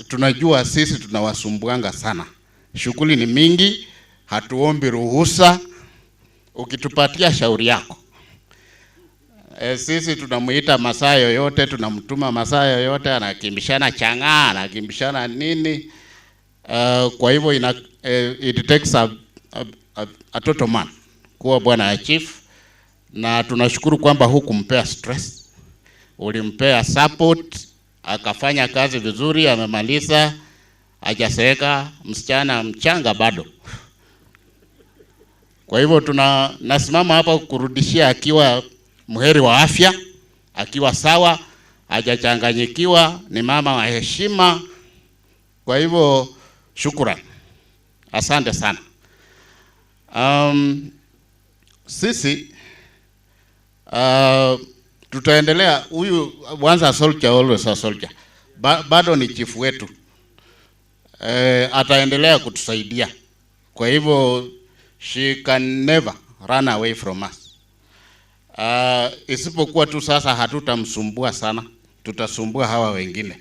Tunajua sisi tunawasumbuanga sana. Shughuli ni mingi, hatuombi ruhusa. Ukitupatia shauri yako, Sisi tunamuita masaa yoyote, tunamtuma masaa yoyote, anakimbishana chang'aa, anakimbishana nini. Kwa hivyo it takes a total man kuwa bwana ya chief, na tunashukuru kwamba hukumpea stress, ulimpea support, akafanya kazi vizuri, amemaliza, hajaseeka, msichana mchanga bado. Kwa hivyo nasimama hapa kurudishia akiwa muheri wa afya, akiwa sawa, hajachanganyikiwa, ni mama wa heshima. Kwa hivyo shukrani, asante sana. Sisi tutaendelea. Huyu once a soldier always a soldier. Bado ni chief wetu. Ataendelea kutusaidia. Kwa hivyo she can never run away from us. Isipokuwa tu sasa hatutamsumbua sana, tutasumbua hawa wengine.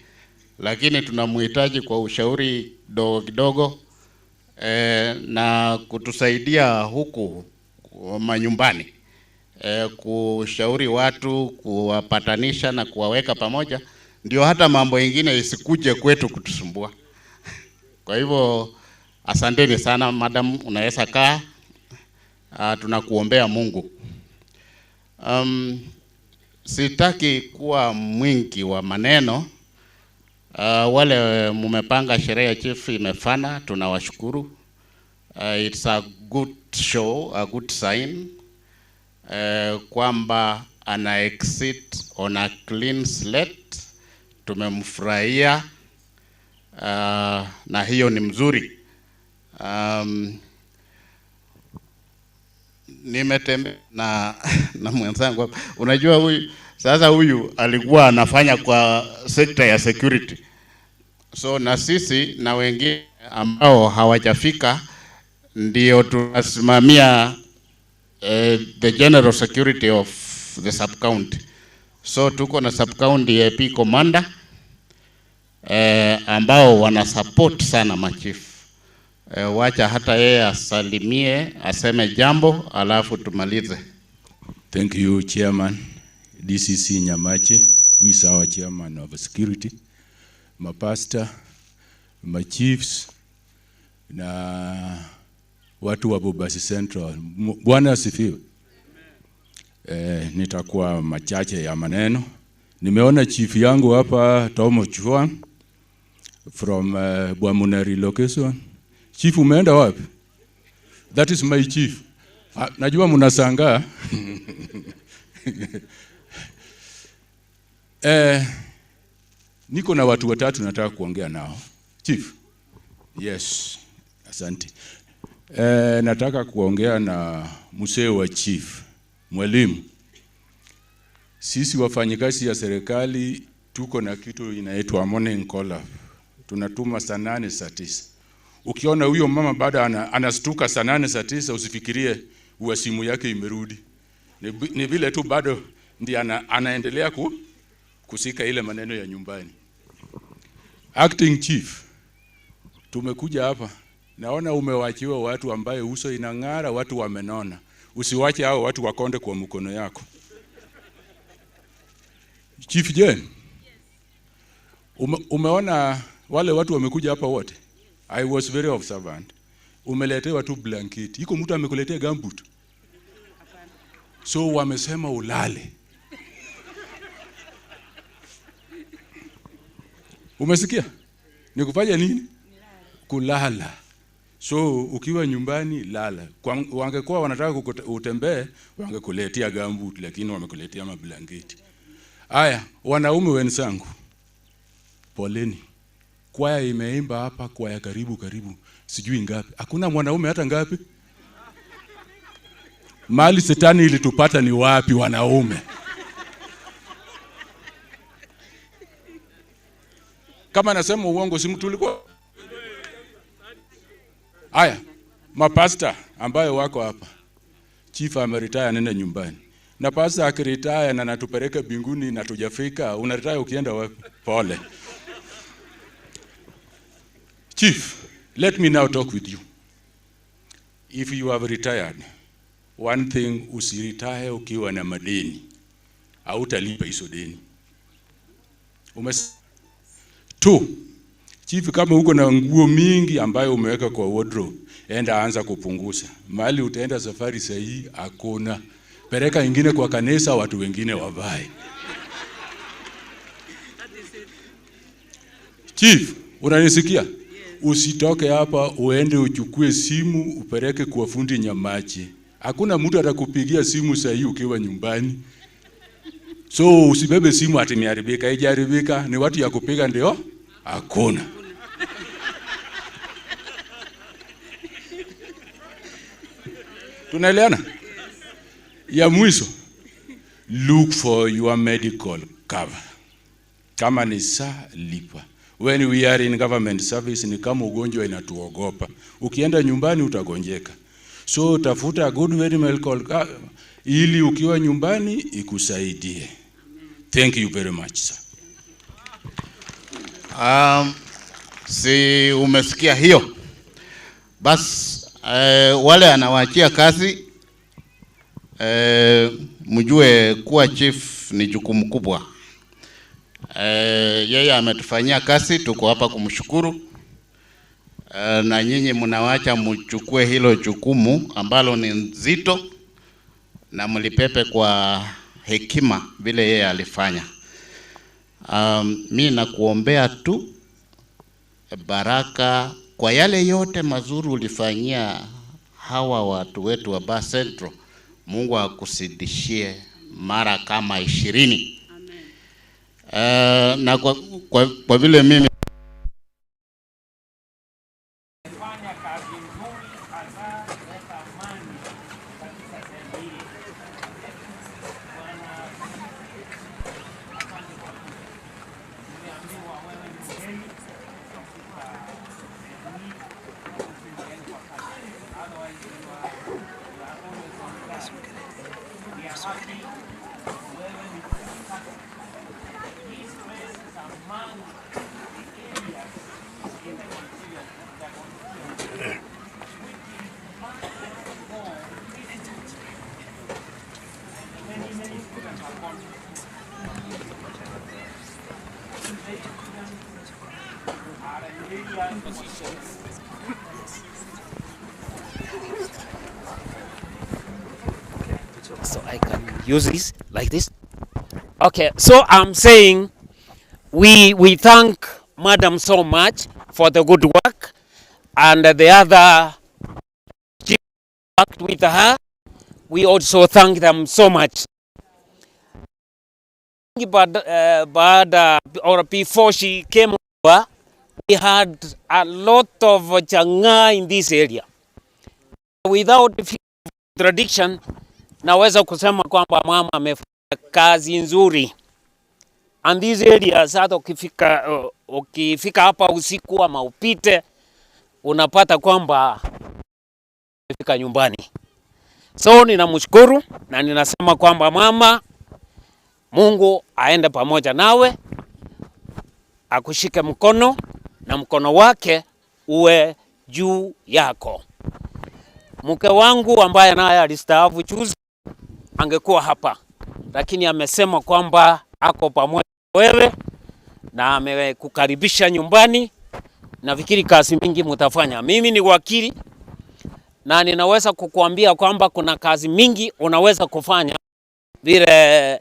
Lakini tunamhitaji kwa ushauri kidogo kidogo, na kutusaidia huku manyumbani, kushauri watu, kuwapatanisha na kuwaweka pamoja, ndio hata mambo mengine isikuje kwetu kutusumbua. Kwa hivyo asanteni sana madam, unaweza kaa. Tunakuombea Mungu. Sitaki kuwa mwingi wa maneno. Wale mumepanga sherehe ya chief imefana, tunawashukuru. It's a good show, a good sign, kwamba ana exit on a clean slate. Tumemfurahia, na hiyo ni mzuri. Nimetembea na mwenzangu hapa. Unajua huyu sasa, huyu alikuwa anafanya kwa sekta ya security. So na sisi na wengine ambao hawajafika ndio tunasimamia the general security of the sub-county. So tuko na sub-county AP commander, ambao wana support sana machief. Wacha hata yeye asalimie, aseme jambo, alafu tumalize. Thank you, Chairman. DCC Nyamache, who is our chairman of security, my pastor, my chiefs, na watu wa Bobasi Central. Bwana asifiwe. Nitakuwa machache ya maneno. Nimeona chief yangu hapa, Tomo Chua, from Bwamunari location. Chief, umeenda wapi? That is my chief. Najua mnashangaa. Niko na watu watatu nataka kuongea nao. Chief. Yes, asante. Nataka kuongea na mzee wa chief, mwalimu. Sisi wafanyikazi ya serikali tuko na kitu inaitwa morning call. Tunatuma saa 8 saa 9. Ukiona huyo mama bado anastuka saa 8 saa 9, usifikirie uwa simu yake imerudi. Ni vile tu bado ndiye anaendelea kusika ile maneno ya nyumbani. Acting chief, tumekuja hapa. Naona umewachiwa watu ambaye uso inang'ara, watu wamenona. Usiwache hao watu wakonde kwa mkono yako. Chief Jane, umeona wale watu wamekuja hapa wote? I was very observant. Umeletewa tu blanket. Iko mtu amekuletea gumboot. So wamesema ulale. Umesikia? Ni kufanya nini? Kulala. So ukiwa nyumbani lala. Wangekuwa wanataka utembee, wangekuletea gumboot, lakini wamekuletea mablanketi. Aya, wanaume wenzangu, poleni. Kwaya imeimba hapa, kwaya karibu, sijui ngapi. Hakuna mwanaume hata ngapi? Mali setani ilitupata ni wapi wanaume? Kama nasema uongo, si mtu ulikuwa? Aya, mapasta ambayo wako hapa. Chief ameretire, nenda nyumbani. Na pastor akiretire na natupeleka mbinguni na tujafika, unaretire ukienda wapi? Pole. Chief, let me now talk with you. If you have retired, one thing, usiretire ukiwa na madeni. Hautalipa hizo deni. Two, chief, kama uko na nguo mingi ambayo umeweka kwa wardrobe, enda anza kupunguza. Mahali utaenda safari sahihi hakuna. Pereka ingine kwa kanisa, watu wengine wavae. Chief, unanisikia? Usitoke hapa uende uchukue simu upeleke kwa fundi Nyamache. Hakuna mtu atakupigia simu sahihi ukiwa nyumbani. So usibebe simu ati imeharibika, haijaharibika, ni watu ya kupiga ndio hakuna. Tunaelewana? Ya mwisho, look for your medical cover. Kama ni saa lipa. When we are in government service ni kama ugonjwa inatuogopa. Ukienda nyumbani utagonjeka. So tafuta good medical cover ili ukiwa nyumbani ikusaidie. Thank you very much, sir. Si umesikia hiyo? Bas, wale anawaachia kazi, mjue kuwa chief ni jukumu kubwa. Yeye ametufanyia kazi, tuko hapa kumshukuru. Na nyinyi mnawacha mchukue hilo jukumu ambalo ni nzito na mlipepe kwa hekima vile yeye alifanya. Mi nakuombea tu baraka kwa yale yote mazuri ulifanyia hawa watu wetu wa Bar Central. Mungu akusidishie mara kama 20. Na kwa vile mimi So I can use this like this. Okay, so I'm saying we thank Madam so much for the good work, and the other chief worked with her. We also thank them so much. But or before she came over, we had a lot of changa in this area. Without contradiction, naweza kusema kwamba mama amefanya kazi nzuri. And these areas, hata ukifika hapa usiku ama upite, unapata kwamba umefika nyumbani. So ninamshukuru na ninasema kwamba mama, Mungu aende pamoja nawe, akushike mkono na mkono wake uwe juu yako. Mke wangu ambaye naye alistaafu juzi angekuwa hapa, lakini amesema kwamba ako pamoja wewe na amekukaribisha nyumbani. Nafikiri kazi mingi mtafanya. Mimi ni wakili na ninaweza kukuambia kwamba kuna kazi mingi unaweza kufanya vile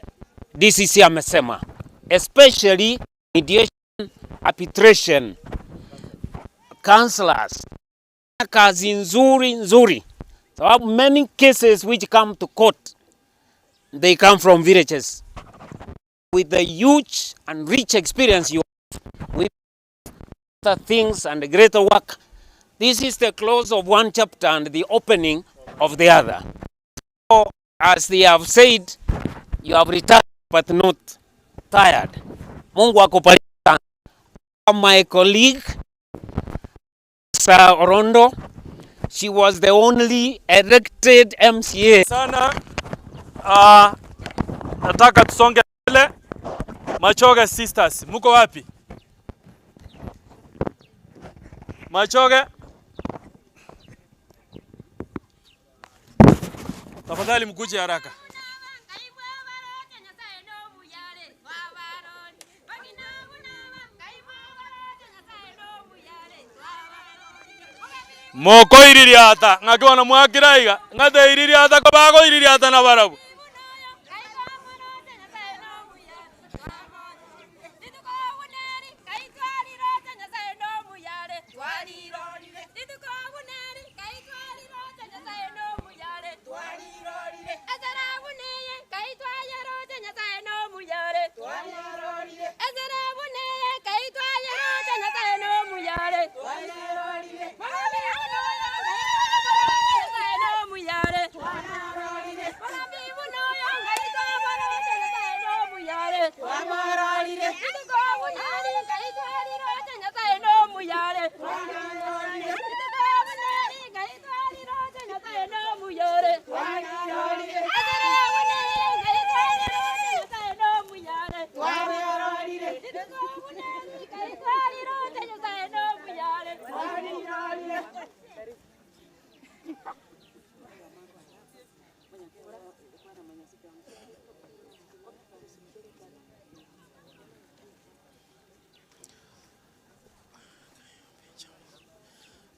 DCC amesema, especially mediation, arbitration, counselors. Kazi nzuri nzuri, sababu many cases which come to court, they come from villages. With the huge and rich experience you have with other things and greater work, this is the close of one chapter and the opening of the other. So, as they have said, you have retired but not tired. Mungu akubariki sana. My colleague, Sir Orondo, she was the only elected MCA. Sana, nataka tusonge mbele. Machoge sisters, muko wapi? Machoge, tafadhali mkuje haraka. Mokoiririata ng'aki mwakiraiga ng'ateiririata kobakoiririata na barabwo.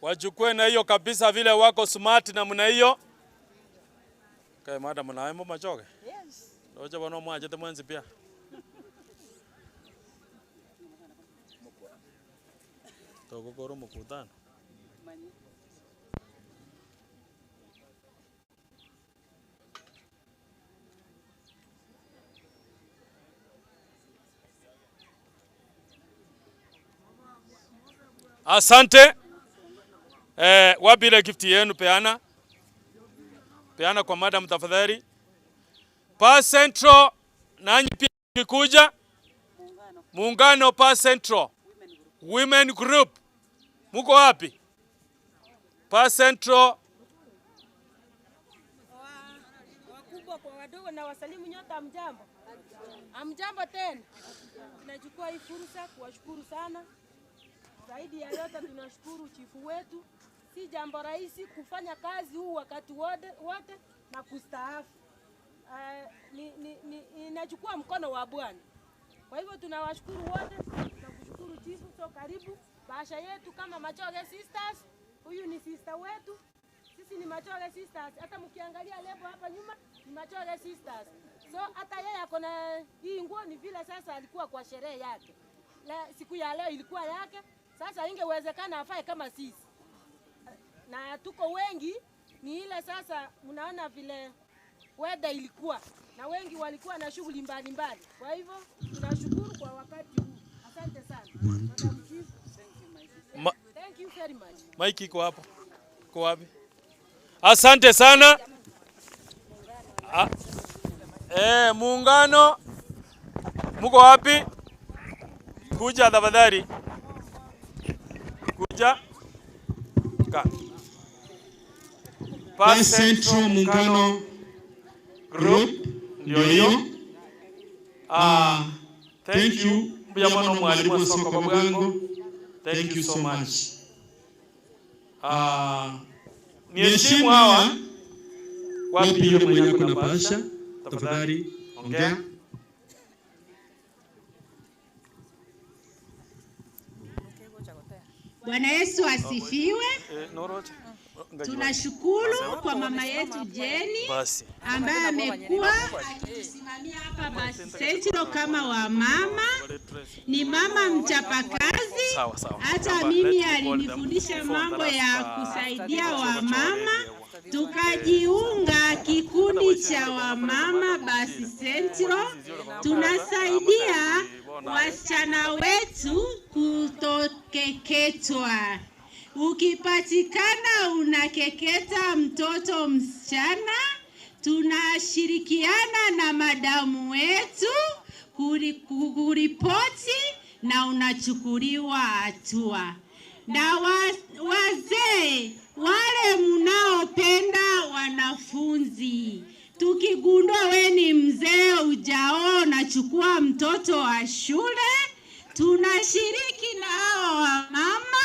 Wachukue na hiyo kabisa, vile wako smart namna hiyo. Kae madam na hemo machoke. Yes. Ndoje bwana mwajete mwenzi pia. Tokokoro mkutano. Asante. Wapi ile gift yenu peana? Peana kwa madam tafadhali. Pa Central nanyi pia kikuja. Muungano Pa Central Women Group. Muko wapi? Pa Central. Wakubwa kwa wadogo na wasalimu nyote, amjambo. Amjambo tena. Tunachukua hii fursa kuwashukuru sana. Zaidi ya yote tunashukuru chifu wetu. Si jambo rahisi kufanya kazi huu wakati wote na kustaafu. Inachukua mkono wa Bwana. Kwa hivyo tunawashukuru wote, tunakushukuru chifu. So karibu bahasha yetu kama Machoge Sisters. Huyu ni sister wetu. Sisi ni Machoge Sisters. Hata mkiangalia lebo hapa nyuma ni Machoge Sisters. So hata yeye ako na hii nguo, ni vile sasa alikuwa kwa sherehe yake. Siku ya leo ilikuwa yake. Sasa ingewezekana afae kama sisi. Na tuko wengi, ni ile sasa mnaona vile weather ilikuwa na wengi walikuwa na shughuli mbalimbali. Kwa hivyo tunashukuru kwa wakati huu. Asante sana. Thank you very much. Mike iko hapo. Iko wapi? Asante sana. Muungano muko wapi? Kuja tafadhali. Kuja. Ka. Pa Central Muungano Group ndio hiyo. Thank you mwana mwalimu soko babwangu. Thank you so much. Niheshimu hawa. Wapi yule mwenye kuna bahasha? Tafadhali ongea. Bwana Yesu asifiwe. Tunashukuru kwa mama yetu Jenny ambaye amekuwa akitusimamia hapa Basi Central kama wamama. Ni mama mchapakazi. Hata mimi alinifundisha mambo ya kusaidia wamama. Tukajiunga kikundi cha wamama Basi Central. Tunasaidia wasichana wetu kutokeketwa. Ukipatikana unakeketa mtoto msichana, tunashirikiana na madamu wetu kuripoti na unachukuliwa hatua. Na wazee wale mnaopenda wanafunzi, tukigundua we ni mzee ujaona chukua mtoto wa shule, tunashiriki na hao wamama,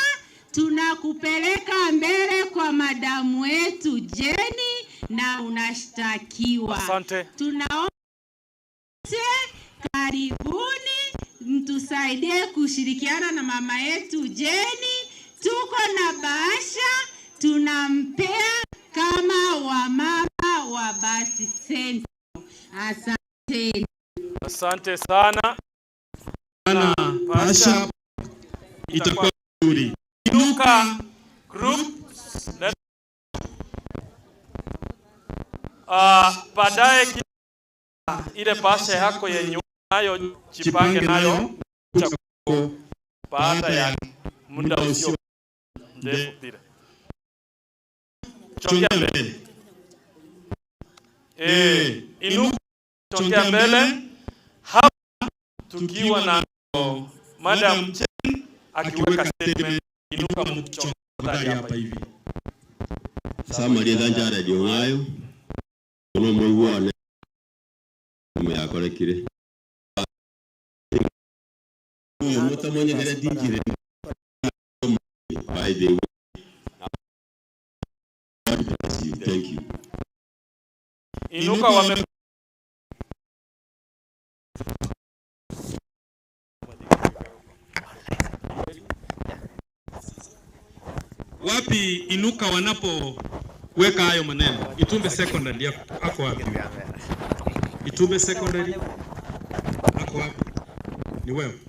tunakupeleka mbele kwa madamu wetu Jenny na unashtakiwa. Asante. Tunaomba karibuni mtusaidie kushirikiana na mama yetu Jenny. Tuko na bahasha, Tunampea kama wamama wa Basi Central. Asante. Asante sana. Sana Pasha itakuwa nzuri. Inuka group. Baadaye ile pasha yako yenye nayo jipange nayo baada ya muda usio ndefu vile. Chongea mbele. Inuka chongea mbele hapa tukiwa na Madam Chen akiweka statement. Inuka mchonga hapa hivi. Sama ria radio ngayo no muiguane yakorekire uyu mutamenyere ndingire. By the way, God bless you. Thank you. Inuka wame Wapi Inuka wanapoweka hayo maneno? Itumbe Secondary ako wapi? Itumbe Secondary ako wapi? Ni wewe.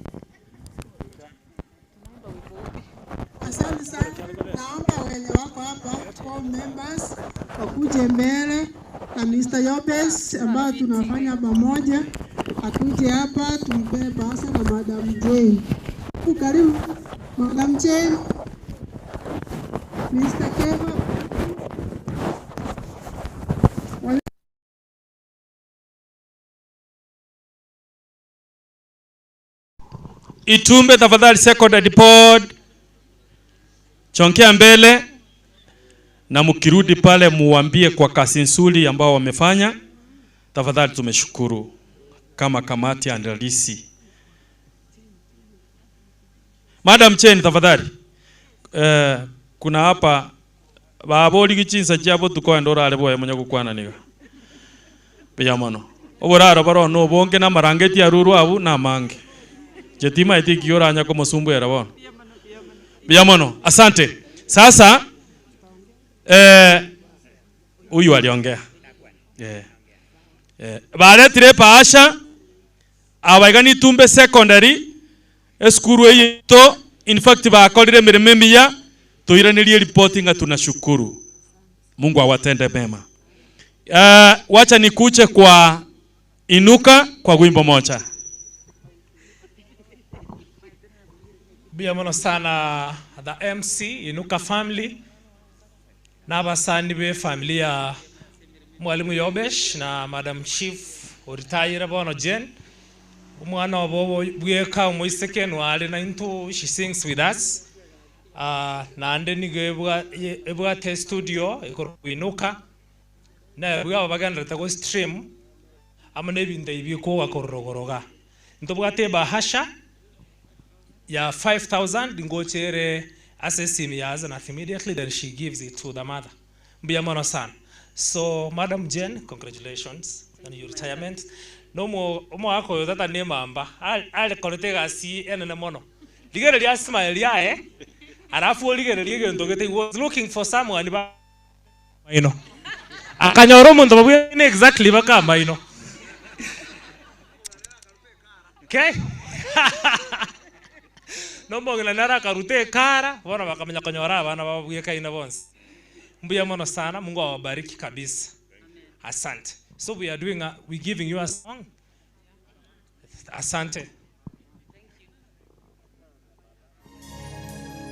Asante sana. Naomba wenye wako hapa all members wakuje mbele na Mr. Yobes ambayo tunafanya pamoja akuje hapa tumpee bahasha na Madam Jane. Karibu Madam Jane. Mr. Keva. Itumbe tafadhali Secondary Board, chongea mbele na mkirudi pale muambie kwa kasi nzuri ambao wamefanya. Tafadhali tumeshukuru kama kamati andalisi. Madam Chen tafadhali. Kuna hapa baboli gichinsa chiabo tukoenda orare boye munya gukwana niga. Biyamano. Oboraro baro no bonke na marangeti aruru abu na mange. Jetima iti kioranya kwa musumbu ya rabon. Biyamono, asante. Sasa huyu aliongea. Baretire paasha abaigani Itumbe Secondary eskuru yeto, in fact bakorire mirimo emiya tuiranirie reporting nga tunashukuru. Mungu awatende mema. Wacha nikuche kwa Inuka kwa wimbo moja. Biyamono sana the MC Inuka family na abasani be family ya Mwalimu Yobesh na Madam Chief oritayire bono Jane umwana wabo bweka umuiseke nwale na into she sings with us nande nigo ebwa te studio ikoro Inuka na bwa bagandra tago stream amane binda ibiko wakorogoroga ntobwate bahasha ya 5,000 ngochere asesimi yaza na immediately then she gives it to the mother. Mbiyamono sana. So Madam Jane, congratulations on your retirement. No mo omo ako tata ne mamba ale korete si enene mono. Ligere lia smile lia Alafu ligere lige ndogete was looking for someone ba maino. Akanyoro muntu babuye ne exactly baka maino. Okay? Nombo ngila nara karute kara bona bakamenya konyora abana babuye kaina bonse. Mbuya mono sana, Mungu awabariki kabisa. Asante. So we are doing we giving you a song. Asante.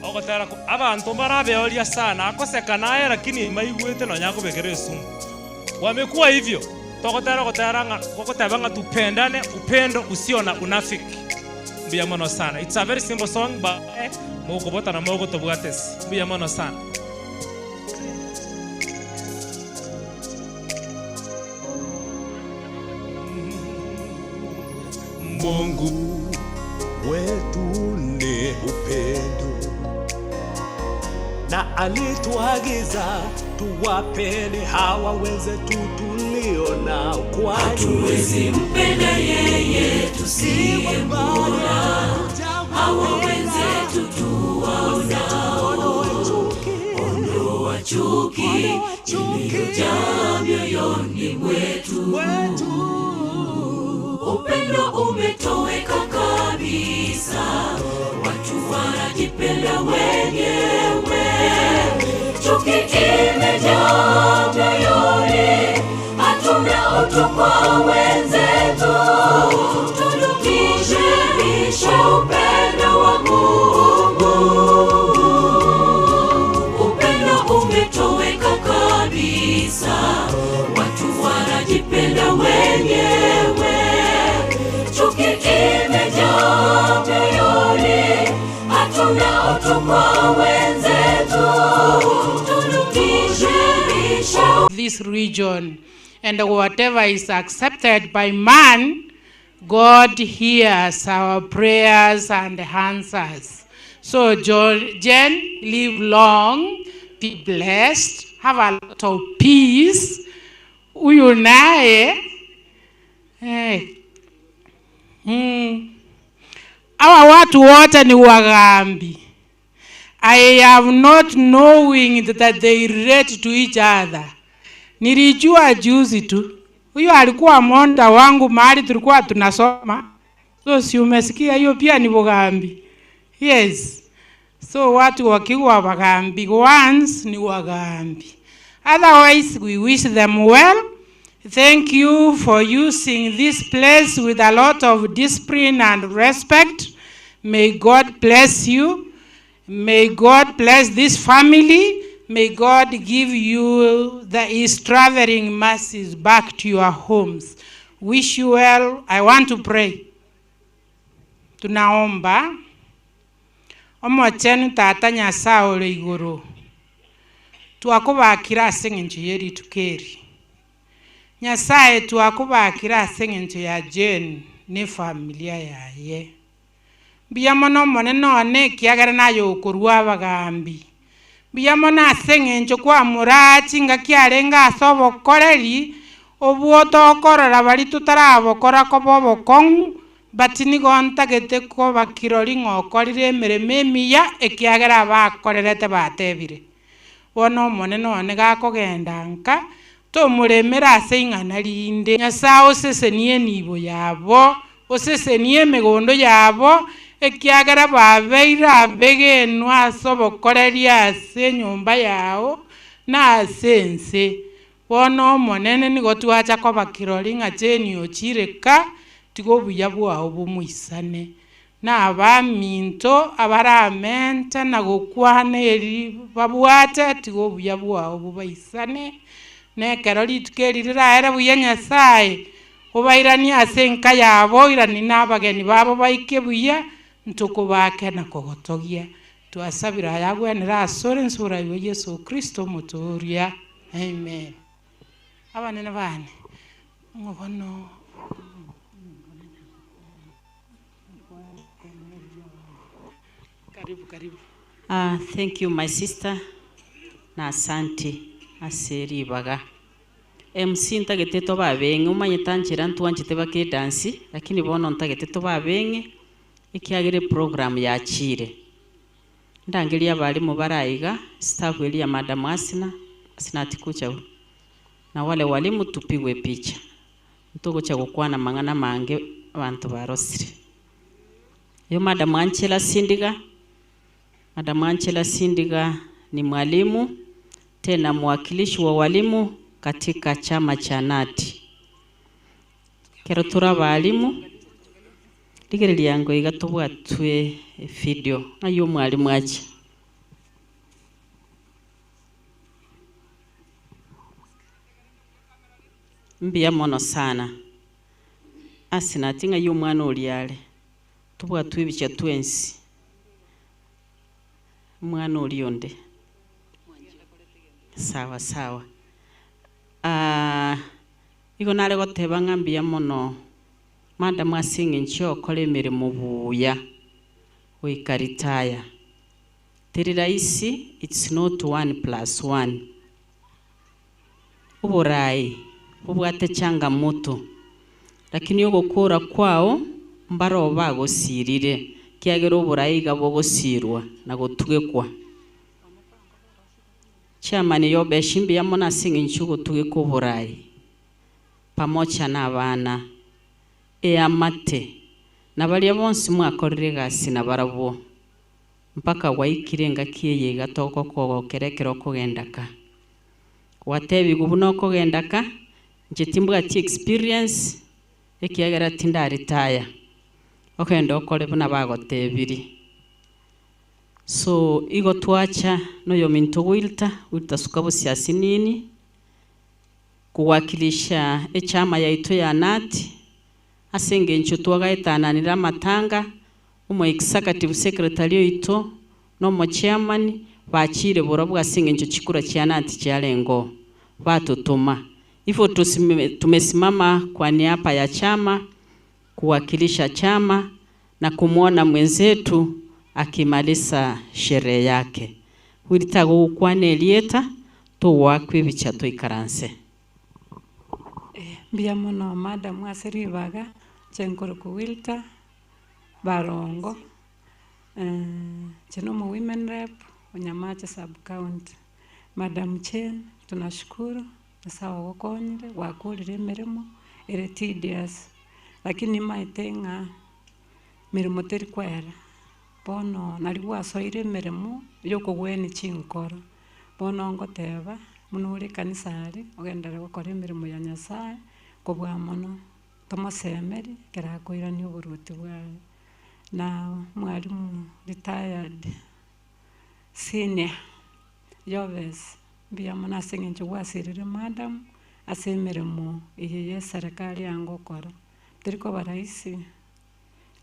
Ogotera abantu barabeoria sana akoseka naye lakini maigwete no nyakubekere sumu. Wamekuwa hivyo. Togotera gotera gotebanga tupendane upendo usio na unafiki. Mbuya mono sana. It's a very simple song but mukobota na moko tobwates. Mbuya mono sana. Mungu wetu ni upendo na alituagiza tuwapende hawa wenzetu tulio nao, kwani hatuwezi mpenda yeye tusiyemuona, hawa wenzetu tuwaonao. Ondoa imejaa mioyoni mwetu. Upendo umetoweka kabisa, watu wanajipenda wenyewe. Chuki imejaa mioyoni, hatuna utu kwa wenzetu. Tudumishe upendo wa Mungu. Upendo umetoweka kabisa, watu wanajipenda wenyewe. Chuki imejaa mioyoni, hatuna utu kwa wenzetu. Tudumishe this region, and whatever is accepted by man, God hears our prayers and answers. So Jen, live long, be blessed, have a lot of peace. Huyu naye Hawa watu wote ni Wagambi. I am not knowing that they relate to each other. Nilijua juzi tu. Huyu alikuwa monda wangu mahali tulikuwa tunasoma. So si umesikia hiyo pia ni Wagambi. Yes. So watu wakiwa Wagambi once ni Wagambi. Otherwise we wish them well. Thank you for using this place with a lot of discipline and respect. May God bless you. May God bless this family. May God give you his traveling mercies back to your homes. Wish you well. I want to pray. Tunaomba. Omochenu tata Nyasaye ore igoro. Twakobakira ase eng'encho ye rituko eri. Nyasaye twakobakira ase eng'encho ya Jane ne familia yaye. Mbuya mono monene one ekiagera naye okorwa abagambi. Mbuya mono ase eng'encho kwamora chingaki arenge ase obokoreri obwo tokorora bari totarabokora koba obokong'u but nigo ntagete koba kirori ng'a okorire emeremo emiya ekiagera bakorerete batebire. Bono omonene one gakogenda nka tomuremera ase ing'ana rinde. Nyasaye osesenie enibo yabo, osesenie emegondo yabo, ekiagera babeire abegenwa ase obokoreri ase enyomba yao na ase ense. Bono omonene nigo twacha koba kirori ng'a Jane ochireka tiga obuya bwao bomoisane. Na abaminto abaramente na gokwana eri babwate tiga obuya bwao bobaisane. Nekero rituko eri riraere buya Nyasaye obairanie ase enka yabo, irani na abageni babo baike buya ntokobake na kogotogia. Twasabira ayagwenera asore ensura ya Yesu Kristo mutoria. Amen. Abanene bane ngobono karibu karibu. Thank you my sister na asante aseri baga. MC ntagete to babenge umanye tanjira ntwanjite bake dance lakini bono ntagete to babenge ikiagere program yakire. Ndangeria balimu baraiga staff elia Madam Asina Asinati kucha na wale walimu tupigwe picha. Ntogocha gokwana mangana mange abantu barosire. Yo Madam Angela Sindiga. Madam Angela Sindiga ni mwalimu tena mwakilishi wa walimu katika chama cha NAT. Kero tura walimu ligere yango igatobwatwe video ayo mwalimu acha. Mbiya mono sana. Asina tinga yo mwana oliale. Tubwatwe bicha twensi. Mwana olionde. Sawa sawa. Igo nare goteba ng'ambiya mono Madam asinge ncho kole emirimo buya oikaritaya. Teri rahisi, it's not 1 + 1. Uburai ubwate changamoto lakini ogokora kwao mbaro bagosirire kiagera oburai gabogosirwa na gotugekwa. Chairman Yobesh mbuya mono ase eng'encho ogotugeka oborai pamoja na abana eamate na baria bonsi mwakorire egasi na barabwo mpaka gwaikire engaki eye iga togokogokera ekero okogendaka gwatebiwa buna okogendaka inche timbwati experience ekiagera tindaretire okenda okore buna bagotebiri. So igo twacha noyo minto Wilta Wilta sukabusia sinini kuwakilisha echama yaito ya nati ase eng'encho twagaetananira amatanga omo executive secretary oito nomo chairman bachire borobwo ase eng'encho chikura chia nati chiarengo batutuma. Hivyo tumesimama kwa niaba ya chama kuwakilisha chama na kumwona mwenzetu akimaliza sherehe yake. Wilta gukwane elieta tuwakwe bicha tuikaranse. Mbuya mono madam ase ribaga chenkoroku Wilta Barongo chenomo women rep Onyamache sub county. Madam Chen tunashukuru sawa gokonyire gwakorire emirimo ere tedious lakini maite ng'a mirimo teri kwera bono nari gwasoire emirimo yokogweni chinkoro bono ngoteba muno ore kanisa ari ogendere gokora emirimo ya Nyasaye kobua mono tomosemeri kera koirania oboruoti bwaye. Na mwalimu retired senior Yobes mbuya mono ase eng'encho gwasirire madam ase emirimo eye ya eserekari yangokora teri koba rahisi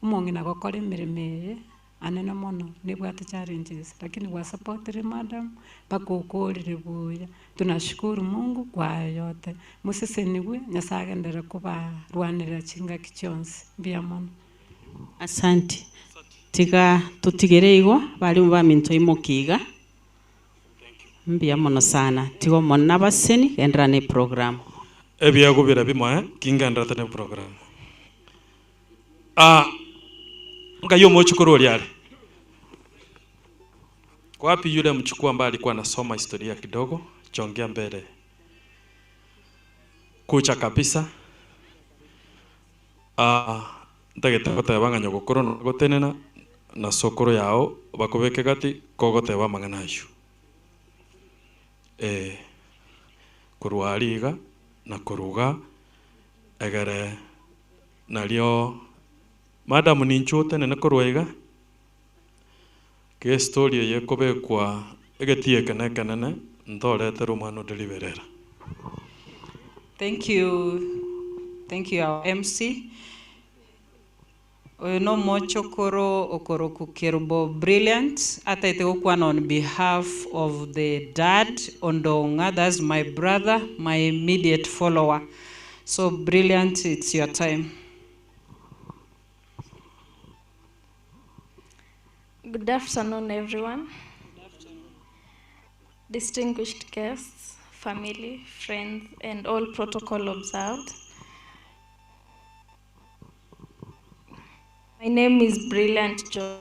omong'ina gokora emirimo eye anene mono nibwate challenges lakini gwasupportire madam mpaka okorire buya. Tunashukuru Mungu kwa yote museseniwe Nyasaye agendere kubarwanirira chingaki chionsi. Mbuya mono. Asante. Tiga tutigere igo balimu baminto imokiga mbuya mono sana tigo monna baseni gendera ne program ebiago bira bimoe kingendera ne program ngayo mochukuru oriare kwa wapi yule mchukua ambaye alikuwa anasoma historia kidogo chongea mbele kucha kabisa ndagete goteba ng'a nyogokoro gotenena na sokoro yao bakobeke gati kogoteba mang'ana ayo korwa ariga na koruga egere nario madam ninchu otenene korwa iga ke story eye kobekwa egetie kene kenene ntoretere omwana odeliberera. Thank you. Thank you, our MC. Oyo no mochokoro okoroku Kerubo Brilliant ataite gokwana on behalf of the dad Ondonga, that's my brother, my immediate follower. So Brilliant, it's your time. Good afternoon, everyone. Good afternoon. Distinguished guests, family, friends, and all protocol observed. My name is Brilliant George,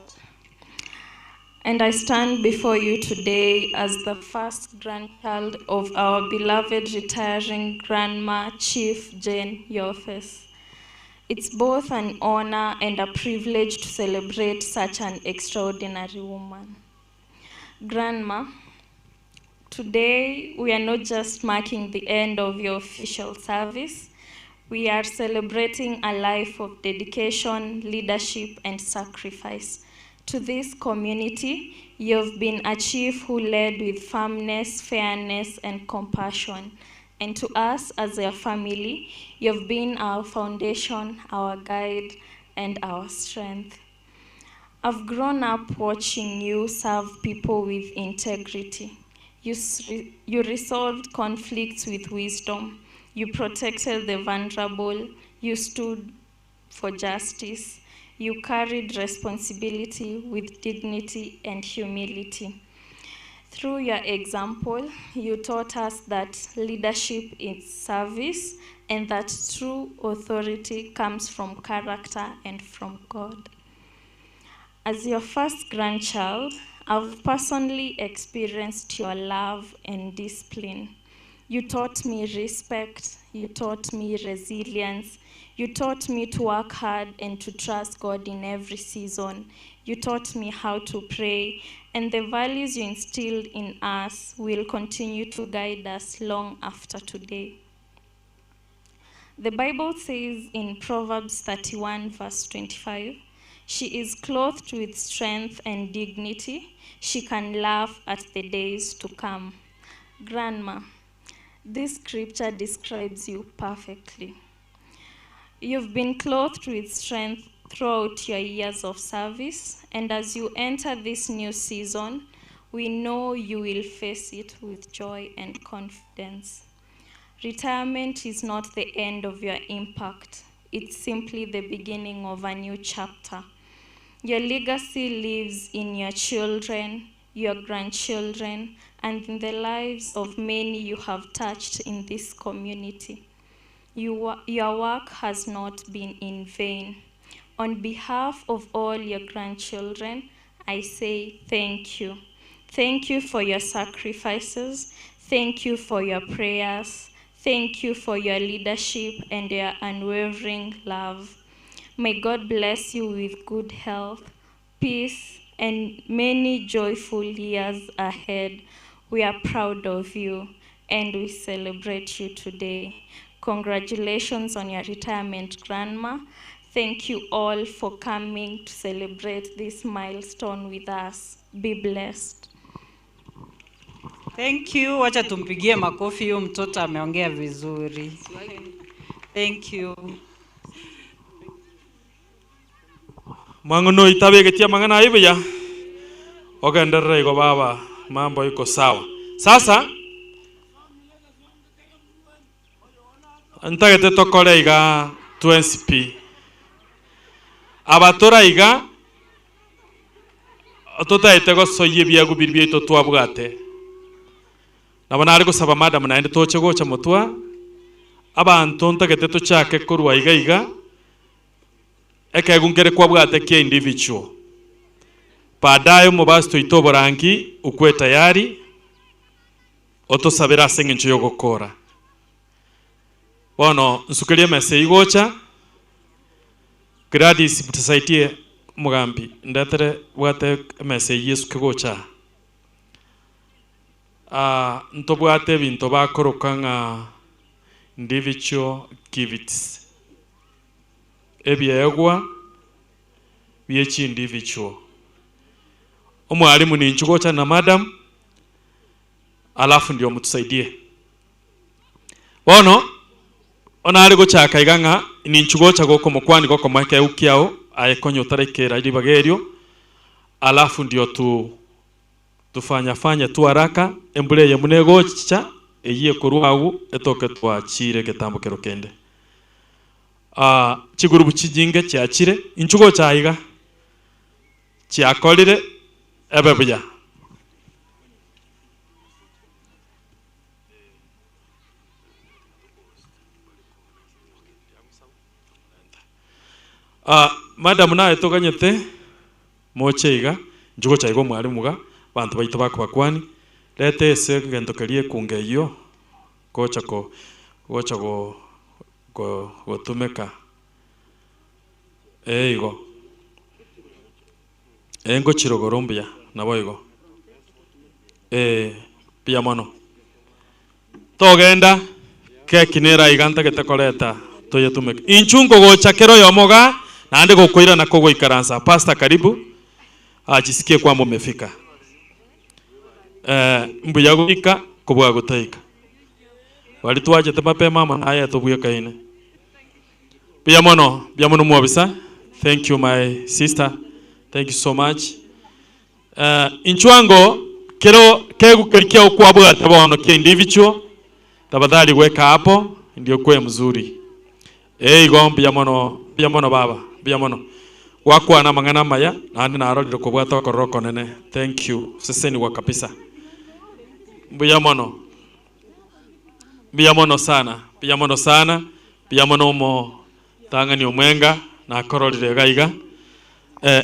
and I stand before you today as the first grandchild of our beloved retiring Grandma Chief Jane Yofes. It's both an honor and a privilege to celebrate such an extraordinary woman. Grandma, today we are not just marking the end of your official service, we are celebrating a life of dedication, leadership, and sacrifice. To this community, you've been a chief who led with firmness, fairness, and compassion. And to us as a family, you've been our foundation, our guide, and our strength. I've grown up watching you serve people with integrity. You resolved conflicts with wisdom. You protected the vulnerable. You stood for justice. You carried responsibility with dignity and humility. Through your example, you taught us that leadership is service and that true authority comes from character and from God. As your first grandchild, I've personally experienced your love and discipline. You taught me respect, you taught me resilience, you taught me to work hard and to trust God in every season. You taught me how to pray, and the values you instilled in us will continue to guide us long after today. The Bible says in Proverbs 31, verse 25, she is clothed with strength and dignity. She can laugh at the days to come. Grandma, this scripture describes you perfectly. You've been clothed with strength throughout your years of service, and as you enter this new season, we know you will face it with joy and confidence. Retirement is not the end of your impact. It's simply the beginning of a new chapter. Your legacy lives in your children, your grandchildren, and in the lives of many you have touched in this community. Your work has not been in vain. On behalf of all your grandchildren, I say thank you. Thank you for your sacrifices. Thank you for your prayers. Thank you for your leadership and your unwavering love. May God bless you with good health, peace, and many joyful years ahead. We are proud of you, and we celebrate you today. Congratulations on your retirement, Grandma. Thank you all for coming to celebrate this milestone with us. Be blessed. Thank you. Wacha tumpigie makofi huyu mtoto ameongea vizuri. Thank you. Mwangono itabegetia mangana hivi ya. Ogenderera iko baba, mambo iko sawa. Sasa ntagete tokore iga 2NCP. Abatora iga tutaite gosoyie biagu biri bito twabwate. Nabo nari gosaba madam naende toche gocha motwa abantu ntagete tochake korwa iga iga ekegungere kwabwate kia individual. Baadaye mubasto itoborangi ukwe tayari otosabera sengencho yogokora. Bono nsukelie mese igocha Gladys mtusaitie mugambi ndetere bwate mese Yesu kigocha. Ntobwate binto bakoroka nga individual gifts. Ebyegwa byechi individual. Omwalimu ni nchugocha na madam alafu ndio mtusaidie. Bono onari gochaka iganga ni nchugocha goko mokwani goko mweke ukiao ayekonyo tarekera ilibagerio alafu ndio tu tufanya fanya tu haraka embule ya munegocha eyiye korwagu etoke twachire getambo kero kende. Chigurubu chijinge chiachire inchugocha iga chiakolire ebebuya. Madam naye toganyete moche iga njugocha igo mwalimu ga bantu baito bakubakwani lete ese gento kerie kungeyo gocha ko gocha go gotumeka eigo engo chirogorombia nabo igo pia mono togenda kekinera iganta getekoreta toyetumeka inchungo gocha kero yomoga naande gokoira na kogo ikaransa. Pastor karibu ajisikie kwamba umefika. Mbuya goika kubwa gotaika walitwaje mapema mama haya tobuye kaine pia mono mwabisa. Thank you my sister, thank you so much. Inchwango kero kegu kerikia okwabwa tabono kia individual tafadhali weka hapo ndio kwe mzuri. Igo pia mono baba pia mono wakwa na mangana maya nandi narorire kubwata koroko nene. Thank you seseni wa kabisa. Mbuya mono sana pia mono sana pia mono mo tangani omwenga na kororire gaiga.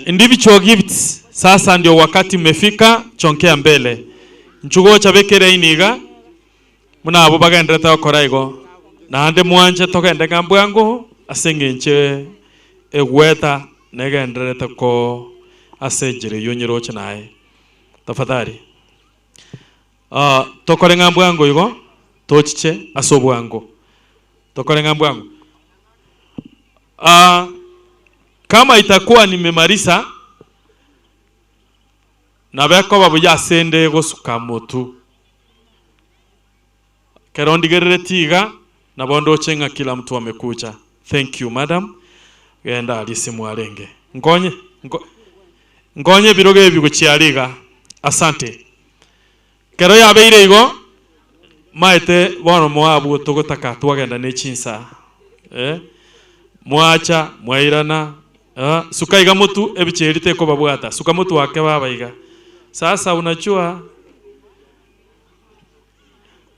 Individual gifts Sasa ndio wakati umefika, chonkea mbele. Nchugo chabekere iniga muna abo bagenderete gokora igo naende mwanche togende ng'a mbwango ase eng'encho egweta negenderete ko ase enchera eywo nyeroche naye tafadhali. Tokore ng'a mbwango igo tochiche ase obwango tokore ng'a mbwango. Kama itakuwa nimemarisa nabeko babuya asende gosuka motu kerondigerere tiga na bondo chenga kila mtu amekuja. Thank you madam. Genda alisimu alenge ngonye ngonye biroge biguchiariga. Asante. Kero yabeire igo maete bono moabu togotaka twagenda ne chinsa mwacha mwairana sukaiga mutu ebicherite ko babwata suka mutu wake babaiga. Sasa unachua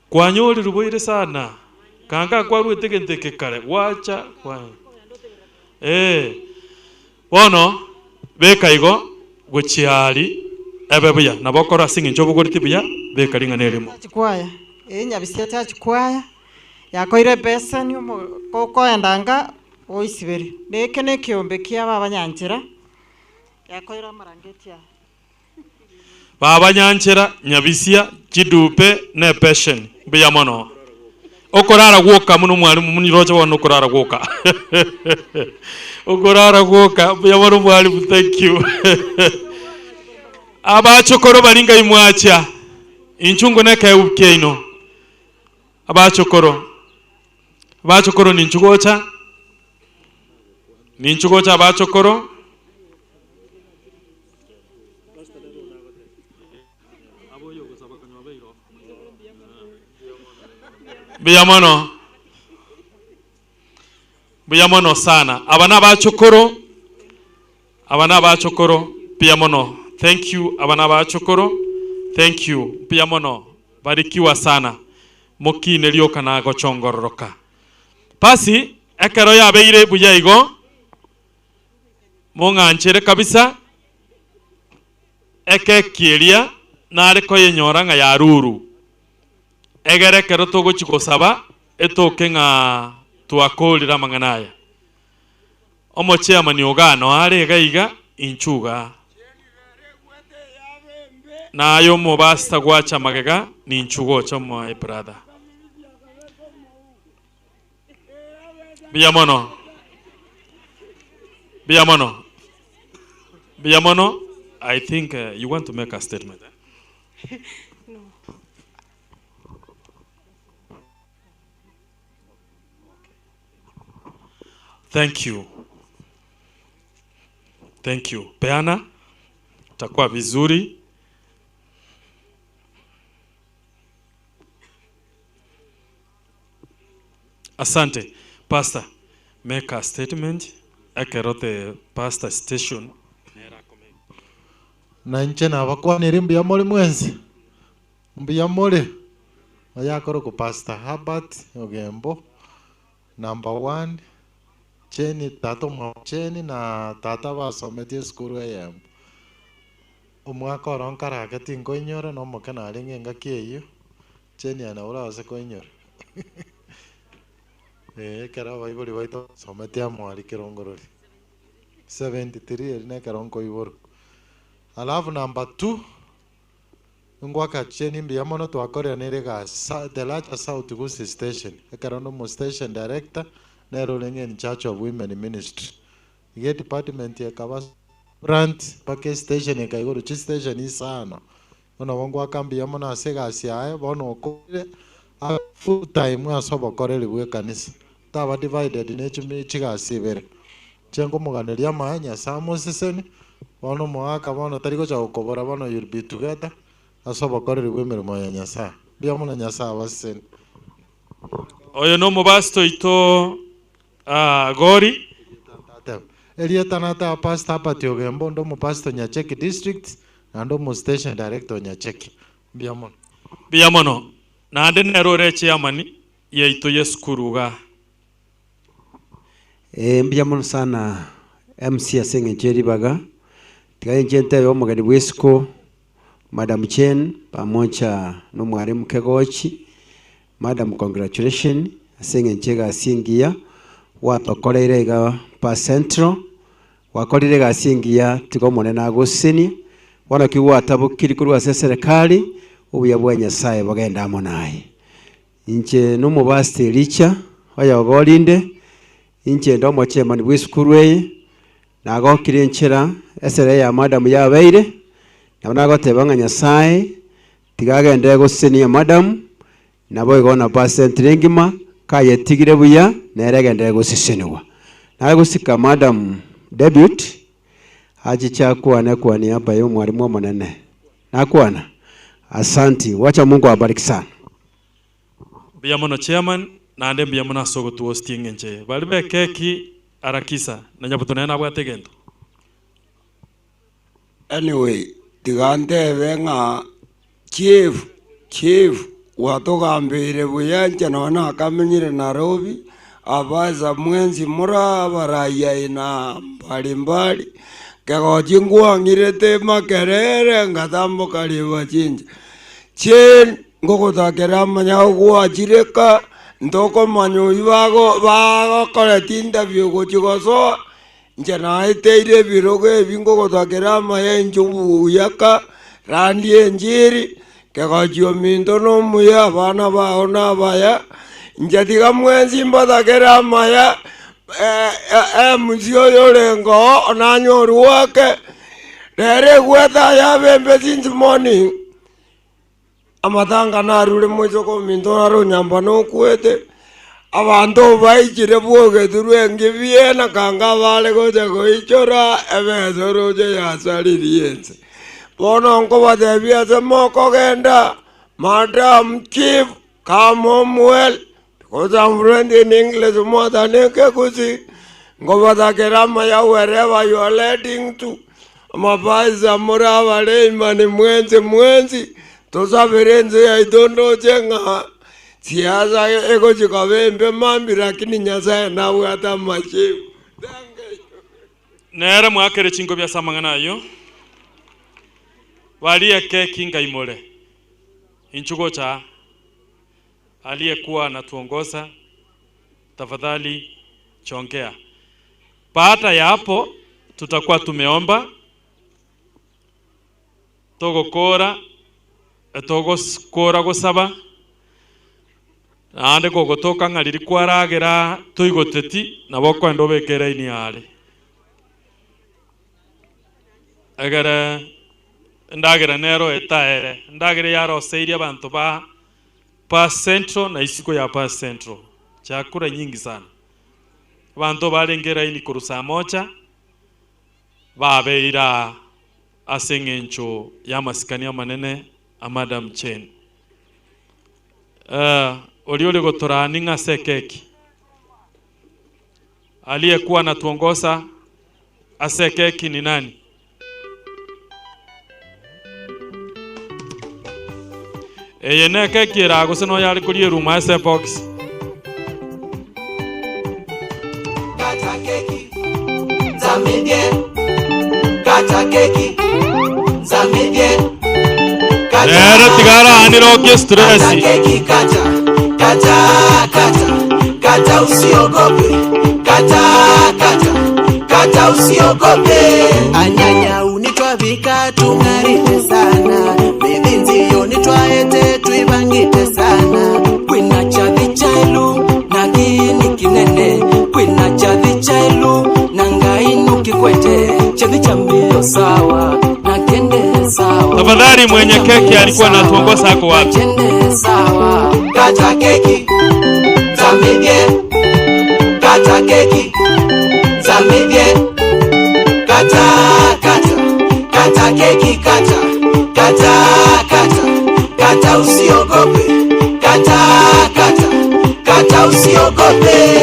kwanyori ruboire sana kanga kwaruete genteke kare wacha kwa bono beka igo gochiari ebebuya nabokora singi njobo buya beka ringana erimo chikwaya nyabisia cha chikwaya yakoire pesa ni kokoendanga oisibere neke nekiombe kia baba nyanchera yakoira marangeti ya baba nyanchera nyabisia chidupe ne passion biya mono okorara gwoka muno mwalimu munirocha wono okorara gwoka okorara gwoka biya mono mwalimu, thank you. Abachokoro baringa imwacha inchungu neke ukeino abachokoro abachokoro ninchugocha ninchugocha abachokoro biyamono biyamono sana abana bachokoro abana bachokoro biyamono, thank you abana bachokoro, thank you biyamono, barikiwa sana mokine rioka na gochongororoka pasi ekero yabeire buya igo mong'anchere kabisa ekekieria nare koyenyora ng'a yaruru egere kero togochi gosaba etoke ng'a twakorira amang'ana aya omochairman ogano are iga iga inchuga nayo mobasta gwacha magega ninchugocha my brother biyamono biyamono biyamono. I think you want to make a statement. No. Thank you. Thank you. Peana, utakuwa vizuri. Asante. Pastor, make a statement. Ekerote pastor station. Na nche na bakwanire mbuya muri mwenzi. Mbuya muri. Oyakoro ku Pastor Herbert Ogembo. Number 1. Cheni tata mwa cheni na tata basometie skuru eyembo. Omwaka oro nkarake tinkoinyora no omoke narenge engaki eyio. Cheni ana orase koinyora. Ekero abaibori baito basometie amwari kerongorori. 73 eri nekero nkoiborwa. Alafu number 2 ngwaka cheni mbuya mono twakorera nere gasa the larger South Gusii station. Ekero no station director nero renge in charge of women ministry. Iye department yakaba brand pake station ekaigoro chi station isano. Ono bongo akambi mono ase gasi aye bono okore full time asobokoreri bwe kanisa. Taba divided ne chigasi ibere. Chengo muganeria maanya samoseseni bono mwaka bono tariko cha okobora bono you'll be together asobokoreri bwe mirimo ya Nyasaye. Bia mono Nyasaye baseseni. Oyo no mubasto ito gori Elieta nata pastor Herbert Ogembo ndo mu pastor Nyacheki district na ndo mu station director Nyacheki. Mbia mono. Mbia mono. Na ande nero re chairman yaito yeskuruga. Mbia mono sana MC Asenge Jerry Baga. Tiga nje omogeni bw'isiko Madam Chen pamoja no mwalimu Kegochi. Madam, congratulations asenge nchega singia watokoreire iga pa Central wakorire gasingia tigo monene agoseni wana kiwa tabukiri kurwa ase serikali obuya bwa Nyasaye bagenda amo naye. Inche nomubasti licha oya ogorinde inche ndo chairman bw'isukuru eye nagokire nchera esere ya madam yabeire nabo nagoteba ng'a Nyasaye tigagende gosenia madam nabo igona percent ringima kayetigire buya neregende goseseniwa. Nagosika madam debut achicha kuana kwa niaba ya mwalimu monene nakwana. Asanti, wacha Mungu awabariki sana. Biamono chairman nande biamono asogo tuostinge nche balibe keki arakisa na nyabuto na bwate gento. Anyway, tigante venga chief watogambire buyanche nona akamenyire Nairobi abaza mwenzi mura baraya ina mbalimbali kegochi ngwang'irete makerere ngatamboka riba chinche chen ngogotakera manya gwachireka ntokomanya oyu bagokorete interview gochi gosoa nche naeteire ebirogo ebi ngogotakera amaya inche obuyaka randi enjiri kegochi ominto nomuya abana bao nabaya nche tiga mwenzi mbatakera amaya MC oyo orengo onanyoru wake rere gwetha yabembe since morning amatanga narure mochoko minto naro nyamba nokwete abanto baichire bwogeturwe engibiena kanga bale gocha goichora ebesoroche yasaririe ense bono nkobatebia ase mokogenda. Madam Chief, come home well. Because I'm fluent in English more than Ekekusi. Ngobatakera ya wherever you are leading to. Mabaza mura wale mwenzi mwenzi. Tosafirenze ya idondo chenga. Siasa ego chikabembe mambi lakini Nyasaye nawe hata machifu. Nere mwakere chingo bya samangana yo. Walie keki ngaimole. Inchugocha aliyekuwa anatuongoza, tafadhali chongea. Baada ya hapo tutakuwa tumeomba togokora togokora gosaba naande gogotoka ng'ariri kwaragera toigoteti nabo kwenda obekere ini are egere ndagera nero etaere ndagere yaroseirie abantu ba Pa Central na isiko ya Pa Central. Chakula nyingi sana. Bantu balengera ini kurusa moja babeira asengencho ya masikani manene a Madam Chen. Oliole gotora ninga sekeki. Aliyekuwa anatuongoza asekeki ni nani? Eye neke kira gose no yari kuri ruma ese box. Kata keki zamidie, kata keki zamidie. Nere tigara aniroke stress. Kata keki kata kata kata kata usiogope, kata kata kata usiogope. Anyanya unitwa vika tungarite sana. Mithinzio nitwaete tuibangite sana. Kwina chathi chailu na kini kinene. Kwina chathi chailu na ngainu kikwete. Chathi cha mbio sawa na kende sawa. Tafadhali mwenye keki alikuwa anatuongoza ako wapi? Kende sawa. Kata keki zamidie, kata keki zamidie, kata kata kata keki kata kata kata kata usiogope, kata kata kata usiogope.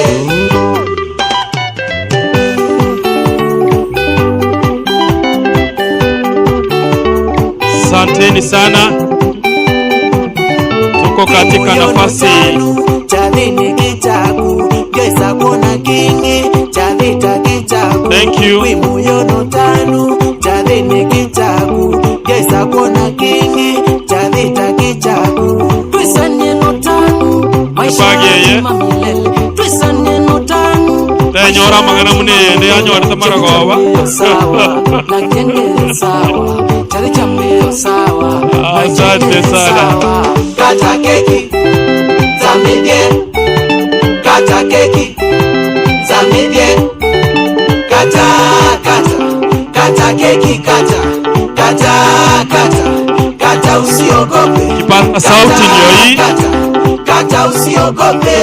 Asanteni sana. Tuko katika nafasi Thank you. Kwimuyono tanu chathini kichaku gesa kuona kingi chathita kichaku twisanie notanu maisha milele twisanie notanu tenyora mangana mune anyorete maragoba sawa na kende sawa chathi chambio sawa. Asante sana. Kata keki zamidie, kata keki zamidie, kata kata kata keki kata kata kata kata usiogope. Kipaza sauti ndio hii. Kata kata usiogope.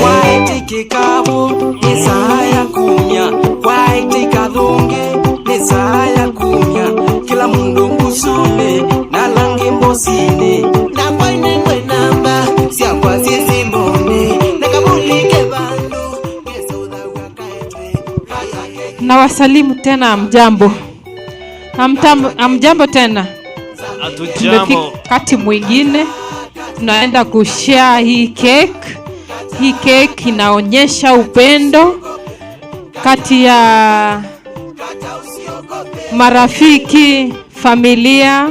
Waiti kikabu ni saa ya kumya, waiti kadhunge ni saa ya kumya, kila mundu kusule na langi mbosini na kwainengwe namba siakwa sisimboni na kabulike bandu. Na wasalimu tena, mjambo. Amjambo tena. Hatujambo. Wakati mwingine tunaenda kushare hii cake. Hii cake inaonyesha upendo kati ya marafiki, familia.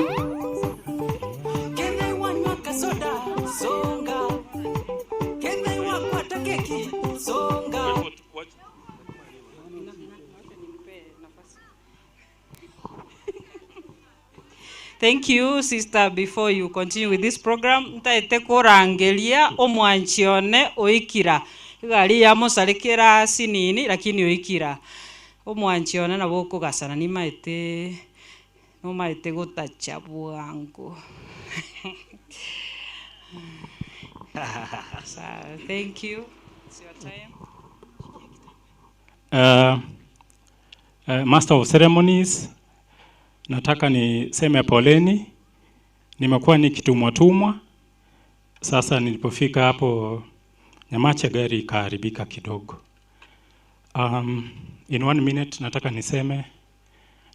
Thank you, sister. Before you continue with this program, ntaete kurangelia omwanchione oikira. Igari ya mosarekera sinini lakini oikira. Omwanchione nabo kugasana ni maete no maete gotacha bwangu. So, thank you. It's your time. Master of Ceremonies, nataka niseme poleni. Nimekuwa nikitumwa tumwa. Sasa nilipofika hapo Nyamache gari ikaharibika kidogo. In 1 minute nataka niseme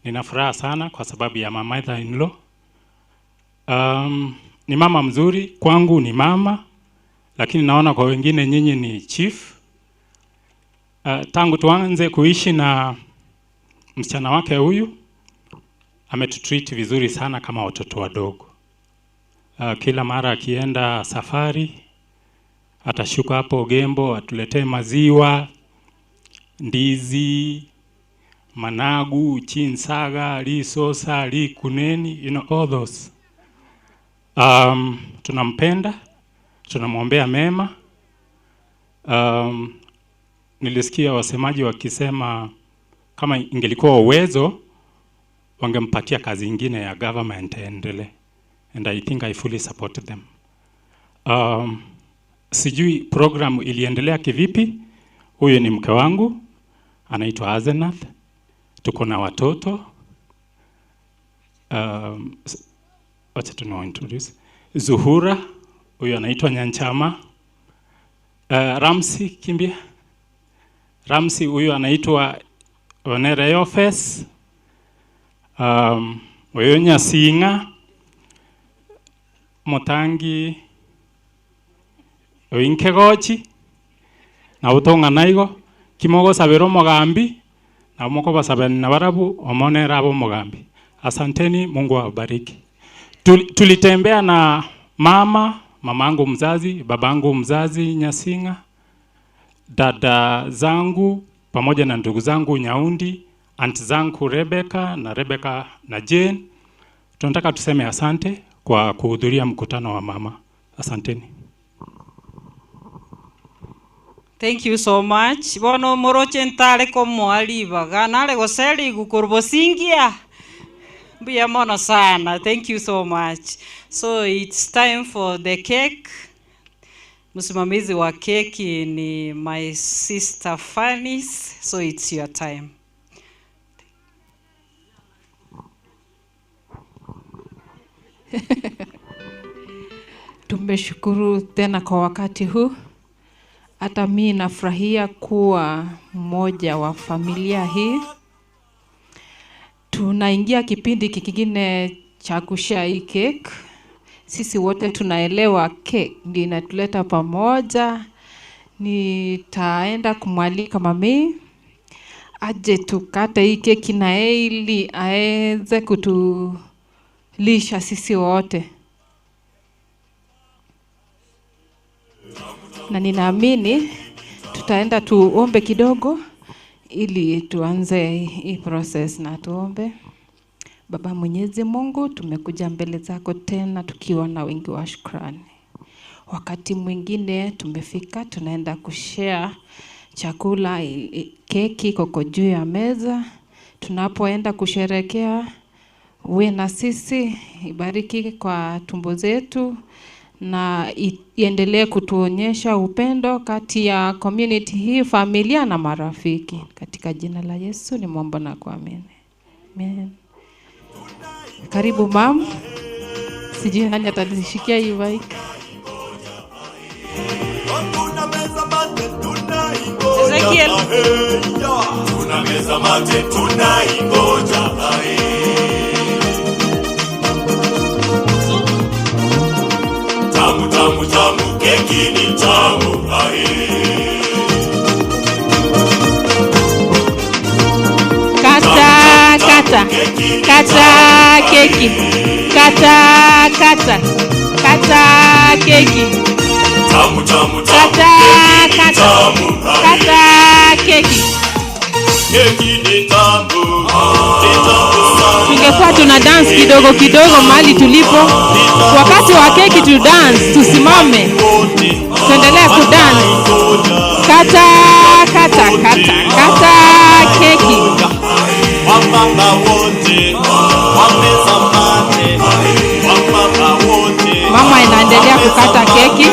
nina furaha sana kwa sababu ya mama mother-in-law. Ni mama mzuri, kwangu ni mama, lakini naona kwa wengine nyinyi ni chief. Tangu tuanze kuishi na msichana wake huyu, ametutreat vizuri sana kama watoto wadogo. Kila mara akienda safari atashuka hapo Gembo atuletee maziwa, ndizi, managu, chinsaga, lisosa, likuneni, you know, all those. Tunampenda, tunamwombea mema. Nilisikia wasemaji wakisema kama ingelikuwa uwezo wangempatia kazi ingine ya government endelee. And I think I fully support them. Sijui program iliendelea kivipi. Huyu ni mke wangu, anaitwa Azenath. Tuko na watoto. Wacha tunawa introduce. Zuhura, huyu anaitwa Nyanchama. Ramsi, kimbia. Ramsi huyu anaitwa Onere Office. Huyu Nyasinga. Mutangi oinkegochi na utonga naigo kimogo sabero mogambi na moko basabeni na barabu omonera abo mogambi. Asanteni, Mungu awabariki. Tulitembea na mama, mamangu mzazi, babangu mzazi Nyasinga, dada zangu pamoja na ndugu zangu Nyaundi, aunt zangu Rebecca na Rebecca na Jane. Tunataka tuseme asante kwa kuhudhuria mkutano wa mama. Asanteni. Thank you so much. Bono moroche ntare komoaliba ganare goseri gukurbosingia. Mbuya mono sana. Thank you so much. So it's time for the cake. Msimamizi wa keki ni my sister Fanis. So it's your time. Tumeshukuru tena kwa wakati huu. Hata mimi nafurahia kuwa mmoja wa familia hii. Tunaingia kipindi kingine cha kushare hii cake. Sisi wote tunaelewa cake ndio inatuleta pamoja. Nitaenda kumwalika mami Aje tukate hii keki na yeye ili aweze kutulisha sisi wote. Na ninaamini tutaenda tuombe kidogo ili tuanze hii process na tuombe. Baba Mwenyezi Mungu, tumekuja mbele zako tena tukiwa na wingi wa shukrani. Wakati mwingine tumefika, tunaenda kushare chakula, keki iko juu ya meza. Tunapoenda kusherekea, uwe na sisi, ibariki kwa tumbo zetu na iendelee kutuonyesha upendo kati ya community hii, familia na marafiki. Katika jina la Yesu nimeomba na kuamini. Amen. Karibu mam. Sijui nani atanishikia hii mic. Ezekiel. Tunameza mate tunaingoja. Tamu tamu tamu keki ni tamu. Kata kata kata keki. Kata kata kata keki. Tamu tamu tamu kata kata kata keki. Keki ni tamu. Ni tamu sana. Tungekuwa tuna dance kidogo kidogo mahali tulipo. Wakati wa keki tu dance, tusimame. Tuendelee ku dance. Kata kata kata kata keki. Wamama wote wameza mate. Wamama wote. Mama inaendelea kukata keki.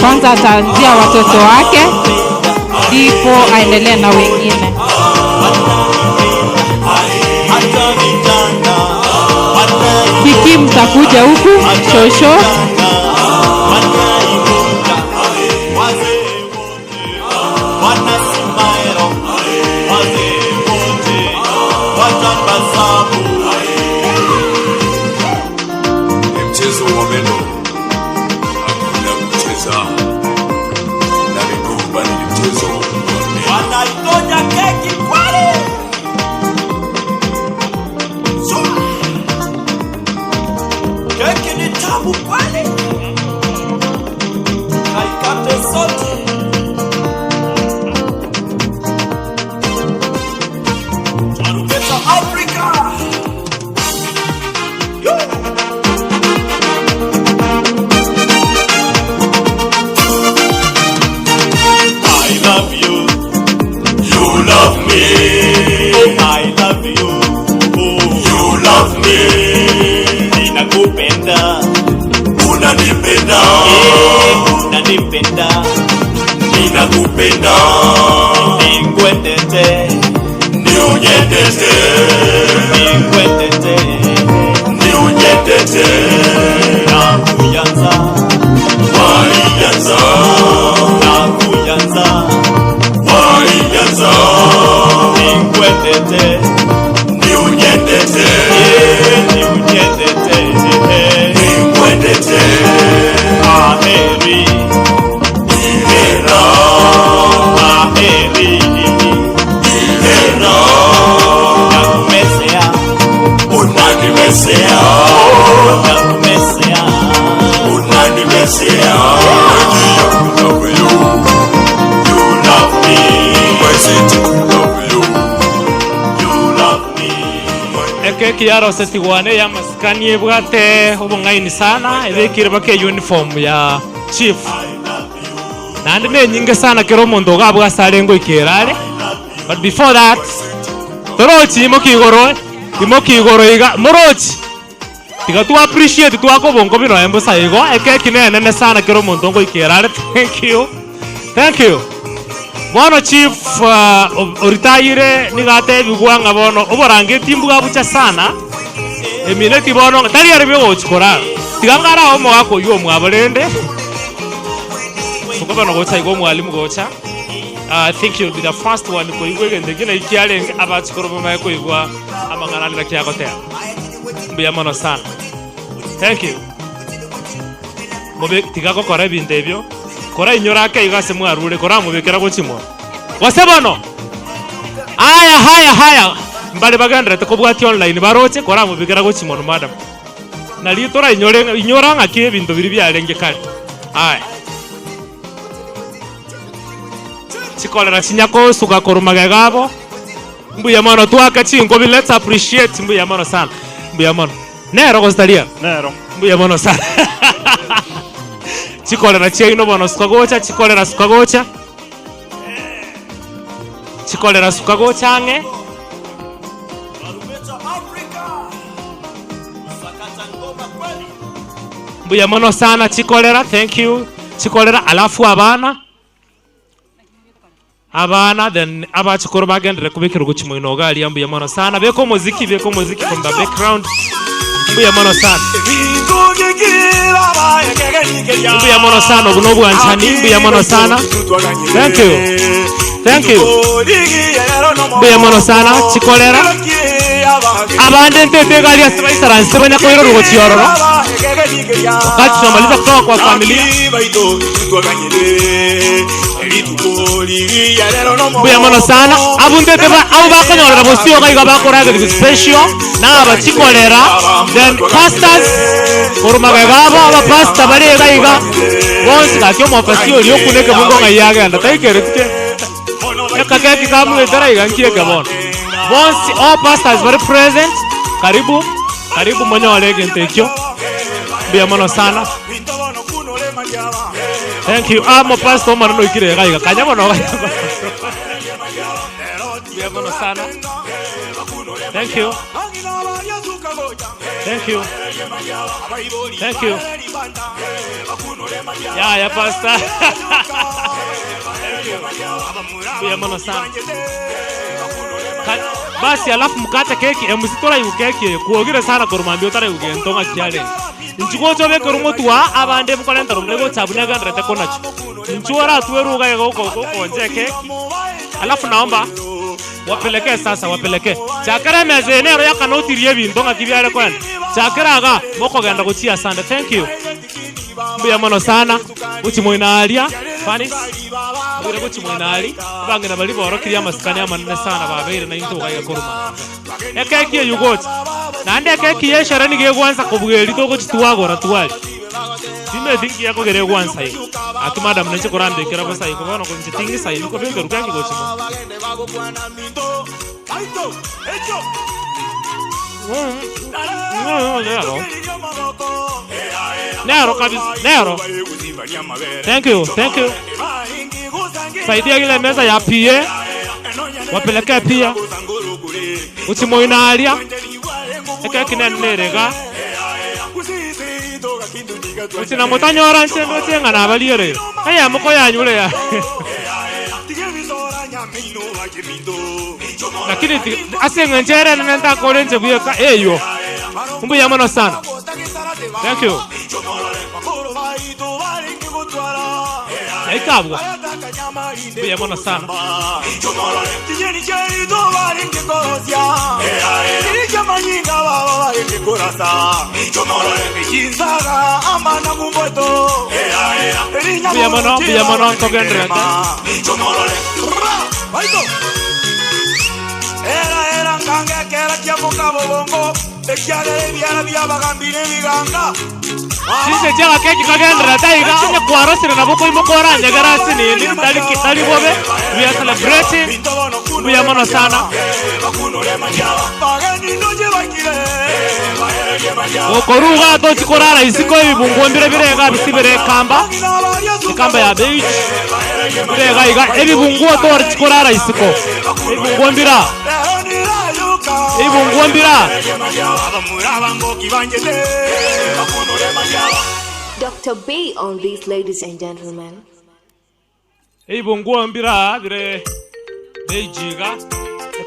Kwanza ataanzia watoto wake, ndipo aendelee na wengine. Kiki mtakuja huku, shosho. Ni mchezo wa meno, hakuna kucheza na miguu, bali ni mchezo wa meno. Wanaingoja keki kweli. Keki ni tamu kweli. Kaikate sote. Twarupeta Afrika. Yo! I love you. You love me. I love you. You love me. Ninakupenda. Unanipenda. Unanipenda. Ninakupenda. Ninkwendete. Niunyendete. Ninkwendete. Niunyendete. Nakuyanza. Walianza. Nakuyanza. Walianza. Ninkwendete. Niunyendete. Niunyendete. Ninkwendete. Aheri. Ihera. Aheri. Ihera. Nakumesea. Unanimesea. Nakumesea. Unanimesea. I love you. You love me. My city, love you. You love me. Ekeki ya rosetigwane ya masikani ebwate obong'aini sana ebekire bake uniform ya chief nandi ne nyinge sana kero omonto ogabwasare ngoikerare. But before that torochi imoki igoro iga morochi tiga tu appreciate twakobongo bino embosa igo ekeki nenene sana kero omonto ngoikerare. Thank you, thank you. Bono chief oritayire nigate bigwanga bono oborangeti mbuga bucha sana emineti bono tari ari byogochikora tigangara omogako yo mwaborende soko bono gocha igo mwalimu gocha. I think you'll be the first one koigwa egende kina ikiarenge abachikoro bamaye koigwa amang'ana nira kiagotea. Mbuya mono sana. Thank you. Mobe tigagokora ebinto ebio kora inyora ake igase mwarure kora mubekera gochimwa gose bono Aya haya haya mbali bagendrete kobwati online baroche koramubikira gochimono madam. Nali tora inyore inyora ng'aki ebinto biri biarenge kare. Aya. Chikolera chinyako suka korumaga gabo. Mbuya mono twaka chingo let's appreciate mbuya mono sana. Mbuya mono. Nero gostaria. Nero. Mbuya mono sana. Chikolera chiaino bono suka gocha chikolera suka gocha. Chikolera suka gocha ange. Mbuya mono sana chikolera, thank you. Chikolera alafu abana. Abana then abachikoro bagendere kubikira guchimoino gali mbuya mono sana. Beko muziki from the background. Mbuya mono sana. Mbuya mono sana obuno bwanchani mbuya mono sana. Thank you. Thank you. Mbuya mono sana chikolera. Abande ntete gali asibaisara nsebanya koiro rugochiororo. Wakati tunamaliza kutoka kwa familia. Mbuya mono sana. Abundete ba abo bakonyorera bosio gaiga bakoraga special na abachikolera then pastors korumaga gabo aba pastor bari gaiga bonsi gakyo mofasio ryokuneke mungo ngayagenda taikere tike ekakeki kamwetera iga nkieke bono. Bonsi all pastors very present. Karibu karibu mwenye walege ntekyo. Mbuya mono sana. Thank you. Amo pastor mwana no ikire gaiga kanyamo no gaiga. Mbuya mono sana. Thank you. Thank you. Thank you. Ya ya pastor. Thank you. Mbuya mono sana. Basi alafu mukate keki emusitora yukeki kuogira sana korumambio tare ugentonga kiale. Nchikocho beke rumotwa abande mukolenta rumlego chabunaga ndrete konacho. Nchuara tuweruga yego konje keki. Alafu naomba wapeleke sasa wapeleke. Chakara mezenero yakanotirie bintonga kibyale kwenda. Chakara ga moko genda gochia sanda. Thank you. Mbuya mono sana. Uchimoina alia. Fanis. Bwire gochimoina ali. Bangena bali borokiria masikani amanene sana babeire na into gaiga koruma. Ekeki yugochi. Nande keki yeshara nige gwanza kobugeri togo chituwagora tuwali. Dime thinki yako gere gwanza yi. Aki madam nenche korande kera bosa yi kono ko nche sai niko benge rukaki gochimo. Nero. Nero kabisa, nero. Thank you, thank you. Saidia ile meza ya PA. Wapeleke pia. Uchimoina alia. Ekeki nenerega. Uchina mutanyora nchendo chenga na baliere. Aya moko yanyule ya. Lakini asenga njere nenda kolenje buyeka eyo. Mbuya mono sana. Thank you. Ekabwa. Mbuya mono sana. Mbuya mono togendrete. Era nganga kera kiamuka bongo ekyagere byala byabagambire biganga. Sise jaga keki kagendra taiga anya kwarosire naboko imokora nyagara sinini tali kitali bobe. We are celebrating. Mbuya mono sana. Okoruga to chikorara isiko ibungu mbire birega bisibere kamba. Kamba ya beach. Birega iga ebibungu to chikorara isiko. Ibungu mbira. Ibungu mbira. Dr. B on these, ladies and gentlemen. Ibungu mbira bire beijiga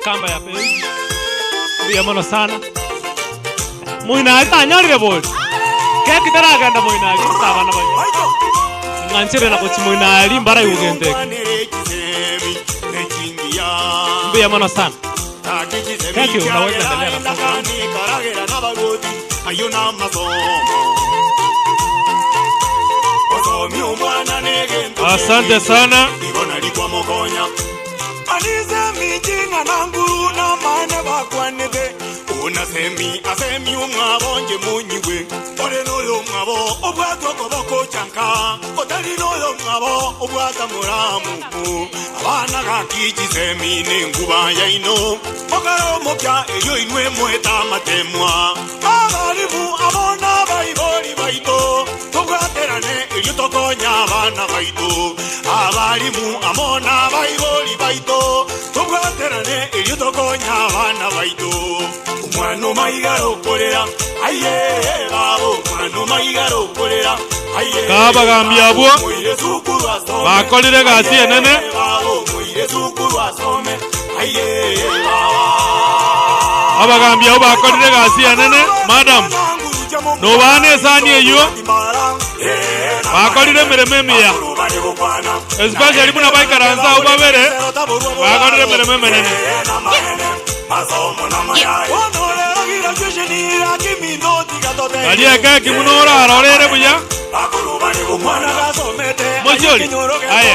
kamba ya beach. Mbuya mono sana. Muina atanyorire bol. Keki taragenda muina gisaba na bayo. Nganchere na kochi muina ali mbara yugendeke. Mbuya mono sana. Thank you. Unaweza endelea na program. Asante sana. Nanguru na mane bakwanete unasemi asemi umwabonje munyiwe ore noyo mwabo obwatwa koboko chanka otari noyo mwabo obwata muramu abana gakijisemi nenguba yaino okaro mokya eyo inwe mweta matemwa abarimu abona baibori baito tobwaterane eyo tokonya abana baito abarimu amona baibori baito tobwaterane eyo tokonya abana baito umwana maigaro kolera aye babo umwana maigaro kolera aye kabagambia abwo bakolire gasi enene abagambia abo bakolire gasi enene madam nobane esani eyo bakolire emiremo emiya especially buna baikaransa abo babere bakolire emiremo emenene. Kalia keki muno arorere buya Mojoli aye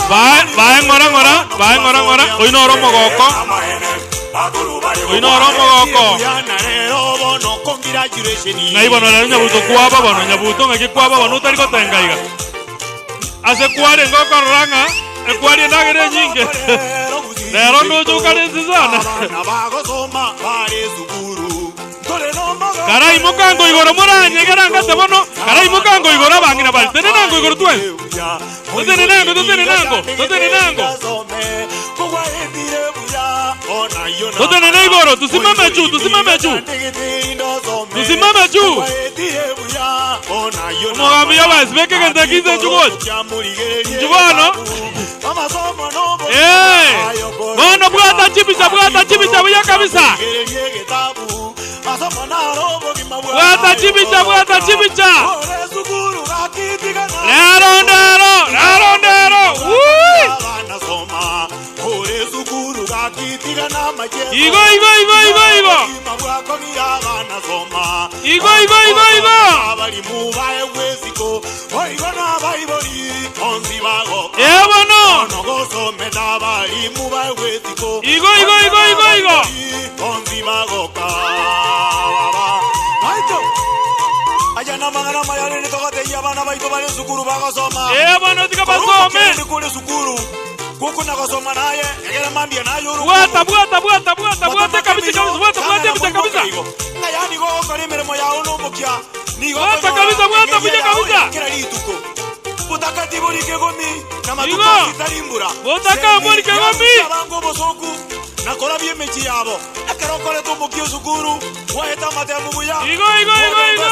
Bae ngora ngora, bae ngora ngora, oino oro mogoko. Oino oro mogoko. Ngai bono rero nyabuto kwaba bono nyabuto ngaki kwaba bono utari gotenga iga. Ase kware ngokorora ng'a ekwari endagera enyinge. Rero ndochukare sana. Karai mukango igoro muranyegera ngate bono. Karai mukango igoro abang'ina bari. Tenenango igoro twensi. Totenenango, totenenango, totenenango. Totenene igoro, tusimame juu, tusimame juu. Tusimame juu. Omogambia basi beke gentakize njugochi. Njugano. Eh! Bono bwata chibisa, bwata chibisa buya kabisa. Bwata chibisa, bwata chibisa. Lero ndero, lero ndero. Woo! Igo igo igo igo igo. Igo igo igo igo. Ebono. Igo igo igo igo igo. Ebono tikabasome. Bwata bwata bwata bwata bwata kabisa kabisa bwata bwata kabisa kabisa. Bwata kabisa bwata buja kabisa. Igo. Butaka buri kegomi. Igo igo igo igo.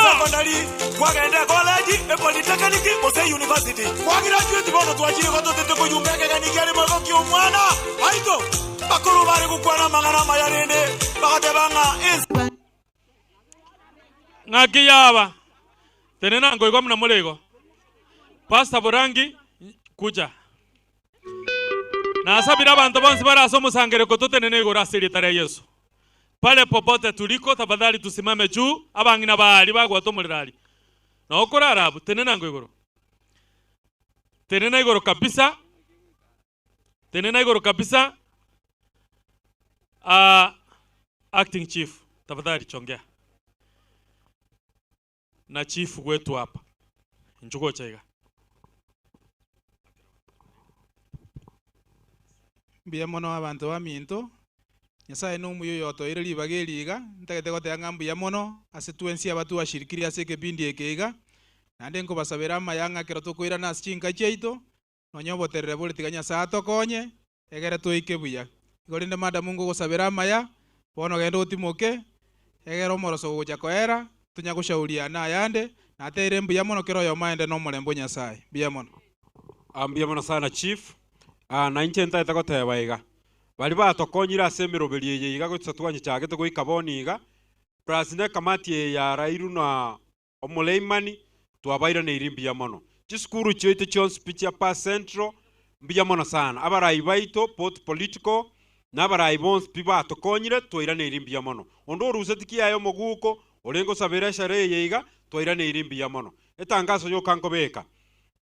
Ng'aki yaba tenenango igo muna mulego Pastor Borangi kuja nasabira abantu bonsi barasa omusangereko totenene igoro ase erieta ria Yesu pale popote tuliko tafadhali tusimame juu abang'ina baali bagwata omorero aria nokorara abu tenenango igoro tenena igoro kabisa tenena igoro kabisa. Acting chief tafadhali chongea na chief wetu hapa njugo chaiga mbuya mono abantu baminto Nyasaye nomuyo yotoire ribaga eriga ntagete goteba ng'a mbuya mono ase twensi abatu ashirikiri ase ekebindi eke iga naende nkobasabera amaya ng'a ekero tokoirana ase chinka chiaito nonya oboterere bore tiga Nyasaye atokonye egere toike buya igo rende madam ngogosabera amaya bono genda otimoke egere omoroso gocha koera tonya goshauriana ayande nateire mbuya mono kero oyomo aende na omorembe o Nyasaye mbuya mono. Mbuya mono sana chief. Na inche ntaete goteba iga bari batokonyire ase emeroberi eye iga gochia twanyichagete goika bono iga plus ne kamati eye ya Rairu na omoleimani twabairaneiri mbuya mono chisukuru chiaito chionsi pi chia Pa Central Mbuya mono sana abarai baito both political na abarai bonsi pi batokonyire twairaneirie mbuya mono. Onde oruseti kiaye omoguko orenge osabera esherehe eye iga twairaneirie mbuya mono. Etangaso yoka nkobeka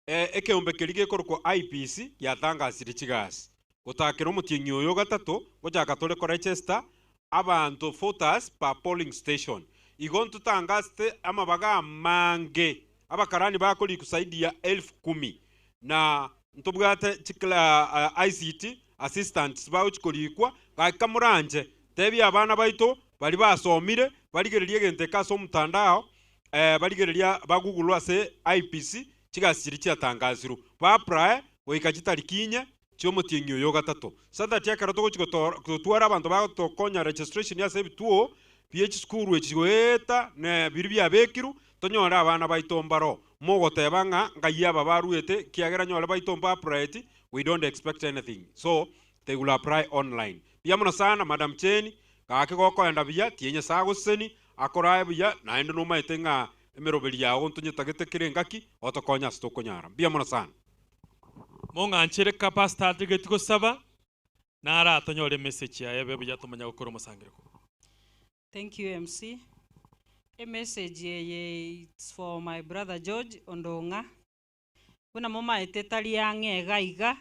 ekeombe keri gekorokwa IPC giatangasire chigasi gotakera omotienyi oyo gatato gochaka tore koregister abantu voters per polling station. Igo ntutangasite amabaga amange abakarani bakori kusaidia 10,000 na ntobwate chikla ICT assistants baochikorikwa gaka muranje tebi abana baito bari basomire barigereria egente kase omotandao barigereria bagugulu ase IPC chigasiri chiatangaziru ba apply goika chitarikinye chiomotienyi oyo gatato satati ekero togochigotwara abanto bagotokonya registration ase ebituo bie chisukuru echigoeta ne biri biabekiru tonyore abana baito mbaro mogoteba ng'a ngai aba baruete kiagera nyore baito mba apply, we don't expect anything, so they will apply online. Bia mono sana Madam Cheni gake gokoenda buya tienye sagoseni akorae buya naende nomaete ng'a emeroberi yago ntonyetagete kere ngaki otokonya ase tokonyara. Bia mono sana mong'anchere kapastor atigeti gosaba nara atonyore message yaye ebe buya tomanya gokora omosangereko. Thank you, MC. A message it's for my brother George Ondonga. Buna momaete tari ang'e iga iga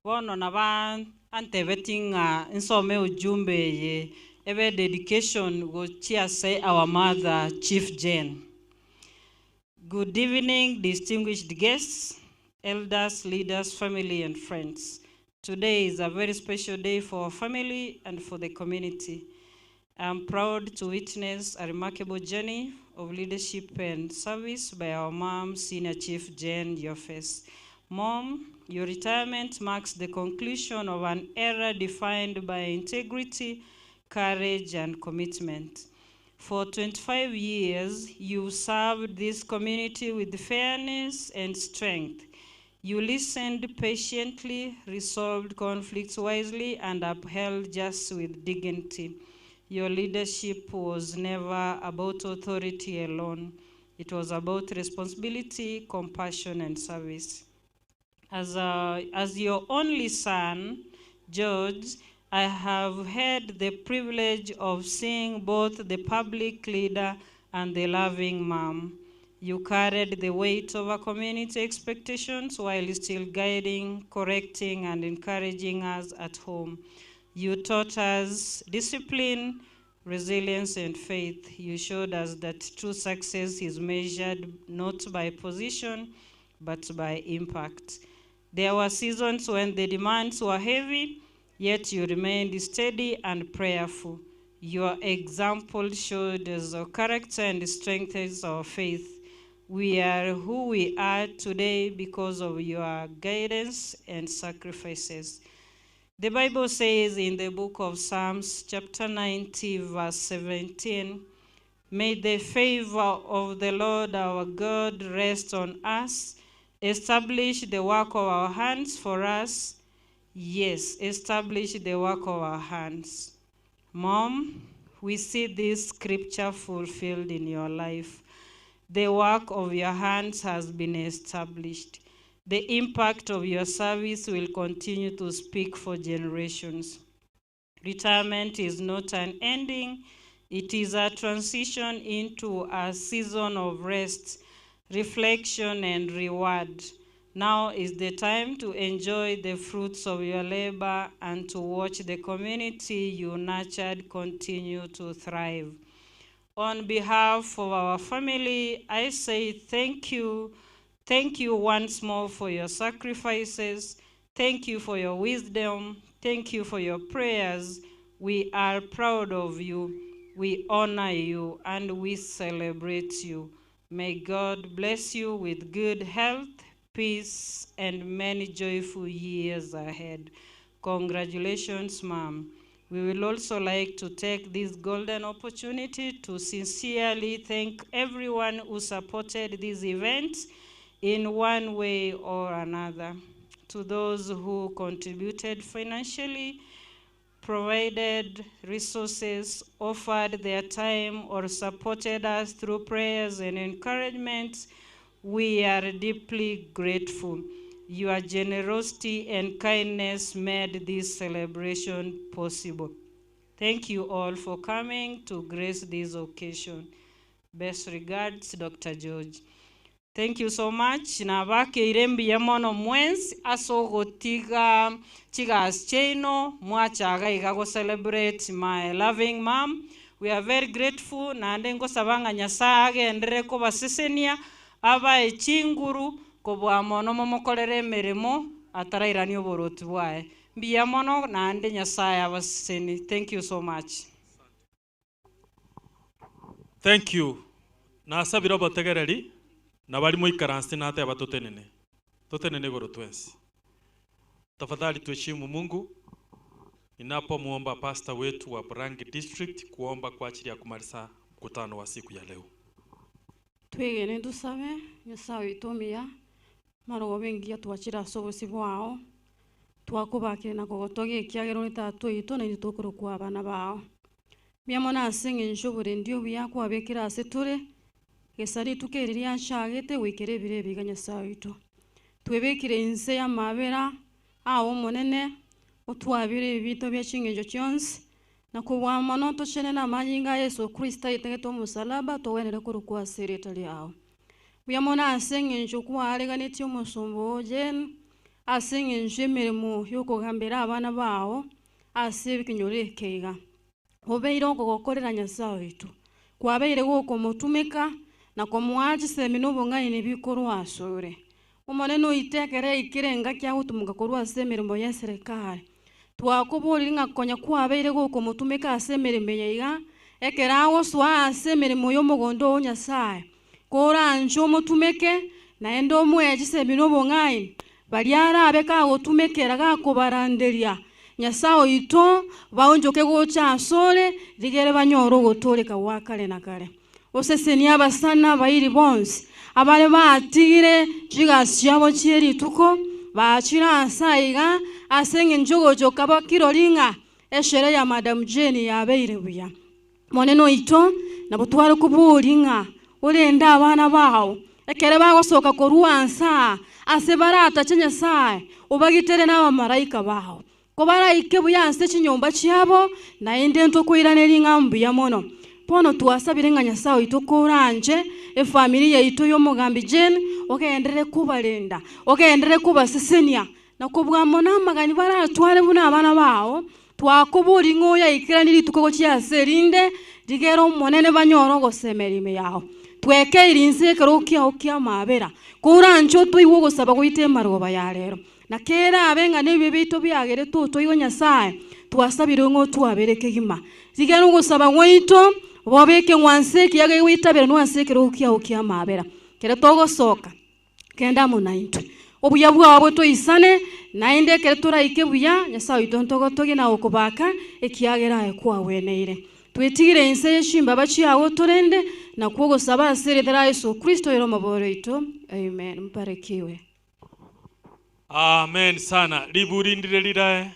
bono naba antebetinga nsome ujumbe ye ebe dedication gochia say our mother Chief Jane. Good evening, distinguished guests, elders, leaders, family, and friends. Today is a very special day for our family and for the community. I'm proud to witness a remarkable journey of leadership and service by our mom, Senior Chief Jane Yofes. Mom, your retirement marks the conclusion of an era defined by integrity, courage, and commitment. For 25 years, you served this community with fairness and strength. You listened patiently, resolved conflicts wisely, and upheld justice with dignity. Your leadership was never about authority alone. It was about responsibility, compassion, and service. As your only son, George, I have had the privilege of seeing both the public leader and the loving mom. You carried the weight of our community expectations while still guiding, correcting, and encouraging us at home. You taught us discipline, resilience, and faith. You showed us that true success is measured not by position, but by impact. There were seasons when the demands were heavy, yet you remained steady and prayerful. Your example showed us our character and strengthens our faith. We are who we are today because of your guidance and sacrifices. The Bible says in the book of Psalms, chapter 90, verse 17, "May the favor of the Lord our God rest on us, establish the work of our hands for us. Yes, establish the work of our hands." Mom, we see this scripture fulfilled in your life. The work of your hands has been established. The impact of your service will continue to speak for generations. Retirement is not an ending. It is a transition into a season of rest, reflection, and reward. Now is the time to enjoy the fruits of your labor and to watch the community you nurtured continue to thrive. On behalf of our family, I say thank you. Thank you once more for your sacrifices. Thank you for your wisdom. Thank you for your prayers. We are proud of you. We honor you and we celebrate you. May God bless you with good health, peace, and many joyful years ahead. Congratulations, Mom. We will also like to take this golden opportunity to sincerely thank everyone who supported this event in one way or another. To those who contributed financially, provided resources, offered their time, or supported us through prayers and encouragement, we are deeply grateful. Your generosity and kindness made this celebration possible. Thank you all for coming to grace this occasion. Best regards, Dr. George. Thank you so much. Nabakeire mbuya mono mwensi ase ogotiga chigas chiaino mwachaga iga go celebrate my loving mom. We are very grateful naende ngosaba ng'a Nyasaye agendere kobasesenia abae chinguru kobua mono momokorere emeremo atarairania oboroti bwaye. Mbuya mono naende Nyasaye abaseseni. Thank you so much. Thank you. Nasabire obotegereri na bari moikaransi nateba totenene. Totenene igoro twensi. Tafadhali tuheshimu Mungu. Ninapomuomba pastor wetu wa Burangi District kuomba kwa ajili ya kumaliza mkutano wa siku ya leo. Twegene dusabe Nyasaye itumia marogo bengi atwachira ase obosi bwao twakobakire na kogotogia ekiagero nitatu na nitukorokwa abana bao mbuya mono ase eng'encho oborendi obuya kwabekire ase tore gesari tukeriria nshagete goikera ebiro ebiga Nyasaye oito twebekire inse y'amabera awo omonene otwabire ebinto bya ching'encho chionsi na kobua mono tochene na amanyinga a Yesu Kristo aitagete omosalaba towenere korokwa ase erieta riao. Mbuya mono ase eng'encho kwareganetie omosomba o Jane ase eng'encho emeremo yokogambera abana bao ase ebikinyoro eke iga obeire okogokorera Nyasaye oito kwabeire gokomotumeka na komoa chisemi na obong'aini bikorwa asore omonene oitekere eikire engaki agotumuka korwa ase emeremo ya eserekari twakoborire ng'a konya kwabeire gokomotumeka ase emeremo eye iga ekero agosoa ase emeremo ya omogondo o Nyasaye koranche omotumeke naende omoe chisemi na obong'aini baria arabe kagotumekera gakobaranderia Nyasaye oito baonjoke gocha asore rigere banyore ogotoreka gwa kare na kare. Osesenia abasana abairi bonsi abare batigire chigasi chiabo chie rituko bachira ase iga ase eng'encho ogochoka bakirori ng'a eshere ya Madam Jane yabeire buya. Monene oito nabo tware kobori ng'a orende abana bao ekere bagosoka korwa nsa ase baratache Nyasaye obagitere na abamaraika bao kobaraike buya ase chinyomba chiabo naende ntokoiraneri ng'a mbuya mono. Bono twasabire ng'a Nyasaye oito koranje efamiri yaito y'omogambi Jane ogenderere kobarenda ogenderere kobasesenia na kobua mono amagani baratware buna abana bao twakobori ng'a oyaikeraniri rituko gochia ase erinde rigere omonene banyore ogosemera ime yao. Twekeire inse ekero kiao kia amabera koranche otoigwe ogosaba goita emarogoba ya rero na kera abe ng'a na ebibe biaito biagerete otoigwe Nyasaye twasabire ng'a otwabere kegima rigere ogosaba gwaito bobeke ng'wanse ekiaga goitabera nwanse ekero kiao kia amabera kere togosoka kenda amo naintwe obuya bwabo toisane naende ekere toraike buya Nyasaye oito ntogotogie na okobaka ekiagera aye kwaweneire. Twetigire inse y'eshimbaba chiago torende na kwogosaba ase erieta ria Yesu Kristo ere omobori oito. Amen. Mbarikiwe. Amen sana. Riburindire rirae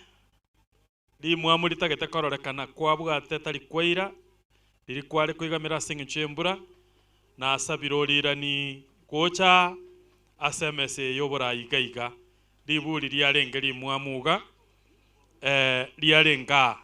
rimwamu ritagete kororekana kwabwate tari kwaira riri kware kwigamira ase eng'encho y'embura nasabire orirani gocha ase emesa y'oborai iga iga riburi riarenge rimwamu iga riarenga